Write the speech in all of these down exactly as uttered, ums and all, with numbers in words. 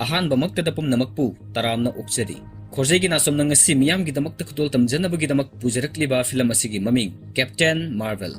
ꯑꯍꯥꯟꯕꯃꯛꯇꯗ ꯄꯨꯝꯅꯃꯛꯄꯨ ꯇꯔꯥꯝꯅ ꯑꯣꯛꯆꯔꯤ꯫ ꯈꯣꯔꯖꯩꯒꯤ ꯅꯥꯆꯣꯝꯅ ꯉꯁꯤ ꯃꯤꯌꯥꯝꯒꯤꯗꯃꯛꯇ ꯈꯨꯗꯣꯜ ꯇꯝꯖꯅꯕꯒꯤꯗꯃꯛ ꯄꯨꯖꯔꯛꯂꯤꯕ ꯐꯤꯂꯝ ꯑꯁꯤꯒꯤ ꯃꯃꯤꯡ Captain Marvel꯫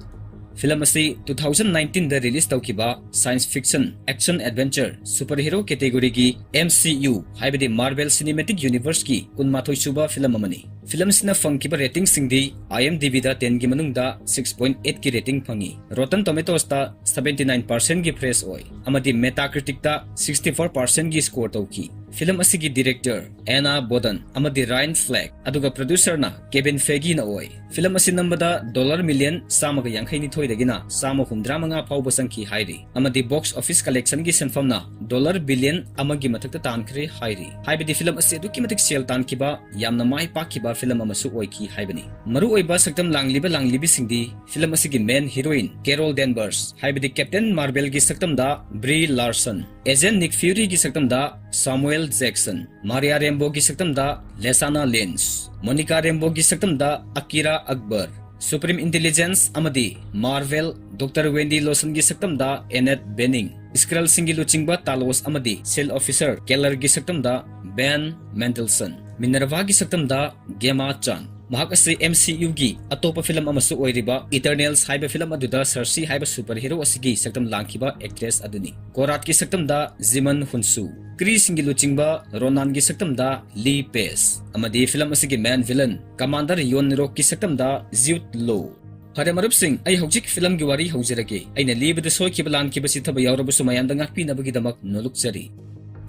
ꯐꯤꯂꯝ ꯑꯁꯤ two thousand nineteen ꯗ release ꯇꯧꯈꯤꯕ science fiction, action adventure, superhero category ꯒꯤ M C U, ꯍꯥꯏꯕꯗꯤ Marvel Cinematic Universe ꯀꯤ ꯀꯨꯟꯃꯥꯊꯣꯏ ꯁꯨꯕ ꯐꯤꯂꯝ ꯑꯃꯅꯤ꯫ ꯐꯤꯂꯝ ꯑꯁꯤꯅ ꯐꯪꯈꯤꯕ rating ꯁꯤꯡꯗꯤ IMDb ꯗ ten ꯒꯤ ꯃꯅꯨꯡꯗ six point eight ꯀꯤ rating ꯐꯪꯉꯤ, Rotten Tomatoes ꯇ seventy nine percent ꯒꯤ fresh ꯑꯣꯏ, ꯑꯃꯗꯤ Metacritic ꯇ sixty four percent ꯒꯤ score ꯇꯧꯈꯤ꯫ ꯐꯤꯂꯝ ꯑꯁꯤꯒꯤ director Anna Boden ꯑꯃꯗꯤ Ryan Fleck, ꯑꯗꯨꯒ producer ꯅ Kevin Feige ꯅ ꯑꯣꯏ꯫ ꯐꯤꯂꯝ ꯑꯁꯤ ꯅꯝꯕꯗ dollar million ꯆꯥꯝꯃꯒ ꯌꯥꯡꯈꯩ ꯅꯤꯊꯣꯏꯗꯒꯤꯅ ꯆꯥꯝꯃ ꯍꯨꯝꯗ꯭ꯔꯥ ꯃꯉꯥ ꯐꯥꯎꯕ ꯆꯪꯈꯤ ꯍꯥꯏꯔꯤ, ꯑꯃꯗꯤ box office collection ꯒꯤ ꯁꯦꯟꯐꯝꯅ dollar billion ꯑꯃꯒꯤ ꯃꯊꯛꯇ ꯇꯥꯟꯈ꯭ꯔꯦ ꯍꯥꯏꯔꯤ꯫ ꯍꯥꯏꯕꯗꯤ ꯐꯤꯂꯝ ꯑꯁꯤ ꯑꯗꯨꯛꯀꯤ ꯃꯇꯤꯛ sale ꯇꯥꯟꯈꯤꯕ, ꯌꯥꯝꯅ ꯃꯥꯏ ꯄꯥꯛꯈꯤꯕ ꯐꯤꯂꯝ ꯑꯃꯁꯨ ꯑꯣꯏꯈꯤ ꯍꯥꯏꯕꯅꯤ꯫ ꯃꯔꯨꯑꯣꯏꯕ ꯁꯛꯇꯝ ꯂꯥꯡꯂꯤꯕ ꯂꯥꯡꯂꯤꯕꯤꯁꯤꯡꯗꯤ ꯐꯤꯂꯝ ꯑꯁꯤꯒꯤ main heroine Carol Danvers, ꯍꯥꯏꯕꯗꯤ Captain Marvel ꯒꯤ ꯁꯛꯇꯝꯗ Brie Larson, Agent Nick Fury ꯒꯤ ꯁꯛꯇꯝꯗ Samuel Jackson, Maria Rambeau ꯒꯤ ꯁꯛꯇꯝꯗ Lashana Lynch, Monica Rambeau ꯒꯤ ꯁꯛꯇꯝꯗ Akira Akbar, Supreme Intelligence ꯑꯃꯗꯤ Marvel Doctor Wendy Lawson ꯒꯤ ꯁꯛꯇꯝꯗ Annette Bening, Skrull ꯁꯤꯡꯒꯤ ꯂꯨꯆꯤꯡꯕ Talos ꯑꯃꯗꯤ SHIELD officer Keller ꯒꯤ ꯁꯛꯇꯝꯗ Ben Mendelsohn, Minerva ꯒꯤ ꯁꯛꯇꯝꯗ Gemma Chan꯫ ꯃꯍꯥꯛ ꯑꯁꯤ M C U ꯒꯤ ꯑꯇꯣꯞꯄ ꯐꯤꯂꯝ ꯑꯃꯁꯨ ꯑꯣꯏꯔꯤꯕ Eternals ꯍꯥꯏꯕ ꯐꯤꯂꯝ ꯑꯗꯨꯗ Sersi ꯍꯥꯏꯕ superhero ꯑꯁꯤꯒꯤ ꯁꯛꯇꯝ ꯂꯥꯡꯈꯤꯕ actress ꯑꯗꯨꯅꯤ꯫ Korath ꯀꯤ ꯁꯛꯇꯝꯗ Djimon Hounsou, Kree ꯁꯤꯡꯒꯤ ꯂꯨꯆꯤꯡꯕ Ronan ꯒꯤ ꯁꯛꯇꯝꯗ Lee Pace, ꯑꯃꯗꯤ ꯐꯤꯂꯝ ꯑꯁꯤꯒꯤ main villain Commander Yon Rock ꯀꯤ ꯁꯛꯇꯝꯗ Jude Law꯫ ꯐꯔꯦ ꯃꯔꯨꯞꯁꯤꯡ, ꯑꯩ ꯍꯧꯖꯤꯛ ꯐꯤꯂꯝꯒꯤ ꯋꯥꯔꯤ ꯍꯧꯖꯔꯒꯦ꯫ ꯑꯩꯅ ꯂꯤꯕꯗ ꯁꯣꯏꯈꯤꯕ ꯂꯥꯟꯈꯤꯕ ꯆꯤꯠꯊꯕ ꯌꯥꯎꯔꯕꯁꯨ ꯃꯌꯥꯝꯗ ꯉꯥꯛꯄꯤꯅꯕꯒꯤꯗꯃꯛ ꯅꯣꯂꯨꯛꯆꯔꯤ꯫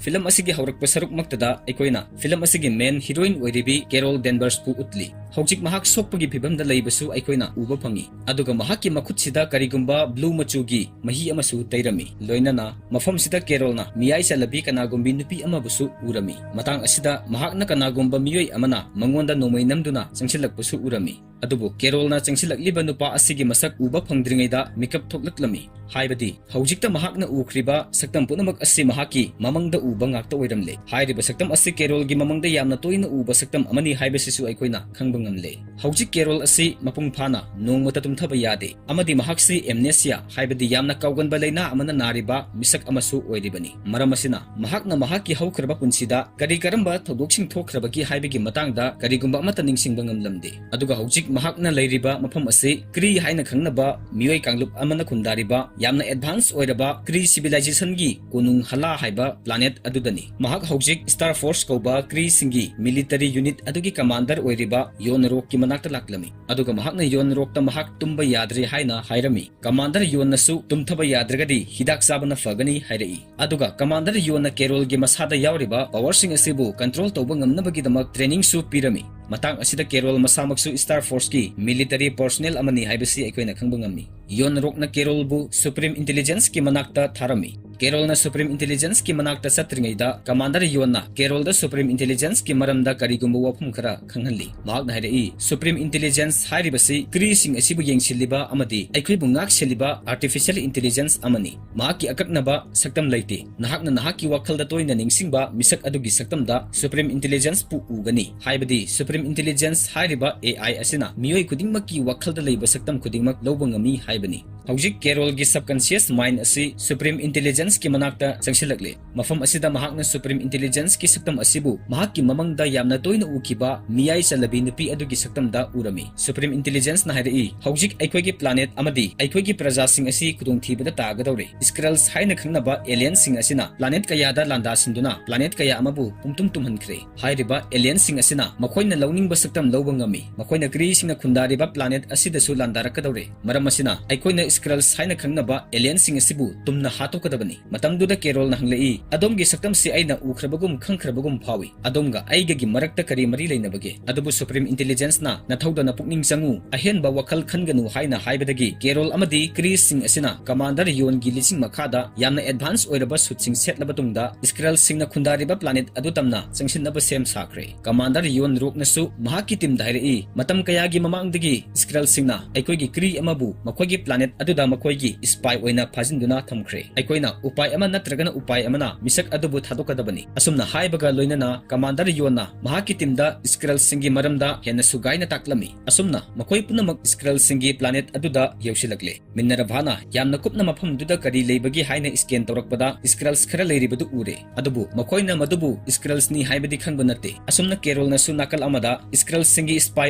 ꯐꯤꯂꯝ ꯑꯁꯤꯒꯤ ꯍꯧꯔꯛꯄ ꯁꯔꯨꯛꯃꯛꯇꯗ ꯑꯩꯈꯣꯏꯅ ꯐꯤꯂꯝ ꯑꯁꯤꯒꯤ main heroine ꯑꯣꯏꯔꯤꯕꯤ Carol Danvers ꯄꯨ ꯎꯠꯂꯤ꯫ ꯍꯧꯖꯤꯛ ꯃꯍꯥꯛ ꯁꯣꯛꯄꯒꯤ ꯐꯤꯚꯝꯗ ꯂꯩꯕꯁꯨ ꯑꯩꯈꯣꯏꯅ ꯎꯕ ꯐꯪꯉꯤ, ꯑꯗꯨꯒ ꯃꯍꯥꯛꯀꯤ ꯃꯈꯨꯠꯁꯤꯗ ꯀꯔꯤꯒꯨꯝꯕ blue ꯃꯆꯨꯒꯤ ꯃꯍꯤ ꯑꯃꯁꯨ ꯇꯩꯔꯝꯃꯤ꯫ ꯂꯣꯏꯅꯅ ꯃꯐꯝꯁꯤꯗ Carol ꯅ ꯃꯤꯌꯥꯏ ꯆꯜꯂꯕꯤ ꯀꯅꯥꯒꯨꯝꯕꯤ ꯅꯨꯄꯤ ꯑꯃꯕꯨꯁꯨ ꯎꯔꯝꯃꯤ꯫ ꯃꯇꯥꯡ ꯑꯁꯤꯗ ꯃꯍꯥꯛꯅ ꯀꯅꯥꯒꯨꯝꯕ ꯃꯤꯑꯣꯏ ꯑꯃꯅ ꯃꯉꯣꯟꯗ ꯅꯣꯡꯃꯩ ꯅꯝꯗꯨꯅ ꯆꯪꯁꯤꯜꯂꯛꯄꯁꯨ ꯎꯔꯝꯃꯤ꯫ ꯑꯗꯨꯕꯨ ꯀꯦꯔꯣꯜꯅ ꯆꯪꯁꯤꯜꯂꯛꯂꯤꯕ ꯅꯨꯄꯥ ꯑꯁꯤꯒꯤ ꯃꯁꯛ ꯎꯕ ꯐꯪꯗ꯭ꯔꯤꯉꯩꯗ ꯃꯤꯀꯞ ꯊꯣꯛꯂꯛꯂꯝꯃꯤ꯫ ꯍꯥꯏꯕꯗꯤ ꯍꯧꯖꯤꯛꯇ ꯃꯍꯥꯛꯅ ꯎꯈ꯭ꯔꯤꯕ ꯁꯛꯇꯝ ꯄꯨꯝꯅꯃꯛ ꯑꯁꯤ ꯃꯍꯥꯛꯀꯤ ꯃꯃꯪꯗ ꯎꯕ ꯉꯥꯛꯇ ꯑꯣꯏꯔꯝꯂꯦ꯫ ꯍꯥꯏꯔꯤꯕ ꯁꯛꯇꯝ ꯑꯁꯤ ꯀꯦꯔꯣꯜꯒꯤ ꯃꯃꯪꯗ ꯌꯥꯝꯅ ꯇꯣꯏꯅ ꯎꯕ ꯁꯛꯇꯝ ꯑꯃꯅꯤ ꯍꯥꯏꯕꯁꯤꯁꯨ ꯑꯩꯈꯣꯏꯅ ꯈꯪꯕ ꯉꯝꯂꯦ꯫ ꯍꯧꯖꯤꯛ ꯀꯦꯔꯣꯜ ꯑꯁꯤ ꯃꯄꯨꯡ ꯐꯥꯅ ꯅꯣꯡꯃꯇ ꯇꯨꯝꯊꯕ ꯌꯥꯗꯦ ꯑꯃꯗꯤ ꯃꯍꯥꯛꯁꯤ amnesia, ꯍꯥꯏꯕꯗꯤ ꯌꯥꯝꯅ ꯀꯥꯎꯒꯟꯕ ꯂꯥꯏꯅꯥ ꯑꯃꯅ ꯅꯥꯔꯤꯕ ꯃꯤꯁꯛ ꯑꯃꯁꯨ ꯑꯣꯏꯔꯤꯕꯅꯤ꯫ ꯃꯔꯝ ꯑꯁꯤꯅ ꯃꯍꯥꯛꯅ ꯃꯍꯥꯛꯀꯤ ꯍꯧꯈ꯭ꯔꯕ ꯄꯨꯟꯁꯤꯗ ꯀꯔꯤ ꯀꯔꯝꯕ ꯊꯧꯗꯣꯛꯁꯤꯡ ꯊꯣꯛꯈ꯭ꯔꯕꯒꯦ ꯍꯥꯏꯕꯒꯤ ꯃꯇꯥꯡꯗ ꯀꯔꯤꯒꯨꯝꯕ ꯑꯃꯠꯇ ꯅꯤꯡꯁꯤꯡꯕ ꯉꯝꯂꯝꯗꯦ꯫ ꯑꯗꯨꯒ ꯍꯧꯖꯤꯛ ꯃꯍꯥꯛꯅ ꯂꯩꯔꯤꯕ ꯃꯐꯝ ꯑꯁꯤ ꯀ꯭ꯔꯤ ꯍꯥꯏꯅ ꯈꯪꯅꯕ ꯃꯤꯑꯣꯏ ꯀꯥꯡꯂꯨꯞ ꯑꯃꯅ ꯈꯨꯟꯗꯥꯔꯤꯕ ꯌꯥꯝꯅ advance ꯑꯣꯏꯔꯕ ꯀ꯭ꯔꯤ civilizationꯒꯤ ꯀꯣꯅꯨꯡ ꯍꯂꯥ ꯍꯥꯏꯕ planet ꯑꯗꯨꯗꯅꯤ꯫ ꯃꯍꯥꯛ ꯍꯧꯖꯤꯛ Star Force ꯀꯧꯕ ꯀ꯭ꯔꯤꯁꯤꯡꯒꯤ military unit ꯑꯗꯨꯒꯤ commander ꯑꯣꯏꯔꯤꯕ ꯌꯣꯟꯔꯣꯛꯀꯤ ꯃꯅꯥꯛꯇ ꯂꯥꯛꯂꯝꯃꯤ꯫ ꯑꯗꯨꯒ ꯃꯍꯥꯛꯅ ꯌꯣꯟꯔꯣꯛꯇ ꯃꯍꯥꯛ ꯇꯨꯝꯕ ꯌꯥꯗ꯭ꯔꯦ ꯍꯥꯏꯅ ꯍꯥꯏꯔꯝꯃꯤ꯫ Commander ꯌꯣꯟꯅꯁꯨ ꯇꯨꯝꯊꯕ ꯌꯥꯗ꯭ꯔꯒꯗꯤ ꯍꯤꯗꯥꯛ ꯆꯥꯕꯅ ꯐꯒꯅꯤ ꯍꯥꯏꯔꯛꯏ꯫ ꯑꯗꯨꯒ Commander ꯌꯣꯟꯅ ꯀꯦꯔꯣꯜꯒꯤ ꯃꯁꯥꯗ ꯌꯥꯎꯔꯤꯕ powerꯁꯤꯡ ꯑꯁꯤꯕꯨ control ꯇꯧꯕ ꯉꯝꯅꯕꯒꯤꯗꯃꯛ trainingꯁꯨ ꯄꯤꯔꯝꯃꯤ꯫ ꯃꯇꯥꯡ ꯑꯁꯤꯗ ꯀꯦꯔꯣꯜ ꯃꯁꯥꯃꯛꯁꯨ Star Forceꯀꯤ military personnel ꯑꯃꯅꯤ ꯍꯥꯏꯕꯁꯤ ꯑꯩꯈꯣꯏꯅ ꯈꯪꯕ ꯉꯝꯃꯤ꯫ ꯌꯣꯟꯔꯣꯛꯅ ꯀꯦꯔꯣꯜꯕꯨ Supreme Intelligenceꯀꯤ ꯃꯅꯥꯛꯇ ꯊꯥꯔꯝꯃꯤ꯫ ꯀꯦꯔꯣꯜꯅ Supreme Intelligenceꯀꯤ ꯃꯅꯥꯛꯇ ꯆꯠꯇ꯭ꯔꯤꯉꯩꯗ Commander ꯌꯣꯟꯅ ꯀꯦꯔꯣꯜꯗ Supreme Intelligenceꯀꯤ ꯃꯔꯝꯗ ꯀꯔꯤꯒꯨꯝꯕ ꯋꯥꯐꯝ ꯈꯔ ꯈꯪꯍꯜꯂꯤ꯫ ꯃꯍꯥꯛꯅ ꯍꯥꯏꯔꯛꯏ, Supreme Intelligence ꯍꯥꯏꯔꯤꯕꯁꯤ ꯀ꯭ꯔꯤꯁꯤꯡ ꯑꯁꯤꯕꯨ ꯌꯦꯡꯁꯤꯜꯂꯤꯕ ꯑꯃꯗꯤ ꯑꯩꯈꯣꯏꯕꯨ ꯉꯥꯛꯁꯦꯜꯂꯤꯕ artificial intelligence ꯑꯃꯅꯤ꯫ ꯃꯍꯥꯛꯀꯤ ꯑꯀꯛꯅꯕ ꯁꯛꯇꯝ ꯂꯩꯇꯦ꯫ ꯅꯍꯥꯛꯅ ꯅꯍꯥꯛꯀꯤ ꯋꯥꯈꯜꯗ ꯇꯣꯏꯅ ꯅꯤꯡꯁꯤꯡꯕ ꯃꯤꯁꯛ ꯑꯗꯨꯒꯤ ꯁꯛꯇꯝꯗ Supreme Intelligenceꯄꯨ ꯎꯒꯅꯤ꯫ ꯍꯥꯏꯕꯗꯤ Supreme Intelligence ꯍꯥꯏꯔꯤꯕ AI ꯑꯁꯤꯅ ꯃꯤꯑꯣꯏ ꯈꯨꯗꯤꯡꯃꯛꯀꯤ ꯋꯥꯈꯜꯗ ꯂꯩꯕ ꯁꯛꯇꯝ ꯈꯨꯗꯤꯡꯃꯛ ꯂꯧꯕ ꯉꯝꯃꯤ ꯍꯥꯏꯕꯅꯤ꯫ ꯍꯧꯖꯤꯛ ꯀꯦꯔꯣꯜꯒꯤ subconscious mind ꯑꯁꯤ Supreme Intelligenceꯀꯤ ꯃꯅꯥꯛꯇ ꯆꯪꯁꯤꯜꯂꯛꯂꯦ꯫ ꯃꯐꯝ ꯑꯁꯤꯗ ꯃꯍꯥꯛꯅ Supreme Intelligenceꯀꯤ ꯁꯛꯇꯝ ꯑꯁꯤꯕꯨ ꯃꯍꯥꯛꯀꯤ ꯃꯃꯪꯗ ꯌꯥꯝꯅ ꯇꯣꯏꯅ ꯎꯈꯤꯕ ꯃꯤꯌꯥꯏ ꯆꯜꯂꯕꯤ ꯅꯨꯄꯤ ꯑꯗꯨꯒꯤ ꯁꯛꯇꯝꯗ ꯎꯔꯝꯃꯤ꯫ Supreme Intelligenceꯅ ꯍꯥꯏꯔꯛꯏ, ꯍꯧꯖꯤꯛ ꯑꯩꯈꯣꯏꯒꯤ planet ꯑꯃꯗꯤ ꯑꯩꯈꯣꯏꯒꯤ ꯄ꯭ꯔꯖꯥꯁꯤꯡ ꯑꯁꯤ ꯈꯨꯗꯣꯡꯊꯤꯕꯗ ꯇꯥꯒꯗꯧꯔꯦ꯫ Skrulls ꯍꯥꯏꯅ ꯈꯪꯅꯕ alienꯁꯤꯡ ꯑꯁꯤꯅ planet ꯀꯌꯥꯗ ꯂꯥꯟꯗꯥꯁꯤꯟꯗꯨꯅ planet ꯀꯌꯥ ꯑꯃꯕꯨ ꯄꯨꯝꯇꯨꯝ ꯇꯨꯝꯍꯟꯈ꯭ꯔꯦ꯫ ꯍꯥꯏꯔꯤꯕ alienꯁꯤꯡ ꯑꯁꯤꯅ ꯃꯈꯣꯏꯅ ꯂꯧꯅꯤꯡꯕ ꯁꯛꯇꯝ ꯂꯧꯕ ꯉꯝꯃꯤ꯫ ꯃꯈꯣꯏꯅ ꯀ꯭ꯔꯤꯁꯤꯡꯅ ꯈꯨꯟꯗꯥꯔꯤꯕ planet ꯑꯁꯤꯗꯁꯨ ꯂꯥꯟꯗꯥꯔꯛꯀꯗꯧꯔꯦ꯫ ꯃꯔꯝ ꯑꯁꯤꯅ ꯑꯩꯈꯣꯏꯅ Skrulls ꯍꯥꯏꯅ ꯈꯪꯅꯕ alienꯁꯤꯡ ꯑꯁꯤꯕꯨ ꯇꯨꯝꯅ ꯍꯥꯠꯇꯣꯛꯀꯗꯕꯅꯤ꯫ ꯃꯇꯝꯗꯨꯗ ꯀꯦꯔꯣꯜꯅ ꯍꯪꯂꯛꯏ, "ꯑꯗꯣꯝꯒꯤ ꯁꯛꯇꯝꯁꯤ ꯑꯩꯅ ꯎꯈ꯭ꯔꯕꯒꯨꯝ ꯈꯪꯈ꯭ꯔꯕꯒꯨꯝ ꯐꯥꯎꯏ꯫ ꯑꯗꯣꯝꯒ ꯑꯩꯒꯒꯤ ꯃꯔꯛꯇ ꯀꯔꯤ ꯃꯔꯤ ꯂꯩꯅꯕꯒꯦ?" ꯑꯗꯨꯕꯨ Supreme Intelligence ꯅ, "ꯅꯊꯧꯗꯅ ꯄꯨꯛꯅꯤꯡ ꯆꯪꯉꯨ, ꯑꯍꯦꯟꯕ ꯋꯥꯈꯜ ꯈꯟꯒꯅꯨ" ꯍꯥꯏꯅ ꯍꯥꯏꯕꯗꯒꯤ ꯀꯦꯔꯣꯜ ꯑꯃꯗꯤ Kree ꯁꯤꯡ ꯑꯁꯤꯅ Commander Young ꯒꯤ ꯂꯤꯆꯤꯡ ꯃꯈꯥꯗ ꯌꯥꯝꯅ advance ꯑꯣꯏꯔꯕ suit ꯁꯤꯡ ꯁꯦꯠꯂꯕ ꯇꯨꯡꯗ Skrull ꯁꯤꯡꯅ ꯈꯨꯟꯗꯥꯔꯤꯕ planet ꯑꯗꯨ ꯇꯝꯅ ꯆꯪꯁꯤꯟꯅꯕ ꯁꯦꯝ ꯁꯥꯈ꯭ꯔꯦ꯫ Commander Young Rook ꯅꯁꯨ ꯃꯍꯥꯛꯀꯤ team ꯗ ꯍꯥꯏꯔꯛꯏ, "ꯃꯇꯝ ꯀꯌꯥꯒꯤ ꯃꯃꯥꯡꯗꯒꯤ Skrull ꯁꯤꯡꯅ ꯑꯩꯈꯣꯏꯒꯤ Kree ꯑꯃꯕꯨ ꯃꯈꯣꯏꯒꯤ planet ꯑꯗꯨꯗ ꯃꯈꯣꯏꯒꯤ spy ꯑꯣꯏꯅ ꯐꯥꯖꯤꯟꯗꯨꯅ ꯊꯝꯈ꯭ꯔꯦ꯫ ꯑꯩꯈꯣꯏꯅ ꯎꯄꯥꯏ ꯑꯃ ꯅꯠꯇ꯭ꯔꯒꯅ ꯎꯄꯥꯏ ꯑꯃꯅ ꯃꯤꯁꯛ ꯑꯗꯨꯕꯨ ꯊꯥꯗꯣꯛꯀꯗꯕꯅꯤ"꯫ ꯑꯁꯨꯝꯅ ꯍꯥꯏꯕꯒ ꯂꯣꯏꯅꯅ Commander Young ꯅ ꯃꯍꯥꯛꯀꯤ team ꯗ Skrull ꯁꯤꯡꯒꯤ ꯃꯔꯝꯗ ꯍꯦꯟꯅ ꯁꯨꯒꯥꯏꯅ ꯇꯥꯛꯂꯝꯃꯤ꯫ ꯑꯁꯨꯝꯅ ꯃꯈꯣꯏ ꯄꯨꯝꯅꯃꯛ Skrull ꯁꯤꯡꯒꯤ planet ꯑꯗꯨꯗ ꯌꯧꯁꯤꯜꯂꯛꯂꯦ꯫ Minerva ꯅ ꯌꯥꯝꯅ ꯀꯨꯞꯅ ꯃꯐꯝꯗꯨꯗ ꯀꯔꯤ ꯂꯩꯕꯒꯦ ꯍꯥꯏꯅ scan ꯇꯧꯔꯛꯄꯗ Skrulls ꯈꯔ ꯂꯩꯔꯤꯕꯗꯨ ꯎꯔꯦ꯫ ꯑꯗꯨꯕꯨ ꯃꯈꯣꯏꯅ ꯃꯗꯨꯕꯨ Skrullsꯅꯤ ꯍꯥꯏꯕꯗꯤ ꯈꯪꯕ ꯅꯠꯇꯦ꯫ ꯑꯁꯨꯝꯅ ꯀꯦꯔꯣꯜꯅꯁꯨ ꯅꯥꯀꯜ ꯑꯃꯗ Skrullꯁꯤꯡꯒꯤ spy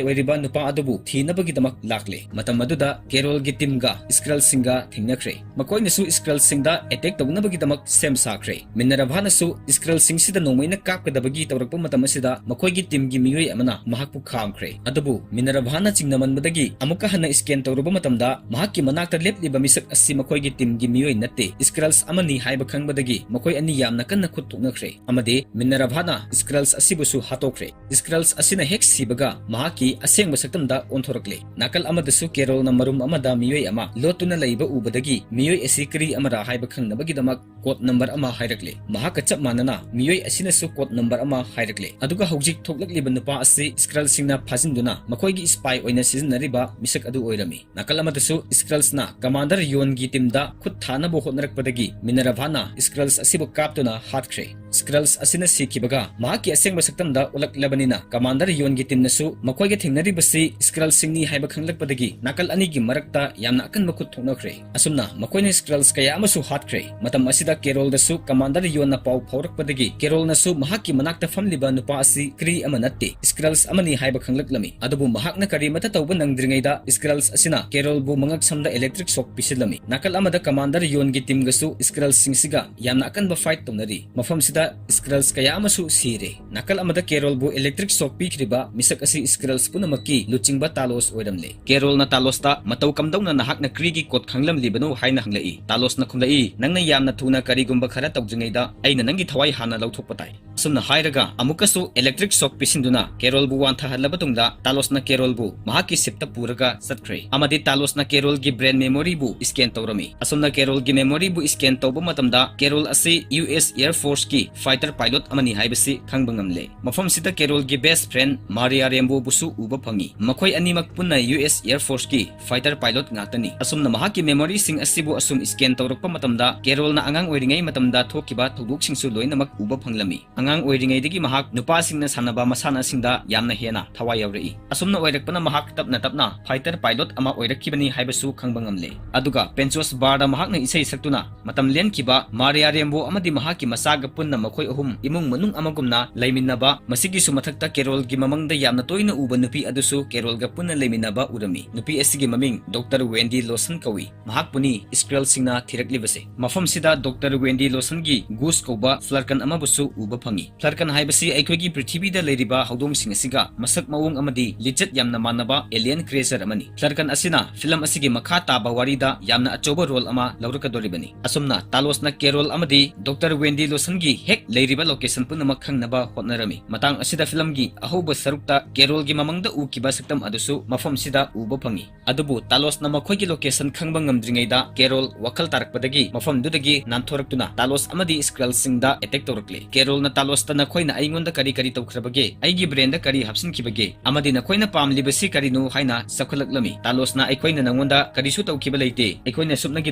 ꯑꯣꯏꯔꯤꯕ ꯅꯨꯄꯥ ꯑꯗꯨꯕꯨ ꯊꯤꯅꯕꯒꯤꯗꯃꯛ ꯂꯥꯛꯂꯦ꯫ ꯃꯇꯝ ꯑꯗꯨꯗ ꯀꯦꯔꯣꯜꯒꯤ teamꯒ Skrullꯁꯤꯡꯒ ꯊꯦꯡꯅꯈ꯭ꯔꯦ꯫ ꯃꯈꯣꯏꯅꯁꯨ Skrullꯁꯤꯡꯗ attack ꯇꯧꯅꯕꯒꯤꯗꯃꯛ ꯁꯦꯝ ꯁꯥꯈ꯭ꯔꯦ꯫ Minervaꯅꯁꯨ Skrullꯁꯤꯡꯁꯤꯗ ꯅꯣꯡꯃꯩꯅ ꯀꯥꯞꯀꯗꯕꯒꯤ ꯇꯧꯔꯛꯄ ꯃꯇꯝ ꯑꯁꯤꯗ ꯃꯈꯣꯏꯒꯤ teamꯒꯤ ꯃꯤꯑꯣꯏ ꯑꯃꯅ ꯃꯍꯥꯛꯄꯨ ꯈꯥꯝꯈ꯭ꯔꯦ꯫ ꯑꯗꯨꯕꯨ Minervaꯅ ꯆꯤꯡꯅꯃꯟꯕꯗꯒꯤ ꯑꯃꯨꯛꯀ ꯍꯟꯅ scan ꯇꯧꯔꯨꯕ ꯃꯇꯝꯗ ꯃꯍꯥꯛꯀꯤ ꯃꯅꯥꯛꯇ ꯂꯦꯞꯂꯤꯕ ꯃꯤꯁꯛ ꯑꯁꯤ ꯃꯈꯣꯏꯒꯤ teamꯒꯤ ꯃꯤꯑꯣꯏ ꯅꯠꯇꯦ, Skrulls ꯑꯃꯅꯤ ꯍꯥꯏꯕ ꯈꯪꯕꯗꯒꯤ ꯃꯈꯣꯏ ꯑꯅꯤ ꯌꯥꯝꯅ ꯀꯟꯅ ꯈꯨꯠ ꯊꯣꯛꯅꯈ꯭ꯔꯦ꯫ ꯑꯃꯗꯤ Minervaꯅ Skrulls ꯑꯁꯤꯕꯨꯁꯨ ꯍꯥꯠꯇꯣꯛꯈ꯭ꯔꯦ꯫ Skrulls ꯑꯁꯤꯅ ꯍꯦꯛ ꯁꯤꯕꯒ ꯃꯍꯥꯛꯀꯤ ꯑꯁꯦꯡꯕ ꯁꯛꯇꯝꯗ ꯑꯣꯟꯊꯣꯔꯛꯂꯦ꯫ ꯅꯥꯀꯜ ꯑꯃꯗꯁꯨ ꯀꯦꯔꯣꯜꯅ ꯃꯔꯨꯝ ꯑꯃꯗ ꯃꯤꯑꯣꯏ ꯑꯃ ꯂꯣꯠꯇꯨꯅ ꯂꯩꯕ ꯎꯕꯗꯒꯤ ꯃꯤꯑꯣꯏ ꯑꯁꯤ ꯀꯔꯤ ꯑꯃꯔꯥ ꯍꯥꯏꯕ ꯈꯪꯅꯕꯒꯤꯗꯃꯛ code number ꯑꯃ ꯍꯥꯏꯔꯛꯂꯦ꯫ ꯃꯍꯥꯛꯀ ꯆꯞ ꯃꯥꯟꯅꯅ ꯃꯤꯑꯣꯏ ꯑꯁꯤꯅꯁꯨ code number ꯑꯃ ꯍꯥꯏꯔꯛꯂꯦ꯫ ꯑꯗꯨꯒ ꯍꯧꯖꯤꯛ ꯊꯣꯛꯂꯛꯂꯤꯕ ꯅꯨꯄꯥ ꯑꯁꯤ Skrulls ꯁꯤꯡꯅ ꯐꯥꯖꯤꯟꯗꯨꯅ ꯃꯈꯣꯏꯒꯤ spy ꯑꯣꯏꯅ ꯁꯤꯖꯤꯟꯅꯔꯤꯕ ꯃꯤꯁꯛ ꯑꯗꯨ ꯑꯣꯏꯔꯝꯃꯤ꯫ ꯅꯥꯀꯜ ꯑꯃꯗꯁꯨ Skrullsꯅ Commander Youngꯒꯤ teamꯗ ꯈꯨꯠ ꯊꯥꯅꯕ ꯍꯣꯠꯅꯔꯛꯄꯗꯒꯤ Minervaꯅ Skrulls ꯑꯁꯤꯕꯨ ꯀꯥꯞꯇꯨꯅ ꯍꯥꯠꯈ꯭ꯔꯦ꯫ Skrulls ꯑꯁꯤꯅ ꯁꯤꯈꯤꯕꯒ ꯃꯍꯥꯛꯀꯤ ꯑꯁꯦꯡꯕ ꯁꯛꯇꯝꯗ ꯑꯣꯜꯂꯛꯂꯕꯅꯤꯅ Commander Youngꯒꯤ teamꯅꯁꯨ ꯃꯈꯣꯏꯒ ꯊꯦꯡꯅꯔꯤꯕꯁꯤ Skrullsꯁꯤꯡꯅꯤ ꯍꯥꯏꯕ ꯈꯪꯂꯛꯄꯗꯒꯤ ꯅꯥꯀꯜ ꯑꯅꯤꯒꯤ ꯃꯔꯛꯇ ꯌꯥꯝꯅ ꯑꯀꯟꯕ ꯈꯨꯠ ꯊꯣꯛꯅꯈ꯭ꯔꯦ꯫ ꯑꯁꯨꯝꯅ ꯃꯈꯣꯏꯅ Skrulls ꯀꯌꯥ ꯑꯃꯁꯨ ꯍꯥꯠꯈ꯭ꯔꯦ꯫ ꯃꯇꯝ ꯑꯁꯤꯗ ꯀꯦꯔꯣꯜꯗꯁꯨ Commander Youngꯅ ꯄꯥꯎ ꯐꯥꯎꯔꯛꯄꯗꯒꯤ ꯀꯦꯔꯣꯜꯅꯁꯨ ꯃꯍꯥꯛꯀꯤ ꯃꯅꯥꯛꯇ ꯐꯝꯂꯤꯕ ꯅꯨꯄꯥ ꯑꯁꯤ Kree ꯑꯃ ꯅꯠꯇꯦ, Skrulls ꯑꯃꯅꯤ ꯍꯥꯏꯕ ꯈꯪꯂꯛꯂꯝꯃꯤ꯫ ꯑꯗꯨꯕꯨ ꯃꯍꯥꯛꯅ ꯀꯔꯤꯃꯠꯇ ꯇꯧꯕ ꯅꯪꯗ꯭ꯔꯤꯉꯩꯗ Skrulls ꯑꯁꯤꯅ ꯀꯦꯔꯣꯜꯕꯨ ꯃꯉꯛꯁꯝꯗ electric shock ꯄꯤꯁꯤꯜꯂꯝꯃꯤ꯫ ꯅꯥꯀꯜ ꯑꯃꯗ Commander Youngꯒꯤ teamꯒꯁꯨ Skrullsꯁꯤꯡꯁꯤꯒ ꯌꯥꯝꯅ ꯑꯀꯟꯕ fight ꯇꯧꯅꯔꯤ꯫ ꯃꯐꯝꯁꯤꯗ Skrulls ꯀꯌꯥ ꯑꯃꯁꯨ ꯁꯤꯔꯦ꯫ ꯅꯥꯀꯜ ꯑꯃꯗ ꯀꯦꯔꯣꯜꯕꯨ electric shock ꯄꯤꯈ꯭ꯔꯤꯕ ꯃꯤꯁꯛ ꯑꯁꯤ Skrulls ꯄꯨꯝꯅꯃꯛꯀꯤ ꯂꯨꯆꯤꯡꯕ ꯇꯥꯂꯣꯁ ꯑꯣꯏꯔꯝꯂꯦ꯫ ꯀꯦꯔꯣꯜꯅ ꯇꯥꯂꯣꯁꯇ, "ꯃꯇꯧ ꯀꯝꯗꯧꯅ ꯅꯍꯥꯛꯅ Kreeꯒꯤ code ꯈꯪꯂꯝꯂꯤꯕꯅꯣ?" ꯍꯥꯏꯅ ꯍꯪꯂꯛꯏ꯫ ꯇꯥꯂꯣꯁꯅ ꯈꯨꯝꯂꯛꯏ, "ꯅꯪꯅ ꯌꯥꯝꯅ ꯊꯨꯅ ꯀꯔꯤꯒꯨꯝꯕ ꯈꯔ ꯇꯧꯗ꯭ꯔꯤꯉꯩꯗ ꯑꯩꯅ ꯅꯪꯒꯤ ꯊꯋꯥꯏ ꯍꯥꯟꯅ ꯂꯧꯊꯣꯛꯄ ꯇꯥꯏ"꯫ ꯑꯁꯨꯝꯅ ꯍꯥꯏꯔꯒ ꯑꯃꯨꯛꯀꯁꯨ electric shock ꯄꯤꯁꯤꯟꯗꯨꯅ ꯀꯦꯔꯣꯜꯕꯨ ꯋꯥꯟꯊꯍꯜꯂꯕ ꯇꯨꯡꯗ ꯇꯥꯂꯣꯁꯅ ꯀꯦꯔꯣꯜꯕꯨ ꯃꯍꯥꯛꯀꯤ shipꯇ ꯄꯨꯔꯒ ꯆꯠꯈ꯭ꯔꯦ ꯑꯃꯗꯤ ꯇꯥꯂꯣꯁꯅ ꯀꯦꯔꯣꯜꯒꯤ brain memoryꯕꯨ scan ꯇꯧꯔꯝꯃꯤ꯫ ꯑꯁꯨꯝꯅ ꯀꯦꯔꯣꯜꯒꯤ memoryꯕꯨ scan ꯇꯧꯕ ꯃꯇꯝꯗ ꯀꯦꯔꯣꯜ ꯑꯁꯤ U S Air Forceꯀꯤ fighter pilot ꯑꯃꯅꯤ ꯍꯥꯏꯕꯁꯤ ꯈꯪꯕ ꯉꯝꯂꯦ꯫ ꯃꯐꯝꯁꯤꯗ ꯀꯦꯔꯣꯜꯒꯤ best friend ꯃꯥꯔꯤꯌꯥ ꯔꯦꯝꯕꯣꯕꯨꯁꯨ ꯎꯕ ꯐꯪꯉꯤ꯫ ꯃꯈꯣꯏ ꯑꯅꯤꯃꯛ ꯄꯨꯟꯅ U S Air Forceꯀꯤ fighter pilot ꯉꯥꯛꯇꯅꯤ꯫ ꯑꯁꯨꯝꯅ ꯃꯍꯥꯛꯀꯤ memoryꯁꯤꯡ ꯑꯁꯤꯕꯨ ꯑꯁꯨꯝ scan ꯇꯧꯔꯛꯄ ꯃꯇꯝꯗ ꯀꯦꯔꯣꯜꯅ ꯑꯉꯥꯡ ꯑꯣꯏꯔꯤꯉꯩ ꯃꯇꯝꯗ ꯊꯣꯛꯈꯤꯕ ꯊꯧꯗꯣꯛꯁꯤꯡꯁꯨ ꯂꯣꯏꯅꯃꯛ ꯎꯕ ꯐꯪꯂꯝꯃꯤ꯫ ꯑꯉꯥꯡ ꯑꯣꯏꯔꯤꯉꯩꯗꯒꯤ ꯃꯍꯥꯛ ꯅꯨꯄꯥꯁꯤꯡꯅ ꯁꯥꯟꯅꯕ ꯃꯁꯥꯟꯅꯁꯤꯡꯗ ꯌꯥꯝꯅ ꯍꯦꯟꯅ ꯊꯋꯥꯏ ꯌꯥꯎꯔꯛꯏ꯫ ꯑꯁꯨꯝꯅ ꯑꯣꯏꯔꯛꯄꯅ ꯃꯍꯥꯛ ꯇꯞꯅ ꯇꯞꯅ fighter pilot ꯑꯃ ꯑꯣꯏꯔꯛꯈꯤꯕꯅꯤ ꯍꯥꯏꯕꯁꯨ ꯈꯪꯕ ꯉꯝꯂꯦ꯫ ꯑꯗꯨꯒ Penchos Barꯗ ꯃꯍꯥꯛꯅ ꯏꯁꯩ ꯁꯛꯇꯨꯅ ꯃꯇꯝ ꯂꯦꯟꯈꯤꯕ ꯃꯥꯔꯤꯌꯥ ꯔꯦꯝꯕꯣ ꯑꯃꯗꯤ ꯃꯍꯥꯛꯀꯤ ꯃꯆꯥꯒ ꯄꯨꯟꯅ ꯃꯈꯣꯏ ꯑꯍꯨꯝ ꯏꯃꯨꯡ ꯃꯅꯨꯡ ꯑꯃꯒꯨꯝꯅ ꯂꯩꯃꯤꯟꯅꯕ, ꯃꯁꯤꯒꯤꯁꯨ ꯃꯊꯛꯇ ꯀꯦꯔꯣꯜꯒꯤ ꯃꯃꯪꯗ ꯌꯥꯝꯅ ꯇꯣꯏꯅ ꯎꯕ ꯅꯨꯄꯤ ꯑꯗꯨꯁꯨ ꯀꯦꯔꯣꯜꯒ ꯄꯨꯟꯅ ꯂꯩꯃꯤꯟꯅꯕ ꯎꯔꯝꯃꯤ꯫ ꯅꯨꯄꯤ ꯑꯁꯤꯒꯤ ꯃꯃꯤꯡ Doctor Wendy Lawson ꯀꯧꯏ꯫ ꯃꯍꯥꯛꯄꯨꯅꯤ Skrullꯁꯤꯡꯅ ꯊꯤꯔꯛꯂꯤꯕꯁꯦ꯫ ꯃꯐꯝꯁꯤꯗ Doctor Wendy Lawsonꯒꯤ Goose ꯀꯧꯕ Flerken ꯑꯃꯕꯨꯁꯨ ꯎꯕ ꯐꯪꯉꯤ꯫ Flerken ꯍꯥꯏꯕꯁꯤ ꯑꯩꯈꯣꯏꯒꯤ ꯄ꯭ꯔꯤꯊꯤꯕꯤꯗ ꯂꯩꯔꯤꯕ ꯍꯧꯗꯣꯡꯁꯤꯡ ꯑꯁꯤꯒ ꯃꯁꯛ ꯃꯑꯣꯡ ꯑꯃꯗꯤ ꯂꯤꯆꯠ ꯌꯥꯝꯅ ꯃꯥꯟꯅꯕ alien creature ꯑꯃꯅꯤ꯫ Flerken ꯑꯁꯤꯅ film ꯑꯁꯤꯒꯤ ꯃꯈꯥ ꯇꯥꯕ ꯋꯥꯔꯤꯗ ꯌꯥꯝꯅ ꯑꯆꯧꯕ role ꯑꯃ ꯂꯧꯔꯛꯀꯗꯧꯔꯤꯕꯅꯤ꯫ ꯑꯁꯨꯝꯅ ꯇꯥꯂꯣꯁꯅ ꯀꯦꯔꯣꯜ ꯑꯃꯗꯤ Doctor Wendy Lawsonꯒꯤ ꯍꯦꯛ ꯂꯩꯔꯤꯕ location ꯄꯨꯝꯅꯃꯛ ꯈꯪꯅꯕ ꯍꯣꯠꯅꯔꯝꯃꯤ꯫ ꯃꯇꯥꯡ ꯑꯁꯤꯗ filmꯒꯤ ꯑꯍꯧꯕ ꯁꯔꯨꯛꯇ ꯀꯦꯔꯣꯜꯒꯤ ꯃꯃꯪꯗ ꯎꯈꯤꯕ ꯁꯛꯇꯝ ꯑꯗꯨꯁꯨ ꯃꯐꯝꯁꯤꯗ ꯎꯕ ꯐꯪꯉꯤ꯫ ꯑꯗꯨꯕꯨ ꯇꯥꯂꯣꯁꯅ ꯃꯈꯣꯏꯒꯤ location ꯈꯪꯕ ꯉꯝꯗ꯭ꯔꯤꯉꯩꯗ ꯀꯦꯔꯣꯜ ꯋꯥꯈꯜ ꯇꯥꯔꯛꯄꯗꯒꯤ ꯃꯐꯝꯗꯨꯗꯒꯤ ꯅꯥꯟꯊꯣꯔꯛꯇꯨꯅ ꯇꯥꯂꯣꯁ ꯑꯃꯗꯤ Skrullꯁꯤꯡꯗ attack ꯇꯧꯔꯛꯂꯦ꯫ ꯀꯦꯔꯣꯜꯅ ꯇꯥꯂꯣꯁꯇ "ꯅꯈꯣꯏꯅ ꯑꯩꯉꯣꯟꯗ ꯀꯔꯤ ꯀꯔꯤ ꯇꯧꯈ꯭ꯔꯕꯒꯦ? ꯑꯩꯒꯤ brainꯗ ꯀꯔꯤ ꯍꯥꯞꯆꯤꯟꯈꯤꯕꯒꯦ? ꯑꯃꯗꯤ ꯅꯈꯣꯏꯅ ꯄꯥꯝꯂꯤꯕꯁꯤ ꯀꯔꯤꯅꯣ?" ꯍꯥꯏꯅ ꯆꯥꯎꯈꯠꯂꯛꯂꯝꯃꯤ꯫ ꯇꯥꯂꯣꯁꯅ "ꯑꯩꯈꯣꯏꯅ ꯅꯉꯣꯟꯗ ꯀꯔꯤꯁꯨ ꯇꯧꯈꯤꯕ ꯂꯩꯇꯦ꯫ ꯑꯩꯈꯣꯏꯅ ꯁꯨꯞꯅꯒꯤ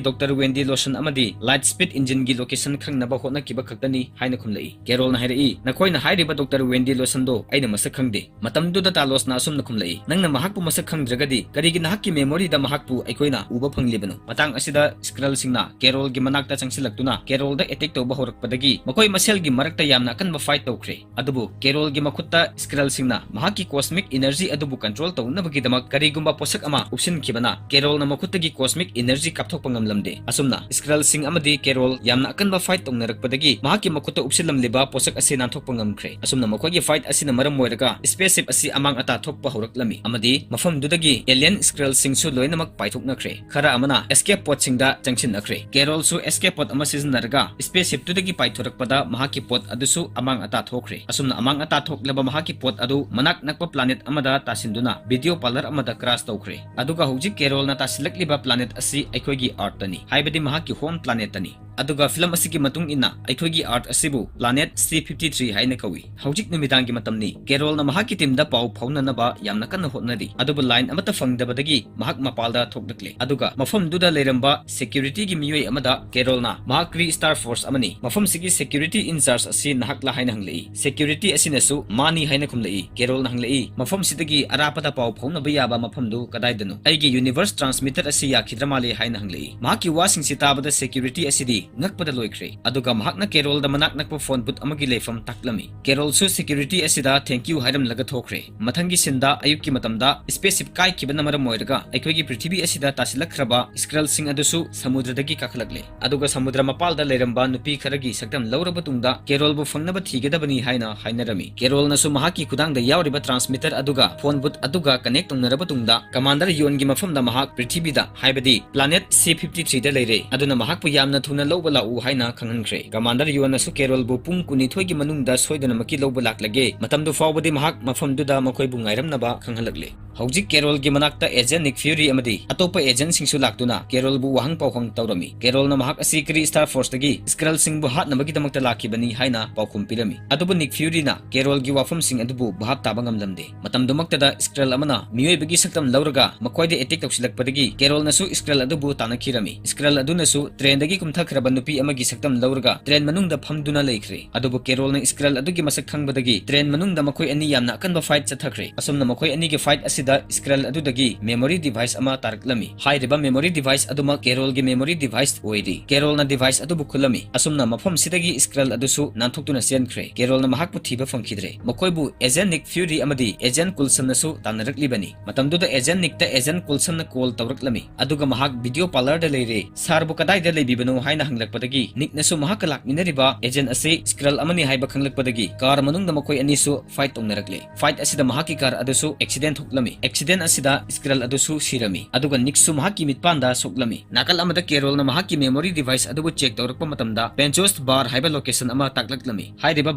Doctor Wendy Lawson ꯑꯃꯗꯤ Lightspeed engineꯒꯤ location ꯈꯪꯅꯕ ꯍꯣꯠꯅꯈꯤꯕ ꯈꯛꯇꯅꯤ" ꯍꯥꯏꯅ ꯈꯨꯝꯂꯛꯏ꯫ ꯀꯦꯔꯣꯜꯅ ꯍꯥꯏꯔꯛꯏ, "ꯅꯈꯣꯏꯅ ꯍꯥꯏꯔꯤꯕ Doctor Wendy Lawsonꯗꯣ ꯑꯩꯅ ꯃꯁꯛ ꯈꯪꯗꯦ"꯫ ꯃꯇꯝꯗꯨꯗ ꯇꯥꯂꯣꯁꯅ ꯑꯁꯨꯝꯅ ꯈꯨꯝꯂꯛꯏ, "ꯅꯪꯅ ꯃꯍꯥꯛꯄꯨ ꯃꯁꯛ ꯈꯪꯗ꯭ꯔꯒꯗꯤ ꯀꯔꯤꯒꯤ ꯅꯍꯥꯛꯀꯤ memoryꯗ ꯃꯍꯥꯛꯄꯨ ꯑꯩꯈꯣꯏꯅ ꯎꯕ ꯐꯪꯂꯤꯕꯅꯣ?" ꯃꯇꯥꯡ ꯑꯁꯤꯗ Skrullꯁꯤꯡꯅ ꯀꯦꯔꯣꯜꯒꯤ ꯃꯅꯥꯛꯇ ꯆꯪꯁꯤꯜꯂꯛꯇꯨꯅ ꯀꯦꯔꯣꯜꯗ attack ꯇꯧꯕ ꯍꯧꯔꯛꯄꯗꯒꯤ ꯃꯈꯣꯏ ꯃꯁꯦꯜꯒꯤ ꯃꯔꯛꯇ ꯌꯥꯝꯅ ꯑꯀꯟꯕ fight ꯇꯧꯈ꯭ꯔꯦ꯫ ꯑꯗꯨꯕꯨ ꯀꯦꯔꯣꯜꯒꯤ ꯃꯈꯨꯠꯇ Skrullꯁꯤꯡꯅ ꯃꯍꯥꯛꯀꯤ cosmic energy ꯑꯗꯨꯕꯨ control ꯇꯧꯅꯕꯒꯤꯗꯃꯛ ꯀꯔꯤꯒꯨꯝꯕ ꯄꯣꯠꯁꯛ ꯑꯃ ꯎꯞꯁꯤꯟꯈꯤꯕꯅ ꯀꯦꯔꯣꯜꯅ ꯃꯈꯨꯠꯇꯒꯤ cosmic energy ꯀꯥꯞꯊꯣꯛꯄ ꯉꯝꯂꯝꯗꯦ꯫ ꯑꯁꯨꯝꯅ Skrullꯁꯤꯡ ꯑꯃꯗꯤ ꯀꯦꯔꯣꯜ ꯌꯥꯝꯅ ꯑꯀꯟꯕ fight ꯇꯧꯅꯔꯛꯄꯗꯒꯤ ꯃꯍꯥꯛꯀꯤ ꯃꯈꯨꯠ ꯎꯞꯁꯤꯜꯂꯝꯂꯤꯕ ꯄꯣꯠꯁꯛ ꯑꯁꯤ ꯅꯥꯟꯊꯣꯛꯄ ꯉꯝꯈ꯭ꯔꯦ꯫ ꯑꯁꯨꯝꯅ ꯃꯈꯣꯏꯒꯤ fight ꯑꯁꯤꯅ ꯃꯔꯝ ꯑꯣꯏꯔꯒ spaceship ꯑꯁꯤ ꯑꯃꯥꯡ ꯑꯇꯥ ꯊꯣꯛꯄ ꯍꯧꯔꯛꯂꯝꯃꯤ ꯑꯃꯗꯤ ꯃꯐꯝꯗꯨꯗꯒꯤ alien Skrulꯁꯤꯡꯁꯨ ꯂꯣꯏꯅꯃꯛ ꯄꯥꯏꯊꯣꯛꯅꯈ꯭ꯔꯦ꯫ ꯈꯔ ꯑꯃꯅ escape podꯁꯤꯡꯗ ꯆꯪꯁꯤꯟꯅꯈ꯭ꯔꯦ꯫ Carolꯁꯨ escape pod ꯑꯃ ꯁꯤꯖꯤꯟꯅꯔꯒ spaceshipꯇꯨꯗꯒꯤ ꯄꯥꯏꯊꯣꯔꯛꯄꯗ ꯃꯍꯥꯛꯀꯤ ꯄꯣꯠ ꯑꯗꯨꯁꯨ ꯑꯃꯥꯡ ꯑꯇꯥ ꯊꯣꯛꯈ꯭ꯔꯦ꯫ ꯑꯁꯨꯝꯅ ꯑꯃꯥꯡ ꯑꯇꯥ ꯊꯣꯛꯂꯕ ꯃꯍꯥꯛꯀꯤ ꯄꯣꯠ ꯑꯗꯨ ꯃꯅꯥꯛ ꯅꯛꯄ planet ꯑꯃꯗ ꯇꯥꯁꯤꯟꯗꯨꯅ video parlor ꯑꯃꯗ crash ꯇꯧꯈ꯭ꯔꯦ꯫ ꯑꯗꯨꯒ ꯍꯧꯖꯤꯛ Carolꯅ ꯇꯥꯁꯤꯜꯂꯛꯂꯤꯕ planet ꯑꯁꯤ ꯑꯩꯈꯣꯏꯒꯤ Earthꯇꯅꯤ, ꯍꯥꯏꯕꯗꯤ ꯃꯍꯥꯛꯀꯤ home planetꯇꯅꯤ꯫ ꯑꯗꯨꯒ film ꯑꯁꯤꯒꯤ ꯃꯇꯨꯡ ꯏꯟꯅ ꯑꯩꯈꯣꯏꯒꯤ Earth ꯑꯁꯤꯕꯨ planet C fifty three ꯍꯥꯏꯅ ꯀꯧꯏ꯫ ꯍꯧꯖꯤꯛ ꯅꯨꯃꯤꯗꯥꯡꯒꯤ ꯃꯇꯝꯅꯤ꯫ Carolꯅ ꯃꯍꯥꯛꯀꯤ teamꯗ ꯄꯥꯎ ꯐꯥꯎꯅꯅꯕ ꯌꯥꯝꯅ ꯀꯟꯅ ꯍꯣꯠꯅꯔꯤ, ꯑꯗꯨꯕꯨ line ꯑꯃꯠꯇ ꯐꯪꯗꯕꯗꯒꯤ ꯃꯍꯥꯛ ꯃꯄꯥꯜꯗ ꯊꯣꯛꯂꯛꯂꯦ꯫ ꯑꯗꯨꯒ ꯃꯐꯝꯗꯨꯗ ꯂꯩꯔꯝꯕ securityꯒꯤ ꯃꯤꯑꯣꯏ ꯑꯃꯗ Carolꯅ ꯃꯍꯥꯛ Kree Star Force ꯑꯃꯅꯤ, ꯃꯐꯝꯁꯤꯒꯤ security in charge ꯑꯁꯤ ꯅꯍꯥꯛꯂ ꯍꯥꯏꯅ ꯍꯪꯂꯛꯏ꯫ Security ꯑꯁꯤꯅꯁꯨ ꯃꯥꯅꯤ ꯍꯥꯏꯅ ꯈꯨꯝꯂꯛꯏ꯫ Carolꯅ ꯍꯪꯂꯛꯏ, "ꯃꯐꯝꯁꯤꯗꯒꯤ ꯑꯔꯥꯞꯄꯗ ꯄꯥꯎ ꯐꯥꯎꯅꯕ ꯌꯥꯕ ꯃꯐꯝꯗꯨ ꯀꯗꯥꯏꯗꯅꯣ? ꯑꯩꯒꯤ universe transmitter ꯑꯁꯤ ꯌꯥꯈꯤꯗ꯭ꯔ ꯃꯥꯜꯂꯦ" ꯍꯥꯏꯅ ꯍꯪꯂꯛꯏ꯫ ꯃꯍꯥꯛꯀꯤ ꯋꯥꯁꯤꯡꯁꯤ ꯇꯥꯕꯗ security ꯑꯁꯤꯗꯤ ꯉꯛꯄꯗ ꯂꯣꯏꯈ꯭ꯔꯦ꯫ ꯑꯗꯨꯒ ꯃꯍꯥꯛꯅ Carolꯗ ꯃꯅꯥꯛ ꯅꯛꯄ phone booth ꯑꯃꯒꯤ ꯂꯩꯐꯝ ꯇꯥꯛꯂꯝꯃꯤ꯫ Carolꯁꯨ security ꯑꯁꯤꯗ thank you ꯍꯥꯏꯔꯝꯂꯒ ꯊꯣꯛꯈ꯭ꯔꯦ꯫ ꯃꯊꯪꯒꯤ sceneꯗ ꯑꯌꯨꯛꯀꯤ ꯃꯇꯝꯗ spaceship ꯀꯥꯏꯈꯤꯕꯅ ꯃꯔꯝ ꯑꯣꯏꯔꯒ ꯑꯩꯈꯣꯏꯒꯤ ꯄ꯭ꯔꯤꯊꯤꯕꯤ ꯑꯁꯤꯗ ꯇꯥꯁꯤꯜꯂꯛꯈ꯭ꯔꯕ Skrulꯁꯤꯡ ꯑꯗꯨꯁꯨ ꯁꯃꯨꯗ꯭ꯔꯗꯒꯤ ꯀꯥꯈꯠꯂꯛꯂꯦ꯫ ꯑꯗꯨꯒ ꯁꯃꯨꯗ꯭ꯔ ꯃꯄꯥꯜꯗ ꯂꯩꯔꯝꯕ ꯅꯨꯄꯤ ꯈꯔꯒꯤ ꯁꯛꯇꯝ ꯂꯧꯔꯕ ꯇꯨꯡꯗ Carolꯕꯨ ꯐꯪꯅꯕ ꯊꯤꯒꯗꯕꯅꯤ ꯍꯥꯏꯅ ꯍꯥꯏꯅꯔꯝꯃꯤ꯫ Carolꯅꯁꯨ ꯃꯍꯥꯛꯀꯤ ꯈꯨꯗꯥꯡꯗ ꯌꯥꯎꯔꯤꯕ transmitter ꯑꯗꯨꯒ phone booth ꯑꯗꯨꯒ connect ꯇꯧꯅꯔꯕ ꯇꯨꯡꯗ Commander Yuanꯒꯤ ꯃꯐꯝꯗ ꯃꯍꯥꯛ ꯄ꯭ꯔꯤꯊꯤꯕꯤꯗ, ꯍꯥꯏꯕꯗꯤ planet C fifty threeꯗ ꯂꯩꯔꯦ, ꯑꯗꯨꯅ ꯃꯍꯥꯛꯄꯨ ꯌꯥꯝꯅ ꯊꯨꯅ ꯂꯧꯕ ꯂꯥꯛꯎ ꯍꯥꯏꯅ ꯈꯪꯍꯟꯈ꯭ꯔꯦ꯫ Commander Yuanꯅꯁꯨ Carolꯕꯨ ꯄꯨꯡ ꯀꯨꯟꯅꯤꯊꯣꯏꯒꯤ ꯃꯅꯨꯡꯗ ꯁꯣꯏꯗꯅꯃꯛꯀꯤ ꯂꯧꯕ ꯂꯥꯛꯂꯒꯦ, ꯃꯇꯝꯗꯨ ꯐꯥꯎꯕꯗꯤ ꯃꯍꯥꯛ ꯃꯐꯝꯗꯨꯗ ꯃꯈꯣꯏꯕꯨ ꯉꯥꯏꯔꯝꯅꯕ ꯈꯪꯍꯜꯂꯛꯂꯦ꯫ ꯍꯧꯖꯤꯛ Carolꯒꯤ ꯃꯅꯥꯛꯇ Agent Nick Fury ꯑꯃꯗꯤ ꯑꯇꯣꯞꯄ agentꯁꯤꯡꯁꯨ ꯂꯥꯛꯇꯨꯅ Carolꯕꯨ ꯋꯥꯍꯪ ꯄꯥꯎꯍꯪ ꯇꯧꯔꯝꯃꯤ꯫ Carolꯅ ꯃꯍꯥꯛ ꯑꯁꯤ Kree Star Forceꯇꯒꯤ Skrulꯁꯤꯡꯕꯨ ꯍꯥꯠꯅꯕꯒꯤꯗꯃꯛꯇ ꯂꯥꯛꯈꯤꯕꯅꯤ ꯍꯥꯏꯅ ꯄꯥꯎꯈꯨꯝ ꯄꯤꯔꯝꯃꯤ꯫ ꯑꯗꯨꯕꯨ Nick Furyꯅ Carolꯒꯤ ꯋꯥꯐꯝꯁꯤꯡ ꯑꯗꯨꯕꯨ ꯚꯥꯞ ꯇꯥꯕ ꯉꯝꯂꯝꯗꯦ꯫ ꯃꯇꯝꯗꯨꯃꯛꯇꯗ Skrull ꯑꯃꯅ ꯃꯤꯑꯣꯏꯕꯒꯤ ꯁꯛꯇꯝ ꯂꯧꯔꯒ ꯃꯈꯣꯏꯗ attack ꯇꯧꯁꯤꯜꯂꯛꯄꯗꯒꯤ Carolꯅꯁꯨ Skrull ꯑꯗꯨꯕꯨ ꯇꯥꯟꯅꯈꯤꯔꯝꯃꯤ꯫ Skrull ꯑꯗꯨꯅꯁꯨ trainꯗꯒꯤ ꯀꯨꯝꯊꯈ꯭ꯔꯕ ꯅꯨꯄꯤ ꯑꯃꯒꯤ ꯁꯛꯇꯝ ꯂꯧꯔꯒ train ꯃꯅꯨꯡꯗ ꯐꯝꯗꯨꯅ ꯂꯩꯈ꯭ꯔꯦ꯫ ꯑꯗꯨꯕꯨ Carolꯅ Skrull ꯑꯗꯨꯒꯤ ꯃꯁꯛ ꯈꯪꯕꯗꯒꯤ train ꯃꯅꯨꯡꯗ ꯃꯈꯣꯏ ꯑꯅꯤ ꯌꯥꯝꯅ ꯑꯀꯟꯕ fight ꯆꯠꯊꯈ꯭ꯔꯦ꯫ ꯑꯁꯨꯝꯅ ꯃꯈꯣꯏ ꯑꯅꯤꯒꯤ fight ꯑꯁꯤꯗ ꯗ Skrull ꯑꯗꯨꯗꯒꯤ memory device ꯑꯃ ꯇꯥꯔꯛꯂꯝꯃꯤ꯫ ꯍꯥꯏꯔꯤꯕ memory device ꯑꯗꯨꯃꯛ Carol ꯒꯤ memory device ꯑꯣꯏꯔꯤ꯫ Carol ꯅ device ꯑꯗꯨꯕꯨ ꯈꯨꯜꯂꯝꯃꯤ, ꯑꯁꯨꯝꯅ ꯃꯐꯝꯁꯤꯗꯒꯤ Skrull ꯑꯗꯨꯁꯨ ꯅꯥꯟꯊꯣꯛꯇꯨꯅ ꯆꯦꯟꯈ꯭ꯔꯦ꯫ Carol ꯅ ꯃꯍꯥꯛꯄꯨ ꯊꯤꯕ ꯐꯪꯈꯤꯗ꯭ꯔꯦ꯫ ꯃꯈꯣꯏꯕꯨ Agent Nick Fury ꯑꯃꯗꯤ Agent Coulson ꯅꯁꯨ ꯇꯥꯟꯅꯔꯛꯂꯤꯕꯅꯤ꯫ ꯃꯇꯝꯗꯨꯗ Agent Nick ꯇ Agent Coulson ꯅ call ꯇꯧꯔꯛꯂꯝꯃꯤ, ꯑꯗꯨꯒ ꯃꯍꯥꯛ video parlour ꯗ ꯂꯩꯔꯦ, Sir ꯕꯨ ꯀꯗꯥꯏꯗ ꯂꯩꯕꯤꯕꯅꯣ ꯍꯥꯏꯅ ꯍꯪꯂꯛꯄꯗꯒꯤ, Nick ꯅꯁꯨ ꯃꯍꯥꯛꯀ ꯂꯥꯛꯃꯤꯟꯅꯔꯤꯕ agent ꯑꯁꯤ Skrull ꯑꯃꯅꯤ ꯍꯥꯏꯕ ꯈꯪꯂꯛꯄꯗꯒꯤ, car ꯃꯅꯨꯡꯗ ꯃꯈꯣꯏ ꯑꯅꯤꯁꯨ fight ꯇꯧꯅꯔꯛꯂꯦ꯫ Fight ꯑꯁꯤꯗ ꯃꯍꯥꯛꯀꯤ car ꯑꯗꯨꯁꯨ accident ꯊꯣꯛꯂꯝꯃꯤ꯫ Accident ꯑꯁꯤꯗ Skrull ꯑꯗꯨꯁꯨ ꯁꯤꯔꯝꯃꯤ, ꯑꯗꯨꯒ Nick ꯁꯨ ꯃꯍꯥꯛꯀꯤ ꯃꯤꯠꯄꯥꯟꯗ ꯁꯣꯛꯂꯝꯃꯤ꯫ ꯅꯥꯀꯜ ꯑꯃꯗ Carol ꯅ ꯃꯍꯥꯛꯀꯤ memory device ꯑꯗꯨꯕꯨ check ꯇꯧꯔꯛꯄ ꯃꯇꯝꯗ, Pentecost Bar ꯍꯥꯏꯕ location ꯑꯃ ꯇꯥꯛꯂꯛꯂꯝꯃꯤ꯫ ꯍꯥꯏꯔꯤꯕ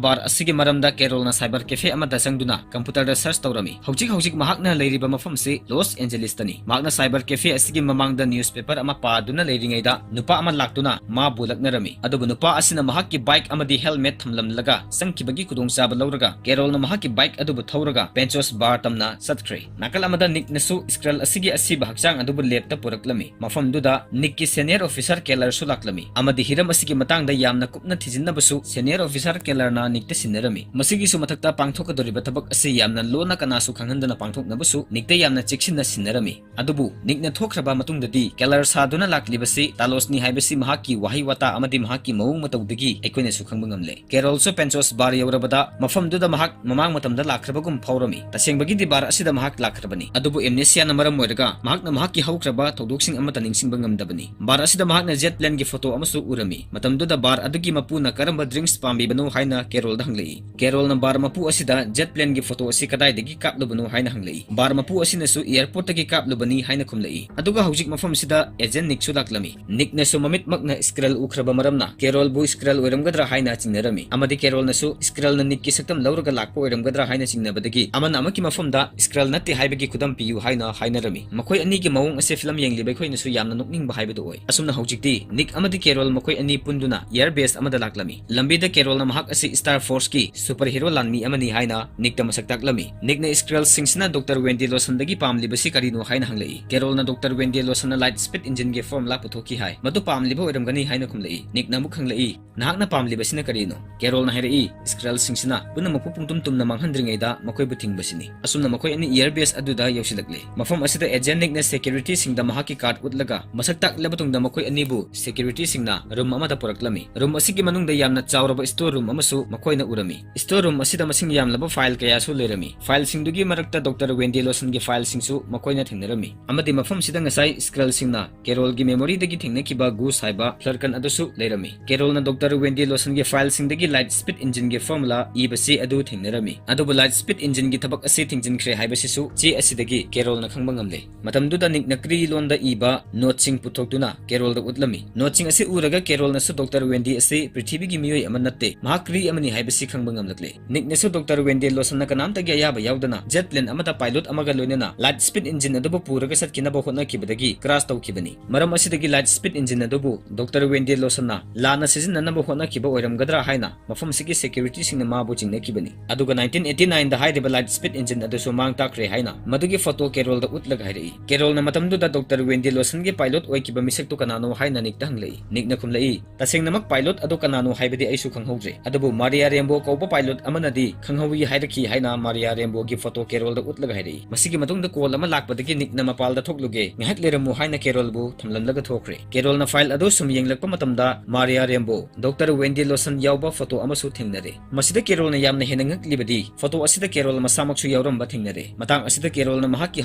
bar ꯑꯁꯤꯒꯤ ꯃꯔꯝꯗ Carol ꯅ cyber cafe ꯑꯃꯗ ꯆꯪꯗꯨꯅ computer ꯗ search ꯇꯧꯔꯝꯃꯤ꯫ ꯍꯧꯖꯤꯛ ꯍꯧꯖꯤꯛ ꯃꯍꯥꯛꯅ ꯂꯩꯔꯤꯕ ꯃꯐꯝꯁꯤ Los Angeles ꯇꯅꯤ꯫ ꯃꯍꯥꯛꯅ cyber cafe ꯑꯁꯤꯒꯤ ꯃꯃꯥꯡꯗ newspaper ꯑꯃ ꯄꯥꯗꯨꯅ ꯂꯩꯔꯤꯉꯩꯗ, ꯅꯨꯄꯥ ꯑꯃ ꯂꯥꯛꯇꯨꯅ ꯃꯥꯕꯨ ꯂꯛꯅꯔꯝꯃꯤ꯫ ꯑꯗꯨꯕꯨ ꯅꯨꯄꯥ ꯑꯁꯤꯅ ꯃꯍꯥꯛꯀꯤ bike ꯑꯃꯗꯤ helmet ꯊꯝꯂꯝꯂꯒ ꯆꯪꯈꯤꯕꯒꯤ ꯈꯨꯗꯣꯡꯆꯥꯕ ꯂꯧꯔꯒ, Carol ꯅ ꯃꯍꯥꯛꯀꯤ bike ꯑꯗꯨꯕꯨ ꯊꯧꯔꯒ Pentecost Bar ꯇꯝꯅ ꯆꯠꯈ꯭ꯔꯦ꯫ ꯅꯥꯀꯜ ꯑꯃꯗ Nick ꯅꯁꯨ Skrull ꯑꯁꯤꯒꯤ ꯑꯁꯤꯕ ꯍꯛꯆꯥꯡ ꯑꯗꯨꯕꯨ lab ꯇ ꯄꯨꯔꯛꯂꯝꯃꯤ꯫ ꯃꯐꯝꯗꯨꯗ Nick ꯀꯤ senior officer Keller ꯁꯨ ꯂꯥꯛꯂꯝꯃꯤ, ꯑꯃꯗꯤ ꯍꯤꯔꯝ ꯑꯁꯤꯒꯤ ꯃꯇꯥꯡꯗ ꯌꯥꯝꯅ ꯀꯨꯞꯅ ꯊꯤꯖꯤꯟꯅꯕꯁꯨ senior officer Keller ꯅ Nick ꯇ ꯁꯤꯟꯅꯔꯝꯃꯤ꯫ ꯃꯁꯤꯒꯤꯁꯨ ꯃꯊꯛꯇ, ꯄꯥꯡꯊꯣꯛꯀꯗꯧꯔꯤꯕ ꯊꯕꯛ ꯑꯁꯤ ꯌꯥꯝꯅ ꯂꯣꯟꯅ ꯀꯅꯥꯁꯨ ꯈꯪꯍꯟꯗꯅ ꯄꯥꯡꯊꯣꯛꯅꯕꯁꯨ Nick ꯇ ꯌꯥꯝꯅ ꯆꯦꯛꯁꯤꯟꯅ ꯁꯤꯟꯅꯔꯝꯃꯤ꯫ ꯑꯗꯨꯕꯨ Nick ꯅ ꯊꯣꯛꯈ꯭ꯔꯕ ꯃꯇꯨꯡꯗꯗꯤ, Keller ꯁꯥꯗꯨꯅ ꯂꯥꯛꯂꯤꯕꯁꯤ Talos ꯅꯤ ꯍꯥꯏꯕꯁꯤ ꯃꯍꯥꯛꯀꯤ ꯋꯥꯍꯩ ꯋꯥꯇꯥ ꯑꯃꯗꯤ ꯃꯍꯥꯛꯀꯤ ꯃꯑꯣꯡ ꯃꯇꯧꯗꯒꯤ ꯑꯩꯈꯣꯏꯅꯁꯨ ꯈꯪꯕ ꯉꯝꯂꯦ꯫ Carol ꯁꯨ Pentecost Bar ꯌꯧꯔꯕꯗ, ꯃꯐꯝꯗꯨꯗ ꯃꯍꯥꯛ ꯃꯃꯥꯡ ꯃꯇꯝꯗ ꯂꯥꯛꯈ꯭ꯔꯕꯒꯨꯝ ꯐꯥꯎꯔꯝꯃꯤ꯫ ꯇꯁꯦꯡꯕꯒꯤꯗꯤ bar ꯑꯁꯤꯗ ꯃꯍꯥꯛ ꯂꯥꯛꯈ꯭ꯔꯕꯅꯤ, ꯑꯗꯨꯕꯨ amnesia ꯅ ꯃꯔꯝ ꯑꯣꯏꯔꯒ ꯃꯍꯥꯛꯅ ꯃꯍꯥꯛꯀꯤ ꯍꯧꯈ꯭ꯔꯕ ꯊꯧꯗꯣꯛꯁꯤꯡ ꯑꯃꯠꯇ ꯅꯤꯡꯁꯤꯡꯕ ꯉꯝꯗꯕꯅꯤ꯫ Bar ꯑꯁꯤꯗ ꯃꯍꯥꯛꯅ jet plane ꯒꯤ photo ꯑꯃꯁꯨ ꯎꯔꯝꯃꯤ꯫ ꯃꯇꯝꯗꯨꯗ bar ꯑꯗꯨꯒꯤ ꯃꯄꯨꯅ ꯀꯔꯝꯕ drinks ꯄꯥꯝꯕꯤꯕꯅꯣ ꯍꯥꯏꯅ Carol ꯗ ꯍꯪꯂꯛꯏ꯫ Carol ꯅ bar ꯃꯄꯨ ꯑꯁꯤꯗ jet plane ꯒꯤ photo ꯑꯁꯤ ꯀꯗꯥꯏꯗꯒꯤ ꯀꯥꯞꯂꯨꯕꯅꯣ ꯍꯥꯏꯅ ꯍꯪꯂꯛꯏ꯫ Bar ꯃꯄꯨ ꯑꯁꯤꯅꯁꯨ airport ꯇꯒꯤ ꯀꯥꯞꯂꯨꯕꯅꯤ ꯍꯥꯏꯅ ꯈꯨꯝꯂꯛꯏ꯫ ꯑꯗꯨꯒ ꯍꯧꯖꯤꯛ ꯃꯐꯝꯁꯤꯗ agent Nick ꯁꯨ ꯂꯥꯛꯂꯝꯃꯤ꯫ Nick ꯅꯁꯨ ꯃꯃꯤꯠꯃꯛꯅ Skrull ꯎꯈ꯭ꯔꯕ ꯃꯔꯝꯅ, Carol ꯕꯨ Skrull ꯑꯣꯏꯔꯝꯒꯗ꯭ꯔꯥ ꯍꯥꯏꯅ ꯆꯤꯡꯅꯔꯝꯃꯤ, ꯑꯃꯗꯤ Carol ꯅꯁꯨ Skrull ꯅ Nick ꯀꯤ ꯁꯛꯇꯝ ꯂꯧꯔꯒ ꯂꯥꯛꯄ ꯑꯣꯏꯔꯝꯒꯗ꯭ꯔꯥ ꯍꯥꯏꯅ ꯆꯤꯡꯅꯕꯗꯒꯤ, ꯑꯃꯅ ꯑꯃꯒꯤ ꯃꯐꯝꯗ Skrull ꯅꯠꯇꯦ ꯍꯥꯏꯕꯒꯤ ꯈꯨꯗꯝ ꯄꯤꯌꯨ ꯍꯥꯏꯅ ꯍꯥꯏꯅꯔꯝꯃꯤ꯫ ꯃꯈꯣꯏ ꯑꯅꯤꯒꯤ ꯃꯑꯣꯡ ꯑꯁꯦ film ꯌꯦꯡꯂꯤꯕ ꯑꯩꯈꯣꯏꯅꯁꯨ ꯌꯥꯝꯅ ꯅꯣꯛꯅꯤꯡꯕ ꯍꯥꯏꯕꯗꯨ ꯑꯣꯏ꯫ ꯑꯁꯨꯝꯅ ꯍꯧꯖꯤꯛꯇꯤ Nick ꯑꯃꯗꯤ Carol ꯃꯈꯣꯏ ꯑꯅꯤ ꯄꯨꯟꯗꯨꯅ air base ꯑꯃꯗ ꯂꯥꯛꯂꯝꯃꯤ꯫ ꯂꯝꯕꯤꯗ Carol ꯅ ꯃꯍꯥꯛ ꯑꯁꯤ Star Force ꯀꯤ superhero ꯂꯥꯟꯃꯤ ꯑꯃꯅꯤ ꯍꯥꯏꯅ Nick ꯇ ꯃꯁꯛ ꯇꯥꯛꯂꯝꯃꯤ꯫ Nick ꯅ Skrull ꯁꯤꯡꯁꯤꯅ Doctor Wendy Lawson ꯗꯒꯤ ꯄꯥꯝꯂꯤꯕꯁꯤ ꯀꯔꯤꯅꯣ ꯍꯥꯏꯅ ꯍꯪꯂꯛꯏ꯫ Carol ꯅ Doctor Wendy Lawson ꯅ light speed engine ꯒꯤ formula ꯄꯨꯊꯣꯛꯈꯤ ꯍꯥꯏ꯫ ꯃꯗꯨ ꯄꯥꯝꯂꯤꯕ ꯑꯣꯏꯔꯝꯒꯅꯤ ꯍꯥꯏꯅ ꯈꯨꯝꯂꯛꯏ꯫ Nick ꯅ ꯑꯃꯨꯛ ꯍꯪꯂꯛꯏ, "ꯅꯍꯥꯛꯅ ꯄꯥꯝꯂꯤꯕꯁꯤꯅ ꯀꯔꯤꯅꯣ?" Carol ꯅ ꯍꯥꯏꯔꯛꯏ, "Skrull ꯁꯤꯡꯁꯤꯅ ꯄꯨꯝꯅꯃꯛꯄꯨ ꯄꯨꯡꯇꯨꯝ ꯇꯨꯝꯅ ꯃꯥꯡꯍꯟꯗ꯭ꯔꯤꯉꯩꯗ ꯃꯈꯣꯏꯕꯨ ꯊꯤꯡꯕꯁꯤꯅꯤ꯫" ꯑꯁꯨꯝꯅ ꯃꯈꯣꯏ ꯑꯅꯤ air base ꯑꯗꯨꯗ ꯌꯧꯁꯤꯜꯂꯛꯂꯦ꯫ ꯃꯐꯝ ꯑꯁꯤꯗ agent Nickꯅ securityꯁꯤꯡꯗ ꯃꯍꯥꯛꯀꯤ card ꯎꯠꯂꯒ ꯃꯁꯛ ꯇꯥꯛꯂꯕ ꯇꯨꯡꯗ ꯃꯈꯣꯏ ꯑꯅꯤꯕꯨ securityꯁꯤꯡꯅ room ꯑꯃꯗ ꯄꯨꯔꯛꯂꯝꯃꯤ꯫ Room ꯑꯁꯤꯒꯤ ꯃꯅꯨꯡꯗ ꯌꯥꯝꯅ ꯆꯥꯎꯔꯕ store room ꯑꯃꯁꯨ ꯃꯈꯣꯏꯅ ꯎꯔꯝꯃꯤ꯫ Store room ꯑꯁꯤꯗ ꯃꯁꯤꯡ ꯌꯥꯝꯂꯕ file ꯀꯌꯥꯁꯨ ꯂꯩꯔꯝꯃꯤ꯫ Fileꯁꯤꯡꯗꯨꯒꯤ ꯃꯔꯛꯇ Doctor Wendy Lawsonꯒꯤ fileꯁꯤꯡꯁꯨ ꯃꯈꯣꯏꯅ ꯊꯦꯡꯅꯔꯝꯃꯤ꯫ ꯑꯃꯗꯤ ꯃꯐꯝꯁꯤꯗ ꯉꯁꯥꯏ Skrullꯁꯤꯡꯅ Carolꯒꯤ memoryꯗꯒꯤ ꯊꯦꯡꯅꯈꯤꯕ Goose ꯍꯥꯏꯕ flurkin ꯑꯗꯨꯁꯨ ꯂꯩꯔꯝꯃꯤ꯫ Carolꯅ Doctor Wendy Lawsonꯒꯤ fileꯁꯤꯡꯗꯒꯤ light speed engineꯒꯤ formula ꯏꯕ ꯆꯦ ꯑꯗꯨ ꯊꯦꯡꯅꯔꯝꯃꯤ꯫ ꯑꯗꯨꯕꯨ light speed engineꯒꯤ ꯊꯕꯛ ꯑꯁꯤ ꯊꯤꯡꯖꯤꯟꯈ꯭ꯔꯦ ꯍꯥꯏꯕꯁꯤꯁꯨ ꯆꯦ ꯑꯁꯤꯗꯒꯤ Carolꯅ ꯈꯪꯕ ꯉꯝꯂꯦ꯫ ꯃꯇꯝꯗꯨꯗ Nickꯅ Cree ꯂꯣꯟꯗ ꯏꯕ noteꯁꯤꯡ ꯄꯨꯊꯣꯛꯇꯨꯅ Carolꯗ ꯎꯠꯂꯝꯃꯤ꯫ Noteꯁꯤꯡ ꯑꯁꯤ ꯎꯔꯒ Carolꯅꯁꯨ Doctor Wendy ꯑꯁꯤ ꯄ꯭ꯔꯤꯊꯤꯕꯤꯒꯤ ꯃꯤꯑꯣꯏ ꯑꯃ ꯅꯠꯇꯦ, ꯃꯍꯥꯛ Cree ꯑꯃꯅꯤ ꯍꯥꯏꯕꯁꯤ ꯈꯪꯕ ꯉꯝꯂꯛꯂꯦ꯫ Nickꯅꯁꯨ Doctor Wendy Lawsonꯅ ꯀꯅꯥꯝꯇꯒꯤ ꯑꯌꯥꯕ ꯌꯥꯎꯗꯅ jet plane ꯑꯃꯗ pilot ꯑꯃꯒ ꯂꯣꯏꯅꯅ light speed engine ꯑꯗꯨꯕꯨ ꯄꯨꯔꯒ ꯆꯠꯈꯤꯅꯕ ꯍꯣꯠꯅꯈꯤꯕꯗꯒꯤ crash ꯇꯧꯈꯤꯕꯅꯤ꯫ ꯃꯔꯝ ꯑꯁꯤꯗꯒꯤ light speed engine ꯑꯗꯨꯕꯨ Doctor Wendy Lawsonꯅ ꯂꯥꯟꯅ ꯁꯤꯖꯤꯟꯅꯅꯕ ꯍꯣꯠꯅꯈꯤꯕ ꯑꯣꯏꯔꯝꯒꯗ꯭ꯔꯥ ꯍꯥꯏꯅ ꯃꯐꯝꯁꯤꯒꯤ securityꯁꯤꯡꯅ ꯃꯥꯕꯨ ꯆꯤꯡꯅꯈꯤꯕꯅꯤ꯫ ꯑꯗꯨꯒ nineteen eighty nineꯗ ꯍꯥꯏꯔꯤꯕ light speed engine ꯑꯗꯨꯁꯨ ꯃꯥꯡ ꯇꯥꯛꯈ꯭ꯔꯦ ꯍꯥꯏꯅ ꯃꯗꯨꯒꯤ photo Carolꯗ ꯎꯠꯂꯒ ꯍꯥꯏꯔꯛꯏ꯫ Carolꯅ ꯃꯇꯝꯗꯨꯗ Doctor Wendy Lawsonꯒꯤ pilot ꯑꯣꯏꯈꯤꯕ ꯃꯤꯁꯛꯇꯨ ꯀꯅꯥꯅꯣ ꯍꯥꯏꯅ Nickꯇ ꯍꯪꯂꯛꯏ꯫ Nickꯅ ꯈꯨꯝꯂꯛꯏ, "ꯇꯁꯦꯡꯅꯃꯛ pilot ꯑꯗꯨ ꯀꯅꯥꯅꯣ ꯍꯥꯏꯕꯗꯤ ꯑꯩꯁꯨ ꯈꯪꯍꯧꯗ꯭ꯔꯦ꯫ ꯑꯗꯨꯕꯨ Maria Rambeau ꯀꯧꯕ pilot ꯑꯃꯅꯗꯤ ꯈꯪꯍꯧꯏ ꯍꯥꯏꯔꯛꯈꯤ" ꯍꯥꯏꯅ Maria Rambeauꯒꯤ photo Carolꯗ ꯎꯠꯂꯒ ꯍꯥꯏꯔꯛꯏ꯫ ꯃꯁꯤꯒꯤ ꯃꯇꯨꯡꯗ call ꯑꯃ ꯂꯥꯛꯄꯗꯒꯤ Nickꯅ "ꯃꯄꯥꯜꯗ ꯊꯣꯛꯂꯨꯒꯦ, ꯉꯥꯏꯍꯥꯛ ꯂꯩꯔꯝꯃꯨ" ꯍꯥꯏꯅ Carolꯕꯨ ꯊꯝꯂꯝꯂꯒ ꯊꯣꯛꯈ꯭ꯔꯦ꯫ Carolꯅ file ꯑꯗꯨ ꯁꯨꯝ ꯌꯦꯡꯂꯛꯄ ꯃꯇꯝꯗ Maria Rambeau, Doctor Wendy Lawson ꯌꯥꯎꯕ photo ꯑꯃꯁꯨ ꯊꯦꯡꯅꯔꯦ꯫ ꯃꯁꯤꯗ Carolꯅ ꯌꯥꯝꯅ ꯍꯦꯟꯅ ꯉꯛꯂꯤꯕꯗꯤ photo ꯑꯁꯤꯗ Carol ꯃꯁꯥꯃꯛꯁꯨ ꯌꯥꯎꯔꯝꯕ ꯊꯦꯡꯅꯔꯦ꯫ ꯃꯇꯥꯡ ꯑꯁꯤꯗ Carolꯅ ꯃꯍꯥꯛꯀꯤ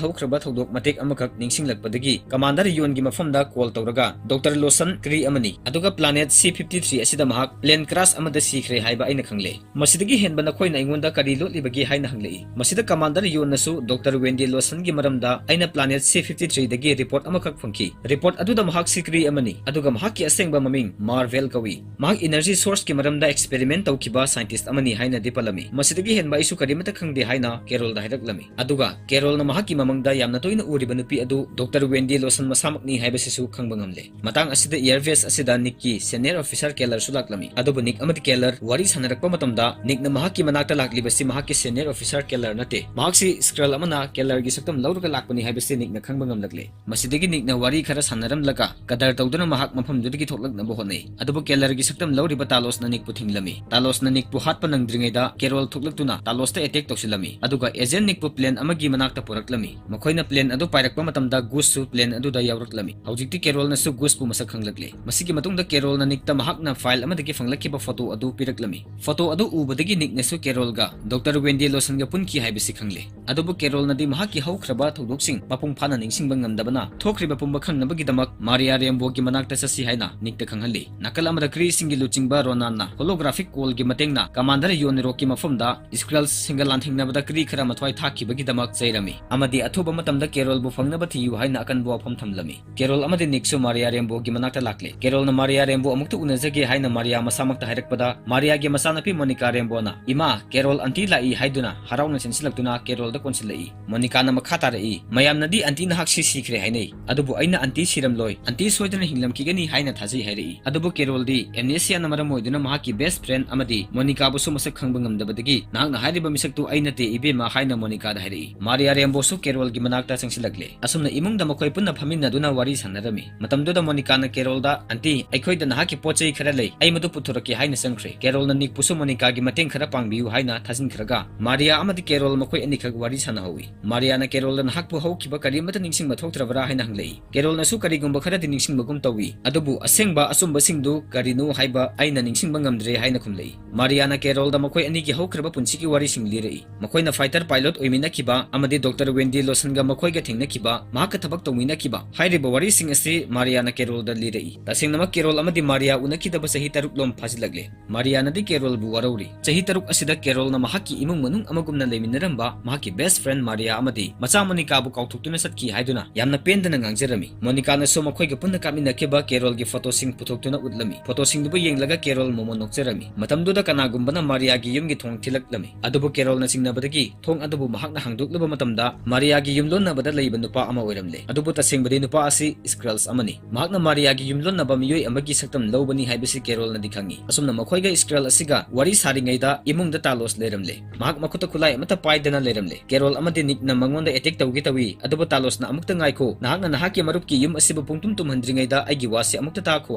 ꯍꯧꯈ꯭ꯔꯕ ꯊꯧꯗꯣꯛ ꯃꯇꯦꯛ ꯑꯃꯈꯛ ꯅꯤꯡꯁꯤꯡꯂꯛꯄꯗꯒꯤ Commander Yonꯒꯤ ꯃꯐꯝꯗ call ꯇꯧꯔꯒ, "Doctor Lawson Cree ꯑꯃꯅꯤ, ꯑꯗꯨꯒ planet C fifty three ꯑꯁꯤꯗ ꯃꯍꯥꯛ plane crash ꯑꯃꯗ ꯁꯤꯈ꯭ꯔꯦ ꯍꯥꯏꯕ ꯑꯩꯅ ꯈꯪꯂꯦ꯫ ꯃꯁꯤꯗꯒꯤ ꯍꯦꯟꯕ ꯅꯈꯣꯏꯅ ꯑꯩꯉꯣꯟꯗ ꯀꯔꯤ ꯂꯣꯠꯂꯤꯕꯒꯦ?" ꯍꯥꯏꯅ ꯍꯪꯂꯛꯏ꯫ ꯃꯁꯤꯗ Commander Yonꯅꯁꯨ Doctor Wendy Lawsonꯒꯤ ꯃꯔꯝꯗ "ꯑꯩꯅ planet C fifty threeꯗꯒꯤ report ꯑꯃꯈꯛ ꯐꯪꯈꯤ꯫ Report ꯑꯗꯨꯗ ꯃꯍꯥꯛ ꯁꯤ Cree ꯑꯃꯅꯤ, ꯑꯗꯨꯒ ꯃꯍꯥꯛꯀꯤ ꯑꯁꯦꯡꯕ ꯃꯃꯤꯡ Mar-Vell ꯀꯧꯏ꯫ ꯃꯍꯥꯛ energy sourceꯀꯤ ꯃꯔꯝꯗ experiment ꯇꯧꯈꯤꯕ scientist ꯑꯃꯅꯤ" ꯍꯥꯏꯅꯗꯤ ꯄꯜꯂꯝꯃꯤ꯫ "ꯃꯁꯤꯗꯒꯤ ꯍꯦꯟꯕ ꯑꯩꯁꯨ ꯀꯔꯤꯃꯠꯇ ꯈꯪꯗꯦ" ꯍꯥꯏꯅ Carolꯗ ꯍꯥꯏꯔꯛꯂꯝꯃꯤ꯫ ꯑꯗꯨꯒ Carolꯅ ꯃꯍꯥꯛꯀꯤ ꯃꯃꯪꯗ ꯌꯥꯝꯅ ꯇꯣꯏꯅ ꯎꯔꯤꯕ ꯅꯨꯄꯤ ꯑꯗꯨ Doctor Wendy Lawson ꯃꯁꯥꯃꯛꯅꯤ ꯍꯥꯏꯕꯁꯤꯁꯨ ꯈꯪꯕ ꯉꯝꯂꯦ꯫ ꯃꯇꯥꯡ ꯑꯁꯤꯗ air base ꯑꯁꯤꯗ Nickꯀꯤ senior officer Kellerꯁꯨ ꯂꯥꯛꯂꯝꯃꯤ꯫ ꯑꯗꯨꯕꯨ Nick ꯑꯃꯗꯤ Keller ꯋꯥꯔꯤ ꯁꯥꯟꯅꯔꯛꯄ ꯃꯇꯝꯗ Nickꯅ ꯃꯍꯥꯛꯀꯤ ꯃꯅꯥꯛꯇ ꯂꯥꯛꯂꯤꯕꯁꯤ ꯃꯍꯥꯛꯀꯤ senior officer Keller ꯅꯠꯇꯦ, ꯃꯍꯥꯛꯁꯤ Skrull ꯑꯃꯅ Kellerꯒꯤ ꯁꯛꯇꯝ ꯂꯧꯔꯒ ꯂꯥꯛꯄꯅꯤ ꯍꯥꯏꯕꯁꯤ Nickꯅ ꯈꯪꯕ ꯉꯝꯂꯛꯂꯦ꯫ ꯃꯁꯤꯗꯒꯤ Nickꯅ ꯋꯥꯔꯤ ꯈꯔ ꯁꯥꯟꯅꯔꯝꯂꯒ ꯀꯗꯔ ꯇꯧꯗꯨꯅ ꯃꯍꯥꯛ ꯃꯐꯝꯗꯨꯗꯒꯤ ꯊꯣꯛꯂꯛꯅꯕ ꯍꯣꯠꯅꯩ꯫ ꯑꯗꯨꯕꯨ Kellerꯒꯤ ꯁꯛꯇꯝ ꯂꯧꯔꯤꯕ Talosꯅ Nickꯄꯨ ꯊꯤꯡꯂꯝꯃꯤ꯫ Talosꯅ Nickꯄꯨ ꯍꯥꯠꯄ ꯅꯪꯗ꯭ꯔꯤꯉꯩꯗ Carol ꯊꯣꯛꯂꯛꯇꯨꯅ Talosꯇ attack ꯇꯧꯁꯤꯜꯂꯝꯃꯤ꯫ ꯑꯗꯨꯒ agent Nickꯄꯨ plane ꯑꯃꯒꯤ ꯃꯅꯥꯛꯇ ꯄꯨꯔꯛꯂꯝꯃꯤ꯫ ꯃꯈꯣꯏꯅ plane ꯑꯗꯨ ꯄꯥꯏꯔꯛꯄ ꯃꯇꯝꯗ Gus ꯁꯨ plane ꯑꯗꯨꯗ ꯌꯥꯎꯔꯛꯂꯝꯃꯤ꯫ ꯍꯧꯖꯤꯛꯇꯤ Carol ꯅꯁꯨ Gus ꯄꯨ ꯃꯁꯛ ꯈꯪꯂꯛꯂꯦ꯫ ꯃꯁꯤꯒꯤ ꯃꯇꯨꯡꯗ Carol ꯅ Nick ꯇ ꯃꯍꯥꯛꯅ file ꯑꯃꯗꯒꯤ ꯐꯪꯂꯛꯈꯤꯕ photo ꯑꯗꯨ ꯄꯤꯔꯛꯂꯝꯃꯤ꯫ Photo ꯑꯗꯨ ꯎꯕꯗꯒꯤ Nick ꯅꯁꯨ Carol ꯒ Doctor Wendy Lawson ꯒ ꯄꯨꯟꯈꯤ ꯍꯥꯏꯕꯁꯤ ꯈꯪꯂꯦ꯫ ꯑꯗꯨꯕꯨ Carol ꯅꯗꯤ ꯃꯍꯥꯛꯀꯤ ꯍꯧꯈ꯭ꯔꯕ ꯊꯧꯗꯣꯛꯁꯤꯡ ꯃꯄꯨꯡ ꯐꯥꯅ ꯅꯤꯡꯁꯤꯡꯕ ꯉꯝꯗꯕꯅ, ꯊꯣꯛꯈ꯭ꯔꯤꯕ ꯄꯨꯝꯕ ꯈꯪꯅꯕꯒꯤꯗꯃꯛ Maria Rambeau ꯒꯤ ꯃꯅꯥꯛꯇ ꯆꯠꯁꯤ ꯍꯥꯏꯅ Nick ꯇ ꯈꯪꯍꯜꯂꯤ꯫ ꯅꯥꯀꯜ ꯑꯃꯗ Kree ꯁꯤꯡꯒꯤ ꯂꯨꯆꯤꯡꯕ Ronan ꯅ holographic call ꯒꯤ ꯃꯇꯦꯡꯅ Commander Yon Rok ꯀꯤ ꯃꯐꯝꯗ Skrulls ꯁꯤꯡꯒ ꯂꯥꯟꯊꯦꯡꯅꯕꯗ Kree ꯈꯔ ꯃꯊ꯭ꯋꯥꯏ ꯊꯥꯛꯈꯤꯕꯒꯤꯗꯃꯛ ꯆꯩꯔꯝꯃꯤ ꯑꯃꯗꯤ ꯑꯊꯨꯕ ꯃꯇꯝꯗ Carol ꯕꯨ ꯐꯪꯅꯕ ꯊꯤꯌꯨ ꯍꯥꯏꯅ ꯑꯀꯟꯕ ꯋꯥꯐꯝ ꯊꯝꯂꯝꯃꯤ꯫ Carol ꯑꯃꯗꯤ Nick ꯁꯨ Maria Rambeau ꯒꯤ ꯃꯅꯥꯛꯇ ꯂꯥꯛꯂꯦ꯫ Carol ꯅ Maria Rambeau ꯑꯃꯨꯛꯇ ꯎꯅꯖꯒꯦ ꯍꯥꯏꯅ Maria ꯃꯁꯥꯃꯛꯇ ꯍꯥꯏꯔꯛꯄꯗ, Maria ꯒꯤ ꯃꯆꯥꯅꯨꯄꯤ Monica Rambeau ꯅ, "ꯏꯃꯥ, Carol aunty ꯂꯥꯛꯏ" ꯍꯥꯏꯗꯨꯅ ꯍꯔꯥꯎꯅ ꯆꯦꯟꯁꯤꯜꯂꯛꯇꯨꯅ Carol ꯗ ꯀꯣꯟꯁꯤꯜꯂꯛꯏ꯫ Monica ꯅ ꯃꯈꯥ ꯇꯥꯔꯛꯏ, "ꯃꯌꯥꯝꯅꯗꯤ aunty ꯅꯍꯥꯛꯁꯤ ꯁꯤꯈ꯭ꯔꯦ ꯍꯥꯏꯅꯩ, ꯑꯗꯨꯕꯨ ꯑꯩꯅ aunty ꯁꯤꯔꯝꯂꯣꯏ, aunty ꯁꯣꯏꯗꯅ ꯍꯤꯡꯂꯝꯈꯤꯒꯅꯤ ꯍꯥꯏꯅ ꯊꯥꯖꯩ" ꯍꯥꯏꯔꯛꯏ꯫ ꯑꯗꯨꯕꯨ Carol ꯗꯤ amnesia ꯅ ꯃꯔꯝ ꯑꯣꯏꯗꯨꯅ ꯃꯍꯥꯛꯀꯤ best friend ꯑꯃꯗꯤ Monica ꯕꯨꯁꯨ ꯃꯁꯛ ꯈꯪꯕ ꯉꯝꯗꯕꯗꯒꯤ, "ꯅꯍꯥꯛꯅ ꯍꯥꯏꯔꯤꯕ ꯃꯤꯁꯛꯇꯨ ꯑꯩ ꯅꯠꯇꯦ, ꯏꯕꯦꯝꯃ" ꯍꯥꯏꯅ Monica ꯗ ꯍꯥꯏꯔꯛꯏ꯫ Maria Rambeau ꯁꯨ Carol ꯒꯤ ꯃꯅꯥꯛꯇ ꯆꯪꯁꯤꯜꯂꯛꯂꯦ꯫ ꯑꯁꯨꯝꯅ ꯏꯃꯨꯡꯗ ꯃꯈꯣꯏ ꯄꯨꯟꯅ ꯐꯝꯃꯤꯟꯅꯗꯨꯅ ꯋꯥꯔꯤ ꯁꯥꯟꯅꯔꯝꯃꯤ꯫ ꯃꯇꯝꯗꯨꯗ Monica ꯅ Carol ꯗ, "Aunty, ꯑꯩꯈꯣꯏꯗ ꯅꯍꯥꯛꯀꯤ ꯄꯣꯠ ꯆꯩ ꯈꯔ ꯂꯩ, ꯑꯩ ꯃꯗꯨ ꯄꯨꯊꯣꯔꯛꯀꯦ" ꯍꯥꯏꯅ ꯆꯪꯈ꯭ꯔꯦ꯫ Carol ꯅ Nick ꯄꯨꯁꯨ Monica ꯒꯤ ꯃꯇꯦꯡ ꯈꯔ ꯄꯥꯡꯕꯤꯌꯨ ꯍꯥꯏꯅ ꯊꯥꯖꯤꯟꯈ꯭ꯔꯒ, Maria ꯑꯃꯗꯤ Carol ꯃꯈꯣꯏ ꯑꯅꯤꯈꯛ ꯋꯥꯔꯤ ꯁꯥꯟꯅꯍꯧꯏ꯫ Maria ꯅ Carol ꯗ, "ꯅꯍꯥꯛꯄꯨ ꯍꯧꯈꯤꯕ ꯀꯔꯤꯃꯠꯇ ꯅꯤꯡꯁꯤꯡꯕ ꯊꯣꯛꯇ꯭ꯔꯕ꯭ꯔꯥ?" ꯍꯥꯏꯅ ꯍꯪꯂꯛꯏ꯫ Carol ꯅꯁꯨ ꯀꯔꯤꯒꯨꯝꯕ ꯈꯔꯗꯤ ꯅꯤꯡꯁꯤꯡꯕꯒꯨꯝ ꯇꯧꯏ, ꯑꯗꯨꯕꯨ ꯑꯁꯦꯡꯕ ꯑꯆꯨꯝꯕꯁꯤꯡꯗꯨ ꯀꯔꯤꯅꯣ ꯍꯥꯏꯕ ꯑꯩꯅ ꯅꯤꯡꯁꯤꯡꯕ ꯉꯝꯗ꯭ꯔꯦ ꯍꯥꯏꯅ ꯈꯨꯝꯂꯛꯏ꯫ Maria ꯅ Carol ꯗ ꯃꯈꯣꯏ ꯑꯅꯤꯒꯤ ꯍꯧꯈ꯭ꯔꯕ ꯄꯨꯟꯁꯤꯒꯤ ꯋꯥꯔꯤꯁꯤꯡ ꯂꯤꯔꯛꯏ꯫ ꯃꯈꯣꯏꯅ fighter pilot ꯑꯣꯏꯃꯤꯟꯅꯈꯤꯕ ꯑꯃꯗꯤ Doctor Wendy Lawson ꯒ ꯃꯈꯣꯏꯒ ꯊꯦꯡꯅꯈꯤꯕ, ꯃꯍꯥꯛꯀ ꯊꯕꯛ ꯇꯧꯃꯤꯟꯅꯈꯤꯕ, ꯍꯥꯏꯔꯤꯕ ꯋꯥꯔꯤꯁꯤꯡ ꯑꯁꯤ Maria ꯅ Carol ꯗ ꯂꯤꯔꯛꯏ꯫ ꯇꯁꯦꯡꯅꯃꯛ Carol ꯑꯃꯗꯤ Maria ꯎꯅꯈꯤꯗꯕ ꯆꯍꯤ ꯇꯔꯨꯛ ꯂꯣꯝ ꯐꯥꯖꯤꯜꯂꯛꯂꯦ꯫ Maria ꯅꯗꯤ Carol ꯕꯨ ꯋꯥꯔꯧꯔꯤ꯫ ꯆꯍꯤ ꯇꯔꯨꯛ ꯑꯁꯤꯗ Carol ꯅ ꯃꯍꯥꯛꯀꯤ ꯏꯃꯨꯡ ꯃꯅꯨꯡ ꯑꯃꯒꯨꯝꯅ ꯂꯩꯃꯤꯟꯅꯔꯝꯕ ꯃꯍꯥꯛꯀꯤ best friend Maria ꯑꯃꯗꯤ ꯃꯆꯥ Monica ꯕꯨ ꯀꯥꯎꯊꯣꯛꯇꯨꯅ ꯆꯠꯈꯤ ꯍꯥꯏꯗꯨꯅ ꯌꯥꯝꯅ ꯄꯦꯟꯗꯅ ꯉꯥꯡꯖꯔꯝꯃꯤ꯫ Monica ꯅꯁꯨ ꯃꯈꯣꯏꯒ ꯄꯨꯟꯅ ꯀꯥꯞꯃꯤꯟꯅꯈꯤꯕ Carol ꯒꯤ photo ꯁꯤꯡ ꯄꯨꯊꯣꯛꯇꯨꯅ ꯎꯠꯂꯝꯃꯤ꯫ Photo ꯁꯤꯡꯗꯨꯕꯨ ꯌꯦꯡꯂꯒ Carol ꯃꯣꯃꯣꯟ ꯅꯣꯛꯆꯔꯝꯃꯤ꯫ ꯃꯇꯝꯗꯨꯗ ꯀꯅꯥꯒꯨꯝꯕꯅ Maria ꯒꯤ ꯌꯨꯝꯒꯤ ꯊꯣꯡ ꯊꯤꯜꯂꯛꯂꯝꯃꯤ꯫ ꯑꯗꯨꯕꯨ Carol ꯅ ꯆꯤꯡꯅꯕꯗꯒꯤ ꯊꯣꯡ ꯑꯗꯨꯕꯨ ꯃꯍꯥꯛꯅ ꯍꯥꯡꯗꯣꯛꯂꯨꯕ ꯃꯇꯝꯗ, Maria ꯒꯤ ꯌꯨꯝꯂꯣꯟꯅꯕꯗ ꯂꯩꯕ ꯅꯨꯄꯥ ꯑꯃ ꯑꯣꯏꯔꯝꯂꯦ꯫ ꯑꯗꯨꯕꯨ ꯇꯁꯦꯡꯕꯗꯤ ꯅꯨꯄꯥ ꯑꯁꯤ Skrulls ꯑꯃꯅꯤ꯫ ꯃꯍꯥꯛꯅ Maria ꯒꯤ ꯌꯨꯝꯂꯣꯟꯅꯕ ꯃꯤꯑꯣꯏ ꯑꯃꯒꯤ ꯁꯛꯇꯝ ꯂꯧꯕꯅꯤ ꯍꯥꯏꯕꯁꯤ Carol ꯅꯗꯤ ꯈꯪꯏ꯫ ꯑꯁꯨꯝꯅ ꯃꯈꯣꯏꯒ Skrull ꯑꯁꯤꯒ ꯋꯥꯔꯤ ꯁꯥꯔꯤꯉꯩꯗ ꯏꯃꯨꯡꯗ Talos ꯂꯩꯔꯝꯂꯦ꯫ ꯃꯍꯥꯛ ꯃꯈꯨꯠꯇ ꯈꯨꯠꯂꯥꯏ ꯑꯃꯠꯇ ꯄꯥꯏꯗꯅ ꯂꯩꯔꯝꯂꯦ꯫ Carol ꯑꯃꯗꯤ Nick ꯅ ꯃꯉꯣꯟꯗ attack ꯇꯧꯒꯦ ꯇꯧꯏ, ꯑꯗꯨꯕꯨ Talos ꯅ, "ꯑꯃꯨꯛꯇ ꯉꯥꯏꯈꯣ, ꯅꯍꯥꯛꯅ ꯅꯍꯥꯛꯀꯤ ꯃꯔꯨꯞꯀꯤ ꯌꯨꯝ ꯑꯁꯤꯕꯨ ꯄꯨꯡꯇꯨꯝ ꯇꯨꯝꯍꯟꯗ꯭ꯔꯤꯉꯩꯗ ꯑꯩꯒꯤ ꯋꯥꯁꯤ ꯑꯃꯨꯛꯇ ꯇꯥꯈꯣ"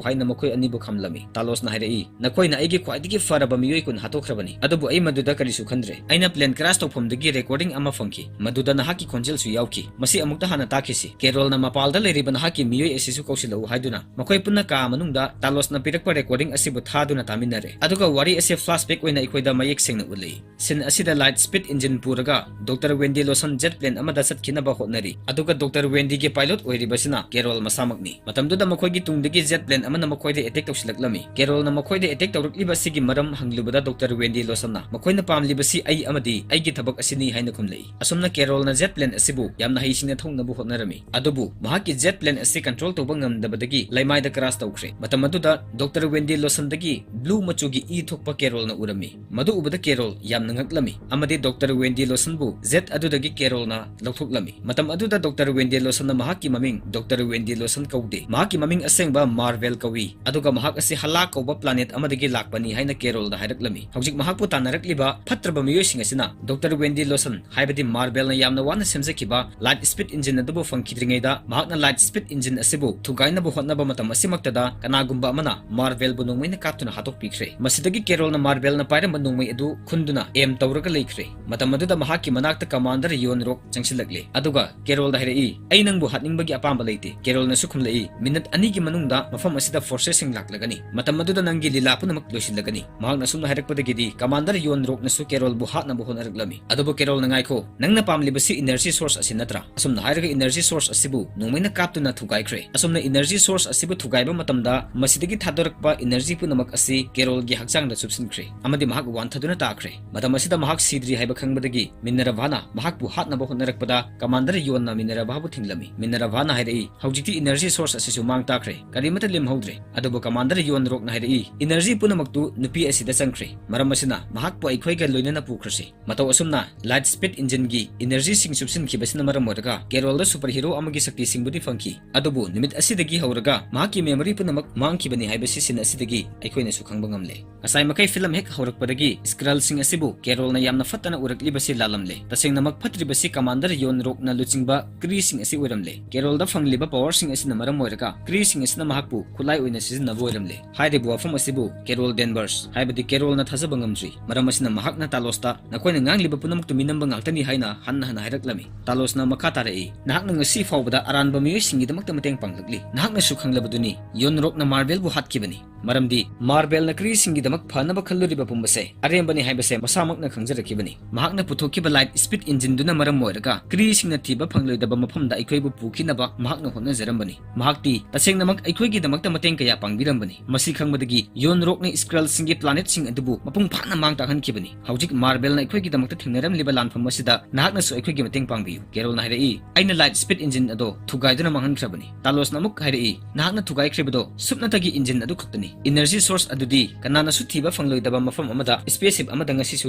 ꯍꯥꯏꯅ ꯃꯈꯣꯏ ꯑꯅꯤꯕꯨ ꯈꯥꯝꯂꯝꯃꯤ꯫ Talos ꯅ ꯍꯥꯏꯔꯛꯏ, "ꯅꯈꯣꯏꯅ ꯑꯩꯒꯤ ꯈ꯭ꯋꯥꯏꯗꯒꯤ ꯐꯔꯕ ꯃꯤꯑꯣꯏ ꯀꯨꯟ ꯍꯥꯠꯇꯣꯛꯈ꯭ꯔꯕꯅꯤ, ꯑꯗꯨꯕꯨ ꯑꯩ ꯃꯗꯨꯗ ꯀꯔꯤꯁꯨ ꯈꯟꯗ꯭ꯔꯦ꯫ ꯑꯩꯅ plane crash ꯇꯧꯐꯝꯗꯒꯤ recording ꯑꯃ ꯐꯪꯈꯤ꯫ ꯃꯗꯨꯗ ꯅꯍꯥꯛꯀꯤ ꯈꯣꯟꯖꯦꯜꯁꯨ ꯌꯥꯎꯈꯤ꯫ ꯃꯁꯤ ꯑꯃꯨꯛꯇ ꯍꯥꯟꯅ ꯇꯥꯈꯤꯁꯤ꯫ ꯀꯦꯔꯣꯜꯅ ꯃꯄꯥꯜꯗ ꯂꯩꯔꯤꯕ ꯅꯍꯥꯛꯀꯤ ꯃꯤꯑꯣꯏ ꯑꯁꯤꯁꯨ ꯀꯧꯁꯤꯜꯂꯛꯎ ꯍꯥꯏꯗꯨꯅ ꯃꯈꯣꯏ ꯄꯨꯟꯅ ꯀꯥ ꯃꯅꯨꯡꯗ ꯇꯥꯂꯣꯁꯅ ꯄꯤꯔꯛꯄ recording ꯑꯁꯤꯕꯨ ꯊꯥꯗꯨꯅ ꯇꯥꯃꯤꯟꯅꯔꯦ꯫ ꯑꯗꯨꯒ ꯋꯥꯔꯤ ꯑꯁꯤ flashback ꯑꯣꯏꯅ ꯑꯩꯈꯣꯏꯗ ꯃꯌꯦꯛ ꯁꯦꯡꯅ ꯎꯠꯂꯤ꯫ Scene ꯑꯁꯤꯗ light speed engine ꯄꯨꯔꯒ Doctor Wendy Lawson jet plane ꯑꯃꯗ ꯆꯠꯈꯤꯅꯕ ꯍꯣꯠꯅꯔꯤ꯫ ꯑꯗꯨꯒ Doctor Wendyꯒꯤ pilot ꯑꯣꯏꯔꯤꯕꯁꯤꯅ ꯀꯦꯔꯣꯜ ꯃꯁꯥꯃꯛꯅꯤ꯫ ꯃꯇꯝꯗꯨꯗ ꯃꯈꯣꯏꯒꯤ ꯇꯨꯡꯗꯒꯤ jet plane ꯑꯃꯅ ꯃꯈꯣꯏꯗ attack ꯇꯧꯁꯤꯜꯂꯛꯂꯝꯃꯤ꯫ ꯀꯦꯔꯣꯜꯅ ꯃꯈꯣꯏꯗ attack ꯇꯧꯔꯛꯂꯤꯕ ꯑꯁꯤꯒꯤ ꯃꯔꯝ ꯍꯪꯂꯨꯕꯗ Doctor Wendy Lawsonꯅ ꯃꯈꯣꯏꯅ ꯄꯥꯝꯂꯤꯕꯁꯤ ꯑꯩ ꯑꯃꯗꯤ ꯑꯩꯒꯤ ꯊꯕꯛ ꯑꯁꯤꯅꯤ ꯍꯥꯏꯅ ꯈꯨꯝꯂꯛꯏ꯫ ꯑꯁꯨꯝꯅ ꯀꯦꯔꯣꯜꯅ jet plane ꯑꯁꯤꯕꯨ ꯌꯥꯝꯅ ꯍꯩꯁꯤꯡꯅ ꯊꯧꯅꯕ ꯍꯣꯠꯅꯔꯝꯃꯤ꯫ ꯑꯗꯨꯕꯨ ꯃꯍꯥꯛꯀꯤ jet plane ꯑꯁꯤ control ꯇꯧꯕ ꯉꯝꯗꯕꯗꯒꯤ ꯂꯩꯃꯥꯏꯗ crash ꯇꯧꯈ꯭ꯔꯦ꯫ ꯃꯇꯝ ꯑꯗꯨꯗ Doctor Wendy Lawsonꯗꯒꯤ blue ꯃꯆꯨꯒꯤ ꯏ ꯊꯣꯛꯄ ꯀꯦꯔꯣꯜꯅ ꯎꯔꯝꯃꯤ꯫ ꯃꯗꯨ ꯎꯕꯗ ꯀꯦꯔꯣꯜ ꯌꯥꯝꯅ ꯉꯛꯂꯝꯃꯤ ꯑꯃꯗꯤ Doctor Wendy Lawsonꯕꯨ jet ꯑꯗꯨꯗꯒꯤ ꯀꯦꯔꯣꯜꯅ ꯂꯧꯊꯣꯛꯂꯝꯃꯤ꯫ ꯃꯇꯝ ꯑꯗꯨꯗ Doctor Wendy Lawsonꯅ ꯃꯍꯥꯛꯀꯤ ꯃꯃꯤꯡ Doctor Wendy Lawson ꯀꯧꯗꯦ꯫ ꯃꯍꯥꯛꯀꯤ ꯃꯃꯤꯡ ꯑꯁꯦꯡꯕ Marvel ꯀꯧꯏ꯫ ꯑꯗꯨꯒ ꯃꯍꯥꯛ ꯑꯁꯤ ꯍꯂꯥ ꯀꯧꯕ planet ꯑꯃꯗꯒꯤ ꯂꯥꯛꯄꯅꯤ ꯍꯥꯏꯅ ꯀꯦꯔꯣꯜꯗ ꯍꯥꯏꯔꯛꯂꯝꯃꯤ꯫ ꯍꯧꯖꯤꯛ ꯃꯍꯥꯛꯄꯨ ꯇꯥꯟꯅꯔꯛꯂꯤꯕ ꯐꯠꯇ꯭ꯔꯕ ꯃꯤꯑꯣꯏꯁꯤꯡ ꯑꯁꯤꯅ Doctor Wendy Lawson, ꯍꯥꯏꯕꯗꯤ Marvelꯅ ꯌꯥꯝꯅ ꯋꯥꯅ ꯁꯦꯝꯖꯈꯤꯕ light speed engine ꯑꯗꯨꯕꯨ ꯐꯪꯈꯤꯗ꯭ꯔꯤꯉꯩꯗ ꯃꯍꯥꯛꯅ light speed engine ꯑꯁꯤꯕꯨ ꯊꯨꯒꯥꯏꯅꯕ ꯍꯣꯠꯅꯕ ꯃꯇꯝ ꯑꯁꯤꯃꯛꯇꯗ ꯀꯅꯥꯒꯨꯝꯕ ꯑꯃꯅ Marvelꯕꯨ ꯅꯣꯡꯃꯩꯅ ꯀꯥꯞꯇꯨꯅ ꯍꯥꯠꯇꯣꯛꯄꯤꯈ꯭ꯔꯦ꯫ ꯃꯁꯤꯗꯒꯤ ꯀꯦꯔꯣꯜꯅ Marvelꯅ ꯄꯥꯏꯔꯝꯕ ꯅꯣꯡꯃꯩ ꯑꯗꯨ ꯈꯨꯟꯗꯨꯅ aim ꯇꯧꯔꯒ ꯂꯩꯈ꯭ꯔꯦ꯫ ꯃꯇꯝ ꯑꯗꯨꯗ ꯃꯍꯥꯛꯀꯤ ꯃꯅꯥꯛꯇ Commander Yon Rock ꯆꯪꯁꯤꯜꯂꯛꯂꯦ꯫ ꯑꯗꯨꯒ ꯀꯦꯔꯣꯜꯗ ꯍꯥꯏꯔꯛꯏ, "ꯑꯩ ꯅꯪꯕꯨ ꯍꯥꯠꯅꯤꯡꯕꯒꯤ ꯑꯄꯥꯝꯕ ꯂꯩꯇꯦ꯫" ꯀꯦꯔꯣꯜꯅꯁꯨ ꯈꯨꯝꯂꯛꯏ, "Minute ꯑꯅꯤꯒꯤ ꯃꯅꯨꯡꯗ ꯃꯐꯝ ꯑꯁꯤꯗ forcesꯁꯤꯡ ꯂꯥꯛꯂꯒꯅꯤ꯫ ꯃꯇꯝ ꯑꯗꯨꯗ ꯅꯪꯒꯤ ꯂꯤꯂꯥ ꯄꯨꯝꯅꯃꯛ ꯂꯣꯏꯁꯤꯜꯂꯒꯅꯤ꯫" ꯃꯍꯥꯛꯅ ꯑꯁꯨꯝꯅ ꯍꯥꯏꯔꯛꯄꯗꯒꯤꯗꯤ Commander Yon Rockꯅꯁꯨ ꯀꯦꯔꯣꯜꯕꯨ ꯍꯥꯠꯅꯕ ꯍꯣꯠꯅꯔꯛꯂꯝꯃꯤ꯫ ꯑꯗꯨꯕꯨ ꯀꯦꯔꯣꯜꯅ, "ꯉꯥꯏꯈꯣ, ꯅꯪꯅ ꯄꯥꯝꯂꯤꯕꯁꯤ energy source ꯑꯁꯤ ꯅꯠꯇ꯭ꯔꯥ?" ꯑꯁꯨꯝꯅ ꯍꯥꯏꯔꯒ energy source ꯑꯁꯤꯕꯨ ꯅꯣꯡꯃꯩꯅ ꯀꯥꯞꯇꯨꯅ ꯊꯨꯒꯥꯏꯈ꯭ꯔꯦ꯫ ꯑꯁꯨꯝꯅ energy source ꯑꯁꯤꯕꯨ ꯊꯨꯒꯥꯏꯕ ꯃꯇꯝꯗ ꯃꯁꯤꯗꯒꯤ ꯊꯥꯗꯣꯔꯛꯄ energy ꯄꯨꯝꯅꯃꯛ ꯑꯁꯤ ꯀꯦꯔꯣꯜꯒꯤ ꯍꯛꯆꯥꯡꯗ ꯆꯨꯞꯁꯤꯟꯈ꯭ꯔꯦ ꯑꯃꯗꯤ ꯃꯍꯥꯛ ꯋꯥꯟꯊꯗꯨꯅ ꯇꯥꯈ꯭ꯔꯦ꯫ ꯃꯇꯝ ꯑꯁꯤꯗ ꯃꯍꯥꯛ ꯁꯤꯗ꯭ꯔꯤ ꯍꯥꯏꯕ ꯈꯪꯕꯗꯒꯤ ꯃꯤꯅꯔꯚꯥꯅ ꯃꯍꯥꯛꯄꯨ ꯍꯥꯠꯅꯕ ꯍꯣꯠꯅꯔꯛꯄꯗ Commander Yonꯅ ꯃꯤꯅꯔꯚꯥꯕꯨ ꯊꯤꯡꯂꯝꯃꯤ꯫ ꯃꯤꯅꯔꯚꯥꯅ ꯍꯥꯏꯔꯛꯏ, "ꯍꯧꯖꯤꯛꯇꯤ energy source ꯑꯁꯤꯁꯨ ꯃꯥꯡ ꯇꯥꯛꯈ꯭ꯔꯦ, ꯀꯔꯤꯃꯠꯇ ꯂꯦꯝꯍꯧꯗ꯭ꯔꯦ꯫" ꯑꯗꯨꯕꯨ Commander Yon Rockꯅ ꯍꯥꯏꯔꯛꯏ, "Energy ꯄꯨꯝꯅꯃꯛꯇꯨ ꯅꯨꯄꯤ ꯑꯁꯤꯗ ꯆꯪꯈ꯭ꯔꯦ꯫ ꯃꯔꯝ ꯑꯁꯤꯅ ꯃꯍꯥꯛꯄꯨ ꯑꯩꯈꯣꯏꯒ ꯂꯣꯏꯅꯅ ꯄꯨꯈ꯭ꯔꯁꯤ꯫" ꯃꯇꯧ ꯑꯁꯨꯝꯅ light speed engineꯒꯤ energyꯁꯤꯡ ꯆꯨꯞꯁꯤꯟꯈꯤꯕꯁꯤꯅ ꯃꯔꯝ ꯑꯣꯏꯔꯒ ꯀꯦꯔꯣꯜꯗ superhero ꯑꯃꯒꯤ ꯁꯛꯇꯤꯁꯤꯡꯕꯨꯗꯤ ꯐꯪꯈꯤ꯫ ꯑꯗꯨꯕꯨ ꯅꯨꯃꯤꯠ ꯑꯁꯤꯗꯒꯤ ꯍꯧꯔꯒ ꯃꯍꯥꯛꯀꯤ memory ꯄꯨꯝꯅꯃꯛ ꯃꯥꯡꯈꯤꯕꯅꯤ ꯍꯥꯏꯕꯁꯤ scene ꯑꯁꯤꯗꯒꯤ ꯑꯩꯈꯣꯏꯅꯁꯨ ꯈꯪꯕ ꯉꯝꯂꯦ꯫ ꯉꯁꯥꯏ ꯃꯈꯩ film ꯍꯦꯛ ꯍꯧꯔꯛꯄꯗꯒꯤ Skrullꯁꯤꯡ ꯑꯁꯤꯕꯨ ꯀꯦꯔꯣꯜꯅ ꯌꯥꯝꯅ ꯐꯠꯇꯅ ꯎꯔꯛꯂꯤꯕꯁꯤ ꯂꯥꯜꯂꯝꯂꯦ꯫ ꯇꯁꯦꯡꯅꯃꯛ ꯐꯠꯇ꯭ꯔꯤꯕꯁꯤ Commander Yon Rockꯅ ꯂꯨꯆꯤꯡꯕ Kreeꯁꯤꯡ ꯑꯁꯤ ꯑꯣꯏꯔꯝꯂꯦ꯫ ꯀꯦꯔꯣꯜꯗ ꯐꯪꯂꯤꯕ powerꯁꯤꯡ ꯑꯁꯤꯅ ꯃꯔꯝ ꯑꯣꯏꯔꯒ Kreeꯁꯤꯡ ꯑꯁꯤꯅ ꯃꯍꯥꯛꯄꯨ ꯈꯨꯠꯂꯥꯏ ꯑꯣꯏꯅ ꯁꯤꯖꯤꯟꯅꯕ ꯑꯣꯏꯔꯝꯂꯦ꯫ ꯍꯥꯏꯔꯤꯕ ꯋꯥꯐꯝ ꯑꯁꯤꯕꯨ Carol Danvers, ꯍꯥꯏꯕꯗꯤ ꯀꯦꯔꯣꯜꯅ ꯊꯥꯖꯕ ꯉꯝꯗ꯭ꯔꯤ꯫ ꯃꯔꯝ ꯑꯁꯤꯅ ꯃꯍꯥꯛꯅ ꯇꯥꯂꯣꯁꯇ, "ꯅꯈꯣꯏꯅ ꯉꯥꯡꯂꯤꯕ ꯄꯨꯝꯅꯃꯛꯇꯨ ꯃꯤꯅꯝꯕ ꯉꯥꯛꯇꯅꯤ" ꯍꯥꯏꯅ ꯍꯟꯅ ꯍꯟꯅ ꯍꯥꯏꯔꯛꯂꯝꯃꯤ꯫ ꯇꯥꯂꯣꯁꯅ ꯃꯈꯥ ꯇꯥꯔꯛꯏ, "ꯅꯍꯥꯛꯅ ꯉꯁꯤ ꯐꯥꯎꯕꯗ ꯑꯔꯥꯟꯕ ꯃꯤꯑꯣꯏꯁꯤꯡꯒꯤꯗꯃꯛꯇ ꯃꯇꯦꯡ ꯄꯥꯡꯂꯛꯂꯤ꯫ ꯅꯍꯥꯛꯅꯁꯨ ꯈꯪꯂꯕꯗꯨꯅꯤ, ꯌꯣꯟꯔꯣꯛꯅ ꯃꯥꯔꯕꯦꯜꯕꯨ ꯍꯥꯠꯈꯤꯕꯅꯤ꯫ ꯃꯔꯝꯗꯤ ꯃꯥꯔꯕꯦꯜꯅ ꯀ꯭ꯔꯤꯁꯤꯡꯒꯤꯗꯃꯛ ꯐꯅꯕ ꯈꯜꯂꯨꯔꯤꯕ ꯄꯨꯝꯕꯁꯦ ꯑꯔꯦꯝꯕꯅꯤ ꯍꯥꯏꯕꯁꯦ ꯃꯁꯥꯃꯛꯅ ꯈꯪꯖꯔꯛꯈꯤꯕꯅꯤ꯫ ꯃꯍꯥꯛꯅ ꯄꯨꯊꯣꯛꯈꯤꯕ ꯂꯥꯏꯠ ꯁ꯭ꯄꯤꯗ ꯏꯟꯖꯤꯟꯗꯨꯅ ꯃꯔꯝ ꯑꯣꯏꯔꯒ ꯀ꯭ꯔꯤꯁꯤꯡꯅ ꯊꯤꯕ ꯐꯪꯂꯣꯏꯗꯕ ꯃꯐꯝꯗ ꯑꯩꯈꯣꯏꯕꯨ ꯄꯨꯈꯤꯅꯕ ꯃꯍꯥꯛꯅ ꯍꯣꯠꯅꯖꯔꯝꯕꯅꯤ꯫ ꯃꯍꯥꯛꯇꯤ ꯇꯁꯦꯡꯅꯃꯛ ꯑꯩꯈꯣꯏꯒꯤꯗꯃꯛꯇ ꯃꯇꯦꯡ ꯀꯌꯥ ꯄꯥꯡꯕꯤꯔꯝꯕꯅꯤ꯫ ꯃꯁꯤ ꯈꯪꯕꯗꯒꯤ ꯌꯣꯟꯔꯣꯛꯅ ꯁ꯭ꯀ꯭ꯔꯜꯁꯤꯡꯒꯤ ꯄ꯭ꯂꯥꯅꯦꯠꯁꯤꯡ ꯑꯗꯨꯕꯨ ꯃꯄꯨꯡ ꯐꯥꯅ ꯃꯥꯡ ꯇꯥꯛꯍꯟꯈꯤꯕꯅꯤ꯫ ꯍꯧꯖꯤꯛ ꯃꯥꯔꯕꯦꯜꯅ ꯑꯩꯈꯣꯏꯒꯤꯗꯃꯛꯇ ꯊꯦꯡꯅꯔꯝꯂꯤꯕ ꯂꯥꯟꯐꯝ ꯑꯁꯤꯗ ꯅꯍꯥꯛꯅꯁꯨ ꯑꯩꯈꯣꯏꯒꯤ ꯃꯇꯦꯡ ꯄꯥꯡꯕꯤꯌꯨ", ꯀꯦꯔꯣꯜꯅ ꯍꯥꯏꯔꯛꯏ꯫ "ꯑꯩꯅ ꯂꯥꯏꯠ ꯁ꯭ꯄꯤꯗ ꯏꯟꯖꯤꯟ ꯑꯗꯣ ꯊꯨꯒꯥꯏꯗꯨꯅ ꯃꯥꯡꯍꯟꯈ꯭ꯔꯕꯅꯤ꯫" ꯇꯥꯂꯣꯁꯅ ꯑꯃꯨꯛ ꯍꯥꯏꯔꯛꯏ, "ꯅꯍꯥꯛꯅ ꯊꯨꯒꯥꯏꯈ꯭ꯔꯤꯕꯗꯣ ꯁꯨꯞꯅꯇꯒꯤ ꯏꯟꯖꯤꯟ ꯑꯗꯨ ꯈꯛꯇꯅꯤ꯫ ꯏꯅꯔꯖꯤ ꯁꯣꯔꯁ ꯑꯗꯨꯗꯤ ꯀꯅꯥꯅꯁꯨ ꯊꯤꯕ ꯐꯪꯂꯣꯏꯗꯕ ꯃꯐꯝ ꯑꯃꯗ ꯁ꯭ꯄꯦꯁ ꯁꯤꯞ ꯑꯃꯗ ꯉꯁꯤꯁꯨ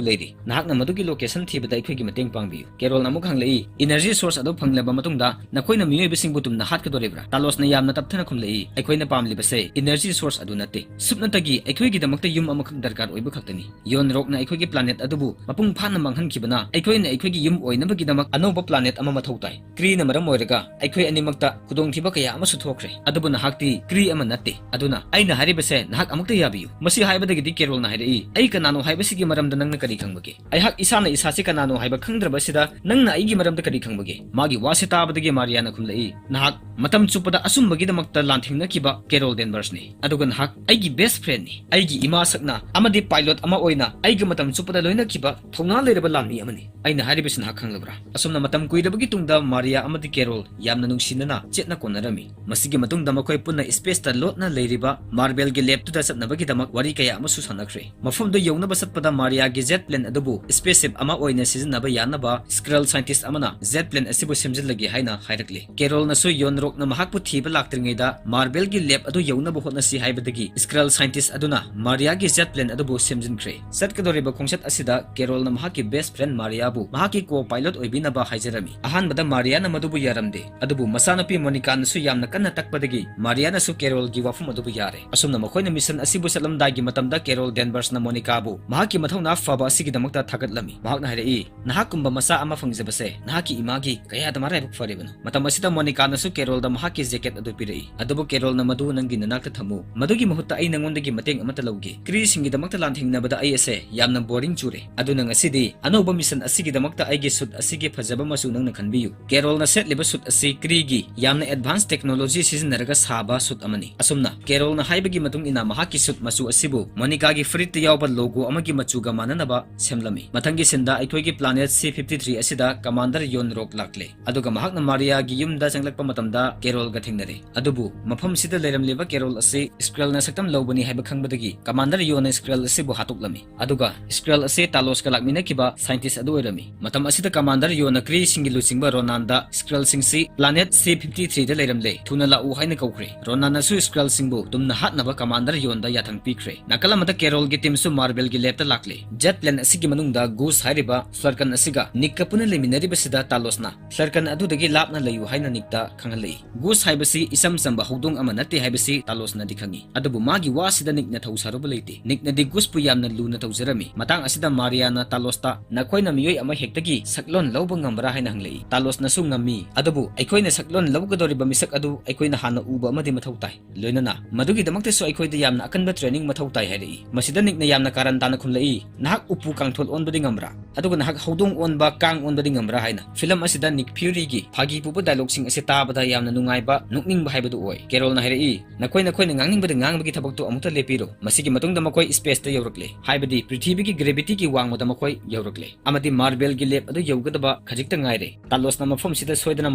ꯂꯩꯔꯤ꯫ ꯅꯍꯥꯛꯅ ꯃꯗꯨꯒꯤ ꯂꯣꯀꯦꯁꯟ ꯊꯤꯕꯗ ꯑꯩꯈꯣꯏꯒꯤ ꯃꯇꯦꯡ ꯄꯥꯡꯕꯤꯌꯨ꯫" ꯀꯦꯔꯣꯜꯅ ꯑꯃꯨꯛ ꯍꯪꯂꯛꯏ, "ꯏꯅꯔꯖꯤ ꯁꯣꯔꯁ ꯑꯗꯨ ꯐꯪꯂꯕ ꯃꯇꯨꯡꯗ ꯅꯈꯣꯏꯅ ꯃꯤꯑꯣꯏꯕꯁꯤꯡꯕꯨ ꯇꯨꯝꯅ ꯍꯥꯠꯀꯗꯣꯔꯤꯕ꯭ꯔꯥ?" ꯇꯥꯂꯣꯁꯅ ꯌꯥꯝꯅ ꯇꯞꯊꯅ ꯈꯨꯝꯂꯛꯏ, "ꯑꯩꯈꯣꯏꯅ ꯄꯥꯝꯂꯤꯕꯁꯦ ꯏꯅꯔꯖꯤ ꯁꯣꯔꯁ ꯑꯗꯨ ꯅꯠꯇꯦ꯫ ꯁꯨꯞꯅꯇꯒꯤ ꯑꯩꯈꯣꯏꯒꯤꯗꯃꯛꯇ ꯌꯨꯝ ꯑꯃꯈꯛ ꯗꯔꯀꯥꯔ ꯑꯣꯏꯕ ꯈꯛꯇꯅꯤ꯫ ꯌꯣꯟꯔꯣꯛꯅ ꯑꯩꯈꯣꯏꯒꯤ ꯄ꯭ꯂꯥꯅꯦꯠ ꯑꯗꯨꯕꯨ ꯃꯄꯨꯡ ꯐꯥꯅ ꯃꯥꯡꯍꯟꯈꯤꯕꯅ ꯑꯩꯈꯣꯏꯅ ꯑꯩꯈꯣꯏꯒꯤ ꯌꯨꯝ ꯑꯣꯏꯅꯕꯒꯤꯗꯃꯛ ꯑꯅꯧꯕ ꯄ꯭ꯂꯥꯅꯦꯠ ꯑꯃ ꯃꯊꯧ ꯇꯥꯏ꯫ ꯀ꯭ꯔꯤꯅ ꯃꯔꯝ ꯑꯣꯏꯔꯒ ꯑꯩꯈꯣꯏ ꯑꯅꯤꯃꯛꯇ ꯈꯨꯗꯣꯡꯊꯤꯕ ꯀꯌꯥ ꯑꯃꯁꯨ ꯊꯣꯛꯈ꯭ꯔꯦ꯫ ꯑꯗꯨꯕꯨ ꯅꯍꯥꯛꯇꯤ ꯀ꯭ꯔꯤ ꯑꯃ ꯅꯠꯇꯦ꯫ ꯑꯗꯨꯅ ꯑꯩꯅ ꯍꯥꯏꯔꯤꯕꯁꯦ ꯅꯍꯥꯛ ꯑꯃꯨꯛꯇ ꯌꯥꯕꯤꯌꯨ꯫" ꯃꯁꯤ ꯍꯥꯏꯕꯗꯒꯤꯗꯤ ꯀꯦꯔꯣꯜꯅ ꯍꯥꯏꯔꯛꯏ, "ꯑꯩ ꯀꯅꯥꯅꯣ ꯍꯥꯏꯕꯁꯤꯒꯤ ꯃꯔꯝꯗ ꯅꯪꯅ ꯀꯔꯤ ꯈꯪꯕꯒꯦ? ꯑꯩꯍꯥꯛ ꯏꯁꯥꯅ ꯏꯁꯥꯁꯤ ꯀꯅꯥꯅꯣ ꯍꯥꯏꯕ ꯈꯪꯗ꯭ꯔꯕꯁꯤꯗ ꯅꯪꯅ ꯑꯩꯒꯤ ꯃꯔꯝꯗ ꯀꯔꯤ ꯈꯪꯕꯒꯦ?" ꯃꯥꯒꯤ ꯋꯥꯁꯤ ꯇꯥꯕꯗꯒꯤ ꯃꯥꯔꯤꯌꯥꯅ ꯈꯨꯝꯂꯛꯏ, "ꯅꯍꯥꯛ ꯃꯇꯝ ꯆꯨꯞꯄꯗ ꯑꯆꯨꯝꯕꯒꯤꯗꯃꯛꯇ ꯂꯥꯟꯊꯦꯡꯅꯈꯤꯕ ꯀꯦꯔꯣꯜ ꯗꯦꯟꯕꯔꯁꯅꯤ꯫ ꯑꯗꯨꯒ ꯅꯍꯥꯛ ꯑꯩꯒꯤ ꯕꯦꯁ ꯐ꯭ꯔꯦꯟꯅꯤ꯫ ꯑꯩꯒꯤ ꯏꯃꯥ ꯁꯛꯅ ꯑꯃꯗꯤ ꯄꯥꯏꯂꯣꯠ ꯑꯃ ꯑꯣꯏꯅ ꯑꯩꯒ ꯃꯇꯝ ꯆꯨꯞꯄꯗ ꯂꯣꯏꯅꯈꯤꯕ ꯊꯧꯅꯥ ꯂꯩꯔꯕ ꯂꯥꯟꯃꯤ ꯑꯃꯅꯤ꯫ ꯑꯩꯅ ꯍꯥꯏꯔꯤꯕꯁꯤ ꯅꯍꯥꯛ ꯈꯪꯂꯕ꯭ꯔꯥ?" ꯑꯁꯨꯝꯅ ꯃꯇꯝ ꯀꯨꯏꯔꯕꯒꯤ ꯇꯨꯡꯗ ꯃꯥꯔꯤꯌꯥ ꯑꯃꯗꯤ ꯀꯦꯔꯣꯜ ꯌꯥꯝꯅ ꯅꯨꯡꯁꯤꯅꯅ ꯆꯦꯠꯅ ꯀꯣꯟꯅꯔꯝꯃꯤ꯫ ꯃꯁꯤꯒꯤ ꯃꯇꯨꯡꯗ ꯃꯈꯣꯏ ꯄꯨꯟꯅ ꯁ꯭ꯄꯦꯁꯇ ꯂꯣꯠꯅ ꯂꯩꯔꯤꯕ ꯃꯥꯔꯕꯦꯜꯒꯤ ꯂꯦꯕꯇꯨꯗ ꯆꯠꯅꯕꯒꯤꯗꯃꯛ ꯋꯥꯔꯤ ꯀꯌꯥ ꯑꯃꯁꯨ ꯁꯥꯟꯅꯈ꯭ꯔꯦ꯫ ꯃꯐꯝꯗꯨ ꯌꯧꯅꯕ ꯆꯠꯄꯗ ꯃꯥꯔꯤꯌꯥꯒꯤ ꯖꯦꯠ ꯄ꯭ꯂꯦꯟ ꯑꯗꯨꯕꯨ ꯁ꯭ꯄꯦꯁ ꯁꯤꯞ ꯑꯃ ꯑꯣꯏꯅ ꯁꯤꯖꯤꯟꯅꯕ ꯌꯥꯅꯕ ꯁ꯭ꯀ꯭ꯔꯜ ꯁꯥꯏꯟꯇꯤꯁ ꯑꯃꯅ ꯖꯦꯠ ꯄ꯭ꯂꯦꯟ ꯑꯁꯤꯕꯨ ꯁꯦꯝꯖꯤꯜꯂꯒꯦ ꯍꯥꯏꯅ ꯍꯥꯏꯔꯛꯂꯤ꯫ ꯀꯦꯔꯣꯜꯅꯁꯨ ꯌꯣꯟꯔꯣꯛꯅ ꯃꯍꯥꯛꯄꯨ ꯊꯤꯕ ꯂꯥꯛꯇ꯭ꯔꯤꯉꯩꯗ ꯃꯥꯔꯕꯦꯜꯒꯤ ꯂꯦꯕ ꯑꯗꯨ ꯌꯧꯅꯕ ꯍꯣꯠꯅꯁꯤ ꯍꯥꯏꯕꯗꯒꯤ ꯁ꯭ꯀ꯭ꯔꯜ ꯁꯥꯏꯟꯇꯤꯁ ꯑꯗꯨꯅ ꯃꯥꯔꯤꯌꯥꯒꯤ ꯖꯦꯠ ꯄ꯭ꯂꯦꯟ ꯑꯗꯨꯕꯨ ꯁꯦꯝꯖꯤꯟꯈ꯭ꯔꯦ꯫ ꯆꯠꯀꯗꯧꯔꯤꯕ ꯈꯣꯡꯆꯠ ꯑꯁꯤꯗ ꯀꯦꯔꯣꯜꯅ ꯃꯍꯥꯛꯀꯤ ꯕꯦꯁ ꯐ꯭ꯔꯦꯟ ꯃꯥꯔꯤꯌꯥꯕꯨ ꯃꯍꯥꯛꯀꯤ ꯀꯣ ꯄꯥꯏꯂꯣꯠ ꯑꯣꯏꯕꯤꯅꯕ ꯍꯥꯏꯖꯔꯝꯃꯤ꯫ ꯑꯍꯥꯟꯕꯗ ꯃꯥꯔꯤꯌꯥꯅ ꯃꯗꯨꯕꯨ ꯌꯥꯔꯝꯗꯦ, ꯑꯗꯨꯕꯨ ꯃꯆꯥꯅꯨꯄꯤ ꯃꯣꯅꯤꯀꯥꯅꯁꯨ ꯌꯥꯝꯅ ꯀꯟꯅ ꯇꯛꯄꯗꯒꯤ ꯃꯥꯔꯤꯌꯥꯅꯁꯨ ꯀꯦꯔꯣꯜꯒꯤ ꯋꯥꯐꯝ ꯑꯗꯨꯕꯨ ꯌꯥꯔꯦ꯫ ꯑꯁꯨꯝꯅ ꯃꯈꯣꯏꯅ ꯃꯤꯁꯟ ꯑꯁꯤꯕꯨ ꯆꯠꯂꯝꯗꯥꯏꯒꯤ ꯃꯇꯝꯗ ꯀꯦꯔꯣꯜ ꯗꯦꯟꯕꯔꯁꯅ ꯃꯣꯅꯤꯀꯥꯕꯨ ꯃꯍꯥꯛꯀꯤ ꯃꯊꯧꯅꯥ ꯐꯕ ꯑꯁꯤꯒꯤꯗꯃꯛꯇ ꯊꯥꯒꯠꯂꯝꯃꯤ꯫ ꯃꯍꯥꯛꯅ ꯍꯥꯏꯔꯛꯏ, "ꯅꯍꯥꯛꯀꯨꯝꯕ ꯃꯆꯥ ꯑꯃ ꯐꯪꯖꯕꯁꯦ ꯅꯍꯥꯛꯀꯤ ꯏꯃꯥꯒꯤ ꯀꯌꯥꯗ ꯃꯔꯥꯏꯕꯛ ꯐꯔꯤꯕꯅꯣ!" ꯃꯇꯝ ꯑꯁꯤꯗ ꯃꯣꯅꯤꯀꯥꯅꯁꯨ ꯀꯦꯔꯣꯜꯗ ꯃꯍꯥꯛꯀꯤ ꯖꯦꯀꯦꯠ ꯑꯗꯨ ꯄꯤꯔꯛꯏ꯫ "ꯑꯗꯨꯕꯨ ꯀꯦꯔꯣꯜꯅ ꯃꯗꯨ ꯅꯪꯒꯤ ꯅꯅꯥꯛꯇ ꯊꯝꯃꯨ꯫ ꯃꯗꯨꯒꯤ ꯃꯍꯨꯠꯇ ꯑꯩ ꯅꯉꯣꯟꯗꯒꯤ ꯃꯇꯦꯡ ꯑꯃꯠꯇ ꯂꯧꯒꯦ꯫ ꯀ꯭ꯔꯤꯁꯤꯡꯒꯤꯗꯃꯛꯇ ꯂꯥꯟꯊꯦꯡꯅꯕꯗ ꯑꯩ ꯑꯁꯦ ꯌꯥꯝꯅ ꯕꯣꯔꯤꯡ ꯆꯨꯔꯦ꯫ ꯑꯗꯨꯅ ꯉꯁꯤꯗꯤ ꯑꯅꯧꯕ ꯃꯤꯁꯟ ꯑꯁꯤꯒꯤꯗꯃꯛꯇ ꯑꯩꯒꯤ ꯁꯨꯠ ꯑꯁꯤꯒꯤ ꯐꯖꯕ ꯃꯆꯨ ꯅꯪꯅ ꯈꯟꯕꯤꯌꯨ꯫ ꯀꯦꯔꯣꯜꯅ ꯁꯦꯠꯂꯤꯕ ꯁꯨꯠ ꯑꯁꯤ ꯀ꯭ꯔꯤꯒꯤ ꯌꯥꯝꯅ advance technology ꯁꯤꯖꯤꯟꯅꯔꯒ ꯁꯥꯕ ꯁꯨꯠ ꯑꯃꯅꯤ꯫ ꯑꯁꯨꯝꯅ ꯀꯦꯔꯣꯜꯅ ꯍꯥꯏꯕꯒꯤ ꯃꯇꯨꯡ ꯏꯟꯅ ꯃꯍꯥꯛꯀꯤ ꯁꯨꯠ ꯃꯆꯨ ꯑꯁꯤꯕꯨ ꯃꯣꯅꯤꯀꯥꯒꯤ ꯐꯨꯔꯤꯠꯇ ꯌꯥꯎꯕ logo ꯑꯃꯒꯤ ꯃꯆꯨꯒ ꯃꯥꯟꯅꯅꯕ ꯁꯦꯝꯂꯝꯃꯤ꯫ ꯃꯊꯪꯒꯤ ꯁꯤꯟꯗ ꯑꯩꯈꯣꯏꯒꯤ planet C fifty three ꯑꯁꯤꯗ Commander Yon Rok ꯂꯥꯛꯂꯦ꯫ ꯑꯗꯨꯒ ꯃꯍꯥꯛꯅ ꯃꯥꯔꯤꯌꯥꯒꯤ ꯌꯨꯝꯗ ꯆꯪꯂꯛꯄ ꯃꯇꯝꯗ ꯀꯦꯔꯣꯜꯒ ꯊꯦꯡꯅꯔꯦ꯫ ꯑꯗꯨꯕꯨ ꯃꯐꯝꯁꯤꯗ ꯂꯩꯔꯝꯂꯤꯕ ꯀꯦꯔꯣꯜ ꯑꯁꯤ ꯁ꯭ꯀ꯭ꯔꯦꯜꯅ ꯁꯛꯇꯝ ꯂꯧꯕꯅꯤ ꯍꯥꯏꯕ ꯈꯪꯕꯗꯒꯤ Commander Yonꯅ ꯁ꯭ꯀ꯭ꯔꯦꯜ ꯑꯁꯤꯕꯨ ꯍꯥꯠꯇꯣꯛꯂꯝꯃꯤ꯫ ꯑꯗꯨꯒ ꯁ꯭ꯀ꯭ꯔꯦꯜ ꯑꯁꯤ ꯇꯥꯂꯣꯁꯀ ꯂꯥꯛꯃꯤꯟꯅꯈꯤꯕ scientist ꯑꯗꯨ ꯑꯣꯏꯔꯝꯃꯤ꯫ ꯃꯇꯝ ꯑꯁꯤꯗ Commander Yonꯅ ꯀ꯭ꯔꯤꯁꯤꯡꯒꯤ ꯂꯨꯆꯤꯡꯕ ꯔꯣꯅꯥꯟꯗ ꯁ꯭ꯀ꯭ꯔꯦꯜꯁꯤꯡꯁꯤ planet C fifty threeꯗ ꯂꯩꯔꯝꯂꯦ, ꯊꯨꯅ ꯂꯥꯛꯎ ꯍꯥꯏꯅ ꯀꯧꯈ꯭ꯔꯦ꯫ ꯔꯣꯅꯥꯟꯅꯁꯨ ꯁ꯭ꯀ꯭ꯔꯦꯜꯁꯤꯡꯕꯨ ꯇꯨꯝꯅ ꯍꯥꯠꯅꯕ Commander Yonꯗ ꯌꯥꯊꯪ ꯄꯤꯈ꯭ꯔꯦ꯫ ꯅꯥꯀꯜ ꯑꯃꯗ ꯀꯦꯔꯣꯜꯒꯤ teamꯁꯨ ꯃꯥꯔꯕꯦꯜꯒꯤ labꯇ ꯂꯥꯛꯂꯦ꯫ Jet plane ꯑꯁꯤꯒꯤ ꯃꯅꯨꯡꯗ ꯒꯨꯁ ꯍꯥꯏꯔꯤꯕ ꯐ꯭ꯂꯔꯀꯟ ꯑꯁꯤꯒ ꯅꯤꯛꯀ ꯄꯨꯟꯅ ꯂꯩꯃꯤꯟꯅꯔꯤꯕꯁꯤꯗ ꯇꯥꯂꯣꯁꯅ ꯐ꯭ꯂꯔꯀꯟ ꯑꯗꯨꯗꯒꯤ ꯂꯥꯞꯅ ꯂꯩꯌꯨ ꯍꯥꯏꯅ ꯅꯤꯛꯇ ꯈꯪꯍꯜꯂꯛꯏ꯫ ꯒꯨꯁ ꯍꯥꯏꯕꯁꯤ ꯏꯆꯝ ꯆꯝꯕ ꯍꯧꯗꯣꯡ ꯑꯃ ꯅꯠꯇꯦ ꯍꯥꯏꯕꯁꯤ ꯇꯥꯂꯣꯁꯅꯗꯤ ꯈꯪꯏ꯫ ꯑꯗꯨꯕꯨ ꯃꯥꯒꯤ ꯋꯥꯁꯤꯗ ꯅꯤꯛꯅ ꯊꯧ ꯁꯥꯔꯨꯕ ꯂꯩꯇꯦ꯫ ꯅꯤꯛꯅꯗꯤ ꯒꯨꯁꯄꯨ ꯌꯥꯝꯅ ꯂꯨꯅ ꯇꯧꯖꯔꯝꯃꯤ꯫ ꯃꯇꯥꯡ ꯑꯁꯤꯗ ꯃꯥꯔꯤꯌꯥꯅ ꯇꯥꯂꯣꯁꯇ "ꯅꯈꯣꯏꯅ ꯃꯤꯑꯣꯏ ꯑꯃ ꯍꯦꯛꯇꯒꯤ ꯁꯛꯂꯣꯟ ꯂꯧꯕ ꯉꯝꯕ꯭ꯔꯥ?" ꯍꯥꯏꯅ ꯍꯪꯂꯛꯏ꯫ ꯇꯥꯂꯣꯁꯅꯁꯨ "ꯉꯝꯃꯤ, ꯑꯗꯨꯕꯨ ꯑꯩꯈꯣꯏꯅ ꯁꯛꯂꯣꯟ ꯂꯧꯒꯗꯧꯔꯤꯕ ꯃꯤꯁꯛ ꯑꯗꯨ ꯑꯩꯈꯣꯏꯅ ꯍꯥꯟꯅ ꯎꯕ ꯑꯃꯗꯤ ꯃꯊꯧ ꯇꯥꯏ꯫ ꯂꯣꯏꯅꯅ ꯃꯗꯨꯒꯤꯗꯃꯛꯇꯁꯨ ꯑꯩꯈꯣꯏꯗ ꯌꯥꯝꯅ ꯑꯀꯟꯕ training ꯃꯊꯧ ꯇꯥꯏ" ꯍꯥꯏꯔꯛꯏ꯫ ꯃꯁꯤꯗ ꯅꯤꯛꯅ ꯌꯥꯝꯅ ꯀꯥꯔꯟ ꯇꯥꯅ ꯈꯨꯝꯂꯛꯏ, "ꯅꯍꯥꯛ ꯎꯄꯨ ꯀꯥꯡꯊꯣꯜ ꯑꯣꯟꯕꯗꯤ ꯉꯝꯕ꯭ꯔꯥ? ꯑꯗꯨꯒ ꯅꯍꯥꯛ ꯍꯧꯗꯣꯡ ꯑꯣꯟꯕ, ꯀꯥꯡ ꯑꯣꯟꯕꯗꯤ ꯉꯝꯕ꯭ꯔꯥ?" ꯍꯥꯏꯅ꯫ ꯐꯤꯂꯝ ꯑꯁꯤꯗ ꯅꯤꯛ ꯐ꯭ꯌꯨꯔꯤꯒꯤ ꯐꯥꯒꯤ ꯄꯨꯕ dialogueꯁꯤꯡ ꯑꯁꯤ ꯇꯥꯕꯗ ꯌꯥꯝꯅ ꯅꯨꯡꯉꯥꯏꯕ, ꯅꯣꯛꯅꯤꯡꯕ ꯍꯥꯏꯕꯗꯨ ꯑꯣꯏ꯫ ꯀꯦꯔꯣꯜꯅ ꯍꯥꯏꯔꯛꯏ, "ꯅꯈꯣꯏ ꯅꯈꯣꯏꯅ ꯉꯥꯡꯅꯤꯡꯕꯗ ꯉꯥꯡꯕꯒꯤ ꯊꯕꯛꯇꯨ ꯑꯃꯨꯛꯇ ꯂꯦꯞꯄꯤꯔꯣ꯫" ꯃꯁꯤꯒꯤ ꯃꯇꯨꯡꯗ ꯃꯈꯣꯏ spaceꯇ ꯌꯧꯔꯛꯂꯦ, ꯍꯥꯏꯕꯗꯤ ꯄ꯭ꯔꯤꯊꯤꯕꯤꯒꯤ gravityꯒꯤ ꯋꯥꯡꯃꯗ ꯃꯈꯣꯏ ꯌꯧꯔꯛꯂꯦ꯫ ꯑꯃꯗꯤ ꯃꯥꯔꯕꯦꯜꯒꯤ lab ꯑꯗꯨ ꯌꯧꯒꯗꯕ ꯈꯖꯤꯛꯇ ꯉꯥꯏꯔꯦ꯫ ꯇꯥꯂꯣꯁꯅ ꯃꯐꯝꯁꯤꯗ ꯁꯣꯏꯗꯅ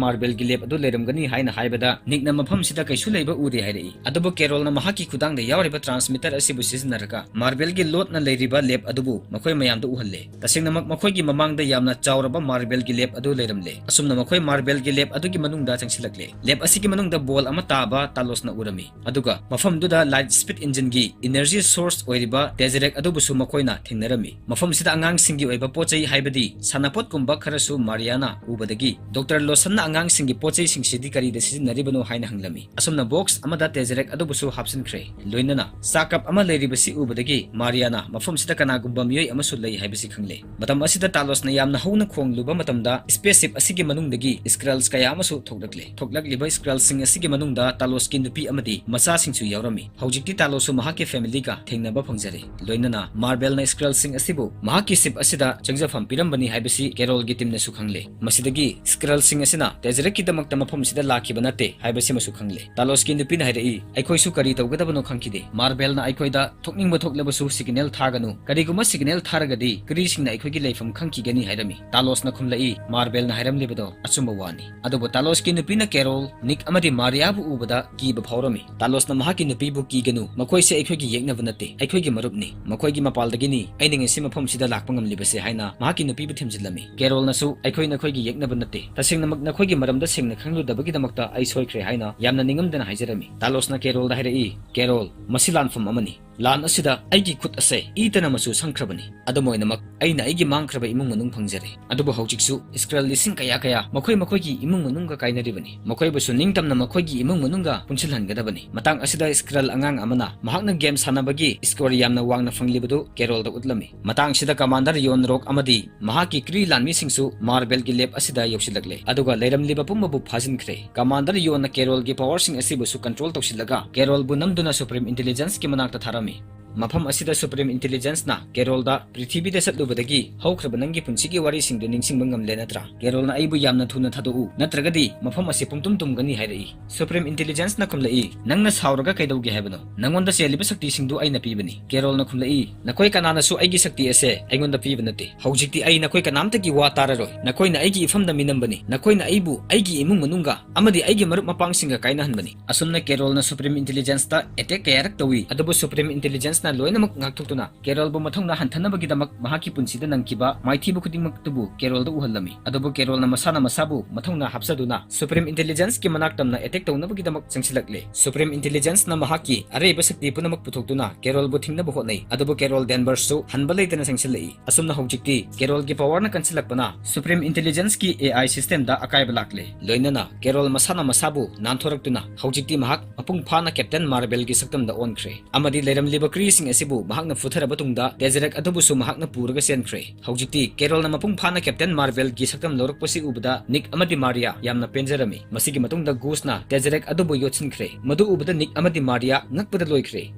ꯃꯥꯔꯕꯦꯜꯒꯤ lab ꯑꯗꯨ ꯂꯩꯔꯝꯒꯅꯤ ꯍꯥꯏꯅ ꯍꯥꯏꯕꯗ, ꯅꯤꯛꯅ ꯃꯐꯝꯁꯤꯗ ꯀꯩꯁꯨ ꯂꯩꯕ ꯎꯗꯦ ꯍꯥꯏꯔꯛꯏ꯫ ꯑꯗꯨꯕꯨ ꯀꯦꯔꯣꯜꯅ ꯃꯍꯥꯛꯀꯤ ꯈꯨꯗꯥꯡꯗ ꯌꯥꯎꯔꯤꯕ transmitter ꯑꯁꯤꯕꯨ ꯁꯤꯖꯤꯟꯅꯔꯒ ꯃꯥꯔꯕꯦꯜꯒꯤ ꯂꯣꯠꯅ ꯂꯩꯔꯤꯕ lab ꯑꯗꯨꯕꯨ ꯃꯈꯣꯏ ꯃꯌꯥꯝꯗ ꯎꯍꯜꯂꯦ꯫ ꯇꯁꯦꯡꯅꯃꯛ ꯃꯈꯣꯏꯒꯤ ꯃꯃꯥꯡꯗ ꯌꯥꯝꯅ ꯆꯥꯎꯔꯕ ꯃꯥꯔꯕꯦꯜꯒꯤ lab ꯑꯗꯨ ꯂꯩꯔꯝꯂꯦ꯫ ꯑꯁꯨꯝꯅ ꯃꯈꯣꯏ ꯃꯥꯔꯕꯦꯜꯒꯤ lab ꯑꯗꯨꯒꯤ ꯃꯅꯨꯡꯗ ꯆꯪꯁꯤꯜꯂꯛꯂꯦ꯫ Lab ꯑꯁꯤꯒꯤ ꯃꯅꯨꯡꯗ ball ꯑꯃ ꯇꯥꯕ ꯇꯥꯂꯣꯁꯅ ꯎꯔꯝꯃꯤ꯫ ꯑꯗꯨꯒ ꯃꯐꯝꯗꯨꯗ light speed engineꯒꯤ energy source ꯑꯣꯏꯔꯤꯕ Tesseract ꯑꯗꯨꯕꯨꯁꯨ ꯃꯈꯣꯏꯅ ꯊꯦꯡꯅꯔꯝꯃꯤ꯫ ꯃꯐꯝꯁꯤꯗ ꯑꯉꯥꯡꯁꯤꯡꯒꯤ ꯑꯣꯏꯕ ꯄꯣꯠ ꯆꯩ, ꯍꯥꯏꯕꯗꯤ ꯁꯥꯟꯅꯄꯣꯠꯀꯨꯝꯕ ꯈꯔꯁꯨ ꯃꯥꯔꯤꯌꯥꯅ ꯎꯕꯗꯒꯤ, ꯗꯣꯛꯇꯔ ꯂꯣꯁꯟꯅ ꯑꯉꯥꯡꯁꯤꯡꯒꯤ ꯄꯣꯠ ꯆꯩꯁꯤꯡꯁꯤꯗꯤ ꯀꯔꯤꯗ ꯁꯤꯖꯤꯟꯅꯔꯤꯕꯅꯣ ꯍꯥꯏꯅ ꯍꯪꯂꯝꯃꯤ꯫ ꯑꯁꯨꯝꯅ box ꯑꯃꯗ Tesseract ꯑꯗꯨꯕꯨꯁꯨ ꯍꯥꯞꯆꯤꯟꯈ꯭ꯔꯦ꯫ ꯂꯣꯏꯅꯅ ꯆꯥ cup ꯑꯃ ꯂꯩꯔꯤꯕꯁꯤ ꯎꯕꯗꯒꯤ ꯃꯥꯔꯤꯌꯥꯅ ꯃꯐꯝꯁꯤꯗ ꯀꯅꯥꯒꯨꯝꯕ ꯃꯤꯑꯣꯏ ꯑꯃꯁꯨ ꯂꯩ ꯍꯥꯏꯕꯁꯤ ꯈꯪꯂꯦ꯫ ꯃꯇꯝ ꯑꯁꯤꯗ ꯇꯥꯂꯣꯁꯅ ꯌꯥꯝꯅ ꯍꯧꯅ ꯈꯣꯡꯂꯨꯕ ꯃꯇꯝꯗ spaceship ꯑꯁꯤꯒꯤ ꯃꯅꯨꯡꯗꯒꯤ Skrulls ꯀꯌꯥ ꯑꯃꯁꯨ ꯊꯣꯛꯂꯛꯂꯦ꯫ ꯊꯣꯛꯂꯛꯂꯤꯕ Skrullꯁꯤꯡ ꯑꯁꯤꯒꯤ ꯃꯅꯨꯡꯗ ꯇꯥꯂꯣꯁꯀꯤ ꯅꯨꯄꯤ ꯑꯃꯗꯤ ꯃꯆꯥꯁꯤꯡꯁꯨ ꯌꯥꯎꯔꯝꯃꯤ꯫ ꯍꯧꯖꯤꯛꯇꯤ ꯇꯥꯂꯣꯁꯁꯨ ꯃꯍꯥꯛꯀꯤ familyꯒ ꯊꯦꯡꯅꯕ ꯐꯪꯖꯔꯦ꯫ ꯂꯣꯏꯅꯅ ꯃꯥꯔꯕꯦꯜꯅ Skrullꯁꯤꯡ ꯑꯁꯤꯕꯨ ꯃꯍꯥꯛꯀꯤ ship ꯑꯁꯤꯗ ꯆꯪꯖꯐꯝ ꯄꯤꯔꯝꯕꯅꯤ ꯍꯥꯏꯕꯁꯤ ꯀꯦꯔꯣꯜꯒꯤ ꯇꯤꯝꯅꯁꯨ ꯈꯪꯂꯦ꯫ ꯃꯁꯤꯗꯒꯤ ꯁ꯭ꯀ꯭ꯔꯜꯁꯤꯡ ꯑꯁꯤꯅ ꯇꯦꯖꯔꯦꯛꯀꯤꯗꯃꯛꯇ ꯃꯐꯝꯁꯤꯗ ꯂꯥꯛꯈꯤꯕ ꯅꯠꯇꯦ ꯍꯥꯏꯕꯁꯤꯃꯁꯨ ꯈꯪꯂꯦ꯫ ꯇꯥꯂꯣꯁꯀꯤ ꯅꯨꯄꯤꯅ ꯍꯥꯏꯔꯛꯏ, "ꯑꯩꯈꯣꯏꯁꯨ ꯀꯔꯤ ꯇꯧꯒꯗꯕꯅꯣ ꯈꯪꯈꯤꯗꯦ꯫ ꯃꯥꯔꯕꯦꯜꯅ ꯑꯩꯈꯣꯏꯗ ꯊꯣꯛꯅꯤꯡꯕ ꯊꯣꯛꯂꯕꯁꯨ ꯁꯤꯒꯅꯦꯜ ꯊꯥꯒꯅꯨ꯫ ꯀꯔꯤꯒꯨꯝꯕ ꯁꯤꯒꯅꯦꯜ ꯊꯥꯔꯒꯗꯤ ꯀ꯭ꯔꯤꯁꯤꯡꯅ ꯑꯩꯈꯣꯏꯒꯤ ꯂꯩꯐꯝ ꯈꯪꯈꯤꯒꯅꯤ" ꯍꯥꯏꯔꯝꯃꯤ꯫ ꯇꯥꯂꯣꯁꯅ ꯈꯨꯝꯂꯛꯏ, "ꯃꯥꯔꯕꯦꯜꯅ ꯍꯥꯏꯔꯝꯂꯤꯕꯗꯣ ꯑꯆꯨꯝꯕ ꯋꯥꯅꯤ"꯫ ꯑꯗꯨꯕꯨ ꯇꯥꯂꯣꯁꯀꯤ ꯅꯨꯄꯤꯅ ꯀꯦꯔꯣꯜ, ꯅꯤꯛ ꯑꯃꯗꯤ ꯃꯥꯔꯤꯌꯥꯕꯨ ꯎꯕꯗ ꯀꯤꯕ ꯐꯥꯎꯔꯝꯃꯤ꯫ ꯇꯥꯂꯣꯁꯅ ꯃꯍꯥꯛꯀꯤ ꯅꯨꯄꯤꯕꯨ, "ꯀꯤꯒꯅꯨ, ꯃꯈꯣꯏꯁꯦ ꯑꯩꯈꯣꯏꯒꯤ ꯌꯦꯛꯅꯕ ꯅꯠꯇꯦ, ꯑꯩꯈꯣꯏꯒꯤ ꯃꯔꯨꯞꯅꯤ꯫ ꯃꯈꯣꯏꯒꯤ ꯃꯄꯥꯜꯗꯒꯤꯅꯤ ꯑꯩꯅ ꯉꯁꯤ ꯃꯐꯝꯁꯤꯗ ꯂꯥꯛꯄ ꯉꯝꯂꯤꯕꯁꯦ" ꯍꯥꯏꯅ ꯃꯍꯥꯛꯀꯤ ꯅꯨꯄꯤꯕꯨ ꯊꯦꯝꯖꯤꯜꯂꯝꯃꯤ꯫ ꯀꯦꯔꯣꯜꯅꯁꯨ, "ꯑꯩꯈꯣꯏ ꯅꯈꯣꯏꯒꯤ ꯌꯦꯛꯅꯕ ꯅꯠꯇꯦ꯫ ꯇꯁꯦꯡꯅꯃꯛ ꯅꯈꯣꯏꯒꯤ ꯃꯔꯝꯗ ꯁꯦꯡꯅ ꯈꯪꯂꯨꯗꯕꯒꯤꯗꯃꯛꯇ ꯑꯩ ꯁꯣꯏꯈ꯭ꯔꯦ" ꯍꯥꯏꯅ ꯌꯥꯝꯅ ꯅꯤꯡꯉꯝꯗꯅ ꯍꯥꯏꯖꯔꯝꯃꯤ꯫ ꯇꯥꯂꯣꯁꯅ ꯀꯦꯔꯣꯜꯗ ꯍꯥꯏꯔꯛꯏ, "ꯀꯦꯔꯣꯜ, ꯃꯁꯤ ꯂꯥꯟꯐꯝ ꯑꯃꯅꯤ꯫ ꯂꯥꯟ ꯑꯁꯤꯗ ꯑꯩꯒꯤ ꯈꯨꯠ ꯑꯁꯦ ꯏꯇꯅ ꯃꯆꯨ ꯁꯪꯈ꯭ꯔꯕꯅꯤ꯫ ꯑꯗꯨꯝ ꯑꯣꯏꯅꯃꯛ, ꯑꯩꯅ ꯑꯩꯒꯤ ꯃꯥꯡꯈ꯭ꯔꯕ ꯏꯃꯨꯡ ꯃꯅꯨꯡ ꯐꯪꯖꯔꯦ꯫ ꯑꯗꯨꯕꯨ ꯍꯧꯖꯤꯛꯁꯨ ꯁ꯭ꯀ꯭ꯔꯜ ꯂꯤꯁꯤꯡ ꯀꯌꯥ ꯀꯌꯥ ꯃꯈꯣꯏ ꯃꯈꯣꯏꯒꯤ ꯏꯃꯨꯡ ꯃꯅꯨꯡꯒ ꯀꯥꯏꯅꯔꯤꯕꯅꯤ꯫ ꯃꯈꯣꯏꯕꯨꯁꯨ ꯅꯤꯡꯇꯝꯅ ꯃꯈꯣꯏꯒꯤ ꯏꯃꯨꯡ ꯃꯅꯨꯡꯒ ꯄꯨꯟꯁꯤꯜꯍꯟꯒꯗꯕꯅꯤ"꯫ ꯃꯇꯥꯡ ꯑꯁꯤꯗ ꯁ꯭ꯀ꯭ꯔꯜ ꯑꯉꯥꯡ ꯑꯃꯅ ꯃꯍꯥꯛꯅ ꯒꯦꯝ ꯁꯥꯟꯅꯕꯒꯤ ꯁ꯭ꯀꯣꯔ ꯌꯥꯝꯅ ꯋꯥꯡꯅ ꯐꯪꯂꯤꯕꯗꯨ ꯀꯦꯔꯣꯜꯗ ꯎꯠꯂꯝꯃꯤ꯫ ꯃꯇꯥꯡꯁꯤꯗ ꯀꯃꯥꯟꯗꯔ ꯌꯣꯟ ꯔꯣꯛ ꯑꯃꯗꯤ ꯃꯍꯥꯛꯀꯤ ꯀ꯭ꯔꯤ ꯂꯥꯟꯃꯤꯁꯤꯡꯁꯨ ꯃꯥꯔꯕꯦꯜꯒꯤ ꯂꯦꯞ ꯑꯁꯤꯗ ꯌꯧꯁꯤꯜꯂꯛꯂꯦ, ꯑꯗꯨꯒ ꯂꯩꯔꯝꯂꯤꯕ ꯄꯨꯝꯕꯕꯨ ꯐꯥꯖꯤꯟꯈ꯭ꯔꯦ꯫ ꯀꯃꯥꯟꯗꯔ ꯌꯣꯟꯅ ꯀꯦꯔꯣꯜꯒꯤ ꯄꯋꯥꯔꯁꯤꯡ ꯑꯁꯤꯕꯨꯁꯨ ꯀꯟꯇ꯭ꯔꯣꯜ ꯇꯧꯁꯤꯜꯂꯒ ꯀꯦꯔꯣꯜꯕꯨ ꯅꯝꯗꯨꯅ ꯁꯨꯄ꯭ꯔꯤꯝ ꯏꯟꯇꯦꯂꯤꯖꯦꯟꯁꯀꯤ ꯃꯅꯥꯛꯇ ꯊꯥꯔꯝꯃꯤ꯫ ꯃꯐꯝ ꯑꯁꯤꯗ ꯁꯨꯄ꯭ꯔꯤꯝ ꯏꯟꯇꯦꯂꯤꯖꯦꯟꯁꯅ ꯀꯦꯔꯣꯜꯗ, "ꯄ꯭ꯔꯤꯊꯤꯕꯤꯗ ꯆꯠꯂꯨꯕꯗꯒꯤ ꯍꯧꯈ꯭ꯔꯕ ꯅꯪꯒꯤ ꯄꯨꯟꯁꯤꯒꯤ ꯋꯥꯔꯤꯁꯤꯡꯗꯨ ꯅꯤꯡꯁꯤꯡꯕ ꯉꯝꯂꯦ ꯅꯠꯇ꯭ꯔꯥ? ꯀꯦꯔꯣꯜꯅ ꯑꯩꯕꯨ ꯌꯥꯝꯅ ꯊꯨꯅ ꯊꯥꯗꯣꯛꯎ, ꯅꯠꯇ꯭ꯔꯒꯗꯤ ꯃꯐꯝ ꯑꯁꯤ ꯄꯨꯝꯇꯨꯝ ꯇꯨꯝꯒꯅꯤ" ꯍꯥꯏꯔꯛꯏ꯫ ꯁꯨꯄ꯭ꯔꯤꯝ ꯏꯟꯇꯦꯂꯤꯖꯦꯟꯁꯅ ꯈꯨꯝꯂꯛꯏ, "ꯅꯪꯅ ꯁꯥꯎꯔꯒ ꯀꯩꯗꯧꯒꯦ ꯍꯥꯏꯕꯅꯣ? ꯅꯪꯉꯣꯟꯗ ꯆꯦꯜꯂꯤꯕ ꯁꯛꯇꯤꯁꯤꯡꯗꯨ ꯑꯩꯅ ꯄꯤꯕꯅꯤ"꯫ ꯀꯦꯔꯣꯜꯅ ꯈꯨꯝꯂꯛꯏ, "ꯅꯈꯣꯏ ꯀꯅꯥꯅꯁꯨ ꯑꯩꯒꯤ ꯁꯛꯇꯤ ꯑꯁꯦ ꯑꯩꯉꯣꯟꯗ ꯄꯤꯕ ꯅꯠꯇꯦ꯫ ꯍꯧꯖꯤꯛꯇꯤ ꯑꯩ ꯅꯈꯣꯏ ꯀꯅꯥꯝꯇꯒꯤ ꯋꯥ ꯇꯥꯔꯔꯣꯏ꯫ ꯅꯈꯣꯏꯅ ꯑꯩꯒꯤ ꯏꯐꯝꯗ ꯃꯤꯅꯝꯕꯅꯤ꯫ ꯅꯈꯣꯏꯅ ꯑꯩꯕꯨ ꯑꯩꯒꯤ ꯏꯃꯨꯡ ꯃꯅꯨꯡꯒ ꯑꯃꯗꯤ ꯑꯩꯒꯤ ꯃꯔꯨꯞ ꯃꯄꯥꯡꯁꯤꯡꯒ ꯀꯥꯏꯅꯍꯟꯕꯅꯤ"꯫ ꯑꯁꯨꯝꯅ ꯀꯦꯔꯣꯜꯅ ꯁꯨꯄ꯭ꯔꯤꯝ ꯏꯟꯇꯦꯂꯤꯖꯦꯟꯁꯇ ꯑꯦꯇꯦꯛ ꯀꯌꯥꯔꯛ ꯇꯧꯏ, ꯑꯗꯨꯕꯨ ꯁꯨꯄ꯭ꯔꯤꯝ ꯏꯟꯇꯦꯂꯤꯖꯦꯟꯁꯅ ꯂꯣꯏꯅꯃꯛ ꯉꯥꯛꯊꯣꯛꯇꯨꯅ ꯀꯦꯔꯣꯜꯕꯨ ꯃꯊꯧꯅꯥ ꯍꯟꯊꯅꯕꯒꯤꯗꯃꯛ ꯃꯍꯥꯛꯀꯤ ꯄꯨꯟꯁꯤꯗ ꯅꯪꯈꯤꯕ ꯃꯥꯏꯊꯤꯕ ꯈꯨꯗꯤꯡꯃꯛꯇꯨꯕꯨ ꯀꯦꯔꯣꯜꯗ ꯎꯍꯜꯂꯝꯃꯤ꯫ ꯑꯗꯨꯕꯨ ꯀꯦꯔꯣꯜꯅ ꯃꯁꯥꯅ ꯃꯁꯥꯕꯨ ꯃꯊꯧꯅꯥ ꯍꯥꯞꯆꯗꯨꯅ ꯁꯨꯄ꯭ꯔꯤꯝ ꯏꯟꯇꯦꯂꯤꯖꯦꯟꯁꯀꯤ ꯃꯅꯥꯛ ꯇꯝꯅ ꯑꯦꯇꯦꯛ ꯇꯧꯅꯕꯒꯤꯗꯃꯛ ꯆꯪꯁꯤꯜꯂꯛꯂꯦ꯫ ꯁꯨꯄ꯭ꯔꯤꯝ ꯏꯟꯇꯦꯂꯤꯖꯦꯟꯁꯅ ꯃꯍꯥꯛꯀꯤ ꯑꯔꯩꯕ ꯁꯛꯇꯤ ꯄꯨꯝꯅꯃꯛ ꯄꯨꯊꯣꯛꯇꯨꯅ ꯀꯦꯔꯣꯜꯕꯨ ꯊꯤꯡꯅꯕ ꯍꯣꯠꯅꯩ, ꯑꯗꯨꯕꯨ ꯀꯦꯔꯣꯜ ꯗꯦꯟꯕꯔꯁꯁꯨ ꯍꯟꯕ ꯂꯩꯇꯅ ꯆꯪꯁꯤꯜꯂꯛꯏ꯫ ꯑꯁꯨꯝꯅ ꯍꯧꯖꯤꯛꯇꯤ ꯀꯦꯔꯣꯜꯒꯤ ꯄꯋꯥꯔꯅ ꯀꯟꯁꯤꯜꯂꯛꯄꯅ ꯁꯨꯄ꯭ꯔꯤꯝ ꯏꯟꯇꯦꯂꯤꯖꯦꯟꯁꯀꯤ ꯑꯦ ꯑꯥꯏ ꯁꯤꯁꯇꯦꯝꯗ ꯑꯀꯥꯏꯕ ꯂꯥꯛꯂꯦ꯫ ꯂꯣꯏꯅꯅ ꯀꯦꯔꯣꯜ ꯃꯁꯥꯅ ꯃꯁꯥꯕꯨ ꯅꯥꯟꯊꯣꯔꯛꯇꯨꯅ ꯍꯧꯖꯤꯛꯇꯤ ꯃꯍꯥꯛ ꯃꯄꯨꯡ ꯐꯥꯅ ꯀꯦꯞꯇꯦꯟ ꯃꯥꯔꯕꯦꯜꯒꯤ ꯁꯛꯇꯝꯗ ꯑꯣꯟꯈ꯭ꯔꯦ꯫ ꯑꯃꯗꯤ ꯂꯩꯔꯝꯂꯤꯕ ꯀ꯭ꯔꯤ ꯁꯤꯡ ꯑꯁꯤꯕꯨ ꯃꯍꯥꯛꯅ ꯐꯨꯊꯔꯕ ꯇꯨꯡꯗ, Tesseract ꯑꯗꯨꯕꯨꯁꯨ ꯃꯍꯥꯛꯅ ꯄꯨꯔꯒ ꯆꯦꯟꯈ꯭ꯔꯦ꯫ ꯍꯧꯖꯤꯛꯇꯤ Carol ꯅ ꯃꯄꯨꯡ ꯐꯥꯅ Captain Marvel ꯒꯤ ꯁꯛꯇꯝ ꯂꯧꯔꯛꯄꯁꯤ ꯎꯕꯗ Nick ꯑꯃꯗꯤ Maria ꯌꯥꯝꯅ ꯄꯦꯟꯖꯔꯝꯃꯤ꯫ ꯃꯁꯤꯒꯤ ꯃꯇꯨꯡꯗ Goose ꯅ Tesseract ꯑꯗꯨꯕꯨ ꯌꯣꯠꯁꯤꯟꯈ꯭ꯔꯦ꯫ ꯃꯗꯨ ꯎꯕꯗ Nick ꯑꯃꯗꯤ Maria ꯉꯛꯄꯗ ꯂꯣꯏꯈ꯭ꯔꯦ꯫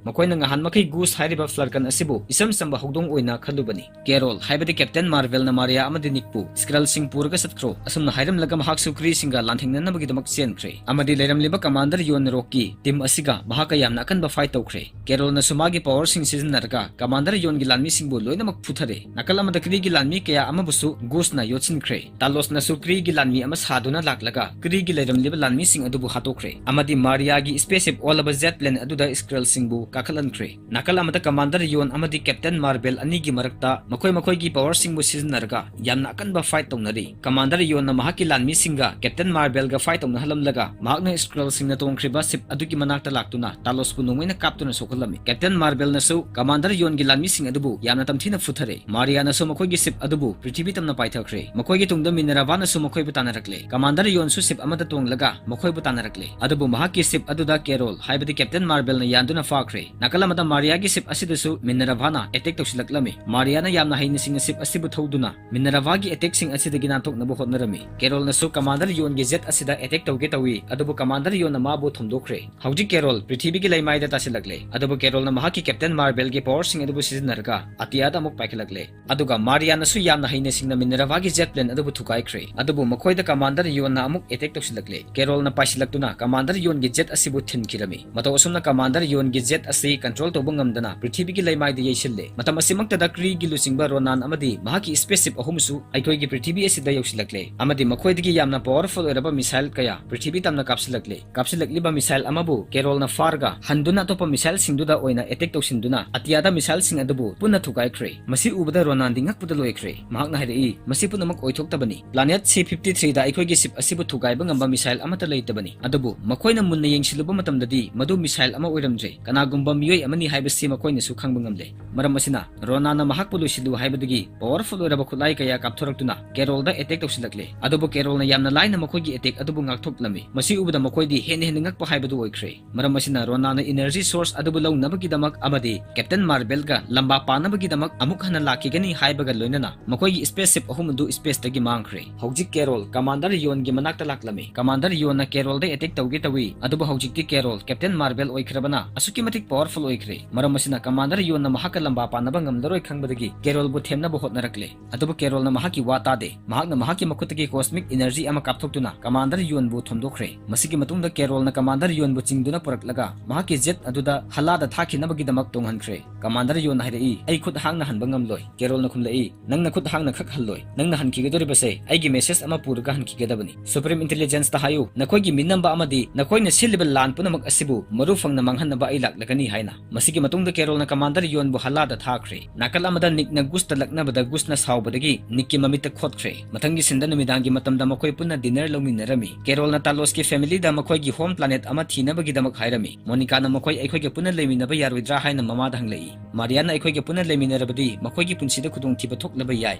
ꯃꯈꯣꯏꯅ ꯉꯍꯥꯟꯃꯈꯩ Goose ꯍꯥꯏꯔꯤꯕ Flerken ꯑꯁꯤꯕꯨ ꯏꯆꯝ ꯆꯝꯕ ꯍꯧꯗꯣꯡ ꯑꯣꯏꯅ ꯈꯜꯂꯨꯕꯅꯤ꯫ Carol, ꯍꯥꯏꯕꯗꯤ Captain Marvel ꯅ Maria ꯑꯃꯗꯤ Nick ꯄꯨ Skrull ꯁꯤꯡ ꯄꯨꯔꯒ ꯆꯠꯈ꯭ꯔꯣ꯫ ꯑꯁꯨꯝꯅ ꯍꯥꯏꯔꯝꯂꯒ ꯃꯍꯥꯛꯁꯨ Kree ꯁꯤꯡꯒ ꯂꯥꯟꯊꯦꯡꯅꯅꯕꯒꯤꯗꯃꯛ ꯆꯦꯟꯈ꯭ꯔꯦ꯫ ꯑꯃꯗꯤ ꯂꯩꯔꯝꯂꯤꯕ Commander Yon ꯅ Rogue ꯀꯤ team ꯑꯁꯤꯒ ꯃꯍꯥꯛꯀ ꯌꯥꯝꯅ ꯑꯀꯟꯕ fight ꯇꯧꯈ꯭ꯔꯦ꯫ Carol ꯅꯁꯨ ꯃꯥꯒꯤ power ꯁꯤꯡ ꯁꯤꯖꯤꯟꯅꯔꯒ Commander Yon ꯒꯤ ꯂꯥꯟꯃꯤꯁꯤꯡꯕꯨ ꯂꯣꯏꯅꯃꯛ ꯐꯨꯊꯔꯦ꯫ ꯅꯥꯀꯜ ꯑꯃꯗ Kree ꯒꯤ ꯂꯥꯟꯃꯤ ꯀꯌꯥ ꯑꯃꯕꯨꯁꯨ Goose ꯅ ꯌꯣꯠꯁꯤꯟꯈ꯭ꯔꯦ꯫ Talos ꯅꯁꯨ Kree ꯒꯤ ꯂꯥꯟꯃꯤ ꯑꯃ ꯁꯥꯗꯨꯅ ꯂꯥꯛꯂꯒ Kree ꯒꯤ ꯂꯩꯔꯝꯂꯤꯕ ꯂꯥꯟꯃꯤꯁꯤꯡ ꯑꯗꯨꯕꯨ ꯍꯥꯠꯇꯣꯛꯈ꯭ꯔꯦ꯫ ꯑꯃꯗꯤ Maria ꯒꯤ spaceship ꯑꯣꯜꯂꯕ jet plane ꯑꯗꯨꯗ Skrull ꯁꯤꯡꯕꯨ ꯀꯥꯈꯠꯍꯟꯈ꯭ꯔꯦ꯫ ꯅꯥꯀꯜ ꯑꯃꯗ Commander Yon ꯑꯃꯗꯤ Captain Marvel ꯑꯅꯤꯒꯤ ꯃꯔꯛꯇ ꯃꯈꯣꯏ ꯃꯈꯣꯏꯒꯤ power ꯁꯤꯡꯕꯨ ꯁꯤꯖꯤꯟꯅꯔꯒ ꯌꯥꯝꯅ ꯑꯀꯟꯕ fight ꯇꯧꯅꯔꯤ꯫ Commander Yon ꯅ ꯃꯍꯥꯛꯀꯤ ꯂꯥꯟꯃꯤꯁꯤꯡꯒ Captain Marvel ꯒ fight ꯇꯧꯅꯍꯜꯂꯝꯂꯒ, ꯃꯍꯥꯛꯅ Skrull ꯁꯤꯡꯅ ꯇꯣꯡꯈ꯭ꯔꯤꯕ ship ꯑꯗꯨꯒꯤ ꯃꯅꯥꯛꯇ ꯂꯥꯛꯇꯨꯅ Talos ꯄꯨ ꯅꯣꯡꯃꯩꯅ ꯀꯥꯞꯇꯨꯅ ꯁꯣꯛꯍꯜꯂꯝꯃꯤ꯫ Captain Marvel ꯅꯁꯨ Commander Yon ꯒꯤ ꯂꯥꯟꯃꯤꯁꯤꯡ ꯑꯗꯨꯕꯨ ꯌꯥꯝꯅ ꯇꯝꯊꯤꯅ ꯐꯨꯊꯔꯦ꯫ Maria ꯅꯁꯨ ꯃꯈꯣꯏꯒꯤ ship ꯑꯗꯨꯕꯨ ꯄ꯭ꯔꯤꯊꯤꯕꯤ ꯇꯝꯅ ꯄꯥꯏꯊꯈ꯭ꯔꯦ꯫ ꯃꯈꯣꯏꯒꯤ ꯇꯨꯡꯗ Minerva ꯅꯁꯨ ꯃꯈꯣꯏꯕꯨ ꯇꯥꯟꯅꯔꯛꯂꯦ꯫ Commander Yon ꯁꯨ ship ꯑꯃꯗ ꯇꯣꯡꯂꯒ ꯃꯈꯣꯏꯕꯨ ꯇꯥꯟꯅꯔꯛꯂꯦ꯫ ꯑꯗꯨꯕꯨ ꯃꯍꯥꯛꯀꯤ ship ꯑꯗꯨꯗ Carol, ꯍꯥꯏꯕꯗꯤ Captain Marvel ꯅ ꯌꯥꯟꯗꯨꯅ ꯐꯥꯈ꯭ꯔꯦ꯫ ꯅꯥꯀꯜ ꯑꯃꯗ Maria ꯒꯤ ship ꯑꯁꯤꯗꯁꯨ Minerva ꯅ attack ꯇꯧꯁꯤꯜꯂꯛꯂꯝꯃꯤ꯫ Maria ꯅ ꯌꯥꯝꯅ ꯍꯩꯅ ꯁꯤꯡꯅ ship ꯑꯁꯤꯕꯨ ꯊꯧꯗꯨꯅ Minerva ꯒꯤ attack ꯁꯤꯡ ꯑꯁꯤꯗꯒꯤ ꯅꯥꯟꯊꯣꯛꯅꯕ ꯍꯣꯠꯅꯔꯝꯃꯤ꯫ Carol ꯅꯁꯨ Commander Yon ꯒꯤ jet ꯑꯁꯤꯗ attack ꯇꯧꯒꯦ ꯇꯧꯏ, ꯑꯗꯨꯕꯨ Commander Yon ꯅ ꯃꯥꯕꯨ ꯊꯣꯝꯗꯣꯛꯈ꯭ꯔꯦ꯫ ꯍꯧꯖꯤꯛ Carol ꯄ꯭ꯔꯤꯊꯤꯕꯤꯒꯤ ꯂꯩꯃꯥꯏꯗ ꯇꯥꯁꯤꯜꯂꯛꯂꯦ, ꯑꯗꯨꯕꯨ Carol ꯅ ꯃꯍꯥꯛꯀꯤ Captain Marvel ꯒꯤ power ꯁꯤꯡ ꯑꯗꯨꯕꯨ ꯁꯤꯖꯤꯟꯅꯔꯒ ꯑꯇꯤꯌꯥꯗ ꯑꯃꯨꯛ ꯄꯥꯏꯈꯠꯂꯛꯂꯦ꯫ ꯑꯗꯨꯒ Maria ꯅꯁꯨ ꯌꯥꯝꯅ ꯍꯩꯅ ꯁꯤꯡꯅ Minerva ꯒꯤ jet plane ꯑꯗꯨꯕꯨ ꯊꯨꯒꯥꯏꯈ꯭ꯔꯦ꯫ ꯑꯗꯨꯕꯨ ꯃꯈꯣꯏꯗ Commander Yon ꯅ ꯑꯃꯨꯛ attack ꯇꯧꯁꯤꯜꯂꯛꯂꯦ꯫ Carol ꯅ ꯄꯥꯏꯁꯤꯜꯂꯛꯇꯨꯅ Commander Yon ꯒꯤ jet ꯑꯁꯤꯕꯨ ꯊꯤꯟꯈꯤꯔꯝꯃꯤ꯫ ꯃꯇꯧ ꯑꯁꯨꯝꯅ Commander Yon ꯒꯤ jet ꯑꯁꯤ control ꯇꯧꯕ ꯉꯝꯗꯅ ꯄ꯭ꯔꯤꯊꯤꯕꯤꯒꯤ ꯂꯩꯃꯥꯏꯗ ꯌꯩꯁꯤꯜꯂꯦ꯫ ꯃꯇꯝ ꯑꯁꯤꯃꯛꯇꯗ Kree ꯒꯤ ꯂꯨꯆꯤꯡꯕ Ronan ꯑꯃꯗꯤ ꯃꯍꯥꯛꯀꯤ spaceship ꯑꯍꯨꯝꯁꯨ ꯑꯩꯈꯣꯏꯒꯤ ꯄ꯭ꯔꯤꯊꯤꯕꯤ ꯑꯁꯤꯗ ꯌꯧꯁꯤꯜꯂꯛꯂꯦ, ꯑꯃꯗꯤ ꯃꯈꯣꯏꯗꯒꯤ ꯌꯥꯝꯅ powerful ꯑꯣꯏꯔꯕ missile ꯀꯌꯥ ꯄ꯭ꯔꯤꯊꯤꯕꯤ ꯇꯝꯅ ꯀꯥꯞꯁꯤꯜꯂꯛꯂꯦ꯫ ꯀꯥꯞꯁꯤꯜꯂꯛꯂꯤꯕ missile ꯑꯃꯕꯨ Carol ꯅ ꯐꯥꯔꯒ ꯍꯟꯗꯨꯅ ꯑꯇꯣꯞꯄ missile ꯁꯤꯡꯗꯨꯗ ꯑꯣꯏꯅ attack ꯇꯧꯁꯤꯟꯗꯨꯅ ꯑꯇꯤꯌꯥꯗ missile ꯁꯤꯡ ꯑꯗꯨꯕꯨ ꯄꯨꯟꯅ ꯊꯨꯒꯥꯏꯈ꯭ꯔꯦ꯫ ꯃꯁꯤ ꯎꯕꯗ Ronan ꯗꯤ ꯉꯛꯄꯗ ꯂꯣꯏꯈ꯭ꯔꯦ꯫ ꯃꯍꯥꯛꯅ ꯍꯥꯏꯔꯛꯏ, "ꯃꯁꯤ ꯄꯨꯝꯅꯃꯛ ꯑꯣꯏꯊꯣꯛꯇꯕꯅꯤ꯫ Planet C fifty three ꯗ ꯑꯩꯈꯣꯏꯒꯤ ship ꯑꯁꯤꯕꯨ ꯊꯨꯒꯥꯏꯕ ꯉꯝꯕ missile ꯑꯃꯠꯇ ꯂꯩꯇꯕꯅꯤ꯫ ꯑꯗꯨꯕꯨ ꯃꯈꯣꯏꯅ ꯃꯨꯟꯅ ꯌꯦꯡꯁꯤꯜꯂꯨꯕ ꯃꯇꯝꯗꯗꯤ ꯃꯗꯨ missile ꯑꯃ ꯑꯣꯏꯔꯝꯗ꯭ꯔꯦ꯫ ꯀꯅꯥꯒꯨꯝꯕ ꯃꯤꯑꯣꯏ ꯑꯃꯅꯤ ꯍꯥꯏꯕꯁꯤ ꯃꯈꯣꯏꯅꯁꯨ ꯈꯪꯕ ꯉꯝꯂꯦ꯫ ꯃꯔꯝ ꯑꯁꯤꯅ Ronan ꯅ ꯃꯍꯥꯛꯄꯨ ꯂꯣꯏꯁꯤꯜꯂꯨ ꯍꯥꯏꯕꯗꯒꯤ powerful ꯑꯣꯏꯔꯕ ꯈꯨꯠꯂꯥꯏ ꯀꯌꯥ ꯀꯥꯞꯊꯣꯔꯛꯇꯨꯅ Carol ꯗ attack ꯇꯧꯁꯤꯜꯂꯛꯂꯦ꯫ ꯑꯗꯨꯕꯨ Carol ꯅ ꯌꯥꯝꯅ ꯂꯥꯏꯅ ꯃꯈꯣꯏꯒꯤ attack ꯑꯗꯨꯕꯨ ꯉꯥꯛꯊꯣꯛꯂꯝꯃꯤ꯫ ꯃꯁꯤ ꯎꯕꯗ ꯃꯈꯣꯏꯗꯤ ꯍꯦꯟꯅ ꯍꯦꯟꯅ ꯉꯛꯄ ꯍꯥꯏꯕꯗꯨ ꯑꯣꯏꯈ꯭ꯔꯦ꯫ ꯃꯔꯝ ꯑꯁꯤꯅ Ronan ꯅ energy source ꯑꯗꯨꯕꯨ ꯂꯧꯅꯕꯒꯤꯗꯃꯛ ꯑꯃꯗꯤ ꯗꯤ ꯀꯦꯞꯇꯦꯟ ꯃꯥꯔꯕꯦꯜꯒ ꯂꯝꯕꯥ ꯄꯥꯅꯕꯒꯤꯗꯃꯛ ꯑꯃꯨꯛ ꯍꯟꯅ ꯂꯥꯛꯈꯤꯒꯅꯤ ꯍꯥꯏꯕꯒ ꯂꯣꯏꯅꯅ ꯃꯈꯣꯏꯒꯤ ꯁ꯭ꯄꯦꯁ ꯁꯤꯞ ꯑꯍꯨꯝ ꯑꯗꯨ ꯁ꯭ꯄꯦꯁꯇꯒꯤ ꯃꯥꯡꯈ꯭ꯔꯦ꯫ ꯍꯧꯖꯤꯛ ꯀꯦꯔꯣꯜ ꯀꯃꯥꯟꯗꯔ ꯌꯣꯟꯒꯤ ꯃꯅꯥꯛꯇ ꯂꯥꯛꯂꯝꯃꯤ꯫ ꯀꯃꯥꯟꯗꯔ ꯌꯣꯟꯅ ꯀꯦꯔꯣꯜꯗ ꯑꯦꯇꯦꯛ ꯇꯧꯒꯦ ꯇꯧꯏ, ꯑꯗꯨꯕꯨ ꯍꯧꯖꯤꯛꯇꯤ ꯀꯦꯔꯣꯜ ꯀꯦꯞꯇꯦꯟ ꯃꯥꯔꯕꯦꯜ ꯑꯣꯏꯈ꯭ꯔꯕꯅ ꯑꯁꯨꯛꯀꯤ ꯃꯇꯤꯛ ꯄꯥꯋꯔꯐꯨꯜ ꯑꯣꯏꯈ꯭ꯔꯦ꯫ ꯃꯔꯝ ꯑꯁꯤꯅ ꯀꯃꯥꯟꯗꯔ ꯌꯣꯟꯅ ꯃꯍꯥꯛꯀ ꯂꯝꯕꯥ ꯄꯥꯅꯕ ꯉꯝꯂꯔꯣꯏ ꯈꯪꯕꯗꯒꯤ ꯀꯦꯔꯣꯜꯕꯨ ꯊꯦꯝꯅꯕ ꯍꯣꯠꯅꯔꯛꯂꯦ꯫ ꯑꯗꯨꯕꯨ ꯀꯦꯔꯣꯜꯅ ꯃꯍꯥꯛꯀꯤ ꯋꯥ ꯇꯥꯗꯦ꯫ ꯃꯍꯥꯛꯅ ꯃꯍꯥꯛꯀꯤ ꯃꯈꯨꯠꯇꯒꯤ ꯀꯣꯁꯃꯤꯛ ꯏꯅꯔꯖꯤ ꯑꯃ ꯀꯥꯞꯊꯣꯛꯇꯨꯅ ꯀꯃꯥꯟꯗꯔ ꯌꯣꯟꯕꯨ ꯊꯣꯝꯗꯣꯛꯈ꯭ꯔꯦ꯫ ꯃꯁꯤꯒꯤ ꯃꯇꯨꯡꯗ ꯀꯦꯔꯣꯜꯅ ꯀꯃꯥꯟꯗꯔ ꯌꯣꯟꯕꯨ ꯆꯤꯡꯗꯨꯅ ꯄꯨꯔꯛꯂꯒ ꯃꯍꯥꯛꯀꯤ ꯖꯦꯠ ꯑꯗꯨꯗ ꯍꯜꯂꯥꯗ ꯊꯥꯈꯤꯅꯕꯒꯤꯗꯃꯛ ꯇꯣꯡꯍꯟꯈ꯭ꯔꯦ꯫ ꯀꯃꯥꯟꯗꯔ ꯌꯣꯟꯅ ꯍꯥꯏꯔꯛꯏ, "ꯑꯩ ꯈꯨꯠ ꯍꯥꯡꯅ ꯍꯟꯕ ꯉꯝꯂꯣꯏ꯫" ꯀꯦꯔꯣꯜꯅ ꯈꯨꯝꯂꯛꯏ, "ꯅꯪꯅ ꯈꯨꯠ ꯍꯥꯡꯅ ꯈꯛ ꯍꯜꯂꯣꯏ꯫ ꯅꯪꯅ ꯍꯟꯈꯤꯒꯗꯧꯔꯤꯕꯁꯦ ꯑꯩꯒꯤ ꯃꯦꯁꯦꯖ ꯑꯃ ꯄꯨꯔꯒ ꯍꯟꯈꯤꯒꯗꯕꯅꯤ꯫ ꯁꯨꯄ꯭ꯔꯤꯝ ꯏꯟꯇꯦꯂꯤꯖꯦꯟꯁꯇ ꯍꯥꯏꯌꯨ, ꯅꯈꯣꯏꯒꯤ ꯃꯤꯅꯝꯕ ꯑꯃꯗꯤ ꯅꯈꯣꯏꯅ ꯁꯤꯜꯂꯤꯕ ꯂꯥꯟ ꯄꯨꯝꯅꯃꯛ ꯑꯁꯤꯕꯨ ꯃꯔꯨ ꯐꯪꯅ ꯃꯥꯡꯍꯟꯅꯕ ꯑꯩ ꯂꯥꯛꯂꯒꯅꯤ" ꯍꯥꯏꯅ꯫ ꯃꯁꯤꯒꯤ ꯃꯇꯨꯡꯗ ꯀꯦꯔꯣꯜꯅ ꯀꯃꯥꯟꯗꯔ ꯌꯣꯟꯕꯨ ꯍꯜꯂꯥꯗ ꯊꯥꯈ꯭ꯔꯦ꯫ ꯅꯥꯀꯜ ꯑꯃꯗ ꯅꯤꯛꯅ ꯒꯨꯁꯇ ꯂꯛꯅꯕꯗ ꯒꯨꯁꯅ ꯁꯥꯎꯕꯗꯒꯤ ꯅꯤꯛꯀꯤ ꯃꯃꯤꯠꯇ ꯈꯣꯠꯈ꯭ꯔꯦ꯫ ꯃꯊꯪꯒꯤ ꯁꯤꯟꯗ ꯅꯨꯃꯤꯗꯥꯡꯒꯤ ꯃꯇꯝꯗ ꯃꯈꯣꯏ ꯄꯨꯟꯅ ꯗꯤꯅꯔ ꯂꯧꯃꯤꯟꯅꯔꯝꯃꯤ꯫ ꯀꯦꯔꯣꯜꯅ ꯇꯥꯂꯣꯁꯀꯤ ꯐꯦꯃꯤꯂꯤꯗ ꯃꯈꯣꯏꯒꯤ ꯍꯣꯝ ꯄ꯭ꯂꯥꯅꯦꯠ ꯑꯃ ꯊꯤꯅꯕꯒꯤꯗꯃꯛ ꯍꯥꯏꯔꯝꯃꯤ꯫ ꯃꯣꯅꯤꯀꯥꯅ ꯃꯈꯣꯏ ꯑꯩꯈꯣꯏꯒ ꯄꯨꯟꯅ ꯂꯩꯃꯤꯟꯅꯕ ꯌꯥꯔꯣꯏꯗ꯭ꯔꯥ ꯍꯥꯏꯅ ꯃꯃꯥꯗ ꯍꯪꯂꯛꯏ꯫ ꯃꯥꯔꯤꯌꯥꯅ ꯑꯩꯈꯣꯏꯒ ꯄꯨꯟꯅ ꯂꯩꯃꯤꯟꯅꯔꯕꯗꯤ ꯃꯈꯣꯏꯒꯤ ꯄꯨꯟꯁꯤꯗ ꯈꯨꯗꯣꯡꯊꯤꯕ ꯊꯣꯛꯂꯕ ꯌꯥꯏ,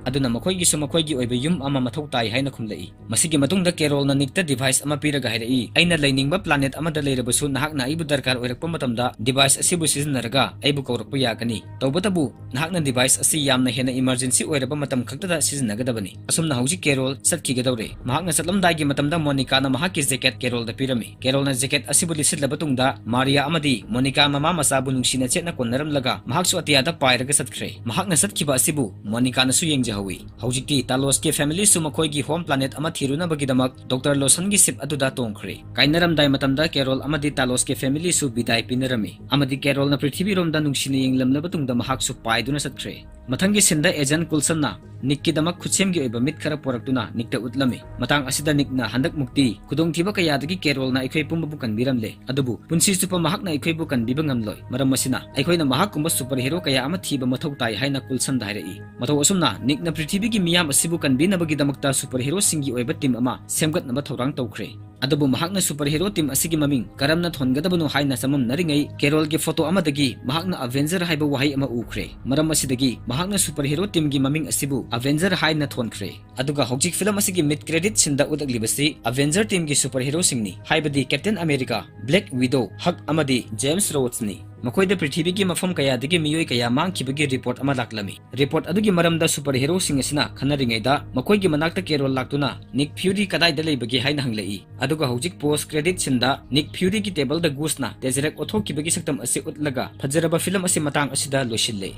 ꯑꯗꯨꯅ ꯃꯈꯣꯏꯒꯤꯁꯨ ꯃꯈꯣꯏꯒꯤ ꯑꯣꯏꯕ ꯌꯨꯝ ꯑꯃ ꯃꯊꯧ ꯇꯥꯏ ꯍꯥꯏꯅ ꯈꯨꯝꯂꯛꯏ꯫ ꯃꯁꯤꯒꯤ ꯃꯇꯨꯡꯗ ꯀꯦꯔꯣꯜꯅ ꯅꯤꯛꯇ ꯗꯤꯚꯥꯏꯁ ꯑꯃ ꯄꯤꯔꯒ ꯍꯥꯏꯔꯛꯏ, "ꯑꯩꯅ ꯂꯩꯅꯤꯡꯕ ꯄ꯭ꯂꯥꯅꯦꯠ ꯑꯃꯗ ꯂꯩꯔꯕꯁꯨ ꯅꯍꯥꯛꯅ ꯑꯩꯕꯨ ꯗꯔꯀꯥꯔ ꯑꯣꯏꯔꯛꯄ ꯃꯇꯝꯗ ꯗꯤꯚꯥꯏꯁ ꯑꯁꯤꯕꯨ ꯁꯤꯖꯤꯟꯅꯔꯒ ꯑꯩꯕꯨ ꯀꯧꯔꯛꯄ ꯌꯥꯒꯅꯤ꯫ ꯇꯧꯕꯇꯕꯨ ꯅꯍꯥꯛꯅ ꯗꯤꯚꯥꯏꯁ ꯑꯁꯤ ꯌꯥꯝꯅ ꯍꯦꯟꯅ ꯏꯃꯔꯖꯦꯟꯁꯤ ꯑꯣꯏꯔꯕ ꯃꯇꯝ ꯈꯛꯇꯗ ꯁꯤꯖꯤꯟꯅꯒꯗꯕꯅꯤ꯫" ꯑꯁꯨꯝꯅ ꯍꯧꯖꯤꯛ ꯀꯦꯔꯣꯜ ꯆꯠꯈꯤꯒꯗꯧꯔꯦ꯫ ꯃꯍꯥꯛꯅ ꯆꯠꯂꯝꯗꯥꯏꯒꯤ ꯃꯇꯝꯗ ꯃꯣꯅꯤꯀꯥꯅ ꯃꯍꯥꯛꯀꯤ ꯖꯦꯀꯦꯠ ꯀꯦꯔꯣꯜꯗ ꯄꯤꯔꯝꯃꯤ꯫ ꯀꯦꯔꯣꯜꯅ ꯖꯦꯀꯦꯠ ꯑꯁꯤꯕꯨ ꯂꯤꯠꯁꯤꯜꯂꯕ ꯇꯨꯡꯗ ꯃꯥꯔꯤꯌꯥ ꯑꯃꯗꯤ ꯃꯣꯅꯤꯀꯥ ꯃꯃꯥ ꯃꯆꯥꯕꯨ ꯅꯨꯡꯁꯤꯅ ꯆꯦꯠꯅ ꯀꯣꯟꯅꯔꯝꯂꯒ ꯃꯍꯥꯛꯁꯨ ꯑꯇꯤꯌꯥꯗ ꯄꯥꯏꯔꯒ ꯆꯠꯈ꯭ꯔꯦ꯫ ꯃꯍꯥꯛꯅ ꯆꯠꯈꯤꯕ ꯑꯁꯤꯕꯨ ꯃꯣꯅꯤꯀꯥꯅꯁꯨ ꯌꯦꯡꯖꯍꯧꯏ꯫ ꯍꯧꯖꯤꯛꯇꯤ ꯇꯥꯂꯣꯁꯀꯤ ꯐꯦꯃꯤꯂꯤꯁꯨ ꯃꯈꯣꯏꯒꯤ ꯍꯣꯝ ꯄ꯭ꯂꯥꯅꯦꯠ ꯑꯃ ꯊꯤꯔꯨꯅꯕꯒꯤꯗꯃꯛ ꯗꯣꯛꯇꯔ ꯂꯣꯁꯟꯒꯤ ꯁꯤꯞ ꯑꯗꯨꯗ ꯇꯣꯡꯈ꯭ꯔꯦ꯫ ꯀꯥꯏꯅꯔꯝꯗꯥꯏ ꯃꯇꯝꯗ ꯀꯦꯔꯣꯜ ꯑꯃꯗꯤ ꯇꯥꯂꯣꯁꯀꯤ ꯐꯦꯃꯤꯂꯤꯁꯨ ꯕꯤꯗꯥꯏ ꯄꯤꯅꯔꯝꯃꯤ ꯑꯃꯗꯤ ꯀꯦꯔꯣꯜꯅ ꯄ꯭ꯔꯤꯊꯤꯕꯤꯔꯣꯝꯗ ꯅꯨꯡꯁꯤꯅ ꯌꯦꯡꯂꯝꯂꯕ ꯇꯨꯡꯗ ꯃꯍꯥꯛꯁꯨ ꯄꯥꯏꯗꯨꯅ ꯆꯠꯈ꯭ꯔꯦ꯫ ꯃꯊꯪꯒꯤ ꯁꯤꯟꯗ ꯑꯦꯖꯦꯟ ꯀꯨꯜꯁꯟꯅ ꯅꯤꯛꯀꯤꯗꯃꯛ ꯈꯨꯠꯁꯦꯝꯒꯤ ꯑꯣꯏꯕ ꯃꯤꯠ ꯈꯔ ꯄꯨꯔꯛꯇꯨꯅ ꯅꯤꯛꯇ ꯎꯠꯂꯝꯃꯤ꯫ ꯃꯇꯥꯡ ꯑꯁꯤꯗ ꯅꯤꯛꯅ, "ꯍꯟꯗꯛꯃꯨꯛꯇꯤ ꯈꯨꯗꯣꯡꯊꯤꯕ ꯀꯌꯥꯗꯒꯤ ꯀꯦꯔꯣꯜꯅ ꯑꯩꯈꯣꯏ ꯄꯨꯝꯕꯕꯨ ꯀꯟꯕꯤꯔꯝꯂꯦ, ꯑꯗꯨꯕꯨ ꯄꯨꯟꯁꯤ ꯆꯨꯞꯄ ꯃꯍꯥꯛꯅ ꯑꯩꯈꯣꯏꯕꯨ ꯀꯟꯕꯤꯕ ꯉꯝꯂꯣꯏ꯫ ꯃꯔꯝ ꯑꯁꯤꯅ ꯑꯩꯈꯣꯏꯅ ꯃꯍꯥꯛꯀꯨꯝꯕ ꯁꯨꯄꯔ ꯍꯤꯔꯣ ꯀꯌꯥ ꯑꯃ ꯊꯤꯕ ꯃꯊꯧ ꯇꯥꯏ" ꯍꯥꯏꯅ ꯀꯨꯜꯁꯟꯗ ꯍꯥꯏꯔꯛꯏ꯫ ꯃꯇꯧ ꯑꯁꯨꯝꯅ ꯅꯤꯛꯅ ꯄ꯭ꯔꯤꯊꯤꯕꯤꯒꯤ ꯃꯤꯌꯥꯝ ꯑꯁꯤꯕꯨ ꯀꯟꯕꯤꯅꯕꯒꯤꯗꯃꯛꯇ ꯁꯨꯄꯔ ꯍꯤꯔꯣꯁꯤꯡꯒꯤ ꯑꯣꯏꯕ ꯇꯤꯝ ꯑꯃ ꯁꯦꯝꯒꯠꯅꯕ ꯊꯧꯔꯥꯡ ꯇꯧꯈ꯭ꯔꯦ꯫ ꯑꯗꯨꯕꯨ ꯃꯍꯥꯛꯅ ꯁꯨꯄꯔ ꯍꯤꯔꯣ ꯇꯤꯝ ꯑꯁꯤꯒꯤ ꯃꯃꯤꯡ ꯀꯔꯝꯅ ꯊꯣꯟꯒꯗꯕꯅꯣ ꯍꯥꯏꯅ ꯆꯃꯝꯅꯔꯤꯉꯩ, ꯀꯦꯔꯣꯜꯒꯤ ꯐꯣꯇꯣ ꯑꯃꯗꯒꯤ ꯃꯍꯥꯛꯅ ꯑꯚꯦꯟꯖꯔ ꯍꯥꯏꯕ ꯋꯥꯍꯩ ꯑꯃ ꯎꯈ꯭ꯔꯦ꯫ ꯃꯔꯝ ꯑꯁꯤꯗꯒꯤ ꯃꯍꯥꯛꯅ ꯁꯨꯄꯔ ꯍꯤꯔꯣ ꯇꯤꯝꯒꯤ ꯃꯃꯤꯡ ꯑꯁꯤꯕꯨ ꯑꯚꯦꯟꯖꯔ ꯍꯥꯏꯅ ꯊꯣꯟꯈ꯭ꯔꯦ꯫ ꯑꯗꯨꯒ ꯍꯧꯖꯤꯛ ꯐꯤꯂꯝ ꯑꯁꯤꯒꯤ ꯃꯤꯗ ꯀ꯭ꯔꯦꯗꯤꯠ ꯁꯤꯟꯗ ꯎꯠꯂꯛꯂꯤꯕꯁꯤ ꯑꯚꯦꯟꯖꯔ ꯇꯤꯝꯒꯤ ꯁꯨꯄꯔ ꯍꯤꯔꯣꯁꯤꯡꯅꯤ, ꯍꯥꯏꯕꯗꯤ ꯀꯦꯞꯇꯦꯟ ꯑꯃꯦꯔꯤꯀꯥ, ꯕ꯭ꯂꯦꯛ ꯋꯤꯗꯣ, ꯍꯛ ꯑꯃꯗꯤ ꯖꯦꯝꯁ ꯔꯣꯗꯁꯅꯤ꯫ ꯃꯈꯣꯏꯗ ꯄ꯭ꯔꯤꯊꯤꯕꯤꯒꯤ ꯃꯐꯝ ꯀꯌꯥꯗꯒꯤ ꯃꯤꯑꯣꯏ ꯀꯌꯥ ꯃꯥꯡꯈꯤꯕꯒꯤ ꯔꯤꯄꯣꯔꯠ ꯑꯃ ꯂꯥꯛꯂꯝꯃꯤ꯫ ꯔꯤꯄꯣꯔꯠ ꯑꯗꯨꯒꯤ ꯃꯔꯝꯗ ꯁꯨꯄꯔ ꯍꯤꯔꯣꯁꯤꯡ ꯑꯁꯤꯅ ꯈꯟꯅꯔꯤꯉꯩꯗ, ꯃꯈꯣꯏꯒꯤ ꯃꯅꯥꯛꯇ ꯀꯦꯔꯣꯜ ꯂꯥꯛꯇꯨꯅ, "ꯅꯤꯛ ꯐ꯭ꯌꯨꯔꯤ ꯀꯗꯥꯏꯗ ꯂꯩꯕꯒꯦ?" ꯍꯥꯏꯅ ꯍꯪꯂꯛꯏ꯫ ꯑꯗꯨꯒ ꯍꯧꯖꯤꯛ ꯄꯣꯁ ꯀ꯭ꯔꯦꯗꯤꯠ ꯁꯤꯟꯗ ꯅꯤꯛ ꯐ꯭ꯌꯨꯔꯤꯒꯤ ꯇꯦꯕꯜꯗ ꯒꯨꯁꯅ ꯇꯦꯖꯔꯦꯛ ꯑꯣꯠꯊꯣꯛꯈꯤꯕꯒꯤ ꯁꯛꯇꯝ ꯑꯁꯤ ꯎꯠꯂꯒ, ꯐꯖꯔꯕ ꯐꯤꯂꯝ ꯑꯁꯤ ꯃꯇꯥꯡ ꯑꯁꯤꯗ ꯂꯣꯏꯁꯤꯜꯂꯦ꯫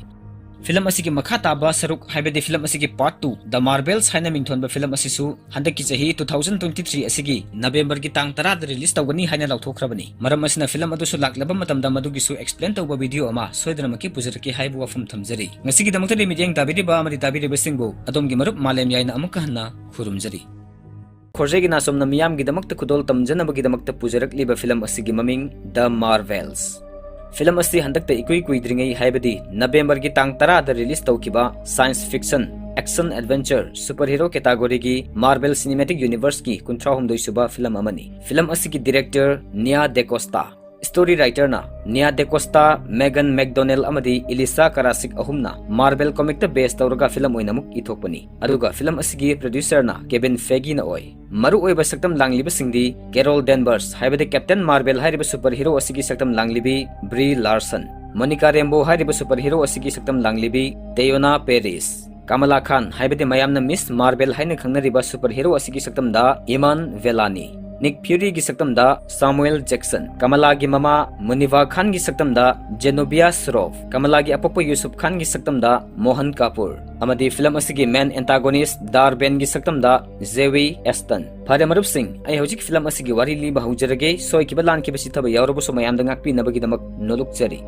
ꯐꯤꯂꯝ ꯑꯁꯤꯒꯤ ꯃꯈꯥ ꯇꯥꯕ ꯁꯔꯨꯛ, ꯍꯥꯏꯕꯗꯤ ꯐꯤꯂꯝ ꯑꯁꯤꯒꯤ ꯄꯥꯔꯠ ꯇꯨ, ꯗ ꯃꯥꯔꯕꯦꯜꯁ ꯍꯥꯏꯅ ꯃꯤꯡꯊꯣꯟꯕ ꯐꯤꯂꯝ ꯑꯁꯤꯁꯨ ꯍꯟꯗꯛꯀꯤ ꯆꯍꯤ two thousand twenty three ꯑꯁꯤꯒꯤ ꯅꯕꯦꯝꯕꯔꯒꯤ ꯇꯥꯡ ꯇꯔꯥꯗ ꯔꯤꯂꯤꯁ ꯇꯧꯒꯅꯤ ꯍꯥꯏꯅ ꯂꯥꯎꯊꯣꯛꯈ꯭ꯔꯕꯅꯤ꯫ ꯃꯔꯝ ꯑꯁꯤꯅ ꯐꯤꯂꯝ ꯑꯗꯨꯁꯨ ꯂꯥꯛꯂꯕ ꯃꯇꯝꯗ ꯃꯗꯨꯒꯤꯁꯨ ꯑꯦꯛꯁꯄ꯭ꯂꯦꯟ ꯇꯧꯕ ꯚꯤꯗꯤꯑꯣ ꯑꯃ ꯁꯣꯏꯗꯅꯃꯛꯀꯤ ꯄꯨꯖꯔꯛꯀꯦ ꯍꯥꯏꯕ ꯋꯥꯐꯝ ꯊꯝꯖꯔꯤ꯫ ꯉꯁꯤꯒꯤꯗꯃꯛꯇꯗꯤ ꯃꯤꯠꯌꯦꯡ ꯇꯥꯕꯤꯔꯤꯕ ꯑꯃꯗꯤ ꯇꯥꯕꯤꯔꯤꯕꯁꯤꯡꯕꯨ ꯑꯗꯣꯝꯒꯤ ꯃꯔꯨꯞ ꯃꯥꯂꯦꯝ ꯌꯥꯏꯅ ꯑꯃꯨꯛꯀ ꯍꯟꯅ ꯈꯨꯔꯨꯝꯖꯔꯤ꯫ ꯈꯣꯔꯖꯦꯒꯤ ꯅꯥꯆꯣꯝꯅ ꯃꯤꯌꯥꯝꯒꯤꯗꯃꯛꯇ ꯈꯨꯗꯣꯜ ꯇꯝꯖꯅꯕꯒꯤꯗꯃꯛꯇ ꯄꯨꯖꯔꯛꯂꯤꯕ ꯐꯤꯂꯝ ꯑꯁꯤꯒꯤ ꯃꯃꯤꯡ ꯗ ꯃꯥꯔꯚꯦꯜꯁ꯫ ꯐꯤꯂꯝ ꯑꯁꯤ ꯍꯟꯗꯛꯇ ꯏꯀꯨꯏ ꯀꯨꯏꯗ꯭ꯔꯤꯉꯩ, ꯍꯥꯏꯕꯗꯤ ꯅꯕꯦꯝꯕꯔꯒꯤ ꯇꯥꯡ ꯇꯔꯥꯗ ꯔꯤꯂꯤꯁ ꯇꯧꯈꯤꯕ science fiction, action adventure, super hero ꯀꯦꯇꯥꯒꯣꯔꯤꯒꯤ ꯃꯥꯔꯕꯦꯜ ꯁꯤꯅꯦꯃꯦꯇꯤꯛ ꯌꯨꯅꯤꯚꯔꯁꯀꯤ ꯀꯨꯟꯊ꯭ꯔꯥ ꯍꯨꯝꯗꯣꯏ ꯁꯨꯕ ꯐꯤꯂꯝ ꯑꯃꯅꯤ꯫ ꯐꯤꯂꯝ ꯑꯁꯤꯒꯤ ꯗꯤꯔꯦꯛꯇꯔ ꯅꯤꯌꯥ ꯗꯦꯀꯣꯁꯇꯥ, ꯁ꯭ꯇꯣꯔꯤ ꯔꯥꯏꯇꯔꯅ ꯅꯤꯌꯥ ꯗꯦꯀꯣꯁꯇꯥ, ꯃꯦꯒꯟ ꯃꯦꯛꯗꯣꯅꯦꯜ ꯑꯃꯗꯤ ꯏꯂꯤꯁꯥ ꯀꯥꯔꯥꯁꯤꯛ ꯑꯍꯨꯝꯅ ꯃꯥꯔꯕꯦꯜ ꯀꯣꯃꯤꯛꯇ ꯕꯦꯁ ꯇꯧꯔꯒ ꯐꯤꯂꯝ ꯑꯣꯏꯅ ꯑꯃꯨꯛ ꯏꯊꯣꯛꯄꯅꯤ꯫ ꯑꯗꯨꯒ ꯐꯤꯂꯝ ꯑꯁꯤꯒꯤ ꯄ꯭ꯔꯣꯗ꯭ꯌꯨꯁꯔꯅ ꯀꯦꯕꯤꯟ ꯐꯦꯒꯤꯅ ꯑꯣꯏ꯫ ꯃꯔꯨꯑꯣꯏꯕ ꯁꯛꯇꯝ ꯂꯥꯡꯂꯤꯕꯁꯤꯡꯗꯤ ꯀꯦꯔꯣꯜ ꯗꯦꯟꯕꯔꯁ, ꯍꯥꯏꯕꯗꯤ ꯀꯦꯞꯇꯦꯟ ꯃꯥꯔꯕꯦꯜ ꯍꯥꯏꯔꯤꯕ ꯁꯨꯄꯔ ꯍꯤꯔꯣ ꯑꯁꯤꯒꯤ ꯁꯛꯇꯝ ꯂꯥꯡꯂꯤꯕꯤ ꯕ꯭ꯔꯤ ꯂꯥꯔꯁꯟ, ꯃꯣꯅꯤꯀꯥ ꯔꯦꯝꯕꯣ ꯍꯥꯏꯔꯤꯕ ꯁꯨꯄꯔ ꯍꯤꯔꯣ ꯑꯁꯤꯒꯤ ꯁꯛꯇꯝ ꯂꯥꯡꯂꯤꯕꯤ ꯇꯦꯌꯣꯅꯥ ꯄꯦꯔꯤꯁ, ꯀꯃꯂꯥ ꯈꯥꯟ, ꯍꯥꯏꯕꯗꯤ ꯃꯌꯥꯝꯅ ꯃꯤꯁ ꯃꯥꯔꯕꯦꯜ ꯍꯥꯏꯅ ꯈꯪꯅꯔꯤꯕ ꯁꯨꯄꯔ ꯍꯤꯔꯣ ꯑꯁꯤꯒꯤ ꯁꯛꯇꯝꯗ ꯏꯃꯥꯟ ꯚꯦꯂꯥꯅꯤ, ꯅꯤꯛ ꯐ꯭ꯌꯨꯔꯤꯒꯤ ꯁꯛꯇꯝꯗ ꯁꯥꯃꯨꯑꯦꯜ ꯖꯦꯛꯁꯟ, ꯀꯃꯂꯥꯒꯤ ꯃꯃꯥ ꯃꯨꯅꯤꯚꯥ ꯈꯥꯟꯒꯤ ꯁꯛꯇꯝꯗ ꯖꯦꯅꯣꯕꯤꯌꯥ ꯁ꯭ꯔꯣꯐ, ꯀꯃꯂꯥꯒꯤ ꯑꯄꯣꯛꯄ ꯌꯨꯁꯨꯞ ꯈꯥꯟꯒꯤ ꯁꯛꯇꯝꯗ ꯃꯣꯍꯟ ꯀꯥꯄꯨꯔ, ꯑꯃꯗꯤ ꯐꯤꯂꯝ ꯑꯁꯤꯒꯤ ꯃꯦꯟ ꯑꯦꯟꯇꯥꯒꯣꯅꯤꯁ ꯗꯥꯔꯕꯦꯟꯒꯤ ꯁꯛꯇꯝꯗ ꯖꯦꯋꯤ ꯑꯦꯁꯇꯟ꯫ ꯐꯔꯦ ꯃꯔꯨꯞꯁꯤꯡ, ꯑꯩ ꯍꯧꯖꯤꯛ ꯐꯤꯂꯝ ꯑꯁꯤꯒꯤ ꯋꯥꯔꯤ ꯂꯤꯕ ꯍꯧꯖꯔꯒꯦ꯫ ꯁꯣꯏꯈꯤꯕ ꯂꯥꯟꯈꯤꯕ ꯆꯤꯊꯕ ꯌꯥꯎꯔꯕꯁꯨ ꯃꯌꯥꯝꯗ ꯉꯥꯛꯄꯤꯅꯕꯒꯤꯗꯃꯛ ꯅꯣꯂꯨꯛꯆꯔꯤ꯫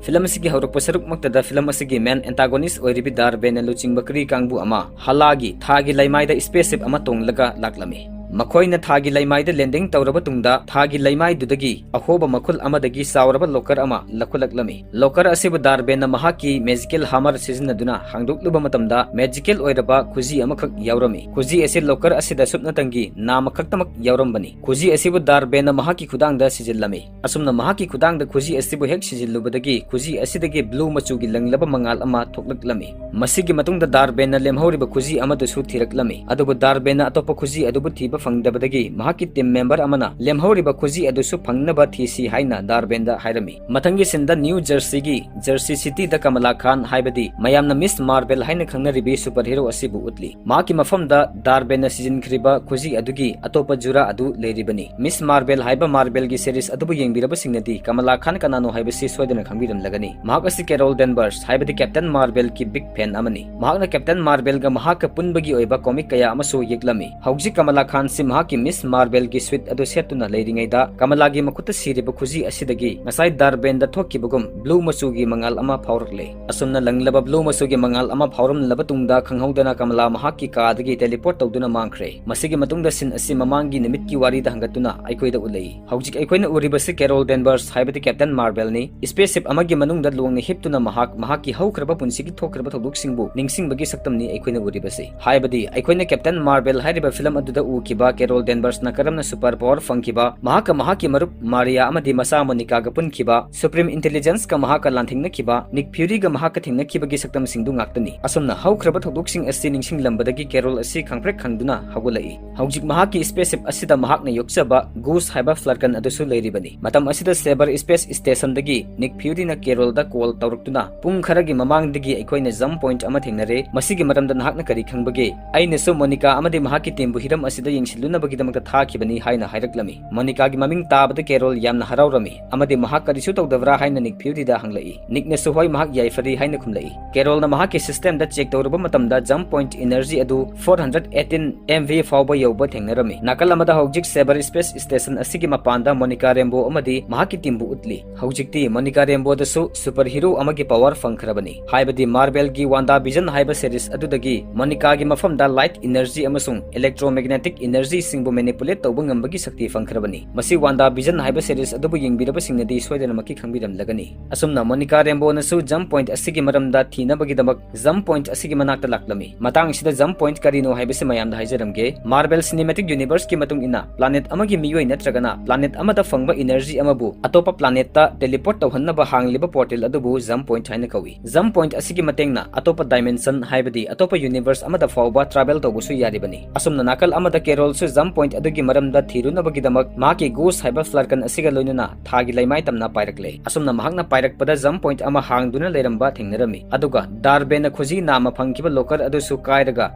ꯐꯤꯂꯝ ꯑꯁꯤꯒꯤ ꯍꯧꯔꯛꯄ ꯁꯔꯨꯛꯃꯛꯇꯗ ꯐꯤꯂꯝ ꯑꯁꯤꯒꯤ ꯃꯦꯟ ꯑꯦꯟꯇꯥꯒꯣꯅꯤꯁ ꯑꯣꯏꯔꯤꯕꯤ ꯗꯥꯔꯕꯦꯟꯅ ꯂꯨꯆꯤꯡꯕ ꯀ꯭ꯔꯤ ꯀꯥꯡꯕꯨ ꯑꯃ ꯍꯂꯥꯒꯤ ꯊꯥꯒꯤ ꯂꯩꯃꯥꯏꯗ ꯁ꯭ꯄꯦꯁ ꯁꯤꯞ ꯑꯃ ꯇꯣꯡꯂꯒ ꯂꯥꯛꯂꯝꯃꯤ꯫ ꯃꯈꯣꯏꯅ ꯊꯥꯒꯤ ꯂꯩꯃꯥꯏꯗ ꯂꯦꯟꯗꯤꯡ ꯇꯧꯔꯕ ꯇꯨꯡꯗ, ꯊꯥꯒꯤ ꯂꯩꯃꯥꯏꯗꯨꯗꯒꯤ ꯑꯍꯣꯕ ꯃꯈꯨꯜ ꯑꯃꯗꯒꯤ ꯆꯥꯎꯔꯕ ꯂꯣꯀꯔ ꯑꯃ ꯂꯧꯈꯠꯂꯛꯂꯝꯃꯤ꯫ ꯂꯣꯀꯔ ꯑꯁꯤꯕꯨ ꯗꯥꯔꯕꯦꯟꯅ ꯃꯍꯥꯛꯀꯤ ꯃꯦꯖꯤꯀꯦꯜ ꯍꯥꯃꯔ ꯁꯤꯖꯤꯟꯅꯗꯨꯅ ꯍꯥꯡꯗꯣꯛꯂꯨꯕ ꯃꯇꯝꯗ, ꯃꯦꯖꯤꯀꯦꯜ ꯑꯣꯏꯔꯕ ꯈꯨꯖꯤ ꯑꯃꯈꯛ ꯌꯥꯎꯔꯝꯃꯤ꯫ ꯈꯨꯖꯤ ꯑꯁꯤ ꯂꯣꯀꯔ ꯑꯁꯤꯗ ꯁꯨꯞꯅꯇꯪꯒꯤ ꯅꯥꯝꯃ ꯈꯛꯇꯃꯛ ꯌꯥꯎꯔꯝꯕꯅꯤ꯫ ꯈꯨꯖꯤ ꯑꯁꯤꯕꯨ ꯗꯥꯔꯕꯦꯟꯅ ꯃꯍꯥꯛꯀꯤ ꯈꯨꯗꯥꯡꯗ ꯁꯤꯖꯤꯜꯂꯝꯃꯤ꯫ ꯑꯁꯨꯝꯅ ꯃꯍꯥꯛꯀꯤ ꯈꯨꯗꯥꯡꯗ ꯈꯨꯖꯤ ꯑꯁꯤꯕꯨ ꯍꯦꯛ ꯁꯤꯖꯤꯜꯂꯨꯕꯗꯒꯤ, ꯈꯨꯖꯤ ꯑꯁꯤꯗꯒꯤ ꯕ꯭ꯂꯨ ꯃꯆꯨꯒꯤ ꯂꯪꯂꯕ ꯃꯉꯥꯜ ꯑꯃ ꯊꯣꯛꯂꯛꯂꯝꯃꯤ꯫ ꯃꯁꯤꯒꯤ ꯃꯇꯨꯡꯗ ꯗꯥꯔꯕꯦꯟꯅ ꯂꯦꯝꯍꯧꯔꯤꯕ ꯈꯨꯖꯤ ꯑꯃꯗꯨꯁꯨ ꯊꯤꯔꯛꯂꯝꯃꯤ꯫ ꯑꯗꯨꯕꯨ ꯗꯥꯔꯕꯦꯟꯅ ꯑꯇꯣꯞꯄ ꯈꯨꯖꯤ ꯑꯗꯨꯕꯨ ꯊꯤꯕ ꯐꯪꯗꯕꯗꯒꯤ ꯃꯍꯥꯛꯀꯤ team member ꯑꯃꯅ ꯂꯦꯝꯍꯧꯔꯤꯕ ꯈꯨꯖꯤ ꯑꯗꯨꯁꯨ ꯐꯪꯅꯕ ꯊꯤꯁꯤ ꯍꯥꯏꯅ ꯗꯥꯔꯕꯦꯟꯗ ꯍꯥꯏꯔꯝꯃꯤ꯫ ꯃꯊꯪꯒꯤ ꯁꯤꯟꯗ ꯅ꯭ꯌꯨ ꯖꯔꯁꯤꯒꯤ ꯖꯔꯁꯤ ꯁꯤꯇꯤꯗ ꯀꯃꯂꯥ ꯈꯥꯟ, ꯍꯥꯏꯕꯗꯤ ꯃꯌꯥꯝꯅ ꯃꯤꯁ ꯃꯥꯔꯕꯦꯜ ꯍꯥꯏꯅ ꯈꯪꯅꯔꯤꯕꯤ superhero ꯑꯁꯤꯕꯨ ꯎꯠꯂꯤ꯫ ꯃꯍꯥꯛꯀꯤ ꯃꯐꯝꯗ ꯗꯥꯔꯕꯦꯟꯅ ꯁꯤꯖꯤꯟꯈ꯭ꯔꯤꯕ ꯈꯨꯖꯤ ꯑꯗꯨꯒꯤ ꯑꯇꯣꯞꯄ ꯖꯨꯔꯥ ꯑꯗꯨ ꯂꯩꯔꯤꯕꯅꯤ꯫ ꯃꯤꯁ ꯃꯥꯔꯕꯦꯜ ꯍꯥꯏꯕ ꯃꯥꯔꯕꯦꯜꯒꯤ series ꯑꯗꯨꯕꯨ ꯌꯦꯡꯕꯤꯔꯕꯁꯤꯡꯅꯗꯤ ꯀꯃꯂꯥ ꯈꯥꯟ ꯀꯅꯥꯅꯣ ꯍꯥꯏꯕꯁꯤ ꯁꯣꯏꯗꯅ ꯈꯪꯕꯤꯔꯝꯂꯒꯅꯤ꯫ ꯃꯍꯥꯛ ꯑꯁꯤ ꯀꯦꯔꯣꯜ ꯗꯦꯟꯕꯔꯁ, ꯍꯥꯏꯕꯗꯤ ꯀꯦꯞꯇꯦꯟ ꯃꯥꯔꯕꯦꯜꯒꯤ big fan ꯑꯃꯅꯤ꯫ ꯃꯍꯥꯛꯅ ꯀꯦꯞꯇꯦꯟ ꯃꯥꯔꯕꯦꯜꯒ ꯃꯍꯥꯛꯀ ꯄꯨꯟꯕꯒꯤ ꯑꯣꯏꯕ comic ꯀꯌꯥ ꯑꯃꯁꯨ ꯌꯦꯛꯂꯝꯃꯤ꯫ ꯍꯧꯖꯤꯛ ꯀꯃꯂꯥ ꯈꯥꯟꯁꯤ ꯃꯍꯥꯛꯀꯤ ꯃꯤꯁ ꯃꯥꯔꯕꯦꯜꯒꯤ suit ꯑꯗꯨ ꯁꯦꯠꯇꯨꯅ ꯂꯩꯔꯤꯉꯩꯗ ꯀꯃꯂꯥꯒꯤ ꯃꯈꯨꯠꯇ ꯁꯤꯔꯤꯕ ꯈꯨꯖꯤ ꯑꯁꯤꯗꯒꯤ ꯉꯁꯥꯏ ꯗꯥꯔꯕꯦꯟꯗ ꯊꯣꯛꯈꯤꯕꯒꯨꯝ blue ꯃꯆꯨꯒꯤ ꯃꯉꯥꯜ ꯑꯃ ꯐꯥꯎꯔꯛꯂꯦ꯫ ꯑꯁꯨꯝꯅ ꯂꯪꯂꯕ blue ꯃꯆꯨꯒꯤ ꯃꯉꯥꯜ ꯑꯃ ꯐꯥꯎꯔꯝꯂꯕ ꯇꯨꯡꯗ ꯈꯪꯍꯧꯗꯅ ꯀꯃꯂꯥ ꯃꯍꯥꯛꯀꯤ ꯀꯥꯗꯒꯤ teleport ꯇꯧꯗꯨꯅ ꯃꯥꯡꯈ꯭ꯔꯦ꯫ ꯃꯁꯤꯒꯤ ꯃꯇꯨꯡꯗ ꯁꯤꯟ ꯑꯁꯤ ꯃꯃꯥꯡꯒꯤ ꯅꯨꯃꯤꯠꯀꯤ ꯋꯥꯔꯤꯗ ꯍꯪꯒꯠꯇꯨꯅ ꯑꯩꯈꯣꯏꯗ ꯎꯠꯂꯛꯏ꯫ ꯍꯧꯖꯤꯛ ꯑꯩꯈꯣꯏꯅ ꯎꯔꯤꯕꯁꯤ ꯀꯦꯔꯣꯜ ꯗꯦꯟꯕꯔꯁ, ꯍꯥꯏꯕꯗꯤ ꯀꯦꯞꯇꯦꯟ ꯃꯥꯔꯕꯦꯜꯅꯤ꯫ Spaceship ꯑꯃꯒꯤ ꯃꯅꯨꯡꯗ ꯂꯣꯡꯅ ꯍꯤꯞꯇꯨꯅ ꯃꯍꯥꯛ ꯃꯍꯥꯛꯀꯤ ꯍꯧꯈ꯭ꯔꯕ ꯄꯨꯟꯁꯤꯒꯤ ꯊꯣꯛꯈ꯭ꯔꯕ ꯊꯧꯗꯣꯛꯁꯤꯡꯕꯨ ꯅꯤꯡꯁꯤꯡꯕꯒꯤ ꯁꯛꯇꯝꯅꯤ ꯑꯩꯈꯣꯏꯅ ꯎꯔꯤꯕꯁꯤ꯫ ꯍꯥꯏꯕꯗꯤ ꯑꯩꯈꯣꯏꯅ ꯀꯦꯞꯇꯦꯟ ꯃꯥꯔꯕꯦꯜ ꯍꯥꯏꯔꯤꯕ film ꯑꯗꯨꯗ ꯎꯈꯤꯕ ꯀꯦꯔꯣꯜ ꯗꯦꯟꯕꯔꯁꯅ ꯀꯔꯝꯅ super power ꯐꯪꯈꯤꯕ, ꯃꯍꯥꯛꯀ ꯃꯍꯥꯛꯀꯤ ꯃꯔꯨꯞ ꯃꯥꯔꯤꯌꯥ ꯑꯃꯗꯤ ꯃꯆꯥ ꯃꯣꯅꯤꯀꯥꯒ ꯄꯨꯟꯈꯤꯕ, Supreme Intelligenceꯀ ꯃꯍꯥꯛꯀ ꯂꯥꯟꯊꯦꯡꯅꯈꯤꯕ, ꯅꯤꯛ ꯐ꯭ꯌꯨꯔꯤꯒ ꯃꯍꯥꯛꯀ ꯊꯦꯡꯅꯈꯤꯕꯒꯤ ꯁꯛꯇꯝꯁꯤꯡꯗꯨ ꯉꯥꯛꯇꯅꯤ꯫ ꯑꯁꯨꯝꯅ ꯍꯧꯈ꯭ꯔꯕ ꯊꯧꯗꯣꯛꯁꯤꯡ ꯑꯁꯤ ꯅꯤꯡꯁꯤꯡꯂꯝꯕꯗꯒꯤ ꯀꯦꯔꯣꯜ ꯑꯁꯤ ꯈꯪꯄ꯭ꯔꯦꯛ ꯈꯪꯗꯨꯅ ꯍꯧꯒꯠꯂꯛꯏ꯫ ꯍꯧꯖꯤꯛ ꯃꯍꯥꯛꯀꯤ spaceship ꯑꯁꯤꯗ ꯃꯍꯥꯛꯅ ꯌꯣꯛꯆꯕ ꯒꯨꯁ ꯍꯥꯏꯕ ꯐ꯭ꯂꯔꯀꯟ ꯑꯗꯨꯁꯨ ꯂꯩꯔꯤꯕꯅꯤ꯫ ꯃꯇꯝ ꯑꯁꯤꯗ ꯁꯦꯕꯔ space stationꯗꯒꯤ ꯅꯤꯛ ꯐ꯭ꯌꯨꯔꯤꯅ ꯀꯦꯔꯣꯜꯗ call ꯇꯧꯔꯛꯇꯨꯅ, "ꯄꯨꯡ ꯈꯔꯒꯤ ꯃꯃꯥꯡꯗꯒꯤ ꯑꯩꯈꯣꯏꯅ jump point ꯑꯃ ꯊꯦꯡꯅꯔꯦ꯫ ꯃꯁꯤꯒꯤ ꯃꯔꯝꯗ ꯅꯍꯥꯛꯅ ꯀꯔꯤ ꯈꯪꯕꯒꯦ? ꯑꯩꯅꯁꯨ ꯃꯣꯅꯤꯀꯥ ꯑꯃꯗꯤ ꯃꯍꯥꯛꯀꯤ teamꯕꯨ ꯍꯤꯔꯝ ꯑꯁꯤꯗ ꯌꯦꯡꯁꯤꯜꯂꯨꯅꯕꯒꯤꯗꯃꯛꯇ ꯊꯥꯈꯤꯕꯅꯤ" ꯍꯥꯏꯅ ꯍꯥꯏꯔꯛꯂꯝꯃꯤ꯫ ꯃꯣꯅꯤꯀꯥꯒꯤ ꯃꯃꯤꯡ ꯇꯥꯕꯗ ꯀꯦꯔꯣꯜ ꯌꯥꯝꯅ ꯍꯔꯥꯎꯔꯝꯃꯤ ꯑꯃꯗꯤ ꯃꯍꯥꯛ ꯀꯔꯤꯁꯨ ꯇꯧꯗꯕ꯭ꯔꯥ ꯍꯥꯏꯅ ꯅꯤꯛ ꯐ꯭ꯌꯨꯔꯤꯗ ꯍꯪꯂꯛꯏ꯫ ꯅꯤꯛꯅꯁꯨ "ꯍꯣꯏ, ꯃꯍꯥꯛ ꯌꯥꯏꯐꯔꯤ" ꯍꯥꯏꯅ ꯈꯨꯝꯂꯛꯏ꯫ ꯀꯦꯔꯣꯜꯅ ꯃꯍꯥꯛꯀꯤ systemꯗ check ꯇꯧꯔꯨꯕ ꯃꯇꯝꯗ jump point energy ꯑꯗꯨ four hundred eighteen M V ꯐꯥꯎꯕ ꯌꯧꯕ ꯊꯦꯡꯅꯔꯝꯃꯤ꯫ ꯅꯥꯀꯜ ꯑꯃꯗ ꯍꯧꯖꯤꯛ ꯁꯦꯕꯔ space station ꯑꯁꯤꯒꯤ ꯃꯄꯥꯟꯗ ꯃꯣꯅꯤꯀꯥ ꯔꯦꯝꯕꯣ ꯑꯃꯗꯤ ꯃꯍꯥꯛꯀꯤ teamꯕꯨ ꯎꯠꯂꯤ꯫ ꯍꯧꯖꯤꯛꯇꯤ ꯃꯣꯅꯤꯀꯥ ꯔꯦꯝꯕꯣꯗꯁꯨ superhero ꯑꯃꯒꯤ power ꯐꯪꯈ꯭ꯔꯕꯅꯤ꯫ ꯍꯥꯏꯕꯗꯤ ꯃꯥꯔꯕꯦꯜꯒꯤ ꯋꯥꯟꯗꯥ ꯚꯤꯖꯟ ꯍꯥꯏꯕ series ꯑꯗꯨꯗꯒꯤ ꯃꯣꯅꯤꯀꯥꯒꯤ ꯃꯐꯝꯗ light energy ꯑꯃꯁꯨꯡ electromagnetic energyꯁꯤꯡꯕꯨ manipulate ꯇꯧꯕ ꯉꯝꯕꯒꯤ ꯁꯛꯇꯤ ꯐꯪꯈ꯭ꯔꯕꯅꯤ꯫ ꯃꯁꯤ ꯋꯥꯟꯗꯥ ꯚꯤꯖꯟ ꯍꯥꯏꯕ series ꯑꯗꯨꯕꯨ ꯌꯦꯡꯕꯤꯔꯕꯁꯤꯡꯅꯗꯤ ꯁꯣꯏꯗꯅꯃꯛꯀꯤ ꯈꯪꯕꯤꯔꯝꯂꯒꯅꯤ꯫ ꯑꯁꯨꯝꯅ ꯃꯣꯅꯤꯀꯥ ꯔꯦꯝꯕꯣꯅꯁꯨ jump point ꯑꯁꯤꯒꯤ ꯃꯔꯝꯗ ꯊꯤꯅꯕꯒꯤꯗꯃꯛ jump point ꯑꯁꯤꯒꯤ ꯃꯅꯥꯛꯇ ꯂꯥꯛꯂꯝꯃꯤ꯫ ꯃꯇꯥꯡ ꯑꯁꯤꯗ jump point ꯀꯔꯤꯅꯣ ꯍꯥꯏꯕꯁꯤ ꯃꯌꯥꯝꯗ ꯍꯥꯏꯖꯔꯝꯒꯦ꯫ Marvel Cinematic Universeꯀꯤ ꯃꯇꯨꯡ ꯏꯟꯅ, planet ꯑꯃꯒꯤ ꯃꯤꯑꯣꯏ ꯅꯠꯇ꯭ꯔꯒꯅ planet ꯑꯃꯗ ꯐꯪꯕ energy ꯑꯃꯕꯨ ꯑꯇꯣꯞꯄ planetꯇ teleport ꯇꯧꯍꯟꯅꯕ ꯍꯥꯡꯂꯤꯕ portal ꯑꯗꯨꯕꯨ jump point ꯍꯥꯏꯅ ꯀꯧꯏ꯫ Jump point ꯑꯁꯤꯒꯤ ꯃꯇꯦꯡꯅ ꯑꯇꯣꯞꯄ dimension, ꯍꯥꯏꯕꯗꯤ ꯑꯇꯣꯞꯄ universe ꯑꯃꯗ ꯐꯥꯎꯕ travel ꯇꯧꯕꯁꯨ ꯌꯥꯔꯤꯕꯅꯤ꯫ ꯑꯁꯨꯝꯅ ꯅꯥꯀꯜ ꯑꯃꯗ ꯀꯦꯔꯣꯜ ꯀꯦꯔꯣꯜꯁꯨ ꯖꯝ ꯄꯣꯏꯟꯠ ꯑꯗꯨꯒꯤ ꯃꯔꯝꯗ ꯊꯤꯔꯨꯅꯕꯒꯤꯗꯃꯛ ꯃꯍꯥꯛꯀꯤ ꯒꯣꯁ ꯍꯥꯏꯕ ꯐ꯭ꯂꯥꯔꯀꯟ ꯑꯁꯤꯒ ꯂꯣꯏꯅꯅ ꯊꯥꯒꯤ ꯂꯩꯃꯥꯏ ꯇꯝꯅ ꯄꯥꯏꯔꯛꯂꯦ꯫ ꯑꯁꯨꯝꯅ ꯃꯍꯥꯛꯅ ꯄꯥꯏꯔꯛꯄꯗ ꯖꯝ ꯄꯣꯏꯟꯠ ꯑꯃ ꯍꯥꯡꯗꯨꯅ ꯂꯩꯔꯝꯕ ꯊꯦꯡꯅꯔꯝꯃꯤ꯫ ꯑꯗꯨꯒ ꯗꯥꯔꯕꯦꯟꯅ ꯈꯨꯖꯤ ꯅꯥꯝꯃ ꯐꯪꯈꯤꯕ ꯂꯣꯀꯔ ꯑꯗꯨꯁꯨ ꯀꯥꯏꯔꯒ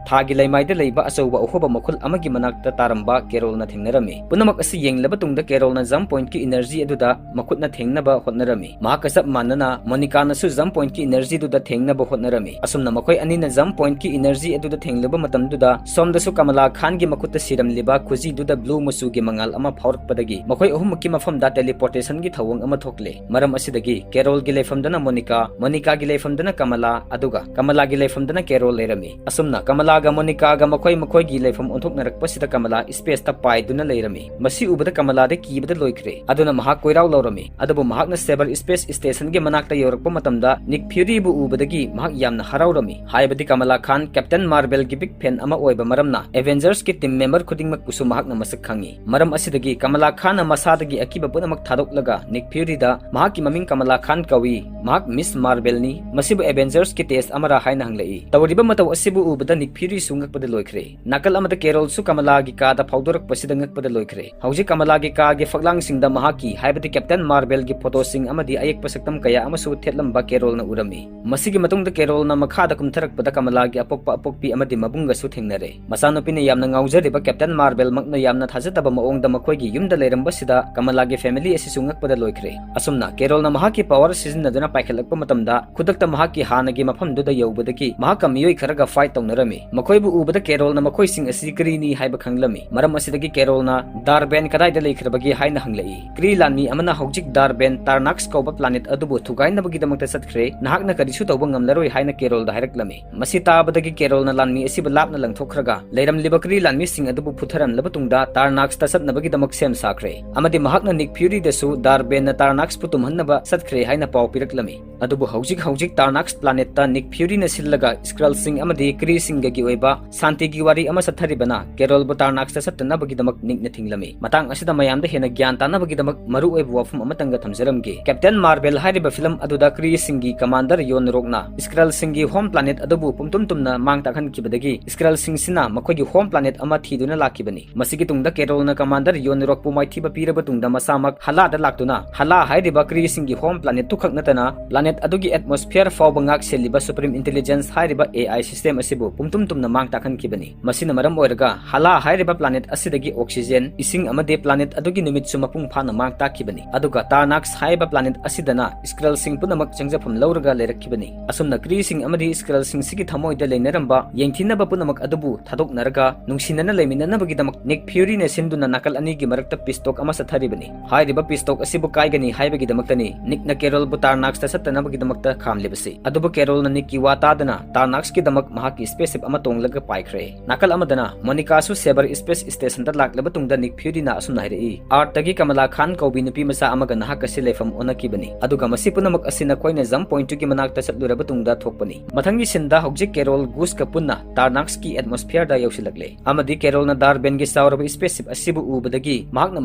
ꯊꯥꯒꯤ ꯂꯩꯃꯥꯏꯗ ꯂꯩꯕ ꯑꯆꯧꯕ ꯑꯍꯣꯕ ꯃꯈꯨꯜ ꯑꯃꯒꯤ ꯃꯅꯥꯛꯇ ꯇꯥꯔꯝꯕ ꯀꯦꯔꯣꯜꯅ ꯊꯦꯡꯅꯔꯝꯃꯤ꯫ ꯄꯨꯝꯅꯃꯛ ꯑꯁꯤ ꯌꯦꯡꯂꯕ ꯇꯨꯡꯗ ꯀꯦꯔꯣꯜꯅ ꯖꯝ ꯄꯣꯏꯟꯠꯀꯤ ꯏꯅꯔꯖꯤ ꯑꯗꯨꯗ ꯃꯈꯨꯠꯅ ꯊꯦꯡꯅꯕ ꯍꯣꯠꯅꯔꯝꯃꯤ꯫ ꯃꯍꯥꯛꯀ ꯆꯞ ꯃꯥꯟꯅꯅ ꯃꯣꯅꯤꯀꯥꯅꯁꯨ ꯖꯝ ꯄꯣꯏꯟꯠꯀꯤ ꯏꯅꯔꯖꯤꯗꯨꯗ ꯊꯦꯡꯅꯕ ꯍꯣꯠꯅꯔꯝꯃꯤ꯫ ꯑꯁꯨꯝꯅ ꯃꯈꯣꯏ ꯑꯅꯤꯅ ꯖꯝ ꯄꯣꯏꯟꯠꯀꯤ ꯏꯅꯔꯖꯤ ꯑꯗꯨꯗ ꯊꯦꯡꯂꯨꯕ ꯃꯇꯝꯗꯨꯗ ꯁꯣꯝꯗꯁꯨ ꯀꯃꯂꯥ ꯈꯥꯟꯒꯤ ꯃꯈꯨꯠꯇ ꯁꯤꯔꯝꯂꯤꯕ ꯈꯨꯖꯤꯗꯨꯗ ꯕ꯭ꯂꯨ ꯃꯆꯨꯒꯤ ꯃꯉꯥꯜ ꯑꯃ ꯐꯥꯎꯔꯛꯄꯗꯒꯤ ꯃꯈꯣꯏ ꯑꯍꯨꯝꯃꯛꯀꯤ ꯃꯐꯝꯗ ꯇꯦꯂꯤꯄꯣꯔꯇꯦꯁꯟꯒꯤ ꯊꯧꯑꯣꯡ ꯑꯃ ꯊꯣꯛꯂꯦ꯫ ꯃꯔꯝ ꯑꯁꯤꯗꯒꯤ ꯀꯦꯔꯣꯜꯒꯤ ꯂꯩꯐꯝꯗꯅ ꯃꯣꯅꯤꯀꯥ, ꯃꯣꯅꯤꯀꯥꯒꯤ ꯂꯩꯐꯝꯗꯅ ꯀꯃꯂꯥ, ꯑꯗꯨꯒ ꯀꯃꯂꯥꯒꯤ ꯂꯩꯐꯝꯗꯅ ꯀꯦꯔꯣꯜ ꯂꯩꯔꯝꯃꯤ꯫ ꯑꯁꯨꯝꯅ ꯀꯃꯂꯥꯒ ꯃꯣꯅꯤꯀꯥꯒ ꯃꯈꯣꯏ ꯃꯈꯣꯏꯒꯤ ꯂꯩꯐꯝ ꯑꯣꯟꯊꯣꯛꯅꯔꯛꯄꯁꯤꯗ ꯀꯃꯂꯥ ꯁ꯭ꯄꯦꯁꯇ ꯄꯥꯏꯗꯨꯅ ꯂꯩꯔꯝꯃꯤ꯫ ꯃꯁꯤ ꯎꯕꯗ ꯀꯃꯂꯥꯗꯤ ꯀꯤꯕꯗ ꯂꯣꯏꯈ꯭ꯔꯦ꯫ ꯑꯗꯨꯅ ꯃꯍꯥꯛ ꯀꯣꯏꯔꯥꯎ ꯂꯧꯔꯝꯃꯤ꯫ ꯑꯗꯨꯕꯨ ꯃꯍꯥꯛꯅ ꯁꯦꯕꯔ ꯁ꯭ꯄꯦꯁ ꯁ꯭ꯇꯦꯁꯟꯒꯤ ꯃꯅꯥꯛꯇ ꯌꯧꯔꯛꯄ ꯃꯇꯝꯗ ꯅꯤꯛ ꯐ꯭ꯌꯨꯔꯤꯕꯨ ꯎꯕꯗꯒꯤ ꯃꯍꯥꯛ ꯌꯥꯝꯅ ꯍꯔꯥꯎꯔꯝꯃꯤ꯫ ꯍꯥꯏꯕꯗꯤ ꯀꯃꯂꯥ ꯈꯥꯟ ꯀꯦꯞꯇꯦꯟ ꯃꯥꯔꯕꯦꯜꯒꯤ ꯕꯤꯛ ꯐꯦꯟ ꯑꯃ ꯑꯣꯏꯕ ꯃꯔꯝꯅ ꯑꯦꯚꯦꯟꯖꯔꯁꯀꯤ ꯇꯤꯝ ꯃꯦꯝꯕꯔ ꯈꯨꯗꯤꯡꯃꯛꯄꯨꯁꯨ ꯃꯍꯥꯛꯅ ꯃꯁꯛ ꯈꯪꯉꯤ꯫ ꯃꯔꯝ ꯑꯁꯤꯗꯒꯤ ꯀꯃꯂꯥ ꯈꯥꯟꯅ ꯃꯁꯥꯗꯒꯤ ꯑꯀꯤꯕ ꯄꯨꯝꯅꯃꯛ ꯊꯥꯗꯣꯛꯂꯒ ꯅꯤꯛ ꯐ꯭ꯌꯨꯔꯤꯗ ꯃꯍꯥꯛꯀꯤ ꯃꯃꯤꯡ ꯀꯃꯂꯥ ꯈꯥꯟ ꯀꯧꯏ, ꯃꯍꯥꯛ ꯃꯤꯁ ꯃꯥꯔꯕꯦꯜꯅꯤ, ꯃꯁꯤꯕꯨ ꯑꯦꯚꯦꯟꯖꯔꯁꯀꯤ ꯇꯦꯁ ꯑꯃꯔꯥ ꯍꯥꯏꯅ ꯍꯪꯂꯛꯏ꯫ ꯇꯧꯔꯤꯕ ꯃꯇꯧ ꯑꯁꯤꯕꯨ ꯎꯕꯗ ꯅꯤꯛ ꯐ꯭ꯌꯨꯔꯤꯁꯨ ꯉꯛꯄꯗ ꯂꯣꯏꯈ꯭ꯔꯦ꯫ ꯅꯥꯀꯜ ꯑꯃꯗ ꯀꯦꯔꯣꯜꯁꯨ ꯀꯃꯂꯥꯒꯤ ꯀꯥꯗ ꯐꯥꯎꯗꯣꯔꯛꯄꯁꯤꯗ ꯉꯛꯄꯗ ꯂꯣꯏꯈ꯭ꯔꯦ꯫ ꯍꯧꯖꯤꯛ ꯀꯃꯂꯥꯒꯤ ꯀꯥꯒꯤ ꯐꯛꯂꯥꯡꯁꯤꯡꯗ ꯃꯍꯥꯛꯀꯤ, ꯍꯥꯏꯕꯗꯤ ꯀꯦꯞꯇꯦꯟ ꯃꯥꯔꯕꯦꯜꯒꯤ ꯐꯣꯇꯣꯁꯤꯡ ꯑꯃꯗꯤ ꯑꯌꯦꯛꯄ ꯁꯛꯇꯝ ꯀꯌꯥ ꯑꯃꯁꯨ ꯊꯦꯠꯂꯝꯕ ꯀꯦꯔꯣꯜꯅ ꯎꯔꯝꯃꯤ꯫ ꯃꯁꯤꯒꯤ ꯃꯇꯨꯡꯗ ꯀꯦꯔꯣꯜꯅ ꯃꯈꯥꯗ ꯀꯨꯝꯊꯔꯛꯄꯗ ꯀꯃꯂꯥꯒꯤ ꯑꯄꯣꯛꯄ ꯑꯄꯣꯛꯄꯤ ꯑꯃꯗꯤ ꯃꯕꯨꯡꯒꯁꯨ ꯊꯦꯡꯅꯔꯦ꯫ ꯃꯆꯥꯅꯨꯄꯤꯅ ꯌꯥꯝꯅ ꯉꯥꯎꯖꯔꯤꯕ ꯀꯦꯞꯇꯦꯟ ꯃꯥꯔꯕꯦꯜꯃꯛꯅ ꯌꯥꯝꯅ ꯊꯥꯖꯗꯕ ꯃꯑꯣꯡꯗ ꯃꯈꯣꯏꯒꯤ ꯌꯨꯝꯗ ꯂꯩꯔꯝꯕꯁꯤꯗ ꯀꯃꯂꯥꯒꯤ ꯐꯦꯃꯤꯂꯤ ꯑꯁꯤꯁꯨ ꯉꯛꯄꯗ ꯂꯣꯏꯈ꯭ꯔꯦ꯫ ꯑꯁꯨꯝꯅ ꯀꯦꯔꯣꯜꯅ ꯃꯍꯥꯛꯀꯤ ꯄꯋꯥꯔ ꯁꯤꯖꯤꯟꯅꯗꯨꯅ ꯄꯥꯏꯈꯠꯂꯛꯄ ꯃꯇꯝꯗ ꯈꯨꯗꯛꯇ ꯃꯍꯥꯛꯀꯤ ꯍꯥꯟꯅꯒꯤ ꯃꯐꯝꯗꯨꯗ ꯌꯧꯕꯗꯒꯤ ꯃꯍꯥꯛꯀ ꯃꯤꯑꯣꯏ ꯈꯔꯒ ꯐꯥꯏꯠ ꯇꯧꯅꯔꯝꯃꯤ꯫ ꯃꯈꯣꯏꯕꯨ ꯎꯕꯗ ꯀꯦꯔꯣꯜꯅ ꯃꯈꯣꯏꯁꯤꯡ ꯑꯁꯤ ꯀ꯭ꯔꯤꯅꯤ ꯍꯥꯏꯕ ꯈꯪꯂꯝꯃꯤ꯫ ꯃꯔꯝ ꯑꯁꯤꯗꯒꯤ ꯀꯦꯔꯣꯜꯅ ꯗꯥꯔꯕꯦꯟ ꯀꯗꯥꯏꯗ ꯂꯩꯈ꯭ꯔꯕꯒꯦ ꯍꯥꯏꯅ ꯍꯪꯂꯛꯏ꯫ ꯀ꯭ꯔꯤ ꯂꯥꯟꯃꯤ ꯑꯃꯅ ꯍꯧꯖꯤꯛ ꯗꯥꯔꯕꯦꯟ ꯇꯥꯔꯅꯥꯛꯁ ꯀꯧꯕ ꯄ꯭ꯂꯥꯅꯦꯠ ꯑꯗꯨꯕꯨ ꯊꯨꯒꯥꯏꯅꯕꯒꯤꯗꯃꯛꯇ ꯆꯠꯈ꯭ꯔꯦ, ꯅꯍꯥꯛꯅ ꯀꯔꯤꯁꯨ ꯇꯧꯕ ꯉꯝꯂꯔꯣꯏ ꯍꯥꯏꯅ ꯀꯦꯔꯣꯜꯗ ꯍꯥꯏꯔꯛꯂꯝꯃꯤ꯫ ꯃꯁꯤ ꯇꯥꯕꯗꯒꯤ ꯀꯦꯔꯣꯜꯅ ꯂꯥꯟꯃꯤ ꯑꯁꯤꯕꯨ ꯂꯥꯞꯅ ꯂꯪꯊꯣꯛꯈ꯭ꯔꯒ ꯂꯩꯔꯝꯂꯤꯕ ꯀ꯭ꯔꯤ ꯂꯥꯟꯃꯤꯁꯤꯡ ꯑꯗꯨꯕꯨ ꯐꯨꯊꯔꯝꯂꯕ ꯇꯨꯡꯗ ꯇꯥꯔꯅꯥꯛꯁꯇ ꯆꯠꯅꯕꯒꯤꯗꯃꯛ ꯁꯦꯝ ꯁꯥꯈ꯭ꯔꯦ꯫ ꯑꯃꯗꯤ ꯃꯍꯥꯛꯅ ꯅꯤꯛ ꯐ꯭ꯌꯨꯔꯤꯗꯁꯨ ꯗꯥꯔꯕꯦꯟꯅ ꯇꯥꯔꯅꯥꯛꯁꯄꯨ ꯇꯨꯝꯍꯟꯅꯕ ꯆꯠꯈ꯭ꯔꯦ ꯍꯥꯏꯅ ꯄꯥꯎ ꯄꯤꯔꯛꯂꯝꯃꯤ꯫ ꯑꯗꯨꯕꯨ ꯍꯧꯖꯤꯛ ꯍꯧꯖꯤꯛ ꯇꯥꯔꯅꯥꯛꯁ ꯄ꯭ꯂꯥꯅꯦꯠꯇ ꯅꯤꯛ ꯐ꯭ꯌꯨꯔꯤꯅ ꯁꯤꯜꯂꯒ ꯁ꯭ꯀ꯭ꯔꯜꯁꯤꯡ ꯑꯃꯗꯤ ꯀ꯭ꯔꯤꯁꯤꯡꯒꯒꯤ ꯑꯣꯏꯕ ꯁꯥꯟꯇꯤꯒꯤ ꯋꯥꯔꯤ ꯑꯃ ꯆꯠꯊꯔꯤꯕꯅ ꯀꯦꯔꯣꯜꯕꯨ ꯇꯥꯔꯅꯥꯛꯁꯇ ꯆꯠꯇꯅꯕꯒꯤꯗꯃꯛ ꯅꯤꯛꯅ ꯊꯤꯡꯂꯝꯃꯤ꯫ ꯃꯇꯥꯡ ꯑꯁꯤꯗ ꯃꯌꯥꯝꯗ ꯍꯦꯟꯅ ꯒ꯭ꯌꯥꯟ ꯇꯥꯅꯕꯒꯤꯗꯃꯛ ꯃꯔꯨꯑꯣꯏꯕ ꯋꯥꯐꯝ ꯑꯃꯇꯪꯒ ꯊꯝꯖꯔꯝꯒꯦ꯫ ꯀꯦꯞꯇꯦꯟ ꯃꯥꯔꯕꯦꯜ ꯍꯥꯏꯔꯤꯕ ꯐꯤꯂꯝ ꯑꯗꯨꯗ ꯀ꯭ꯔꯤꯁꯤꯡꯒꯤ ꯀꯃꯥꯟꯗꯔ ꯌꯣꯟ ꯔꯣꯛꯅ ꯁ꯭ꯀ꯭ꯔꯜꯁꯤꯡꯒꯤ ꯍꯣꯝ ꯄ꯭ꯂꯥꯅꯦꯠ ꯑꯗꯨꯕꯨ ꯄꯨꯝꯇꯨꯝ ꯇꯨꯝꯅ ꯃꯥꯡ ꯇꯥꯛꯍꯟꯈꯤꯕꯗꯒꯤ ꯁ꯭ꯀ꯭ꯔꯜꯁꯤꯡꯁꯤꯅ ꯃꯈꯣꯏꯒꯤ ꯍꯣꯝ ꯄ꯭ꯂꯥꯅꯦꯠ ꯑꯃ ꯊꯤꯗꯨꯅ ꯂꯥꯛꯈꯤꯕꯅꯤ꯫ ꯃꯁꯤꯒꯤ ꯇꯨꯡꯗ ꯀꯦꯔꯣꯜꯅ ꯀꯃꯥꯟꯗꯔ ꯌꯣꯟꯔꯣꯛꯄꯨ ꯃꯥꯏꯊꯤꯕ ꯄꯤꯔꯕ ꯇꯨꯡꯗ ꯃꯁꯥꯃꯛ ꯍꯂꯥꯗ ꯂꯥꯛꯇꯨꯅ ꯍꯂꯥ ꯍꯥꯏꯔꯤꯕ ꯀ꯭ꯔꯤꯁꯤꯡꯒꯤ ꯍꯣꯝ ꯄ꯭ꯂꯥꯅꯦꯠꯇꯨ ꯈꯛ ꯅꯠꯇꯅ ꯄ꯭ꯂꯥꯅꯦꯠ ꯑꯗꯨꯒꯤ ꯑꯦꯠꯃꯣꯁꯐꯤꯌꯔ ꯐꯥꯎꯕ ꯉꯥꯛ ꯁꯦꯜꯂꯤꯕ ꯁꯨꯄ꯭ꯔꯤꯝ ꯏꯟꯇꯦꯂꯤꯖꯦꯟꯁ ꯍꯥꯏꯔꯤꯕ ꯑꯦ ꯑꯥꯏ ꯁꯤꯁꯇꯦꯝ ꯑꯁꯤꯕꯨ ꯄꯨꯝꯇꯨꯝ ꯇꯨꯝꯅ ꯃꯥꯡ ꯇꯥꯛꯍꯟꯈꯤꯕꯅꯤ꯫ ꯃꯁꯤꯅ ꯃꯔꯝ ꯑꯣꯏꯔꯒ ꯍꯂꯥ ꯍꯥꯏꯔꯤꯕ ꯄ꯭ꯂꯥꯅꯦꯠ ꯑꯁꯤꯗꯒꯤ ꯑꯣꯛꯁꯤꯖꯦꯟ, ꯏꯁꯤꯡ ꯑꯃꯗꯤ ꯄ꯭ꯂꯥꯅꯦꯠ ꯑꯗꯨꯒꯤ ꯅꯨꯃꯤꯠꯁꯨ ꯃꯄꯨꯡ ꯐꯥꯅ ꯃꯥꯡ ꯇꯥꯛꯈꯤꯕꯅꯤ꯫ ꯑꯗꯨꯒ ꯇꯥꯔꯅꯥꯛꯁ ꯍꯥꯏꯔꯤꯕ ꯄ꯭ꯂꯥꯅꯦꯠ ꯑꯁꯤꯗꯅ ꯁ꯭ꯀ꯭ꯔꯜꯁꯤꯡ ꯄꯨꯝꯅꯃꯛ ꯆꯪꯖꯐꯝ ꯂꯧꯔꯒ ꯂꯩꯔꯛꯈꯤꯕꯅꯤ꯫ ꯑꯁꯨꯝꯅ ꯀ꯭ꯔꯤꯁꯤꯡ ꯑꯃꯗꯤ ꯁ꯭ꯀ꯭ꯔꯜꯁꯤꯡꯁꯤꯒꯤ ꯊꯃꯣꯏꯗ ꯂꯩꯅꯔꯝꯕ ꯌꯦꯡꯊꯤꯅꯕ ꯄꯨꯝꯅꯃꯛ ꯑꯗꯨꯕꯨ ꯊꯥꯗꯣꯛꯅꯔꯒ ꯅꯨꯡꯁꯤꯅꯅ ꯂꯩꯃꯤꯟꯅꯅꯕꯒꯤꯗꯃꯛ ꯅꯤꯛ ꯐ꯭ꯌꯨꯔꯤꯅ ꯁꯤꯟꯗꯨꯅ ꯅꯥꯀꯜ ꯑꯅꯤꯒꯤ ꯃꯔꯛꯇ ꯄꯤꯁ ꯇꯣꯛ ꯑꯃ ꯆꯠꯊꯔꯤꯕꯅꯤ꯫ ꯍꯥꯏꯔꯤꯕ ꯄꯤꯁ ꯇꯣꯛ ꯑꯁꯤꯕꯨ ꯀꯥꯏꯒꯅꯤ ꯍꯥꯏꯕꯒꯤꯗꯃꯛꯇꯅꯤ ꯅꯤꯛꯅ ꯀꯦꯔꯣꯜꯕꯨ ꯇꯥꯔꯅꯥꯛꯁꯇ ꯆꯠꯇꯅꯕꯒꯤꯗꯃꯛꯇ ꯈꯥꯝꯂꯤꯕꯁꯤ꯫ ꯑꯗꯨꯕꯨ ꯀꯦꯔꯣꯜꯅ ꯅꯤꯛꯀꯤ ꯋꯥ ꯇꯥꯗꯅ ꯇꯥꯔꯅꯥꯛꯁꯀꯤꯗꯃꯛ ꯃꯍꯥꯛꯀꯤ ꯁ꯭ꯄꯦꯁꯁꯤꯞ ꯑꯃ ꯇꯣꯡꯂꯒ ꯄꯥꯏꯈ꯭ꯔꯦ꯫ ꯅꯥꯀꯜ ꯑꯃꯗꯅ ꯃꯣꯅꯤꯀꯥꯁꯨ ꯁꯦꯕꯔ ꯁ꯭ꯄꯦꯁ ꯁ꯭ꯇꯦꯁꯟꯗ ꯂꯥꯛꯂꯕ ꯇꯨꯡꯗ ꯅꯤꯛ ꯐ꯭ꯌꯨꯔꯤꯅ ꯑꯁꯨꯝꯅ ꯍꯥꯏꯔꯛꯏ, "ꯑꯥꯔꯠꯇꯒꯤ ꯀꯃꯂꯥ ꯈꯥꯟ ꯀꯧꯕꯤ ꯅꯨꯄꯤ ꯃꯆꯥ ꯑꯃꯒ ꯅꯍꯥꯛ ꯑꯁꯤ ꯂꯩꯐꯝ ꯑꯣꯟꯅꯈꯤꯕꯅꯤ, ꯑꯗꯨꯒ ꯃꯁꯤ ꯄꯨꯝꯅꯃꯛ ꯑꯁꯤ ꯅꯈꯣꯏꯅ ꯖꯝ ꯄꯣꯏꯟꯠꯇꯨꯒꯤ ꯃꯅꯥꯛꯇ ꯆꯠꯂꯨꯔꯕ ꯇꯨꯡꯗ ꯊꯣꯛꯄꯅꯤ"꯫ ꯃꯊꯪꯒꯤ ꯁꯤꯟꯗ ꯍꯧꯖꯤꯛ ꯀꯦꯔꯣꯜ ꯒꯨꯁꯀ ꯄꯨꯟꯅ ꯇꯥꯔꯅꯥꯛꯁꯀꯤ ꯑꯦꯠꯃꯣꯁꯐꯤꯌꯔꯗ ꯌꯧꯁꯤꯜꯂꯛꯂꯦ, ꯑꯃꯗꯤ ꯀꯦꯔꯣꯜꯅ ꯗꯥꯔꯕꯦꯟꯒꯤ ꯆꯥꯎꯔꯕ ꯁ꯭ꯄꯦꯁꯁꯤꯞ ꯑꯁꯤꯕꯨ ꯎꯕꯗꯒꯤ ꯃꯍꯥꯛꯅ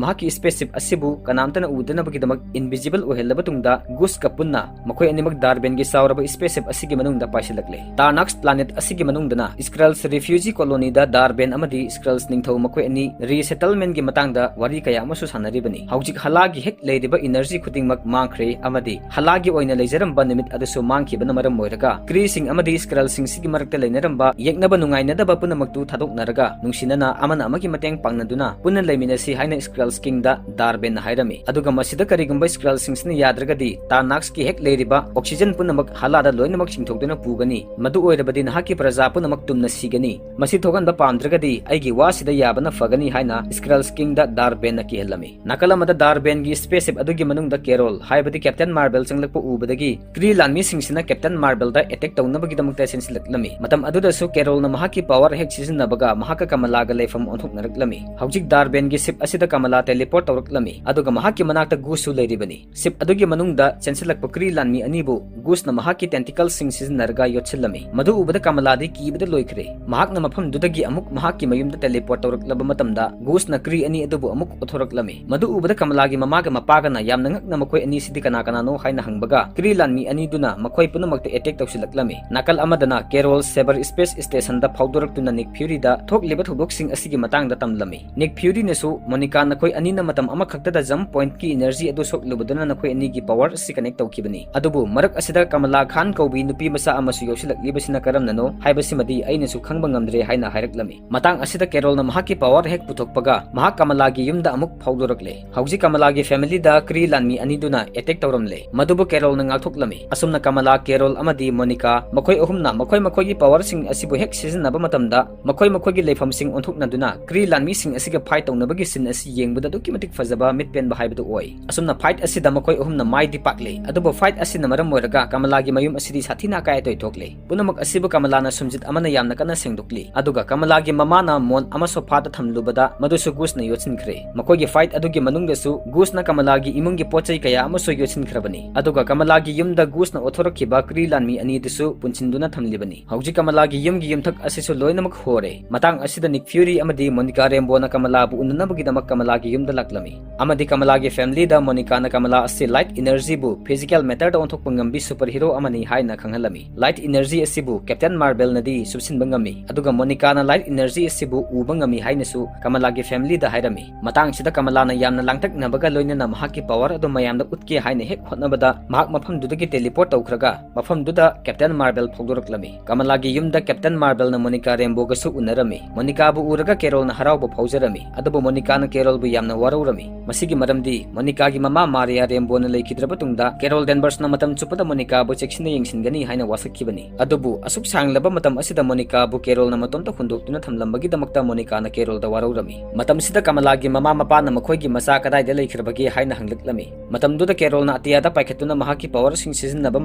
ꯃꯍꯥꯛꯀꯤ ꯁ꯭ꯄꯦꯁꯁꯤꯞ ꯑꯁꯤꯕꯨ ꯀꯅꯥꯝꯇꯅ ꯎꯗꯅꯕꯒꯤꯗꯃꯛ ꯏꯟꯚꯤꯖꯤꯕꯜ ꯑꯣꯏꯍꯜꯂꯕ ꯇꯨꯡꯗ ꯒꯨꯁꯀ ꯄꯨꯟꯅ ꯃꯈꯣꯏ ꯑꯅꯤꯃꯛ ꯗꯥꯔꯕꯦꯟꯒꯤ ꯆꯥꯎꯔꯕ ꯁ꯭ꯄꯦꯁꯁꯤꯞ ꯑꯁꯤꯒꯤ ꯃꯅꯨꯡꯗ ꯄꯥꯏꯁꯤꯜꯂꯛꯂꯦ꯫ ꯇꯥꯔꯅꯥꯛꯁ ꯄ꯭ꯂꯥꯅꯦꯠ ꯑꯁꯤꯒꯤ ꯃꯅꯨꯡꯗꯅ ꯁ꯭ꯀ꯭ꯔꯜꯁ ꯔꯤꯐ꯭ꯌꯨꯖꯤ ꯀꯣꯂꯣꯅꯤꯗ ꯗꯥꯔꯕꯦꯟ ꯑꯃꯗꯤ ꯁ꯭ꯀ꯭ꯔꯜꯁ ꯅꯤꯡꯊꯧ ꯃꯈꯣꯏ ꯑꯅꯤ ꯔꯤꯁꯦꯇꯜꯃꯦꯟꯒꯤ ꯃꯇꯥꯡꯗ ꯋꯥꯔꯤ ꯀꯌꯥ ꯑꯃꯁꯨ ꯁꯥꯟꯅꯔꯤꯕꯅꯤ꯫ ꯍꯧꯖꯤꯛ ꯍꯂꯥꯒꯤ ꯍꯦꯛ ꯂꯩꯔꯤꯕ ꯏꯅꯔꯖꯤ ꯈꯨꯗꯤꯡꯃꯛ ꯃꯥꯡꯈ꯭ꯔꯦ ꯑꯃꯗꯤ ꯍꯂꯥꯒꯤ ꯑꯣꯏꯅ ꯂꯩꯖꯔꯝꯕ ꯅꯨꯃꯤꯠ ꯑꯗꯨꯁꯨ ꯃꯥꯡꯈꯤꯕꯅ ꯃꯔꯝ ꯑꯣꯏꯔꯒ ꯀ꯭ꯔꯤꯁꯤꯡ ꯑꯃꯗꯤ ꯁ꯭ꯀ꯭ꯔꯜꯁꯤꯡꯁꯤꯒꯤ ꯃꯔꯛꯇ ꯂꯩꯅꯔꯝꯕ ꯌꯦꯛꯅꯕ ꯅꯨꯡꯉꯥꯏꯅꯗꯕ ꯄꯨꯝꯅꯃꯛꯇꯨ ꯊꯥꯗꯣꯛꯅꯔꯒ ꯅꯨꯡꯁꯤꯅꯅ ꯑꯃꯅ ꯑꯃꯒꯤ ꯃꯇꯦꯡ ꯄꯥꯡꯅꯗꯨꯅ ꯄꯨꯟꯅ ꯂꯩꯃꯤꯟꯅꯁꯤ ꯍꯥꯏꯅ ꯁ꯭ꯀ꯭ꯔꯜꯁ ꯀꯤꯡꯗ ꯗꯥꯔꯕꯦꯟꯅ ꯍꯥꯏꯔꯝꯃꯤ꯫ ꯑꯗꯨꯒ ꯃꯁꯤꯗ ꯀꯔꯤꯒꯨꯝꯕ ꯁ꯭ꯀ꯭ꯔꯜꯁꯤꯡꯁꯤꯅ ꯌꯥꯗ꯭ꯔꯒꯗꯤ ꯇꯥꯔꯅꯥꯛꯁꯀꯤ ꯍꯦꯛ ꯂꯩꯔꯤꯕ ꯑꯣꯛꯁꯤꯖꯟ ꯄꯨꯝꯅꯃꯛ ꯍꯂꯥꯗ ꯂꯣꯏꯅꯃꯛ ꯆꯤꯡꯊꯣꯛꯇꯨꯅ ꯄꯨꯒꯅꯤ, ꯃꯗꯨ ꯑꯣꯏꯔꯕꯗꯤ ꯅꯍꯥꯛꯀꯤ ꯄ꯭ꯔꯖꯥ ꯄꯨꯝꯅꯃꯛ ꯇꯨꯝꯅ ꯁꯤꯒꯅꯤ꯫ ꯃꯁꯤ ꯊꯣꯛꯍꯟꯕ ꯄꯥꯝꯗ꯭ꯔꯒꯗꯤ ꯑꯩꯒꯤ ꯋꯥꯁꯤꯗ ꯌꯥꯕꯅ ꯐꯒꯅꯤ ꯍꯥꯏꯅ ꯁ꯭ꯀ꯭ꯔꯜꯁ ꯀꯤꯡꯗ ꯗꯥꯔꯕꯦꯟꯅ ꯀꯤꯍꯜꯂꯝꯃꯤ꯫ ꯅꯥꯀꯜ ꯑꯃꯗ ꯗꯥꯔꯕꯦꯟꯒꯤ ꯁ꯭ꯄꯦꯁꯁꯤꯞ ꯑꯗꯨꯒꯤ ꯃꯅꯨꯡꯗ ꯀꯦꯔꯣꯜ ꯍꯥꯏꯕꯗꯤ ꯀꯦꯞꯇꯦꯟ ꯃꯥꯔꯕꯦꯜ ꯆꯪꯂꯛꯄ ꯎꯕꯗꯒꯤ ꯀ꯭ꯔꯤ ꯂꯥꯟꯃꯤꯁꯤꯡꯁꯤꯅ ꯀꯦꯞꯇꯦꯟ ꯃꯥꯔꯕꯦꯜꯗ ꯑꯦꯇꯦꯛ ꯇꯧꯅꯕꯒꯤꯗꯃꯛꯇ ꯆꯦꯟꯁꯤꯜꯂꯛꯂꯝꯃꯤ꯫ ꯃꯇꯝ ꯑꯗꯨꯗꯁꯨ ꯀꯦꯔꯣꯜꯅ ꯃꯍꯥꯛꯀꯤ ꯄꯋꯔ ꯍꯦꯛ ꯁꯤꯖꯤꯟꯅꯕꯒ ꯃꯍꯥꯛꯀ ꯀꯃꯂꯥꯒ ꯂꯩꯐꯝ ꯑꯣꯟꯊꯣꯛꯅꯔꯛꯂꯝꯃꯤ꯫ ꯍꯧꯖꯤꯛ ꯗꯥꯔꯕꯦꯟꯒꯤ ꯁꯤꯞ ꯑꯁꯤꯗ ꯀꯃꯂꯥ ꯇꯦꯂꯤꯄꯣꯔꯠ ꯇꯧꯔꯛꯂꯝꯃꯤ, ꯑꯗꯨꯒ ꯃꯍꯥꯛꯀꯤ ꯃꯅꯥꯛꯇ ꯒꯨꯁꯁꯨ ꯂꯩꯔꯤꯕꯅꯤ꯫ ꯁꯤꯞ ꯑꯗꯨꯒꯤ ꯃꯅꯨꯡꯗ ꯆꯦꯟꯁꯤꯜꯂꯛꯄ ꯀ꯭ꯔꯤ ꯂꯥꯟꯃꯤ ꯑꯅꯤꯕꯨ ꯒꯨꯁꯅ ꯃꯍꯥꯛꯀꯤ ꯇꯦꯟꯇꯤꯀꯜꯁꯤꯡ ꯁꯤꯖꯤꯟꯅꯔꯒ ꯌꯣꯠꯁꯤꯜꯂꯝꯃꯤ꯫ ꯃꯗꯨ ꯎꯕꯗ ꯀꯃꯂꯥꯗꯤ ꯀꯤꯕꯗ ꯂꯣꯏꯈ꯭ꯔꯦ꯫ ꯃꯍꯥꯛꯅ ꯃꯐꯝꯗꯨꯗꯒꯤ ꯑꯃꯨꯛ ꯃꯍꯥꯛꯀꯤ ꯃꯌꯨꯝꯗ ꯇꯦꯂꯤꯄꯣꯔꯠ ꯇꯧꯔꯛꯂꯕ ꯃꯇꯝꯗ ꯒꯨꯁꯅ ꯀ꯭ꯔꯤ ꯑꯅꯤ ꯑꯗꯨꯕꯨ ꯑꯃꯨꯛ ꯑꯣꯠꯊꯣꯔꯛꯂꯝꯃꯤ꯫ ꯃꯗꯨ ꯎꯕꯗ ꯀꯃꯂꯥꯒꯤ ꯃꯃꯥꯒ ꯃꯄꯥꯒꯅ ꯌꯥꯝꯅ ꯉꯛꯅ ꯃꯈꯣꯏ ꯑꯅꯤꯁꯤꯗꯤ ꯀꯅꯥ ꯀꯅꯥꯅꯣ ꯍꯥꯏꯅ ꯍꯪꯕꯒ ꯀ꯭ꯔꯤ ꯂꯥꯟꯃꯤ ꯑꯅꯤꯗꯨꯅ ꯃꯈꯣꯏ ꯄꯨꯝꯅꯃꯛꯇ ꯑꯦꯇꯦꯛ ꯇꯧꯁꯤꯜꯂꯛꯂꯝꯃꯤ꯫ ꯅꯥꯀꯜ ꯑꯃꯗꯅ ꯀꯦꯔꯣꯜ ꯁꯦꯕꯔ ꯁ꯭ꯄꯦꯁ ꯁ꯭ꯇꯦꯁꯟꯗ ꯐꯥꯎꯗꯣꯔꯛꯇꯨꯅ ꯅꯤꯛ ꯐ꯭ꯌꯨꯔꯤꯗ ꯊꯣꯛꯂꯤꯕ ꯊꯧꯗꯣꯛꯁꯤꯡ ꯑꯁꯤꯒꯤ ꯃꯇꯥꯡꯗ ꯇꯝꯂꯝꯃꯤ꯫ ꯅꯤꯛ ꯐ꯭ꯌꯨꯔꯤꯅꯁꯨ, "ꯃꯣꯅꯤꯀꯥ, ꯅꯈꯣꯏ ꯑꯅꯤꯅ ꯃꯇꯝ ꯑꯃꯈꯛꯇꯗ ꯖꯝꯞ ꯄꯣꯏꯟꯠꯀꯤ ꯏꯅꯔꯖꯤ ꯑꯗꯨ ꯁꯣꯛꯂꯨꯕꯗꯨꯅ ꯅꯈꯣꯏ ꯑꯅꯤꯒꯤ ꯄꯋꯔ ꯑꯁꯤ ꯀꯅꯦꯛ ꯇꯧꯈꯤꯕꯅꯤ꯫ ꯑꯗꯨꯕꯨ ꯃꯔꯛ ꯑꯁꯤꯗ ꯀꯃꯂꯥ ꯈꯥꯟ ꯀꯧꯕꯤ ꯅꯨꯄꯤ ꯃꯆꯥ ꯑꯃꯁꯨ ꯌꯥꯎꯁꯤꯜꯂꯛꯂꯤꯕꯁꯤꯅ ꯀꯔꯝꯅꯅꯣ ꯍꯥꯏꯕꯁꯤꯃꯗꯤ ꯑꯩꯅꯁꯨ ꯈꯪꯕ ꯉꯝꯗ꯭ꯔꯦ" ꯍꯥꯏꯅ ꯍꯥꯏꯔꯛꯂꯝꯃꯤ꯫ ꯃꯇꯥꯡ ꯑꯁꯤꯗ ꯀꯦꯔꯣꯜꯅ ꯃꯍꯥꯛꯀꯤ ꯄꯋꯔ ꯍꯦꯛ ꯄꯨꯊꯣꯛꯄꯒ ꯃꯍꯥꯛ ꯀꯃꯂꯥꯒꯤ ꯌꯨꯝꯗ ꯑꯃꯨꯛ ꯐꯥꯎꯗꯣꯔꯛꯂꯦ꯫ ꯍꯧꯖꯤꯛ ꯀꯃꯂꯥꯒꯤ ꯐꯦꯃꯤꯂꯤꯗ ꯀ꯭ꯔꯤ ꯂꯥꯟꯃꯤ ꯑꯅꯤꯗꯨꯅ ꯑꯦꯇꯦꯛ ꯇꯧꯔꯝꯂꯦ꯫ ꯃꯗꯨꯕꯨ ꯀꯦꯔꯣꯜꯅ ꯉꯥꯛꯊꯣꯛꯂꯝꯃꯤ꯫ ꯑꯁꯨꯝꯅ ꯀꯃꯂꯥ, ꯀꯦꯔꯣꯜ ꯑꯃꯗꯤ ꯃꯣꯅꯤꯀꯥ ꯃꯈꯣꯏ ꯑꯍꯨꯝꯅ ꯃꯈꯣꯏ ꯃꯈꯣꯏꯒꯤ ꯄꯋꯔꯁꯤꯡ ꯑꯁꯤꯕꯨ ꯍꯦꯛ ꯁꯤꯖꯤꯟꯅꯕ ꯃꯇꯝꯗ ꯃꯈꯣꯏ ꯃꯈꯣꯏꯒꯤ ꯂꯩꯐꯝꯁꯤꯡ ꯑꯣꯟꯊꯣꯛꯅꯗꯨꯅ ꯀ꯭ꯔꯤ ꯂꯥꯟꯃꯤꯁꯤꯡ ꯑꯁꯤꯒ ꯐꯥꯏꯠ ꯇꯧꯅꯕꯒꯤ ꯁꯤꯟ ꯑꯁꯤ ꯌꯦꯡꯕꯗ ꯑꯗꯨꯛꯀꯤ ꯃꯇꯤꯛ ꯐꯖꯕ, ꯃꯤꯠ ꯄꯦꯟꯕ ꯍꯥꯏꯕꯗꯨ ꯑꯣꯏ꯫ ꯑꯁꯨꯝꯅ ꯐꯥꯏꯠ ꯑꯁꯤꯗ ꯃꯈꯣꯏ ꯑꯍꯨꯝꯅ ꯃꯥꯏꯗꯤ ꯄꯥꯛꯂꯦ, ꯑꯗꯨꯕꯨ ꯐꯥꯏꯠ ꯑꯁꯤꯅ ꯃꯔꯝ ꯑꯣꯏꯔꯒ ꯀꯃꯂꯥꯒꯤ ꯃꯌꯨꯝ ꯑꯁꯤꯗꯤ ꯁꯥꯊꯤꯅ ꯑꯀꯥꯏ ꯑꯇꯣꯏ ꯊꯣꯛꯂꯦ꯫ ꯄꯨꯝꯅꯃꯛ ꯑꯁꯤꯕꯨ ꯀꯃꯂꯥꯅ ꯁꯨꯝꯖꯤꯠ ꯑꯃꯅ ꯌꯥꯝꯅ ꯀꯟꯅ ꯁꯦꯡꯗꯣꯛꯂꯤ, ꯑꯗꯨꯒ ꯀꯃꯂꯥꯒꯤ ꯃꯃꯥꯅ ꯃꯣꯟ ꯑꯃ ꯁꯣꯐꯥꯗ ꯊꯝꯂꯨꯕꯗ ꯃꯗꯨꯁꯨ ꯒꯨꯁꯅ ꯌꯣꯠꯁꯤꯟꯈ꯭ꯔꯦ꯫ ꯃꯈꯣꯏꯒꯤ ꯐꯥꯏꯠ ꯑꯗꯨꯒꯤ ꯃꯅꯨꯡꯗꯁꯨ ꯒꯨꯁꯅ ꯀꯃꯂꯥꯒꯤ ꯏꯃꯨꯡꯒꯤ ꯄꯣꯠ ꯆꯩ ꯀꯌꯥ ꯑꯃꯁꯨ ꯌꯣꯠꯁꯤꯟꯈ꯭ꯔꯕꯅꯤ, ꯑꯗꯨꯒ ꯀꯃꯂꯥꯒꯤ ꯌꯨꯝꯗ ꯒꯨꯁꯅ ꯑꯣꯠꯊꯣꯔꯛꯈꯤꯕ ꯀ꯭ꯔꯤ ꯂꯥꯟꯃꯤ ꯑꯅꯤꯗꯨꯁꯨ ꯄꯨꯟꯁꯤꯟꯗꯨꯅ ꯊꯝꯂꯤꯕꯅꯤ꯫ ꯍꯧꯖꯤꯛ ꯀꯃꯂꯥꯒꯤ ꯌꯨꯝꯒꯤ ꯌꯨꯝꯊꯛ ꯑꯁꯤꯁꯨ ꯂꯣꯏꯅꯃꯛ ꯍꯣꯔꯦ꯫ ꯃꯇꯥꯡ ꯑꯁꯤꯗ ꯅꯤꯛ ꯐ꯭ꯌꯨꯔꯤ ꯑꯃꯗꯤ ꯃꯣꯅꯤꯀꯥ ꯔꯦꯝꯕꯣꯅ ꯀꯃꯂꯥꯕꯨ ꯎꯅꯅꯕꯒꯤꯗꯃꯛ ꯀꯃꯂꯥꯒꯤ ꯌꯨꯝꯗ ꯂꯥꯛꯂꯝꯃꯤ, ꯑꯃꯗꯤ ꯀꯃꯂꯥꯒꯤ ꯐꯦꯃꯤꯂꯤꯗ ꯃꯣꯅꯤꯀꯥꯅ ꯀꯃꯂꯥ ꯑꯁꯤ ꯂꯥꯏꯠ ꯏꯅꯔꯖꯤꯕꯨ ꯐꯤꯖꯤꯀꯦꯜ ꯃꯦꯇꯔꯗ ꯑꯣꯟꯊꯣꯛꯄ ꯉꯝꯕꯤ ꯁꯨꯄꯔ ꯍꯤꯔꯣ ꯑꯃꯅꯤ ꯍꯥꯏꯅ ꯈꯪꯍꯜꯂꯝꯃꯤ꯫ ꯂꯥꯏꯠ ꯏꯅꯔꯖꯤ ꯑꯁꯤꯕꯨ ꯀꯦꯞꯇꯦꯟ ꯃꯥꯔꯕꯦꯜꯅꯗꯤ ꯁꯨꯞꯁꯤꯟꯕ ꯉꯝꯃꯤ, ꯑꯗꯨꯒ ꯃꯣꯅꯤꯀꯥꯅ ꯂꯥꯏꯠ ꯏꯅꯔꯖꯤ ꯑꯁꯤꯕꯨ ꯎꯕ ꯉꯝꯃꯤ ꯍꯥꯏꯅꯁꯨ ꯀꯃꯂꯥꯒꯤ ꯐꯦꯃꯤꯂꯤꯗ ꯍꯥꯏꯔꯝꯃꯤ꯫ ꯃꯇꯥꯡꯁꯤꯗ ꯀꯃꯂꯥꯅ ꯌꯥꯝꯅ ꯂꯥꯡꯇꯛꯅꯕꯒ ꯂꯣꯏꯅꯅ ꯃꯍꯥꯛꯀꯤ ꯄꯋꯔ ꯑꯗꯨ ꯃꯌꯥꯝꯗ ꯎꯠꯀꯦ ꯍꯥꯏꯅ ꯍꯦꯛ ꯍꯣꯠꯅꯕꯗ ꯃꯍꯥꯛ ꯃꯐꯝꯗꯨꯗꯒꯤ ꯇꯦꯂꯤꯄꯣꯔꯠ ꯇꯧꯈ꯭ꯔꯒ ꯃꯐꯝꯗꯨꯗ ꯀꯦꯞꯇꯦꯟ ꯃꯥꯔꯕꯦꯜ ꯐꯥꯎꯗꯣꯔꯛꯂꯝꯃꯤ꯫ ꯀꯃꯂꯥꯒꯤ ꯌꯨꯝꯗ ꯀꯦꯞꯇꯦꯟ ꯃꯥꯔꯕꯦꯜꯅ ꯃꯣꯅꯤꯀꯥ ꯔꯦꯝꯕꯣꯒꯁꯨ ꯎꯅꯔꯝꯃꯤ꯫ ꯃꯣꯅꯤꯀꯥꯕꯨ ꯎꯔꯒ ꯀꯦꯔꯣꯜꯅ ꯍꯔꯥꯎꯕ ꯐꯥꯎꯖꯔꯝꯃꯤ, ꯑꯗꯨꯕꯨ ꯃꯣꯅꯤꯀꯥꯅ ꯀꯦꯔꯣꯜꯕꯨ ꯌꯥꯝꯅ ꯋꯥꯔꯧꯔꯝꯃꯤ꯫ ꯃꯁꯤꯒꯤ ꯃꯔꯝꯗꯤ ꯃꯣꯅꯤꯀꯥꯒꯤ ꯃꯃꯥ ꯃꯥꯔꯤꯌꯥ ꯔꯦꯝꯕꯣꯅ ꯂꯩꯈꯤꯗ꯭ꯔꯕ ꯇꯨꯡꯗ ꯀꯦꯔꯣꯜ ꯗꯦꯟꯕꯔꯁꯅ ꯃꯇꯝ ꯆꯨꯞꯄꯗ ꯃꯣꯅꯤꯀꯥꯕꯨ ꯆꯦꯛꯁꯤꯟꯅ ꯌꯦꯡꯁꯤꯟꯒꯅꯤ ꯍꯥꯏꯅ ꯋꯥꯁꯛꯈꯤꯕꯅꯤ꯫ ꯑꯗꯨꯕꯨ ꯑꯁꯨꯛ ꯁꯥꯡꯂꯕ ꯃꯇꯝ ꯑꯁꯤꯗ ꯃꯣꯅꯤꯀꯥꯕꯨ ꯀꯦꯔꯣꯜꯅ ꯃꯇꯣꯝꯇ ꯍꯨꯟꯗꯣꯛꯇꯨꯅ ꯊꯝꯂꯝꯕꯒꯤꯗꯃꯛꯇ ꯃꯣꯅꯤꯀꯥꯅ ꯀꯦꯔꯣꯜꯗ ꯋꯥꯔꯧꯔꯝꯃꯤ꯫ ꯃꯇꯝꯁꯤꯗ ꯀꯃꯂꯥꯒꯤ ꯃꯃꯥ ꯃꯄꯥꯅ ꯃꯈꯣꯏꯒꯤ ꯃꯆꯥ ꯀꯗꯥꯏꯗ ꯂꯩꯈ꯭ꯔꯕꯒꯦ ꯍꯥꯏꯅ ꯍꯪꯂꯛꯂꯝꯃꯤ꯫ ꯃꯇꯝꯗꯨꯗ ꯀꯦꯔꯣꯜꯅ ꯑꯇꯤꯌꯥꯗ ꯄꯥꯏꯈꯠꯇꯨꯅ ꯃꯍꯥꯛꯀꯤ ꯄꯋꯔꯁꯤꯡ ꯁꯤꯖꯤꯟꯅꯕ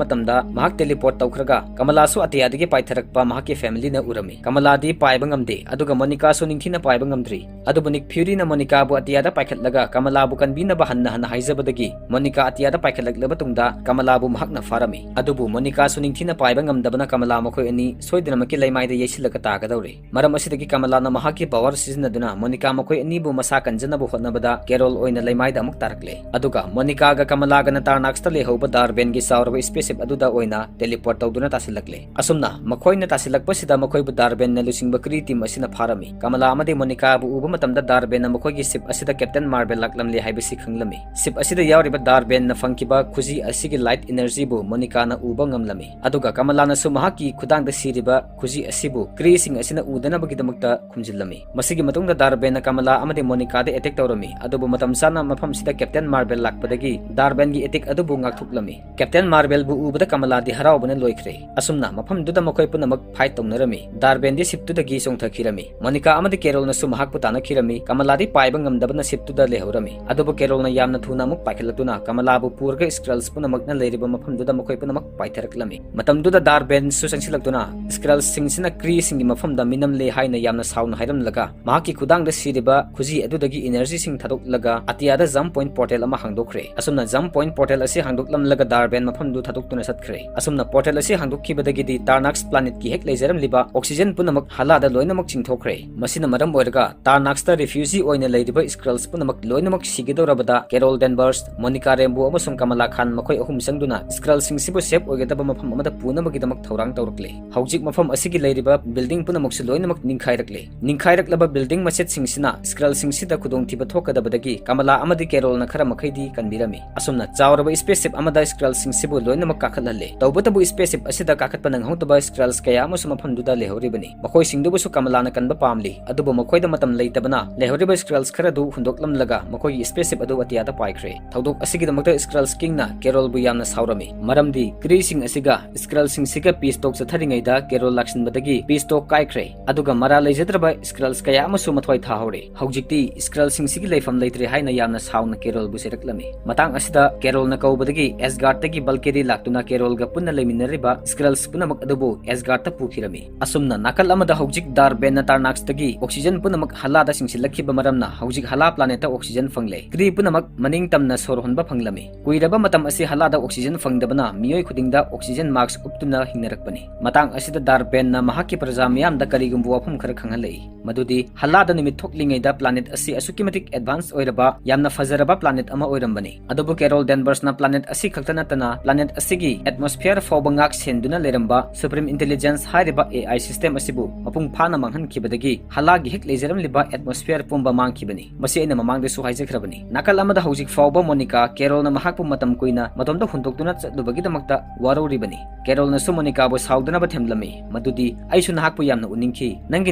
ꯃꯇꯝꯗ ꯃꯍꯥꯛ ꯇꯦꯂꯤꯄꯣꯔꯠ ꯇꯧꯈ꯭ꯔꯒ ꯀꯃꯂꯥꯁꯨ ꯑꯇꯤꯌꯥꯗꯒꯤ ꯄꯥꯏꯊꯔꯛꯄ ꯃꯍꯥꯛꯀꯤ ꯐꯦꯃꯤꯂꯤꯅ ꯎꯔꯝꯃꯤ꯫ ꯀꯃꯂꯥꯗꯤ ꯄꯥꯏꯕ ꯉꯝꯗꯦ, ꯑꯗꯨꯒ ꯃꯣꯅꯤꯀꯥꯁꯨ ꯅꯤꯡꯊꯤꯅ ꯄꯥꯏꯕ ꯉꯝꯗ꯭ꯔꯤ꯫ ꯑꯗꯨꯕꯨ ꯅꯤꯛ ꯐ꯭ꯌꯨꯔꯤꯅ ꯃꯣꯅꯤꯀꯥꯕꯨ ꯑꯇꯤꯌꯥꯗ ꯄꯥꯏꯈꯠꯂꯒ ꯀꯃꯂꯥꯕꯨ ꯀꯟꯕꯤꯅꯕ ꯍꯟꯅ ꯍꯟꯅ ꯍꯥꯏꯖꯕꯗꯒꯤ ꯃꯣꯅꯤꯀꯥ ꯑꯇꯤꯌꯥꯗ ꯄꯥꯏꯈꯠꯂꯛꯂꯕ ꯇꯨꯡꯗ ꯀꯃꯂꯥꯕꯨ ꯃꯍꯥꯛꯅ ꯐꯥꯔꯝꯃꯤ꯫ ꯑꯗꯨꯕꯨ ꯃꯣꯅꯤꯀꯥꯁꯨ ꯅꯤꯡꯊꯤꯅ ꯄꯥꯏꯕ ꯉꯝꯗꯕꯅ ꯀꯃꯂꯥ ꯃꯈꯣꯏ ꯑꯅꯤ ꯁꯣꯏꯗꯅꯃꯛꯀꯤ ꯂꯩꯃꯥꯏꯗ ꯌꯩꯁꯤꯜꯂꯒ ꯇꯥꯒꯗꯧꯔꯦ꯫ ꯃꯔꯝ ꯑꯁꯤꯗꯒꯤ ꯀꯃꯂꯥꯅ ꯃꯍꯥꯛꯀꯤ ꯄꯋꯔ ꯁꯤꯖꯤꯟꯅꯗꯨꯅ ꯃꯣꯅꯤꯀꯥ ꯃꯈꯣꯏ ꯑꯅꯤꯕꯨ ꯃꯁꯥ ꯀꯟꯖꯅꯕ ꯍꯣꯠꯅꯕꯗ ꯀꯦꯔꯣꯜ ꯑꯣꯏꯅ ꯂꯩꯃꯥꯏꯗ ꯑꯃꯨꯛ ꯇꯥꯔꯛꯂꯦ꯫ ꯑꯗꯨꯒ ꯃꯣꯅꯤꯀꯥꯒ ꯀꯃꯂꯥꯒꯅ ꯇꯥꯔꯅꯥꯛꯁꯇ ꯂꯩꯍꯧꯕ ꯗꯥꯔꯕꯦꯟꯒꯤ ꯆꯥꯎꯔꯕ ꯁ꯭ꯄꯦꯁꯁꯤꯞ ꯑꯗꯨꯗ ꯑꯣꯏꯅ ꯇꯦꯂꯤꯄꯣꯔꯠ ꯇꯧꯗꯨꯅ ꯇꯥꯁꯤꯜꯂꯛꯂꯦ꯫ ꯑꯁꯨꯝꯅ ꯃꯈꯣꯏꯅ ꯇꯥꯁꯤꯜꯂꯛꯄꯁꯤꯗ ꯃꯈꯣꯏꯕꯨ ꯗꯥꯔꯕꯦꯟꯅ ꯂꯨꯆꯤꯡꯕ ꯀ꯭ꯔꯤ ꯇꯤꯝ ꯑꯁꯤꯅ ꯐꯥꯔꯝꯃꯤ꯫ ꯀꯃꯂꯥ ꯑꯃꯗꯤ ꯃꯣꯅꯤꯀꯥꯕꯨ ꯎꯕ ꯃꯇꯝꯗ ꯗꯥꯔꯕꯦꯟꯅ ꯃꯈꯣꯏꯒꯤ ship ꯑꯁꯤꯗ Captain Marvel ꯂꯥꯛꯂꯝꯂꯦ ꯍꯥꯏꯕꯁꯤ ꯈꯪꯂꯝꯃꯤ꯫ Ship ꯑꯁꯤꯗ ꯌꯥꯎꯔꯤꯕ ꯗꯥꯔꯕꯦꯟꯅ ꯐꯪꯈꯤꯕ ꯈꯨꯖꯤ ꯑꯁꯤꯒꯤ light energyꯕꯨ ꯃꯣꯅꯤꯀꯥꯅ ꯎꯕ ꯉꯝꯂꯝꯃꯤ꯫ ꯑꯗꯨꯒ ꯀꯃꯂꯥꯅꯁꯨ ꯃꯍꯥꯛꯀꯤ ꯈꯨꯗꯥꯡꯗ ꯁꯤꯔꯤꯕ ꯈꯨꯖꯤ ꯑꯁꯤꯕꯨ Kreeꯁꯤꯡ ꯑꯁꯤꯅ ꯎꯗꯅꯕꯒꯤꯗꯃꯛꯇ ꯈꯨꯝꯖꯤꯜꯂꯝꯃꯤ꯫ ꯃꯁꯤꯒꯤ ꯃꯇꯨꯡꯗ ꯗꯥꯔꯕꯦꯟꯅ ꯀꯃꯂꯥ ꯑꯃꯗꯤ ꯃꯣꯅꯤꯀꯥꯗ attack ꯇꯧꯔꯝꯃꯤ, ꯑꯗꯨꯕꯨ ꯃꯇꯝ ꯆꯥꯅ ꯃꯐꯝꯁꯤꯗ Captain Marvel ꯂꯥꯛꯄꯗꯒꯤ ꯗꯥꯔꯕꯦꯟꯒꯤ attack ꯑꯗꯨꯕꯨ ꯉꯥꯛꯊꯣꯛꯂꯝꯃꯤ꯫ Captain Marvelꯕꯨ ꯎꯕꯗ ꯀꯃꯂꯥꯗꯤ ꯍꯔꯥꯎꯕꯅ ꯂꯣꯏꯈ꯭ꯔꯦ꯫ ꯑꯁꯨꯝꯅ ꯃꯐꯝꯗꯨꯗ ꯃꯈꯣꯏ ꯄꯨꯝꯅꯃꯛ fight ꯇꯧꯅꯔꯝꯃꯤ꯫ ꯗꯥꯔꯕꯦꯟꯗꯤ shipꯇꯨꯗꯒꯤ ꯆꯣꯡꯊꯈꯤꯔꯝꯃꯤ꯫ ꯃꯣꯅꯤꯀꯥ ꯑꯃꯗꯤ ꯀꯦꯔꯣꯜꯅꯁꯨ ꯃꯍꯥꯛꯄꯨ ꯇꯥꯟꯅꯈꯤꯔꯝꯃꯤ꯫ ꯀꯃꯂꯥꯗꯤ ꯄꯥꯏꯕ ꯉꯝꯗꯕꯅ shipꯇꯨꯗ ꯂꯩꯍꯧꯔꯝꯃꯤ꯫ ꯑꯗꯨꯕꯨ ꯀꯦꯔꯣꯜꯅ ꯌꯥꯝꯅ ꯊꯨꯅ ꯑꯃꯨꯛ ꯄꯥꯏꯈꯠꯂꯛꯇꯨꯅ ꯀꯃꯂꯥꯕꯨ ꯄꯨꯔꯒ Skrulls ꯄꯨꯝꯅꯃꯛꯅ ꯂꯩꯔꯤꯕ ꯃꯐꯝꯗꯨꯗ ꯃꯈꯣꯏ ꯄꯨꯝꯅꯃꯛ ꯄꯥꯏꯊꯔꯛꯂꯝꯃꯤ꯫ ꯃꯇꯝꯗꯨꯗ ꯗꯥꯔꯕꯦꯟꯁꯨ ꯆꯪꯁꯤꯜꯂꯛꯇꯨꯅ Skrullꯁꯤꯡꯁꯤꯅ Kreeꯁꯤꯡꯒꯤ ꯃꯐꯝꯗ ꯃꯤꯅꯝꯂꯦ ꯍꯥꯏꯅ ꯌꯥꯝꯅ ꯁꯥꯎꯅ ꯍꯥꯏꯔꯝꯂꯒ ꯃꯍꯥꯛꯀꯤ ꯈꯨꯗꯥꯡꯗ ꯁꯤꯔꯤꯕ ꯈꯨꯖꯤ ꯑꯗꯨꯗꯒꯤ energyꯁꯤꯡ ꯊꯥꯗꯣꯛꯂꯒ ꯑꯇꯤꯌꯥꯗ jump point portal ꯑꯃ ꯍꯥꯡꯗꯣꯛꯈ꯭ꯔꯦ꯫ ꯑꯁꯨꯝꯅ jump point portal ꯑꯁꯤ ꯍꯥꯡꯗꯣꯛꯂꯝꯂꯒ ꯗꯥꯔꯕꯦꯟ ꯃꯐꯝꯗꯨ ꯊꯥꯗꯣꯛꯇꯨꯅ ꯆꯠꯈ꯭ꯔꯦ꯫ ꯑꯁꯨꯝꯅ portal ꯑꯁꯤ ꯍꯥꯡꯗꯣꯛꯈꯤꯕꯗꯒꯤꯗꯤ Tarnax planetꯀꯤ ꯍꯦꯛ ꯂꯩꯖꯔꯝꯂꯤꯕ oxygen ꯄꯨꯝꯅꯃꯛ ꯍꯥꯂꯥꯗ ꯂꯣꯏꯅꯃꯛ ꯆꯤꯡꯊꯣꯛꯈ꯭ꯔꯦ꯫ ꯃꯁꯤꯅ ꯃꯔꯝ ꯑꯣꯏꯔꯒ Tarnaxꯇ refugee ꯑꯣꯏꯅ ꯂꯩꯔꯤꯕ Skrulls ꯄꯨꯝꯅꯃꯛ ꯂꯣꯏꯅꯃꯛ ꯁꯤꯒꯗꯧꯔꯕꯗ Carol Danvers, Monica Rambeau ꯑꯃꯁꯨꯡ Kamala Khan ꯃꯈꯣꯏ ꯑꯍꯨꯝ ꯆꯪꯗꯨꯅ Skrullꯁꯤꯡꯁꯤꯕꯨ safe ꯑꯣꯏꯒꯗꯕ ꯃꯐꯝ ꯑꯃꯗ ꯄꯨꯅꯕꯒꯤꯗꯃꯛ ꯊꯧꯔꯥꯡ ꯇꯧꯔꯛꯂꯦ꯫ ꯍꯧꯖꯤꯛ ꯃꯐꯝ ꯑꯁꯤꯒꯤ ꯂꯩꯔꯤꯕ building ꯄꯨꯝꯅꯃꯛꯁꯨ ꯂꯣꯏꯅꯃꯛ ꯅꯤꯡꯈꯥꯏꯔꯛꯂꯦ꯫ ꯅꯤꯡꯈꯥꯏꯔꯛꯂꯕ building ꯃꯆꯦꯠꯁꯤꯡꯁꯤꯅ Skrullꯁꯤꯡꯁꯤꯗ ꯈꯨꯗꯣꯡꯊꯤꯕ ꯊꯣꯛꯀꯗꯕꯗꯒꯤ ꯀꯃꯂꯥ ꯑꯃꯗꯤ ꯀꯦꯔꯣꯜꯅ ꯈꯔ ꯃꯈꯩꯗꯤ ꯀꯟꯕꯤꯔꯝꯃꯤ꯫ ꯑꯁꯨꯝꯅ ꯆꯥꯎꯔꯕ spaceship ꯑꯃꯗ Skrullꯁꯤꯡꯁꯤꯕꯨ ꯂꯣꯏꯅꯃꯛ ꯀꯥꯈꯠꯍꯜꯂꯦ꯫ ꯇꯧꯕꯇꯕꯨ spaceship ꯑꯁꯤꯗ ꯀꯥꯈꯠꯄ ꯅꯪꯍꯧꯗꯕ Skrulls ꯀꯌꯥ ꯑꯃꯁꯨ ꯃꯐꯝꯗꯨꯗ ꯂꯩꯍꯧꯔꯤꯕꯅꯤ꯫ ꯃꯈꯣꯏꯁꯤꯡꯗꯨꯕꯨꯁꯨ ꯀꯃꯂꯥꯅ ꯀꯟꯕ ꯄꯥꯝꯂꯤ, ꯑꯗꯨꯕꯨ ꯃꯈꯣꯏꯗ ꯃꯇꯝ ꯂꯩꯇꯕꯅ ꯂꯩꯍꯧꯔꯤꯕ Skrulls ꯈꯔꯗꯨ ꯍꯨꯟꯗꯣꯛꯂꯝꯂꯒ ꯃꯈꯣꯏꯒꯤ spaceship ꯑꯗꯨ ꯑꯇꯤꯌꯥꯗ ꯄꯥꯏꯈ꯭ꯔꯦ꯫ ꯊꯧꯗꯣꯛ ꯑꯁꯤꯒꯤꯗꯃꯛꯇ Skrulls Kingꯅ ꯀꯦꯔꯣꯜꯕꯨ ꯌꯥꯝꯅ ꯁꯥꯎꯔꯝꯃꯤ, ꯃꯔꯝꯗꯤ Kreeꯁꯤꯡ ꯑꯁꯤꯒ Skrullꯁꯤꯡꯁꯤꯒ peace talk ꯆꯠꯊꯔꯤꯉꯩꯗ ꯀꯦꯔꯣꯜ ꯂꯥꯛꯁꯤꯟꯕꯗꯒꯤ peace talk ꯀꯥꯏꯈ꯭ꯔꯦ, ꯑꯗꯨꯒ ꯃꯔꯥꯜ ꯂꯩꯖꯗ꯭ꯔꯕ Skrulls ꯀꯌꯥ ꯑꯃꯁꯨ ꯃꯊ꯭ꯋꯥꯏ ꯊꯥꯍꯧꯔꯦ꯫ ꯍꯧꯖꯤꯛꯇꯤ Skrullꯁꯤꯡꯁꯤꯒꯤ ꯂꯩꯐꯝ ꯂꯩꯇ꯭ꯔꯦ ꯍꯥꯏꯅ ꯌꯥꯝꯅ ꯁꯥꯎꯅ ꯀꯦꯔꯣꯜꯕꯨ ꯆꯩꯔꯛꯂꯝꯃꯤ꯫ ꯃꯇꯥꯡ ꯑꯁꯤꯗ ꯀꯦꯔꯣꯜꯅ ꯀꯧꯕꯗꯒꯤ Asgardꯇꯒꯤ Valkyrie ꯂꯥꯛꯇꯨꯅ ꯀꯦꯔꯣꯜꯒ ꯄꯨꯟꯅ ꯂꯩꯃꯤꯟꯅꯔꯤꯕ Skrulls ꯄꯨꯝꯅꯃꯛ ꯑꯗꯨꯕꯨ Asgardꯇ ꯄꯨꯈꯤꯔꯝꯃꯤ꯫ ꯑꯁꯨꯝꯅ ꯅꯥꯀꯜ ꯑꯃꯗ ꯍꯧꯖꯤꯛ ꯗꯥꯔꯕꯦꯟꯅ Tarnaxꯇꯒꯤ oxygen ꯄꯨꯝꯅꯃꯛ ꯍꯥꯂꯥꯗ ꯆꯤꯡꯁꯤꯜꯂꯛꯈꯤꯕ ꯃꯔꯝꯅ ꯍꯧꯖꯤꯛ ꯍꯥꯂꯥ planetꯇ oxygen ꯐꯪꯂꯦ꯫ Kree ꯄꯨꯝꯅꯃꯛ ꯃꯅꯤꯡ ꯇꯝꯅ ꯁꯣꯔ ꯍꯣꯟꯕ ꯐꯪꯂꯝꯃꯤ꯫ ꯀꯨꯏꯔꯕ ꯃꯇꯝ ꯑꯁꯤ ꯍꯥꯂꯥꯗ oxygen ꯐꯪꯗꯕꯅ ꯃꯤꯑꯣꯏ ꯈꯨꯗꯤꯡꯗ oxygen mask ꯎꯞꯇꯨꯅ ꯍꯤꯡꯅꯔꯛꯄꯅꯤ꯫ ꯃꯇꯥꯡ ꯑꯁꯤꯗ ꯗꯥꯔꯕꯦꯟꯅ ꯃꯍꯥꯛꯀꯤ ꯄ꯭ꯔꯖꯥ ꯃꯤꯌꯥꯝꯗ ꯀꯔꯤꯒꯨꯝꯕ ꯋꯥꯐꯝ ꯈꯔ ꯈꯪꯍꯜꯂꯛꯏ꯫ ꯃꯗꯨꯗꯤ ꯍꯜꯂꯥꯗ ꯅꯨꯃꯤꯠ ꯊꯣꯛꯂꯤꯉꯩꯗ planet ꯑꯁꯤ ꯑꯁꯨꯛꯀꯤ ꯃꯇꯤꯛ advance ꯑꯣꯏꯔꯕ, ꯌꯥꯝꯅ ꯐꯖꯔꯕ planet ꯑꯃ ꯑꯣꯏꯔꯝꯕꯅꯤ꯫ ꯑꯗꯨꯕꯨ Carol Danvers ꯅ planet ꯑꯁꯤ ꯈꯛꯇ ꯅꯠꯇꯅ planet ꯑꯁꯤꯒꯤ atmosphere ꯐꯥꯎꯕ ꯉꯥꯛ ꯁꯦꯟꯗꯨꯅ ꯂꯩꯔꯝꯕ Supreme Intelligence ꯍꯥꯏꯔꯤꯕ A I system ꯑꯁꯤꯕꯨ ꯃꯄꯨꯡ ꯐꯥꯅ ꯃꯥꯡꯍꯟꯈꯤꯕꯗꯒꯤ ꯍꯜꯂꯥꯒꯤ ꯍꯦꯛ ꯂꯩꯖꯔꯝꯂꯤꯕ atmosphere ꯄꯨꯝꯕ ꯃꯥꯡꯈꯤꯕꯅꯤ꯫ ꯃꯁꯤ ꯑꯩꯅ ꯃꯃꯥꯡꯗꯁꯨ ꯍꯥꯏꯖꯈ꯭ꯔꯕꯅꯤ꯫ ꯅꯥꯀꯜ ꯑꯃꯗ ꯍꯧꯖꯤꯛ ꯐꯥꯎꯕ ꯃꯣꯅꯤꯀꯥ ꯀꯦꯔꯣꯜꯅ ꯃꯍꯥꯛꯄꯨ ꯃꯇꯝ ꯀꯨꯏꯅ ꯃꯇꯣꯝꯇ ꯍꯨꯟꯗꯣꯛꯇꯨꯅ ꯆꯠꯂꯨꯕꯒꯤꯗꯃꯛꯇ ꯋꯥꯔꯧꯔꯤꯕꯅꯤ꯫ ꯀꯦꯔꯣꯜꯅꯁꯨ ꯃꯣꯅꯤꯀꯥꯕꯨ ꯁꯥꯎꯗꯅꯕ ꯊꯦꯝꯂꯝꯃꯤ, ꯃꯗꯨꯗꯤ, "ꯑꯩꯁꯨ ꯅꯍꯥꯛꯄꯨ ꯌꯥꯝꯅ ꯎꯅꯤꯡꯈꯤ, ꯅꯪꯒꯤ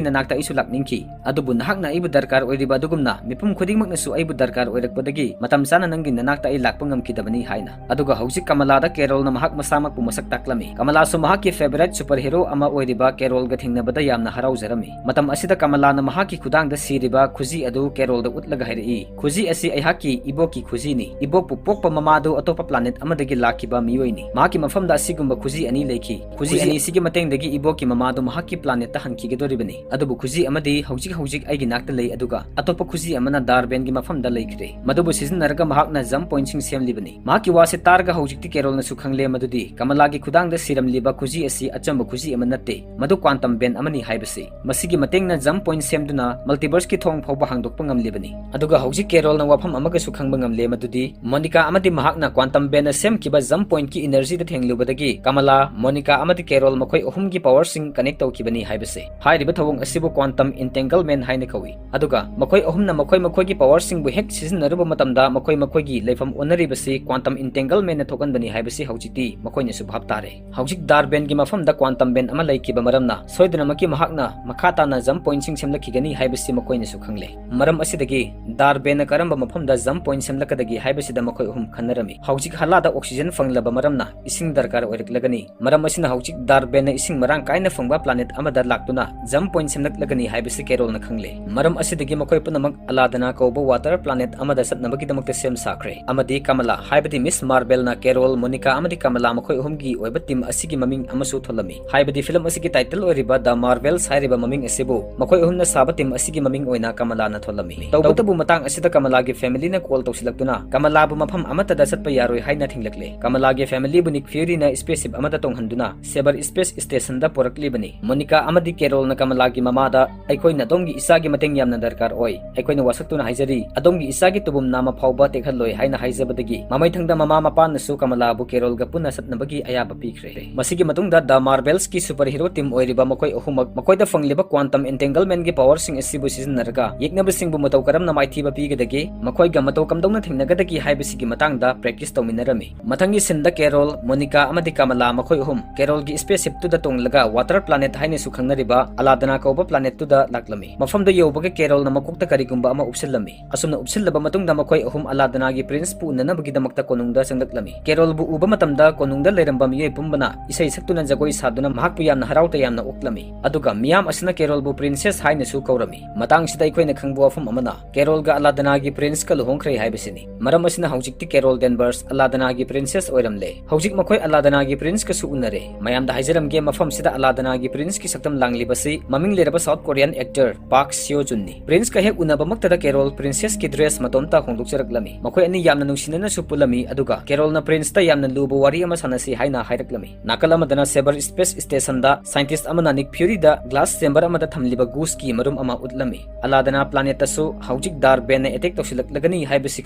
ꯅꯅꯥꯛꯇ ꯑꯩꯁꯨ ꯂꯥꯛꯅꯤꯡꯈꯤ, ꯑꯗꯨꯕꯨ ꯅꯍꯥꯛꯅ ꯑꯩꯕꯨ ꯗꯔꯀꯥꯔ ꯑꯣꯏꯔꯤꯕ ꯑꯗꯨꯒꯨꯝꯅ ꯃꯤꯄꯨꯝ ꯈꯨꯗꯤꯡꯃꯛꯅꯁꯨ ꯑꯩꯕꯨ ꯗꯔꯀꯥꯔ ꯑꯣꯏꯔꯛꯄꯗꯒꯤ ꯃꯇꯝ ꯆꯥꯅ ꯅꯪꯒꯤ ꯅꯅꯥꯛꯇ ꯑꯩ ꯂꯥꯛꯄ ꯉꯝꯈꯤꯗꯕꯅꯤ" ꯍꯥꯏꯅ꯫ ꯑꯗꯨꯒ ꯍꯧꯖꯤꯛ ꯀꯃꯂꯥꯗ ꯀꯦꯔꯣꯜꯅ ꯃꯍꯥꯛ ꯃꯁꯥꯃꯛꯄꯨ ꯃꯁꯛ ꯇꯥꯛꯂꯝꯃꯤ꯫ ꯀꯃꯂꯥꯁꯨ ꯃꯍꯥꯛꯀꯤ favourite superhero ꯑꯃ ꯑꯣꯏꯔꯤꯕ ꯀꯦꯔꯣꯜꯒ ꯊꯦꯡꯅꯕꯗ ꯌꯥꯝꯅ ꯍꯔꯥꯎꯖꯔꯝꯃꯤ꯫ ꯃꯇꯝ ꯑꯁꯤꯗ ꯀꯃꯂꯥꯅ ꯃꯍꯥꯛꯀꯤ ꯈꯨꯗꯥꯡꯗ ꯁꯤꯔꯤꯕ ꯈꯨꯖꯤ ꯑꯗꯨ ꯀꯦꯔꯣꯜꯗ ꯎꯠꯂꯒ ꯍꯥꯏꯔꯛꯏ, "ꯈꯨꯖꯤ ꯑꯁꯤ ꯑꯩꯍꯥꯛꯀꯤ ꯏꯕꯣꯛꯀꯤ ꯈꯨꯖꯤꯅꯤ꯫ ꯏꯕꯣꯛꯄꯨ ꯄꯣꯛꯄ ꯃꯃꯥꯗꯨ ꯑꯇꯣꯞꯄ planet ꯑꯃꯗꯒꯤ ꯂꯥꯛꯈꯤꯕ ꯃꯤꯑꯣꯏꯅꯤ꯫ ꯃꯍꯥꯛꯀꯤ ꯃꯐꯝꯗ ꯑꯁꯤꯒꯨꯝꯕ ꯈꯨꯖꯤ ꯑꯅꯤ ꯂꯩꯈꯤ꯫ ꯈꯨꯖꯤ ꯈꯨꯖꯤ ꯑꯅꯤꯁꯤꯒꯤ ꯃꯇꯦꯡꯗꯒꯤ ꯏꯕꯣꯛꯀꯤ ꯃꯃꯥꯗꯨ ꯃꯍꯥꯛꯀꯤ planet ꯇ ꯍꯟꯈꯤꯒꯗꯧꯔꯤꯕꯅꯤ꯫ ꯑꯗꯨꯕꯨ ꯈꯨꯖꯤ ꯑꯃꯗꯤ ꯍꯧꯖꯤꯛ ꯍꯧꯖꯤꯛ ꯑꯩꯒꯤ ꯅꯥꯛꯇ ꯂꯩ, ꯑꯗꯨꯒ ꯑꯇꯣꯞꯄ ꯈꯨꯖꯤ ꯑꯃꯅ ꯗꯥꯔꯕꯦꯟꯒꯤ ꯃꯐꯝꯗ ꯂꯩꯈ꯭ꯔꯦ꯫ ꯃꯗꯨꯕꯨ ꯁꯤꯖꯤꯟꯅꯔꯒ ꯃꯍꯥꯛꯅ jump point ꯁꯤꯡ ꯁꯦꯝꯂꯤꯕꯅꯤ꯫" ꯃꯍꯥꯛꯀꯤ ꯋꯥꯁꯦ ꯇꯥꯔꯒ ꯍꯧꯖꯤꯛꯇꯤ ꯀꯦꯔꯣꯜꯅꯁꯨ ꯈꯪꯂꯦ ꯃꯗꯨꯗꯤ ꯀꯃꯂꯥꯒꯤ ꯈꯨꯗꯥꯡꯗ ꯁꯤꯔꯝꯂꯤꯕ ꯈꯨꯖꯤ ꯑꯁꯤ ꯑꯆꯝꯕ ꯈꯨꯖꯤ ꯑꯃ ꯅꯠꯇꯦ, ꯃꯗꯨ quantum band ꯑꯃꯅꯤ ꯍꯥꯏꯕꯁꯤ꯫ ꯃꯁꯤꯒꯤ ꯃꯇꯦꯡꯅ jump point ꯁꯦꯝꯗꯨꯅ multiverse ꯀꯤ ꯊꯣꯡ ꯐꯥꯎꯕ ꯍꯥꯡꯗꯣꯛꯄ ꯉꯝꯂꯤꯕꯅꯤ꯫ ꯑꯗꯨꯒ ꯍꯧꯖꯤꯛ ꯀꯦꯔꯣꯜꯅ ꯋꯥꯐꯝ ꯑꯃꯒꯁꯨ ꯈꯪꯕ ꯉꯝꯂꯦ, ꯃꯗꯨꯗꯤ ꯃꯣꯅꯤꯀꯥ ꯑꯃꯗꯤ ꯃꯍꯥꯛꯅ quantum band ꯅ ꯁꯦꯝꯈꯤꯕ jump point ꯀꯤ energy ꯗ ꯊꯦꯡꯂꯨꯕꯗꯒꯤ ꯀꯃꯂꯥ, ꯃꯣꯅꯤꯀꯥ ꯑꯃꯗꯤ ꯀꯦꯔꯣꯜ ꯃꯈꯣꯏ ꯑꯍꯨꯝꯒꯤ power ꯁꯤꯡ connect ꯇꯧꯈꯤꯕꯅꯤ ꯍꯥꯏꯕꯁꯦ꯫ ꯍꯥꯏꯔꯤꯕ ꯊꯧꯑꯣꯡ ꯑꯁꯤꯕꯨ quantum entanglement ꯍꯥꯏꯅ ꯀꯧꯏ꯫ ꯑꯗꯨꯒ ꯃꯈꯣꯏ ꯑꯍꯨꯝꯅ ꯃꯈꯣꯏ ꯃꯈꯣꯏꯒꯤ power ꯁꯤꯡꯕꯨ ꯍꯦꯛ ꯁꯤꯖꯤꯟꯅꯔꯨꯕ ꯃꯇꯝꯗ ꯃꯈꯣꯏ ꯃꯈꯣꯏꯒꯤ ꯂꯩꯐꯝ ꯑꯣꯟꯅꯔꯤꯕꯁꯤ quantum entanglement ꯅ ꯊꯣꯛꯍꯟꯕꯅꯤ ꯍꯥꯏꯕꯁꯤ ꯍꯧꯖꯤꯛꯇꯤ ꯃꯈꯣꯏꯅꯁꯨ ꯚꯥꯞ ꯇꯥꯔꯦ꯫ ꯍꯧꯖꯤꯛ ꯗꯥꯔꯕꯦꯟꯒꯤ ꯃꯐꯝꯗ quantum band ꯑꯃ ꯂꯩꯈꯤꯕ ꯃꯔꯝꯅ ꯁꯣꯏꯗꯅꯃꯛꯀꯤ ꯃꯍꯥꯛꯅ ꯃꯈꯥ ꯇꯥꯅ jump point ꯁꯤꯡ ꯁꯦꯝꯂꯛꯈꯤꯒꯅꯤ ꯍꯥꯏꯕꯁꯤ ꯃꯈꯣꯏꯅꯁꯨ ꯈꯪꯂꯦ꯫ ꯃꯔꯝ ꯑꯁꯤꯗꯒꯤ ꯗꯥꯔꯕꯦꯟꯅ ꯀꯔꯝꯕ ꯃꯐꯝꯗ jump point ꯁꯦꯝꯂꯛꯀꯗꯒꯦ ꯍꯥꯏꯕꯁꯤꯗ ꯃꯈꯣꯏ ꯑꯍꯨꯝ ꯈꯟꯅꯔꯝꯃꯤ꯫ ꯍꯧꯖꯤꯛ ꯍꯜꯂꯥꯗ oxygen ꯐꯪꯂꯕ ꯃꯔꯝꯅ ꯏꯁꯤꯡ ꯗꯔꯀꯥꯔ ꯑꯣꯏꯔꯛꯂꯒꯅꯤ꯫ ꯃꯔꯝ ꯑꯁꯤꯅ ꯍꯧꯖꯤꯛ ꯗꯥꯔꯕꯦꯟꯅ ꯏꯁꯤꯡ ꯃꯔꯥꯡ ꯀꯥꯏꯅ ꯐꯪꯕ planet ꯑꯃꯗ ꯂꯥꯛꯇꯨꯅ jump point ꯁꯦꯝꯂꯛꯂꯒꯅꯤ ꯍꯥꯏꯕꯁꯤ ꯀꯦꯔꯣꯜꯅ ꯈꯪꯂꯦ꯫ ꯃꯔꯝ ꯑꯁꯤꯗꯒꯤ ꯃꯈꯣꯏ ꯄꯨꯝꯅꯃꯛ ꯑꯂꯥꯗꯅꯥ ꯀꯧꯕ water planet ꯑꯃꯗ ꯆꯠꯅꯕꯒꯤꯗꯃꯛꯇ ꯁꯦꯝ ꯁꯥꯈ꯭ꯔꯦ꯫ ꯑꯃꯗꯤ ꯀꯃꯂꯥ, ꯍꯥꯏꯕꯗꯤ ꯃꯤꯁ ꯃꯥꯔꯕꯦꯜꯅ ꯀꯦꯔꯣꯜ, ꯃꯣꯅꯤꯀꯥ ꯑꯃꯗꯤ ꯀꯃꯂꯥ ꯃꯈꯣꯏ ꯑꯍꯨꯝꯒꯤ ꯑꯣꯏꯕ team ꯑꯁꯤꯒꯤ ꯃꯃꯤꯡ ꯑꯃꯁꯨ ꯊꯣꯜꯂꯝꯃꯤ꯫ ꯍꯥꯏꯕꯗꯤ film ꯑꯁꯤꯒꯤ title ꯑꯣꯏꯔꯤꯕ The Marvels ꯍꯥꯏꯔꯤꯕ ꯃꯃꯤꯡ ꯑꯁꯤꯕꯨ ꯃꯈꯣꯏ ꯑꯍꯨꯝꯅ ꯁꯥꯕ team ꯑꯁꯤꯒꯤ ꯃꯃꯤꯡ ꯑꯣꯏꯅ ꯀꯃꯂꯥꯅ ꯊꯣꯜꯂꯝꯃꯤ꯫ ꯇꯧꯕꯇꯕꯨ ꯃꯇꯥꯡ ꯑꯁꯤꯗ ꯀꯃꯂꯥꯒꯤ family ꯅ call ꯇꯧꯁꯤꯜꯂꯛꯇꯨꯅ ꯀꯃꯂꯥꯕꯨ ꯃꯐꯝ ꯑꯃꯠꯇꯗ ꯆꯠꯄ ꯌꯥꯔꯣꯏ ꯍꯥꯏꯅ ꯊꯤꯡꯂꯛꯂꯦ꯫ ꯀꯃꯂꯥꯒꯤ family ꯕꯨ Nick Fury ꯅ spaceship ꯑꯃꯗ ꯇꯣꯡꯍꯟꯗꯨꯅ Saber space station ꯗ ꯄꯨꯔꯛꯂꯤꯕꯅꯤ꯫ ꯃꯣꯅꯤꯀꯥ ꯑꯃꯗꯤ ꯀꯦꯔꯣꯜꯅ ꯀꯃꯂꯥꯒꯤ ꯃꯃꯥꯗ "ꯑꯩꯈꯣꯏꯅ ꯑꯗꯣꯝꯒꯤ ꯏꯆꯥꯒꯤ ꯃꯇꯦꯡ ꯌꯥꯝꯅ ꯗꯔꯀꯥꯔ ꯑꯣꯏ꯫ ꯑꯩꯈꯣꯏꯅ ꯋꯥꯁꯛꯇꯨꯅ ꯍꯥꯏꯖꯔꯤ, ꯑꯗꯣꯝꯒꯤ ꯏꯆꯥꯒꯤ ꯇꯨꯕꯨꯝ ꯅꯥꯝꯃ ꯐꯥꯎꯕ ꯇꯦꯛꯍꯜꯂꯣꯏ" ꯍꯥꯏꯅ ꯍꯥꯏꯖꯕꯗꯒꯤ ꯃꯃꯩꯊꯪꯗ ꯃꯃꯥ ꯃꯄꯥꯅꯁꯨ ꯀꯃꯂꯥꯕꯨ ꯀꯦꯔꯣꯜꯒ ꯄꯨꯟꯅ ꯆꯠꯅꯕꯒꯤ ꯑꯌꯥꯕ ꯄꯤꯈ꯭ꯔꯦ꯫ ꯃꯁꯤꯒꯤ ꯃꯇꯨꯡꯗ ꯗ ꯃꯥꯔꯕꯦꯜꯁꯀꯤ ꯁꯨꯄꯔ ꯍꯤꯔꯣ ꯇꯤꯝ ꯑꯣꯏꯔꯤꯕ ꯃꯈꯣꯏ ꯑꯍꯨꯝꯃꯛ ꯃꯈꯣꯏꯗ ꯐꯪꯂꯤꯕ ꯀ꯭ꯋꯥꯟꯇꯝ ꯑꯦꯟꯇꯦꯡꯒꯜꯃꯦꯟꯒꯤ ꯄꯋꯔꯁꯤꯡ ꯑꯁꯤꯕꯨ ꯁꯤꯖꯤꯟꯅꯔꯒ ꯌꯦꯛꯅꯕꯁꯤꯡꯕꯨ ꯃꯇꯧ ꯀꯔꯝꯅ ꯃꯥꯏꯊꯤꯕ ꯄꯤꯒꯗꯒꯦ, ꯃꯈꯣꯏꯒ ꯃꯇꯧ ꯀꯝꯗꯧꯅ ꯊꯦꯡꯅꯒꯗꯒꯦ ꯍꯥꯏꯕꯁꯤꯒꯤ ꯃꯇꯥꯡꯗ ꯄ꯭ꯔꯦꯛꯇꯤꯁ ꯇꯧꯃꯤꯟꯅꯔꯝꯃꯤ꯫ ꯃꯊꯪꯒꯤ ꯁꯤꯟꯗ ꯀꯦꯔꯣꯜ, ꯃꯣꯅꯤꯀꯥ ꯑꯃꯗꯤ ꯀꯃꯂꯥ ꯃꯈꯣꯏ ꯑꯍꯨꯝ ꯀꯦꯔꯣꯜꯒꯤ ꯁ꯭ꯄꯦꯁꯁꯤꯞꯇꯨꯗ ꯇꯣꯡꯂꯒ ꯋꯥꯇꯔ ꯄ꯭ꯂꯥꯅꯦꯠ ꯍꯥꯏꯅꯁꯨ ꯈꯪꯅꯔꯤꯕ ꯑꯂꯥꯗꯅꯥ ꯀꯧꯕ ꯄ꯭ꯂꯥꯅꯦꯠꯇꯨꯗ ꯂꯥꯛꯂꯝꯃꯤ꯫ ꯃꯐꯝꯗ ꯌꯧꯕꯒ ꯀꯦꯔꯣꯜꯅ ꯃꯀꯣꯛꯇ ꯀꯔꯤꯒꯨꯝꯕ ꯑꯃ ꯎꯞꯁꯤꯜꯂꯝꯃꯤ꯫ ꯑꯁꯨꯝꯅ ꯎꯞꯁꯤꯜꯂꯕ ꯃꯇꯨꯡꯗ ꯃꯈꯣꯏ ꯑꯍꯨꯝ ꯑꯂꯥꯗꯅꯥꯒꯤ ꯄ꯭ꯔꯤꯟꯁꯄꯨ ꯎꯅꯅꯕꯒꯤꯗꯃꯛꯇ ꯀꯣꯅꯨꯡꯗ ꯆꯪꯂꯛꯂꯝꯃꯤ꯫ ꯀꯦꯔꯣꯜꯕꯨ ꯎꯕ ꯃꯇꯝꯗ ꯀꯣꯅꯨꯡꯗ ꯂꯩꯔꯝꯕ ꯃꯤꯑꯣꯏ ꯄꯨꯝꯕꯅ ꯏꯁꯩ ꯁꯛꯇꯨꯅ ꯖꯒꯣꯏ ꯁꯥꯗꯨꯅ ꯃꯍꯥꯛꯄꯨ ꯌꯥꯝꯅ ꯍꯔꯥꯎ ꯇꯌꯥꯝꯅ ꯑꯣꯛꯂꯝꯃꯤ꯫ ꯑꯗꯨꯒ ꯃꯤꯌꯥꯝ ꯑꯁꯤꯅ ꯀꯦꯔꯣꯜꯕꯨ ꯄ꯭ꯔꯤꯟꯁꯦꯁ ꯍꯥꯏꯅꯁꯨ ꯀꯧꯔꯝꯃꯤ꯫ ꯃꯇꯥꯡꯁꯤꯗ ꯑꯩꯈꯣꯏꯅ ꯈꯪꯕ ꯋꯥꯐꯝ ꯑꯃꯅ ꯀꯦꯔꯣꯜꯒ ꯑꯂꯥꯗꯅꯥꯒꯤ ꯄ꯭ꯔꯤꯟꯁꯀ ꯂꯨꯍꯣꯡꯈ꯭ꯔꯦ ꯍꯥꯏꯕꯁꯤꯅꯤ꯫ ꯃꯔꯝ ꯑꯁꯤꯅ ꯍꯧꯖꯤꯛꯇꯤ ꯀꯦꯔꯣꯜ ꯗꯦꯟꯕꯔꯁ ꯑꯂꯥꯗꯅꯥꯒꯤ ꯄ꯭ꯔꯤꯟꯁꯦꯁ ꯑꯣꯏꯔꯝꯂꯦ꯫ ꯍꯧꯖꯤꯛ ꯃꯈꯣꯏ ꯑꯂꯥꯗꯅꯥꯒꯤ ꯄ꯭ꯔꯤꯟꯁꯀꯁꯨ ꯎꯅꯔꯦ꯫ ꯃꯌꯥꯝꯗ ꯍꯥꯏꯖꯔꯝꯒꯦ, ꯃꯐꯝꯁꯤꯗ ꯑꯂꯥꯗꯅꯥꯒꯤ ꯄ꯭ꯔꯤꯟꯁꯀꯤ ꯁꯛꯇꯝ ꯂꯥꯡꯂꯤꯕꯁꯤ ꯃꯃꯤꯡ ꯂꯩꯔꯕ ꯁꯥꯎꯠ ꯀꯣꯔꯤꯌꯥꯟ ꯑꯦꯛꯇꯔ ꯄꯥꯛ ꯁꯤꯌꯣ ꯖꯨꯟꯅꯤ꯫ ꯄ꯭ꯔꯤꯟꯁꯀ ꯍꯦꯛ ꯎꯅꯕꯃꯛꯇꯗ ꯀꯦꯔꯣꯜ ꯄ꯭ꯔꯤꯟꯁꯦꯁꯀꯤ ꯗ꯭ꯔꯦꯁ ꯃꯇꯣꯝꯇ ꯍꯣꯡꯗꯣꯛꯆꯔꯛꯂꯝꯃꯤ꯫ ꯃꯈꯣꯏ ꯑꯅꯤ ꯌꯥꯝꯅ ꯅꯨꯡꯁꯤꯅꯅꯁꯨ ꯄꯨꯜꯂꯝꯃꯤ, ꯑꯗꯨꯒ ꯀꯦꯔꯣꯜꯅ ꯄ꯭ꯔꯤꯟꯁꯇ ꯌꯥꯝꯅ ꯂꯨꯕ ꯋꯥꯔꯤ ꯑꯃ ꯁꯥꯟꯅꯁꯤ ꯍꯥꯏꯅ ꯍꯥꯏꯔꯛꯂꯝꯃꯤ꯫ ꯅꯥꯀꯜ ꯑꯃꯗꯅ ꯁꯦꯕꯔ ꯁ꯭ꯄꯦꯁ ꯁ꯭ꯇꯦꯁꯟꯗ ꯁꯥꯏꯟꯇꯤꯁ ꯑꯃꯅ ꯅꯤꯛ ꯐ꯭ꯌꯨꯔꯤꯗ ꯒ꯭ꯂꯥꯁ ꯆꯦꯝꯕꯔ ꯑꯃꯗ ꯊꯝꯂꯤꯕ ꯒꯨꯁꯀꯤ ꯃꯔꯨꯝ ꯑꯃ ꯎꯠꯂꯝꯃꯤ꯫ ꯑꯂꯥꯗꯅꯥ ꯄ꯭ꯂꯥꯅꯦꯠꯇꯁꯨ ꯍꯧꯖꯤꯛ ꯗꯥꯔꯕꯦꯟꯅ ꯑꯦꯇꯦꯛ ꯇꯧꯁꯤꯜꯂꯛꯂꯒꯅꯤ ꯍꯥꯏꯕꯁꯤ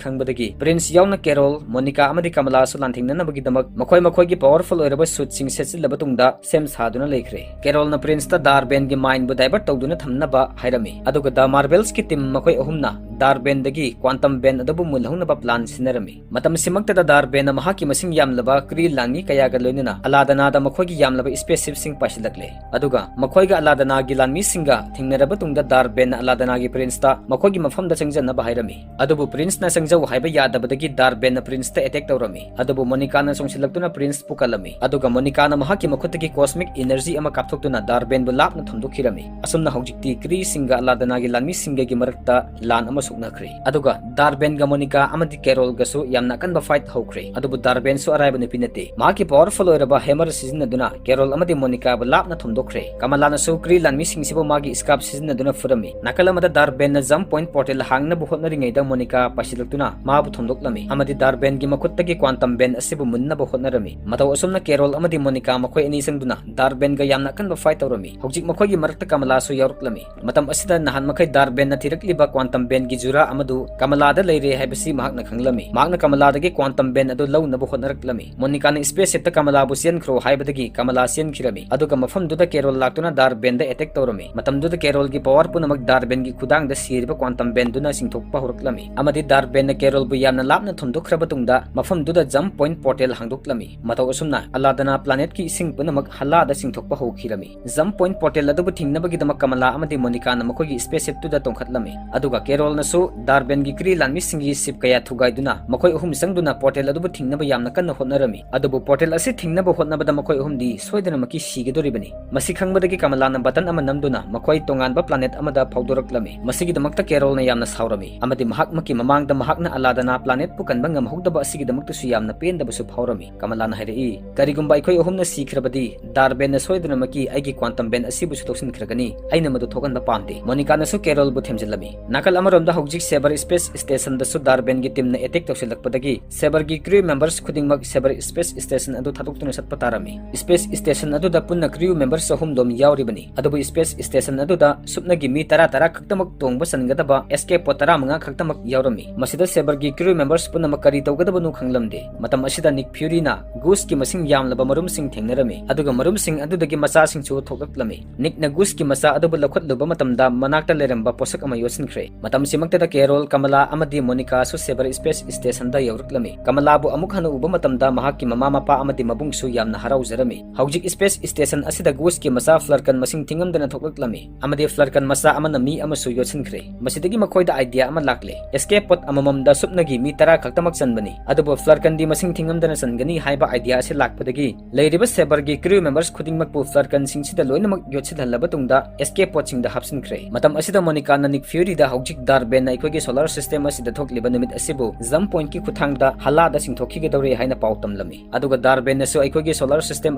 ꯈꯪꯕꯗꯒꯤ ꯄ꯭ꯔꯤꯟꯁ ꯌꯥꯎꯅ ꯀꯦꯔꯣꯜ, ꯃꯣꯅꯤꯀꯥ ꯑꯃꯗꯤ ꯀꯃꯂꯥꯁꯨ ꯂꯥꯟꯊꯦꯡꯅꯅꯕꯒꯤꯗꯃꯛ ꯃꯈꯣꯏ ꯃꯈꯣꯏꯒꯤ ꯄꯋꯔꯐꯨꯜ ꯑꯣꯏꯔꯕ ꯁꯨꯠꯁꯤꯡ ꯁꯦꯠꯆꯤꯜꯂꯕ ꯇꯨꯡꯗ ꯁꯦꯝ ꯁꯥꯗꯨꯅ ꯂꯩꯈ꯭ꯔꯦ꯫ ꯀꯦꯔꯣꯜꯅ ꯄ꯭ꯔꯤꯟꯁꯇ ꯗꯥꯔꯕꯦꯟꯒꯤ ꯃꯥꯏꯟꯕꯨ ꯗꯥꯏꯚꯔꯠ ꯇꯧꯗꯨꯅ ꯊꯝꯅꯕ ꯍꯥꯏꯔꯝꯃꯤ, ꯑꯗꯨꯒ ꯗ ꯃꯥꯔꯕꯦꯜꯁꯀꯤ ꯇꯤꯝ ꯃꯈꯣꯏ ꯑꯍꯨꯝꯅ ꯗꯥꯔꯕꯦꯟꯗꯒꯤ ꯀ꯭ꯋꯥꯟꯇꯝ ꯕꯦꯟ ꯑꯗꯨꯕꯨ ꯃꯨꯜꯍꯧꯅꯕ ꯄ꯭ꯂꯥꯟ ꯁꯤꯟꯅꯔꯝꯃꯤ꯫ ꯃꯇꯝꯁꯤꯃꯛꯇꯗ ꯗꯥꯔꯕꯦꯟꯅ ꯃꯍꯥꯛꯀꯤ ꯃꯁꯤꯡ ꯌꯥꯝꯂꯕ ꯀ꯭ꯔꯤ ꯂꯥꯟꯃꯤ ꯀꯌꯥꯒ ꯂꯣꯏꯅꯅ ꯑꯂꯥꯗꯅꯥꯗ ꯃꯈꯣꯏꯒꯤ ꯌꯥꯝꯂꯕ ꯁ꯭ꯄꯦꯁꯁꯤꯞꯁꯤꯡ ꯄꯥꯏꯁꯤꯜꯂꯛꯂꯦ꯫ ꯑꯗꯨꯒ ꯃꯈꯣꯏꯒ ꯑꯂꯥꯗꯅꯥꯒꯤ ꯂꯥꯟꯃꯤꯁꯤꯡꯒ ꯊꯦꯡꯅꯔꯕ ꯇꯨꯡꯗ ꯗꯥꯔꯕꯦꯟꯅ ꯑꯂꯥꯗꯅꯥꯒꯤ ꯄ꯭ꯔꯤꯟꯁꯇ ꯃꯈꯣꯏꯒꯤ ꯃꯐꯝꯗ ꯆꯪꯖꯅꯕ ꯍꯥꯏꯔꯝꯃꯤ꯫ ꯑꯗꯨꯕꯨ ꯄ꯭ꯔꯤꯟꯁꯅ ꯆꯪꯖꯧ ꯍꯥꯏꯕ ꯌꯥꯗꯕꯗꯒꯤ ꯗꯥꯔꯕꯦꯟꯅ ꯄ꯭ꯔꯤꯟꯁꯇ ꯑꯦꯇꯦꯛ ꯇꯧꯔꯝꯃꯤ꯫ ꯑꯗꯨꯕꯨ ꯃꯣꯅꯤꯀꯥꯅ ꯆꯣꯡꯁꯤꯜꯂꯛꯇꯨꯅ ꯄ꯭ꯔꯤꯟꯁꯄꯨ ꯀꯜꯂꯝꯃꯤ꯫ ꯑꯗꯨꯒ ꯃꯣꯅꯤꯀꯥꯅ ꯃꯍꯥꯛꯀꯤ ꯃꯈꯨꯠꯇꯒꯤ ꯀꯣꯁꯃꯤꯛ ꯏꯅꯔꯖꯤ ꯑꯃ ꯀꯥꯞꯊꯣꯛꯇꯨꯅ ꯗꯥꯔꯕꯦꯟꯕꯨ ꯂꯥꯞꯅ ꯊꯣꯝꯗꯣꯛꯈꯤꯔꯝꯃꯤ꯫ ꯑꯁꯨꯝꯅ ꯍꯧꯖꯤꯛꯇꯤ ꯀ꯭ꯔꯤꯁꯤꯡꯒ ꯑꯂꯥꯗꯅꯥꯒꯤ ꯂꯥꯟꯃꯤꯁꯤꯡꯒꯒꯤ ꯃꯔꯛꯇ ꯂꯥꯟ ꯑꯃ ꯁꯣꯛꯅꯈ꯭ꯔꯦ꯫ ꯑꯗꯨꯒ ꯗꯥꯔꯕꯦꯟꯒ ꯃꯣꯅꯤꯀꯥ ꯑꯃꯗꯤ ꯀꯦꯔꯣꯜꯒꯁꯨ ꯌꯥꯝꯅ ꯑꯀꯟꯕ ꯐꯥꯏꯠ ꯍꯧꯈ꯭ꯔꯦ꯫ ꯑꯗꯨꯕꯨ ꯗꯥꯔꯕꯦꯟꯁꯨ ꯑꯔꯥꯏꯕ ꯅꯨꯄꯤ ꯅꯠꯇꯦ꯫ ꯃꯍꯥꯛꯀꯤ ꯄꯋꯔꯐꯨꯜ ꯑꯣꯏꯔꯕ ꯍꯦꯃꯔ ꯁꯤꯖꯤꯟꯅꯗꯨꯅ ꯀꯦꯔꯣꯜ ꯑꯃꯗꯤ ꯃꯣꯅꯤꯀꯥꯕꯨ ꯂꯥꯞꯅ ꯊꯣꯝꯗꯣꯛꯈ꯭ꯔꯦ꯫ ꯀꯃꯂꯥꯅꯁꯨ ꯀ꯭ꯔꯤ ꯂꯥꯟꯃꯤꯁꯤꯡꯁꯤꯕꯨ ꯃꯥꯒꯤ ꯁ꯭ꯀꯥꯔꯞ ꯁꯤꯖꯤꯟꯅꯗꯨꯅ ꯐꯨꯔꯝꯃꯤ꯫ ꯅꯥꯀꯜ ꯑꯃꯗ ꯗꯥꯔꯕꯦꯟꯅ ꯖꯝ ꯄꯣꯏꯟꯠ ꯄꯣꯔꯇꯦꯜ ꯍꯥꯡꯅꯕ ꯍꯣꯠꯅꯔꯤꯉꯩꯗ ꯃꯣꯅꯤꯀꯥ ꯄꯥꯏꯁꯤꯜꯂꯛꯇꯨꯅ ꯃꯥꯕꯨ ꯊꯣꯝꯗꯣꯛꯂꯝꯃꯤ ꯑꯃꯗꯤ ꯗꯥꯔꯕꯦꯟꯒꯤ ꯃꯈꯨꯠꯇꯒꯤ ꯀ꯭ꯋꯥꯟꯇꯝ ꯕꯦꯟ ꯑꯁꯤꯕꯨ ꯃꯨꯟꯅꯕ ꯍꯣꯠꯅꯔꯝꯃꯤ꯫ ꯃꯇꯧ ꯑꯁꯨꯝꯅ ꯀꯦꯔꯣꯜ ꯑꯃꯗꯤ ꯃꯣꯅꯤꯀꯥ ꯃꯈꯣꯏ ꯑꯅꯤ ꯆꯪꯗꯨꯅ ꯗꯥꯔꯕꯦꯟꯒ ꯌꯥꯝꯅ ꯑꯀꯟꯕ ꯐꯥꯏꯠ ꯇꯧꯔꯝꯃꯤ꯫ ꯍꯧꯖꯤꯛ ꯃꯈꯣꯏꯒꯤ ꯃꯔꯛꯇ ꯀꯃꯂꯥꯁꯨ ꯌꯥꯎꯔꯛꯂꯝꯃꯤ꯫ ꯃꯇꯝ ꯑꯁꯤꯗ ꯅꯍꯥꯟ ꯃꯈꯩ ꯗꯥꯔꯕꯦꯟꯅ ꯊꯤꯔꯛꯂꯤꯕ quantum band ꯒꯤ ꯖꯨꯔꯥ ꯑꯃꯗꯨ ꯀꯃꯂꯥꯗ ꯂꯩꯔꯦ ꯍꯥꯏꯕꯁꯤ ꯃꯍꯥꯛꯅ ꯈꯪꯂꯝꯃꯤ꯫ ꯃꯍꯥꯛꯅ ꯀꯃꯂꯥꯗꯒꯤ quantum band ꯑꯗꯨ ꯂꯧꯅꯕ ꯍꯣꯠꯅꯔꯛꯂꯝꯃꯤ꯫ ꯃꯣꯅꯤꯀꯥꯅ spaceship ꯇ ꯀꯃꯂꯥꯕꯨ ꯆꯦꯟꯈ꯭ꯔꯣ ꯍꯥꯏꯕꯗꯒꯤ ꯀꯃꯂꯥ ꯆꯦꯟꯈꯤꯔꯝꯃꯤ꯫ ꯑꯗꯨꯒ ꯃꯐꯝꯗꯨꯗ ꯀꯦꯔꯣꯜ ꯂꯥꯛꯇꯨꯅ ꯗꯥꯔꯕꯦꯟꯗ attack ꯇꯧꯔꯝꯃꯤ꯫ ꯃꯇꯝꯗꯨꯗ ꯀꯦꯔꯣꯜꯒꯤ power ꯄꯨꯝꯅꯃꯛ ꯗꯥꯔꯕꯦꯟꯒꯤ ꯈꯨꯗꯥꯡꯗ ꯁꯤꯔꯤꯕ quantum band ꯗꯨꯅ ꯆꯤꯡꯊꯣꯛꯄ ꯍꯧꯔꯛꯂꯝꯃꯤ꯫ ꯑꯃꯗꯤ ꯗꯥꯔꯕꯦꯟꯅ ꯀꯦꯔꯣꯜꯕꯨ ꯌꯥꯝꯅ ꯂꯥꯞꯅ ꯊꯣꯝꯗꯣꯛꯈ꯭ꯔꯕ ꯇꯨꯡꯗ ꯃꯐꯝꯗꯨꯗ jump point portal ꯍꯥꯡꯗꯣꯛꯂꯝꯃꯤ꯫ ꯃꯇꯧ ꯑꯁꯨꯝꯅ ꯑꯂꯥꯗꯅꯥ planet ꯀꯤ ꯏꯁꯤꯡ ꯄꯨꯝꯅꯃꯛ ꯍꯜꯂꯥꯗ ꯆꯤꯡꯊꯣꯛꯄ ꯍꯧꯈꯤꯔꯝꯃꯤ꯫ Jump point portal ꯑꯗꯨꯕꯨ ꯊꯤꯡꯅꯕꯒꯤꯗꯃꯛ ꯀꯃꯂꯥ ꯑꯃꯗꯤ ꯃꯣꯅꯤꯀꯥꯅ ꯃꯈꯣꯏꯒꯤ spaceship ꯇꯨꯗ ꯇꯣꯡꯈꯠꯂꯝꯃꯤ꯫ ꯑꯗꯨꯒ ꯀꯦꯔꯣꯜꯅꯁꯨ ꯗꯥꯔꯕꯦꯟꯒꯤ ꯀ꯭ꯔꯤ ꯂꯥꯟꯃꯤꯁꯤꯡꯒꯤ ship ꯀꯌꯥ ꯊꯨꯒꯥꯏꯗꯨꯅ ꯃꯈꯣꯏ ꯑꯍꯨꯝ ꯆꯪꯗꯨꯅ portal ꯑꯗꯨꯕꯨ ꯊꯤꯡꯅꯕ ꯌꯥꯝꯅ ꯀꯟꯅ ꯍꯣꯠꯅꯔꯝꯃꯤ꯫ ꯑꯗꯨꯕꯨ portal ꯑꯁꯤ ꯊꯤꯡꯅꯕ ꯍꯣꯠꯅꯕꯗ ꯃꯈꯣꯏ ꯑꯍꯨꯝꯗꯤ ꯁꯣꯏꯗꯅꯃꯛꯀꯤ ꯁꯤꯒꯗꯧꯔꯤꯕꯅꯤ꯫ ꯃꯁꯤ ꯈꯪꯕꯗꯒꯤ ꯀꯃꯂꯥꯅ button ꯑꯃ ꯅꯝꯗꯨꯅ ꯃꯈꯣꯏ ꯇꯣꯉꯥꯟꯕ planet ꯑꯃꯗ ꯐꯥꯎꯗꯣꯔꯛꯂꯝꯃꯤ꯫ ꯃꯁꯤꯒꯤꯗꯃꯛꯇ ꯀꯦꯔꯣꯜꯅ ꯌꯥꯝꯅ ꯁꯥꯎꯔꯝꯃꯤ ꯑꯃꯗꯤ ꯃꯍꯥꯛꯃꯛꯀꯤ ꯃꯃꯥꯡꯗ ꯃꯍꯥꯛꯅ ꯑꯂꯥꯗꯅꯥ planet ꯄꯨ ꯀꯟꯕ ꯉꯝꯍꯧꯗꯕ ꯑꯁꯤꯒꯤꯗꯃꯛꯇꯁꯨ ꯌꯥꯝꯅ ꯄꯦꯟꯗꯕꯁꯨ ꯐꯥꯎꯔꯝꯃꯤ꯫ ꯀꯃꯂꯥꯅ ꯍꯥꯏꯔꯛꯏ, "ꯀꯔꯤꯒꯨꯝꯕ ꯑꯩꯈꯣꯏ ꯑꯍꯨꯝꯅ ꯁꯤꯈ꯭ꯔꯕꯗꯤ ꯗꯥꯔꯕꯦꯟꯅ ꯁꯣꯏꯗꯅꯃꯛꯀꯤ ꯑꯩꯒꯤ quantum band ꯑꯁꯤꯕꯨꯁꯨ ꯂꯧꯁꯤꯟꯈ꯭ꯔꯒꯅꯤ꯫ ꯑꯩꯅ ꯃꯗꯨ ꯊꯣꯛꯍꯟꯕ ꯄꯥꯝꯗꯦ꯫" ꯃꯣꯅꯤꯀꯥꯅꯁꯨ ꯀꯦꯔꯣꯜꯕꯨ ꯊꯦꯝꯖꯤꯜꯂꯝꯃꯤ꯫ ꯅꯥꯀꯜ ꯑꯃꯔꯣꯝꯗ ꯍꯧꯖꯤꯛ Sabre Space Station ꯗꯁꯨ ꯗꯥꯔꯕꯦꯟꯒꯤ team ꯅ attack ꯇꯧꯁꯤꯜꯂꯛꯄꯗꯒꯤ Sabre ꯒꯤ crew members ꯈꯨꯗꯤꯡꯃꯛ Sabre Space Station ꯑꯗꯨ ꯊꯥꯗꯣꯛꯇꯨꯅ ꯆꯠꯄ ꯇꯥꯔꯝꯃꯤ꯫ Space Station ꯑꯗꯨꯗ ꯄꯨꯟꯅ crew members ꯑꯍꯨꯝꯂꯣꯝ ꯌꯥꯎꯔꯤꯕꯅꯤ꯫ ꯑꯗꯨꯕꯨ Space Station ꯑꯗꯨꯗ ꯁꯨꯞꯅꯒꯤ ꯃꯤ ꯇꯔꯥ ꯇꯔꯥ ꯈꯛꯇꯃꯛ ꯇꯣꯡꯕ ꯆꯟꯒꯗꯕ escape pod ꯇꯔꯥꯃꯉꯥ ꯈꯛꯇꯃꯛ ꯌꯥꯎꯔꯝꯃꯤ꯫ ꯃꯁꯤꯗ Sabre ꯒꯤ crew members ꯄꯨꯝꯅꯃꯛ ꯀꯔꯤ ꯇꯧꯒꯗꯕꯅꯣ ꯈꯪꯂꯝꯗꯦ꯫ ꯃꯇꯝ ꯑꯁꯤꯗ Nick Fury ꯅ Goose ꯀꯤ ꯃꯁꯤꯡ ꯌꯥꯝꯂꯕ ꯃꯔꯨꯝꯁꯤꯡ ꯊꯦꯡꯅꯔꯝꯃꯤ, ꯑꯗꯨꯒ ꯃꯔꯨꯝꯁꯤꯡ ꯑꯗꯨꯗꯒꯤ ꯃꯆꯥꯁꯤꯡꯁꯨ ꯊꯣꯛꯂꯛꯂꯝꯃꯤ꯫ Nick ꯅ Goose ꯀꯤ ꯃꯆꯥ ꯑꯗꯨꯕꯨ ꯂꯧꯈꯠꯂꯨꯕ ꯃꯇꯝꯗ ꯃꯅꯥꯛꯇ ꯂꯩꯔꯝꯕ ꯄꯣꯠꯁꯛ ꯑꯃ ꯌꯣꯠꯁꯤꯟꯈ꯭ꯔꯦ꯫ ꯃꯇꯝꯁꯤꯃꯛꯇꯗ ꯀꯦꯔꯣꯜ, ꯀꯃꯂꯥ ꯑꯃꯗꯤ ꯃꯣꯅꯤꯀꯥꯁꯨ Sabre Space Station ꯗ ꯌꯧꯔꯛꯂꯝꯃꯤ꯫ ꯀꯃꯂꯥꯕꯨ ꯑꯃꯨꯛ ꯍꯟꯅ ꯎꯕ ꯃꯇꯝꯗ ꯃꯍꯥꯛꯀꯤ ꯃꯃꯥ ꯃꯄꯥ ꯑꯃꯗꯤ ꯃꯕꯨꯡꯁꯨ ꯌꯥꯝꯅ ꯍꯔꯥꯎꯖꯔꯝꯃꯤ꯫ ꯍꯧꯖꯤꯛ Space Station ꯑꯁꯤꯗ Goose ꯀꯤ ꯃꯆꯥ Flerken ꯃꯁꯤꯡ ꯊꯤꯉꯝꯗꯅ ꯊꯣꯛꯂꯛꯂꯝꯃꯤ ꯑꯃꯗꯤ Flerken ꯃꯆꯥ ꯑꯃꯅ ꯃꯤ ꯑꯃꯁꯨ ꯌꯣꯠꯁꯤꯟꯈ꯭ꯔꯦ꯫ ꯃꯁꯤꯗꯒꯤ ꯃꯈꯣꯏꯗ idea ꯑꯃ ꯂꯥꯛꯂꯦ꯫ Escape pod ꯑꯃꯃꯝꯗ ꯁꯨꯞꯅꯒꯤ ꯃꯤ ꯇꯔꯥ ꯈꯛꯇꯃꯛ ꯆꯟꯕꯅꯤ, ꯑꯗꯨꯕꯨ Flerken ꯗꯤ ꯃꯁꯤꯡ ꯊꯤꯉꯝꯗꯅ ꯆꯟꯒꯅꯤ ꯍꯥꯏꯕ idea ꯑꯁꯤ ꯂꯥꯛꯄꯗꯒꯤ ꯂꯩꯔꯤꯕ Sabre ꯒꯤ crew members ꯈꯨꯗꯤꯡꯃꯛꯄꯨ Flerken ꯁꯤꯡꯁꯤꯗ ꯂꯣꯏꯅꯃꯛ ꯌꯣꯠꯁꯤꯜꯍꯜꯂꯕ ꯇꯨꯡꯗ escape pod ꯁꯤꯡꯗ ꯍꯥꯞꯆꯤꯟꯈ꯭ꯔꯦ꯫ ꯃꯇꯝ ꯑꯁꯤꯗ ꯃꯣꯅꯤꯀꯥꯅ Nick Fury ꯗ ꯍꯧꯖꯤꯛ ꯗꯥꯔꯕꯦꯟꯅ ꯑꯩꯈꯣꯏꯒꯤ solar system ꯑꯁꯤꯗ ꯊꯣꯛꯂꯤꯕ ꯅꯨꯃꯤꯠ ꯑꯁꯤꯕꯨ jump point ꯀꯤ ꯈꯨꯠꯊꯥꯡꯗ ꯍꯜꯂꯥꯗ ꯆꯤꯡꯊꯣꯛꯈꯤꯒꯗꯧꯔꯦ ꯍꯥꯏꯅ ꯄꯥꯎ ꯇꯝꯂꯝꯃꯤ꯫ ꯑꯗꯨꯒ ꯗꯥꯔꯕꯦꯟꯅꯁꯨ ꯑꯩꯈꯣꯏꯒꯤ solar system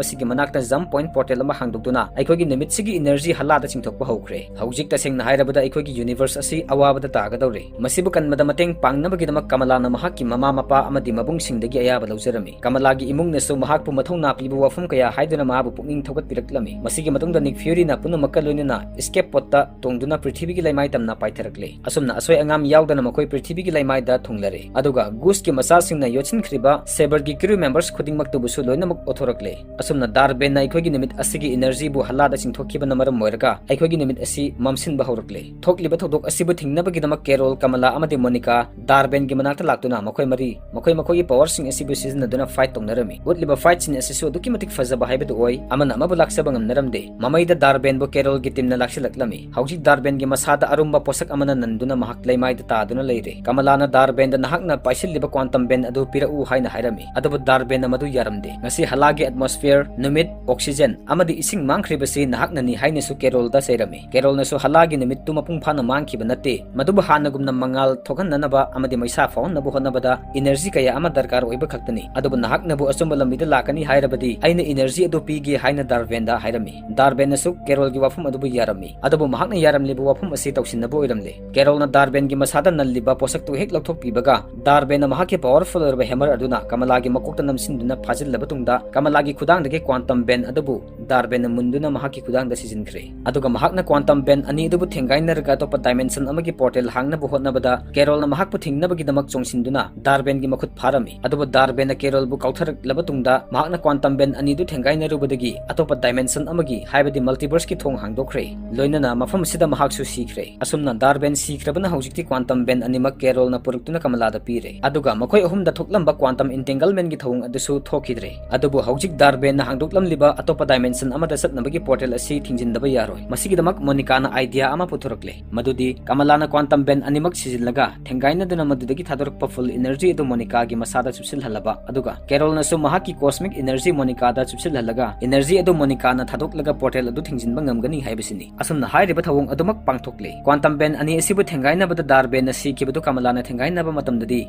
ꯑꯁꯤꯒꯤ ꯃꯅꯥꯛꯇ jump point portal ꯑꯃ ꯍꯥꯡꯗꯣꯛꯇꯨꯅ ꯑꯩꯈꯣꯏꯒꯤ ꯅꯨꯃꯤꯠꯁꯤꯒꯤ energy ꯍꯜꯂꯥꯗ ꯆꯤꯡꯊꯣꯛꯄ ꯍꯧꯈ꯭ꯔꯦ꯫ ꯍꯧꯖꯤꯛ ꯇꯁꯦꯡꯅ ꯍꯥꯏꯔꯕꯗ ꯑꯩꯈꯣꯏꯒꯤ universe ꯑꯁꯤ ꯑꯋꯥꯕꯗ ꯇꯥꯒꯗꯧꯔꯦ꯫ ꯃꯁꯤꯕꯨ ꯀꯟꯕꯗ ꯃꯇꯦꯡ ꯄꯥꯡꯅꯕꯒꯤꯗꯃꯛ ꯀꯃꯂꯥꯅ ꯃꯍꯥꯛꯀꯤ ꯃꯃꯥ ꯃꯄꯥ ꯑꯃꯗꯤ ꯃꯕꯨꯡꯁꯤꯡꯗꯒꯤ ꯑꯌꯥꯕ ꯂꯧꯖꯔꯝꯃꯤ꯫ ꯀꯃꯂꯥꯒꯤ ꯏꯃꯨꯡꯅꯁꯨ ꯃꯍꯥꯛꯄꯨ ꯃꯊꯧꯅꯥ ꯄꯤꯕ ꯋꯥꯐꯝ ꯀꯌꯥ ꯍꯥꯏꯗꯨꯅ ꯃꯍꯥꯛꯄꯨ ꯄꯨꯛꯅꯤꯡ ꯊꯧꯒꯠꯄꯤꯔꯛꯂꯝꯃꯤ꯫ ꯃꯁꯤꯒꯤ ꯃꯇꯨꯡꯗ Nick Fury ꯅ ꯄꯨꯝꯅꯃꯛꯀ ꯂꯣꯏꯅꯅ escape ꯄꯣꯠꯇ ꯇꯣꯡꯗꯨꯅ ꯄ꯭ꯔꯤꯊꯤꯕꯤꯒꯤ ꯂꯩꯃꯥꯏ ꯇꯝꯅ ꯄꯥꯏꯊꯔꯛꯂꯦ꯫ ꯑꯁꯨꯝꯅ ꯑꯁꯣꯏ ꯑꯉꯥꯝ ꯌꯥꯎꯗꯅ ꯃꯈꯣꯏ ꯄ꯭ꯔꯤꯊꯤꯕꯤꯒꯤ ꯂꯩꯃꯥꯏꯗ ꯊꯨꯡꯂꯔꯦ꯫ ꯑꯗꯨꯒ ꯒꯨꯁꯀꯤ ꯃꯆꯥꯁꯤꯡꯅ ꯌꯣꯠꯁꯤꯟꯈ꯭ꯔꯤꯕ ꯁꯦꯕꯔꯒꯤ crew members ꯈꯨꯗꯤꯡꯃꯛꯇꯨꯕꯨꯁꯨ ꯂꯣꯏꯅꯃꯛ ꯑꯣꯊꯣꯔꯛꯂꯦ꯫ ꯑꯁꯨꯝꯅ ꯗꯥꯔꯕꯦꯟꯅ ꯑꯩꯈꯣꯏꯒꯤ ꯅꯨꯃꯤꯠ ꯑꯁꯤꯒꯤ energyꯕꯨ ꯍꯜꯂꯥꯗ ꯆꯤꯡꯊꯣꯛꯈꯤꯕꯅ ꯃꯔꯝ ꯑꯣꯏꯔꯒ ꯑꯩꯈꯣꯏꯒꯤ ꯅꯨꯃꯤꯠ ꯑꯁꯤ ꯃꯝꯁꯤꯟꯕ ꯍꯧꯔꯛꯂꯦ꯫ ꯊꯣꯛꯂꯤꯕ ꯊꯧꯗꯣꯛ ꯑꯁꯤꯕꯨ ꯊꯤꯡꯅꯕꯒꯤꯗꯃꯛ ꯀꯦꯔꯣꯜ, ꯀꯃꯂꯥ ꯑꯃꯗꯤ ꯃꯣꯅꯤꯀꯥ ꯗꯥꯔꯕꯦꯟꯒꯤ ꯃꯅꯥꯛꯇ ꯂꯥꯛꯇꯨꯅ ꯃꯈꯣꯏ ꯃꯔꯤ ꯃꯈꯣꯏ ꯃꯈꯣꯏꯒꯤ powerꯁꯤꯡ ꯑꯁꯤꯕꯨ ꯁꯤꯖꯤꯟꯅꯗꯨꯅ fight ꯇꯧꯅꯔꯝꯃꯤ꯫ ꯎꯠꯂꯤꯕ fightꯁꯤꯡ ꯑꯁꯤꯁꯨ ꯑꯗꯨꯛꯀꯤ ꯃꯇꯤꯛ ꯐꯖꯕ ꯍꯥꯏꯕꯗꯨ ꯑꯣꯏ꯫ ꯑꯃꯅ ꯑꯃꯕꯨ ꯂꯥꯛꯆꯕ ꯉꯝꯅꯔꯝꯗꯦ꯫ ꯃꯃꯩꯗ ꯗꯥꯔꯕꯦꯟꯕꯨ ꯀꯦꯔꯣꯜꯒꯤ teamꯅ ꯂꯥꯛꯁꯤꯜꯂꯛꯂꯝꯃꯤ꯫ ꯍꯧꯖꯤꯛ ꯗꯥꯔꯕꯦꯟꯒꯤ ꯃꯁꯥꯗ ꯑꯔꯨꯝꯕ ꯄꯣꯠꯁꯛ ꯑꯃꯅ ꯅꯟꯗꯨꯅ ꯃꯍꯥꯛ ꯂꯩꯃꯥꯏꯗ ꯇꯥꯗꯨꯅ ꯂꯩꯔꯦ꯫ ꯀꯃꯂꯥꯅ ꯗꯥꯔꯕꯦꯟꯗ "ꯅꯍꯥꯛꯅ ꯄꯥꯏꯁꯤꯜꯂꯤꯕ quantum band ꯑꯗꯨ ꯄꯤꯔꯛꯎ" ꯍꯥꯏꯅ ꯍꯥꯏꯔꯝꯃꯤ꯫ ꯑꯗꯨꯕꯨ ꯗꯥꯔꯕꯦꯟꯅ ꯃꯗꯨ ꯌꯥꯔꯝꯗꯦ꯫ "ꯉꯁꯤ ꯍꯂꯥꯒꯤ atmosphere, ꯅꯨꯃꯤꯠ, oxygen ꯑꯃꯗꯤ ꯏꯁꯤꯡ ꯃꯥꯡꯈ꯭ꯔꯤꯕꯁꯤ ꯅꯍꯥꯛꯅꯅꯤ" ꯍꯥꯏꯅꯁꯨ ꯀꯦꯔꯣꯜꯗ ꯆꯩꯔꯝꯃꯤ꯫ ꯀꯦꯔꯣꯜꯅꯁꯨ "ꯍꯂꯥꯒꯤ ꯅꯨꯃꯤꯠꯇꯨ ꯃꯄꯨꯡ ꯐꯥꯅ ꯃꯥꯡꯈꯤꯕ ꯅꯠꯇꯦ꯫ ꯃꯗꯨꯕꯨ ꯍꯥꯟꯅꯒꯨꯝꯅ ꯃꯉꯥꯜ ꯊꯣꯛꯍꯟꯅꯅꯕ ꯑꯃꯗꯤ ꯃꯩꯁꯥ ꯐꯥꯎꯍꯟꯅꯕ ꯍꯣꯠꯅꯕꯗ energy ꯀꯌꯥ ꯑꯃ ꯗꯔꯀꯥꯔ ꯑꯣꯏꯕ ꯈꯛꯇꯅꯤ꯫ ꯑꯗꯨꯕꯨ ꯅꯍꯥꯛꯅꯕꯨ ꯑꯆꯨꯝꯕ ꯂꯝꯕꯤꯗ ꯂꯥꯛꯀꯅꯤ ꯍꯥꯏꯔꯕꯗꯤ ꯑꯩꯅ energy ꯑꯗꯨ ꯄꯤꯒꯦ" ꯍꯥꯏꯅ ꯗꯥꯔꯕꯦꯟꯗ ꯍꯥꯏꯔꯝꯃꯤ꯫ ꯗꯥꯔꯕꯦꯟꯅꯁꯨ ꯀꯦꯔꯣꯜꯒꯤ ꯋꯥꯐꯝ ꯑꯗꯨꯕꯨ ꯌꯥꯔꯝꯃꯤ꯫ ꯑꯗꯨꯕꯨ ꯃꯍꯥꯛꯅ ꯌꯥꯔꯝꯂꯤꯕ ꯋꯥꯐꯝ ꯑꯁꯤ ꯇꯧꯁꯤꯟꯅꯕ ꯑꯣꯏꯔꯝꯂꯦ꯫ ꯀꯦꯔꯣꯜꯅ ꯗꯥꯔꯕꯦꯟꯒꯤ ꯃꯁꯥꯗ ꯅꯜꯂꯤꯕ ꯄꯣꯠꯁꯛꯇꯨ ꯍꯦꯛ ꯂꯧꯊꯣꯛꯄꯤꯕꯒ, ꯗꯥꯔꯕꯦꯟꯅ ꯃꯍꯥꯛꯀꯤ powerful ꯑꯣꯏꯔꯕ hammer ꯑꯗꯨꯅ ꯀꯃꯂꯥꯒꯤ ꯃꯀꯣꯛꯇ ꯅꯝꯁꯤꯟꯗꯨꯅ ꯐꯥꯖꯤꯜꯂꯕ ꯇꯨꯡꯗ, ꯀꯃꯂꯥꯒꯤ ꯈꯨꯗꯥꯡꯗꯒꯤ quantum band ꯑꯗꯨꯕꯨ ꯗꯥꯔꯕꯦꯟꯅ ꯃꯨꯟꯗꯨꯅ ꯃꯍꯥꯛꯀꯤ ꯈꯨꯗꯥꯡꯗ ꯁꯤꯖꯤꯟꯈ꯭ꯔꯦ꯫ ꯑꯗꯨꯒ ꯃꯍꯥꯛꯅ quantum band ꯑꯅꯤ ꯑꯗꯨꯕꯨ ꯊꯦꯡꯒꯥꯏꯅꯔꯒ ꯑꯇꯣꯞꯄ dimension ꯑꯃꯒꯤ portal ꯍꯥꯡꯅꯕ ꯍꯣꯠꯅꯕꯗ, ꯀꯦꯔꯣꯜꯅ ꯃꯍꯥꯛꯄꯨ ꯊꯤꯡꯅꯕꯒꯤꯗꯃꯛ ꯆꯣꯡꯁꯤꯟꯗꯨꯅ ꯗꯥꯔꯕꯦꯟꯒꯤ ꯃꯈꯨꯠ ꯐꯥꯔꯝꯃꯤ꯫ ꯑꯗꯨꯕꯨ ꯗꯥꯔꯕꯦꯟꯅ ꯀꯦꯔꯣꯜꯕꯨ ꯀꯥꯎꯊꯔꯛꯂꯕ ꯇꯨꯡꯗ, ꯃꯍꯥꯛꯅ quantum band ꯑꯅꯤꯗꯨ ꯊꯦꯡꯒꯥꯏꯅꯔꯨꯕꯗꯒꯤ ꯑꯇꯣꯞꯄ dimension ꯑꯃꯒꯤ, ꯍꯥꯏꯕꯗꯤ multiverseꯀꯤ ꯊꯣꯡ ꯍꯥꯡꯗꯣꯛꯈ꯭ꯔꯦ꯫ ꯂꯣꯏꯅꯅ ꯃꯐꯝ ꯑꯁꯤꯗ ꯃꯍꯥꯛꯁꯨ ꯁꯤꯈ꯭ꯔꯦ꯫ ꯑꯁꯨꯝꯅ ꯗꯥꯔꯕꯦꯟ ꯁꯤꯈ꯭ꯔꯕꯅ ꯍꯧꯖꯤꯛꯇꯤ quantum band ꯑꯅꯤꯃꯛ ꯀꯦꯔꯣꯜꯅ ꯄꯨꯔꯛꯇꯨꯅ ꯀꯃꯂꯥꯗ ꯄꯤꯔꯦ꯫ ꯑꯗꯨꯒ ꯃꯈꯣꯏ ꯑꯍꯨꯝꯗ ꯊꯣꯛꯂꯝꯕ quantum entanglementꯀꯤ ꯊꯧꯑꯣꯡ ꯑꯗꯨꯁꯨ ꯊꯣꯛꯈꯤꯗ꯭ꯔꯦ꯫ ꯑꯗꯨꯕꯨ ꯍꯧꯖꯤꯛ ꯗꯥꯔꯕꯦꯟꯅ ꯍꯥꯡꯗꯣꯛꯂꯝꯂꯤꯕ ꯑꯇꯣꯞꯄ dimension ꯑꯃꯗ ꯆꯠꯅꯕꯒꯤ portal ꯑꯁꯤ ꯊꯤꯡꯖꯤꯟꯗꯕ ꯌꯥꯔꯣꯏ꯫ ꯃꯁꯤꯒꯤꯗꯃꯛ ꯃꯣꯅꯤꯀꯥꯅ idea ꯑꯃ ꯄꯨꯊꯣꯔꯛꯂꯦ꯫ ꯃꯗꯨꯗꯤ ꯀꯃꯂꯥꯅ quantum band ꯑꯅꯤꯃꯛ ꯁꯤꯖꯤꯜꯂꯒ ꯊꯦꯡꯒꯥꯏꯅꯗꯨꯅ ꯃꯗꯨꯗꯒꯤ ꯊꯥꯗꯣꯔꯛꯄ full energy ꯑꯗꯨ ꯃꯣꯅꯤꯀꯥꯒꯤ ꯃꯁꯥꯗ ꯆꯨꯞꯁꯤꯜꯍꯜꯂꯕ, ꯑꯗꯨꯒ ꯀꯦꯔꯣꯜꯅꯁꯨ ꯃꯍꯥꯛꯀꯤ cosmic energy ꯃꯣꯅꯤꯀꯥꯗ ꯆꯨꯞꯁꯤꯜꯍꯜꯂꯒ energy ꯑꯗꯨ ꯃꯣꯅꯤꯀꯥꯅ ꯊꯥꯗꯣꯛꯂꯒ portal ꯑꯗꯨ ꯊꯤꯡꯖꯤꯟꯕ ꯉꯝꯒꯅꯤ ꯍꯥꯏꯕꯁꯤꯅꯤ꯫ ꯑꯁꯨꯝꯅ ꯍꯥꯏꯔꯤꯕ ꯊꯧꯑꯣꯡ ꯑꯗꯨꯃꯛ ꯄꯥꯡꯊꯣꯛꯂꯦ꯫ Quantum band ꯑꯅꯤ ꯑꯁꯤꯕꯨ ꯊꯦꯡꯒꯥꯏꯅꯕꯗ ꯗꯥꯔꯕꯦꯟꯅ ꯁꯤꯈꯤꯕꯗꯨ ꯀꯃꯂꯥꯅ ꯊꯦꯡꯒꯥꯏꯅꯕ ꯃꯇꯝꯗꯗꯤ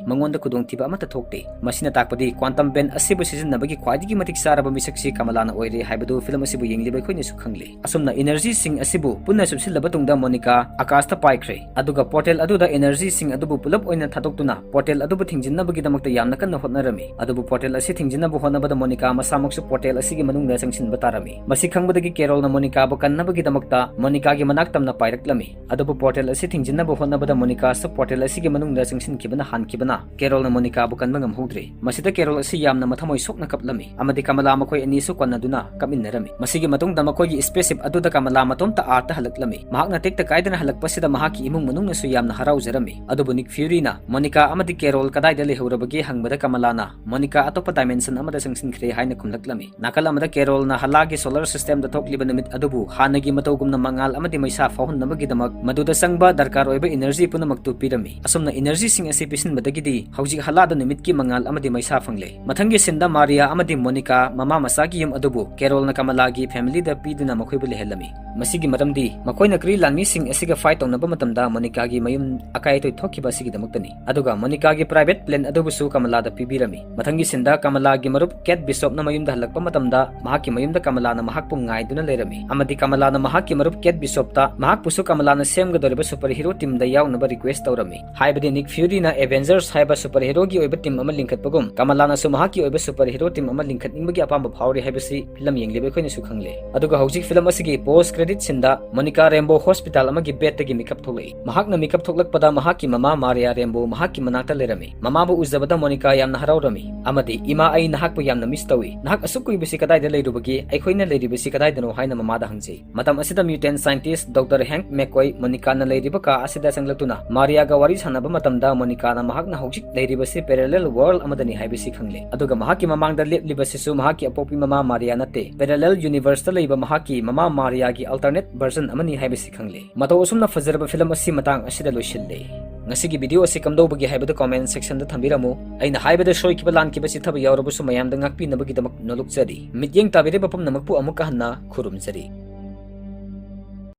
ꯃꯉꯣꯟꯗ ꯈꯨꯗꯣꯡꯊꯤꯕ ꯑꯃꯠꯇ ꯊꯣꯛꯇꯦ꯫ ꯃꯁꯤꯅ ꯇꯥꯛꯄꯗꯤ quantum band ꯑꯁꯤꯕꯨ ꯁꯤꯖꯤꯟꯅꯕꯒꯤ ꯈ꯭ꯋꯥꯏꯗꯒꯤ ꯃꯇꯤꯛ ꯆꯥꯔꯕ ꯃꯤꯁꯛꯁꯤ ꯀꯃꯂꯥꯅ ꯑꯣꯏꯔꯦ ꯍꯥꯏꯕꯗꯨ film ꯑꯁꯤꯕꯨ ꯌꯦꯡꯂꯤꯕ ꯑꯩꯈꯣꯏꯅꯁꯨ ꯈꯪꯂꯦ꯫ ꯑꯁꯨꯝꯅ energyꯁꯤꯡ ꯑꯁꯤꯕꯨ ꯄꯨꯟꯅ ꯆꯨꯞꯁꯤꯜꯂꯕ ꯇꯨꯡꯗ ꯃꯣꯅꯤꯀꯥ ꯑꯀꯥꯁꯇ ꯄꯥꯏꯈ꯭ꯔꯦ꯫ ꯑꯗꯨꯒ portal ꯑꯗꯨꯗ energyꯁꯤꯡ ꯑꯗꯨꯕꯨ ꯄꯨꯂꯞ ꯑꯣꯏꯅ ꯊꯥꯗꯣꯛꯇꯨꯅ portal ꯑꯗꯨꯕꯨ ꯊꯤꯡꯖꯤꯟꯅꯕꯒꯤꯗꯃꯛꯇ ꯌꯥꯝꯅ ꯀꯟꯅ ꯍꯣꯠꯅꯔꯝꯃꯤ꯫ ꯑꯗꯨꯕꯨ portal ꯑꯁꯤ ꯊꯤꯡꯖꯤꯟꯅꯕ ꯍꯣꯠꯅꯕꯗ ꯃꯣꯅꯤꯀꯥ ꯃꯁꯥꯃꯛꯁꯨ portal ꯑꯁꯤꯒꯤ ꯃꯅꯨꯡꯗ ꯆꯪꯁꯤꯟꯕ ꯇꯥꯔꯝꯃꯤ꯫ ꯃꯁꯤ ꯈꯪꯕꯗꯒꯤ ꯀꯦꯔꯣꯜꯅ ꯃꯣꯅꯤꯀꯥꯕꯨ ꯀꯟꯅꯕꯒꯤꯗꯃꯛꯇ ꯃꯣꯅꯤꯀꯥꯒꯤ ꯃꯅꯥꯛ ꯇꯝꯅ ꯄꯥꯏꯔꯛꯂꯝꯃꯤ꯫ ꯑꯗꯨꯕꯨ ꯄꯣꯔꯇꯦꯜ ꯑꯁꯤ ꯊꯤꯡꯖꯤꯟꯅꯕ ꯍꯣꯠꯅꯕꯗ ꯃꯣꯅꯤꯀꯥꯁꯨ ꯄꯣꯔꯇꯦꯜ ꯑꯁꯤꯒꯤ ꯃꯅꯨꯡꯗ ꯆꯪꯁꯤꯟꯈꯤꯕꯅ ꯍꯥꯟꯈꯤꯕꯅ ꯀꯦꯔꯣꯜꯅ ꯃꯣꯅꯤꯀꯥꯕꯨ ꯀꯟꯕ ꯉꯝꯍꯧꯗ꯭ꯔꯦ꯫ ꯃꯁꯤꯗ ꯀꯦꯔꯣꯜ ꯑꯁꯤ ꯌꯥꯝꯅ ꯃꯊꯃꯣꯏ ꯁꯣꯛꯅ ꯀꯞꯂꯝꯃꯤ ꯑꯃꯗꯤ ꯀꯃꯂꯥ ꯃꯈꯣꯏ ꯑꯅꯤꯁꯨ ꯀꯣꯟꯅꯗꯨꯅ ꯀꯞꯃꯤꯟꯅꯔꯝꯃꯤ꯫ ꯃꯁꯤꯒꯤ ꯃꯇꯨꯡꯗ ꯃꯈꯣꯏꯒꯤ spaceship ꯑꯗꯨꯗ ꯀꯃꯂꯥ ꯃꯇꯣꯝꯇ Earthꯇ ꯍꯜꯂꯛꯂꯝꯃꯤ꯫ ꯃꯍꯥꯛꯅ ꯇꯦꯛꯇ ꯀꯥꯏꯗꯅ ꯍꯜꯂꯛꯄꯁꯤꯗ ꯃꯍꯥꯛꯀꯤ ꯏꯃꯨꯡ ꯃꯅꯨꯡꯅꯁꯨ ꯌꯥꯝꯅ ꯍꯔꯥꯎꯖꯔꯝꯃꯤ꯫ ꯑꯗꯨꯕꯨ ꯅꯤꯛ ꯐ꯭ꯌꯨꯔꯤꯅ ꯃꯣꯅꯤꯀꯥ ꯑꯃꯗꯤ ꯀꯦꯔꯣꯜ ꯀꯗꯥꯏꯗ ꯂꯩꯍꯧꯔꯕꯒꯦ ꯍꯪꯕꯗ ꯀꯃꯂꯥꯅ ꯃꯣꯅꯤꯀꯥ ꯑꯇꯣꯞꯄ dimension ꯑꯃꯗ ꯆꯪꯁꯤꯟꯈ꯭ꯔꯦ ꯍꯥꯏꯅ ꯈꯨꯝꯂꯛꯂꯝꯃꯤ꯫ ꯅꯥꯀꯜ ꯑꯃꯗ ꯀꯦꯔꯣꯜꯅ ꯍꯂꯥꯒꯤ solar systemꯗ ꯊꯣꯛꯂꯤꯕ ꯅꯨꯃꯤꯠ ꯑꯗꯨꯕꯨ ꯍꯥꯟꯅꯒꯤ ꯃꯇꯧꯒꯨꯝꯅ ꯃꯉꯥꯜ ꯑꯃꯗꯤ ꯃꯩꯁꯥ ꯐꯥꯎꯍꯟꯅꯕꯒꯤꯗꯃꯛ ꯃꯗꯨꯗ ꯆꯪꯕ ꯗꯔꯀꯥꯔ ꯑꯣꯏꯕ energyꯁꯤꯡ ꯄꯨꯝꯅꯃꯛꯇꯨ ꯄꯤꯔꯝꯃꯤ꯫ ꯑꯁꯨꯝꯅ energyꯁꯤꯡ ꯑꯁꯤ ꯄꯤꯁꯤꯟꯕꯗꯒꯤꯗꯤ ꯍꯧꯖꯤꯛ ꯍꯂꯥꯗ ꯅꯨꯃꯤꯠꯀꯤ ꯃꯉꯥꯜ ꯑꯃꯗꯤ ꯃꯩꯁꯥ ꯐꯪꯂꯦ꯫ ꯃꯊꯪꯒꯤ sceneꯗ ꯃꯥꯔꯤꯌꯥ ꯑꯃꯗꯤ ꯃꯣꯅꯤꯀꯥ ꯃꯃꯥ ꯃꯆꯥꯒꯤ ꯌꯨꯝ ꯑꯗꯨꯕꯨ ꯀꯦꯔꯣꯜꯅ ꯀꯃꯂꯥꯒꯤ familyꯗ ꯄꯤꯗꯨꯅ ꯃꯈꯣꯏꯕꯨ ꯂꯩꯍꯜꯂꯝꯃꯤ꯫ ꯃꯁꯤꯒꯤ ꯃꯔꯝꯗꯤ ꯃꯈꯣꯏꯅ ꯀ꯭ꯔꯤ ꯂꯥꯟꯃꯤꯁꯤꯡ ꯑꯁꯤꯒ fight ꯇꯧꯅꯕ ꯃꯇꯝꯗ ꯃꯣꯅꯤꯀꯥꯒꯤ ꯃꯌꯨꯝ ꯑꯀꯥꯏ ꯑꯇꯣꯏ ꯊꯣꯛꯈꯤꯕ ꯑꯁꯤꯒꯤꯗꯃꯛꯇꯅꯤ꯫ ꯑꯗꯨꯒ ꯃꯣꯅꯤꯀꯥꯒꯤ private plane ꯑꯗꯨꯕꯨꯁꯨ ꯀꯃꯂꯥꯗ ꯄꯤꯕꯤꯔꯝꯃꯤ꯫ ꯃꯊꯪꯒꯤ sceneꯗ ꯀꯃꯂꯥꯒꯤ ꯃꯔꯨꯞ ꯀꯦꯠ ꯕꯤꯁꯣꯞꯅ ꯃꯌꯨꯝꯗ ꯍꯜꯂꯛꯄ ꯃꯇꯝꯗ ꯃꯍꯥꯛꯀꯤ ꯃꯌꯨꯝꯗ ꯀꯃꯂꯥꯅ ꯃꯍꯥꯛꯄꯨ ꯉꯥꯏꯗꯨꯅ ꯂꯩꯔꯝꯃꯤ ꯑꯃꯗꯤ ꯀꯃꯂꯥꯅ ꯃꯍꯥꯛꯀꯤ ꯃꯔꯨꯞ ꯀꯦꯠ ꯕꯤꯁꯣꯞꯇ ꯃꯍꯥꯛꯄꯨꯁꯨ ꯀꯃꯂꯥꯅ ꯁꯦꯝꯒꯗꯧꯔꯤꯕ superhero teamꯗ ꯌꯥꯎꯅꯕ request ꯇꯧꯔꯝꯃꯤ꯫ ꯍꯥꯏꯕꯗꯤ ꯅꯤꯛ ꯐ꯭ꯌꯨꯔꯤꯅ Avengersꯍꯥꯏꯕ superheroꯒꯤ ꯑꯣꯏꯕ team ꯑꯃ ꯂꯤꯡꯈꯠꯄꯒꯨꯝ ꯀꯃꯂꯥꯅꯁꯨ ꯃꯍꯥꯛꯀꯤ ꯑꯣꯏꯕ superhero team ꯑꯃ ꯂꯤꯡꯈꯠꯅꯤꯡꯕꯒꯤ ꯑꯄꯥꯝꯕ ꯐꯥꯎꯔꯤ ꯍꯥꯏꯕꯁꯤ ꯐꯤꯂꯝ ꯌꯦꯡꯂꯤꯕ ꯑꯩꯈꯣꯏꯅꯁꯨ ꯈꯪꯂꯦ꯫ ꯑꯗꯨꯒ ꯍꯧꯖꯤꯛ ꯐꯤꯂꯝ ꯑꯁꯤꯒꯤ post credit sceneꯗ ꯃꯣꯅꯤꯀꯥ ꯔꯦꯝꯕꯣ hospital ꯑꯃꯒꯤ bedꯇꯒꯤ ꯃꯤꯀꯞ ꯊꯣꯛꯂꯛꯏ꯫ ꯃꯍꯥꯛꯅ ꯃꯤꯀꯞ ꯊꯣꯛꯂꯛꯄꯗ ꯃꯍꯥꯛꯀꯤ ꯃꯃꯥ ꯃꯥꯔꯤꯌꯥ ꯔꯦꯝꯕꯣ ꯃꯍꯥꯛꯀꯤ ꯃꯅꯥꯛꯇ ꯂꯩꯔꯝꯃꯤ꯫ ꯃꯃꯥꯕꯨ ꯎꯖꯕꯗ ꯃꯣꯅꯤꯀꯥ ꯌꯥꯝꯅ ꯍꯔꯥꯎꯔꯝꯃꯤ ꯑꯃꯗꯤ "ꯏꯃꯥ, ꯑꯩ ꯅꯍꯥꯛꯄꯨ ꯌꯥꯝꯅ miss ꯇꯧꯏ꯫ ꯅꯍꯥꯛ ꯑꯁꯨꯛ ꯀꯨꯏꯕꯁꯤ ꯀꯗꯥꯏꯗ ꯂꯩꯔꯨꯕꯒꯦ? ꯑꯩꯈꯣꯏꯅ ꯂꯩꯔꯤꯕꯁꯤ ꯀꯗꯥꯏꯗꯅꯣ?" ꯍꯥꯏꯅ ꯃꯃꯥꯗ ꯍꯪꯖꯩ꯫ ꯃꯇꯝ ꯑꯁꯤꯗ mutant scientist Doctor Hank McCoy ꯃꯣꯅꯤꯀꯥꯅ ꯂꯩꯔꯤꯕ ꯀꯥ ꯑꯁꯤꯗ ꯆꯪꯂꯛꯇꯨꯅ ꯃꯥꯔꯤꯌꯥꯒ ꯋꯥꯔꯤ ꯁꯥꯟꯅꯕ ꯃꯇꯝꯗ ꯃꯣꯅꯤꯀꯥꯅ ꯃꯍꯥꯛꯅ ꯍꯧꯖꯤꯛ ꯂꯩꯔꯤꯕꯁꯤ parallel world ꯑꯃꯗꯅꯤ ꯍꯥꯏꯕꯁꯤ ꯈꯪꯂꯦ꯫ ꯑꯗꯨꯒ ꯃꯍꯥꯛꯀꯤ ꯃꯃꯥꯡꯗ ꯂꯦꯞꯂꯤꯕꯁꯤꯁꯨ ꯃꯍꯥꯛꯀꯤ ꯑꯄꯣꯛꯄꯤ ꯃꯃꯥ ꯃꯥꯔꯤꯌꯥ ꯅꯠꯇꯦ, parallel universeꯇ ꯂꯩꯕ ꯃꯍꯥꯛꯀꯤ ꯃꯃꯥ ꯃꯥꯔꯤꯌꯥꯒꯤ alternate version ꯑꯃꯅꯤ ꯍꯥꯏꯕꯁꯤ ꯈꯪꯂꯦ꯫ ꯃꯇꯧ ꯑꯁꯨꯝꯅ ꯐꯖꯔꯕ ꯐꯤꯂꯝ ꯑꯁꯤ ꯃꯇꯥꯡ ꯑꯁꯤꯗ ꯂꯣꯏꯁꯤꯜꯂꯦ꯫ ꯉꯁꯤꯒꯤ video ꯑꯁꯤ ꯀꯝꯗꯧꯕꯒꯦ ꯍꯥꯏꯕꯗꯨ comment sectionꯗ ꯊꯝꯕꯤꯔꯝꯃꯨ꯫ ꯑꯩꯅ ꯍꯥꯏꯕꯗ ꯁꯣꯏꯈꯤꯕ ꯂꯥꯟꯈꯤꯕ ꯆꯤꯠꯊꯕ ꯌꯥꯎꯔꯕꯁꯨ ꯃꯌꯥꯝꯗ ꯉꯥꯛꯄꯤꯅꯕꯒꯤꯗꯃꯛ ꯅꯣꯂꯨꯛꯆꯔꯤ꯫ ꯃꯤꯠꯌꯦꯡ ꯇꯥꯕꯤꯔꯤꯕ ꯄꯨꯝꯅꯃꯛꯄꯨ ꯑꯃꯨꯛꯀ ꯍꯟꯅ ꯈꯨꯔꯨꯝꯖꯔꯤ꯫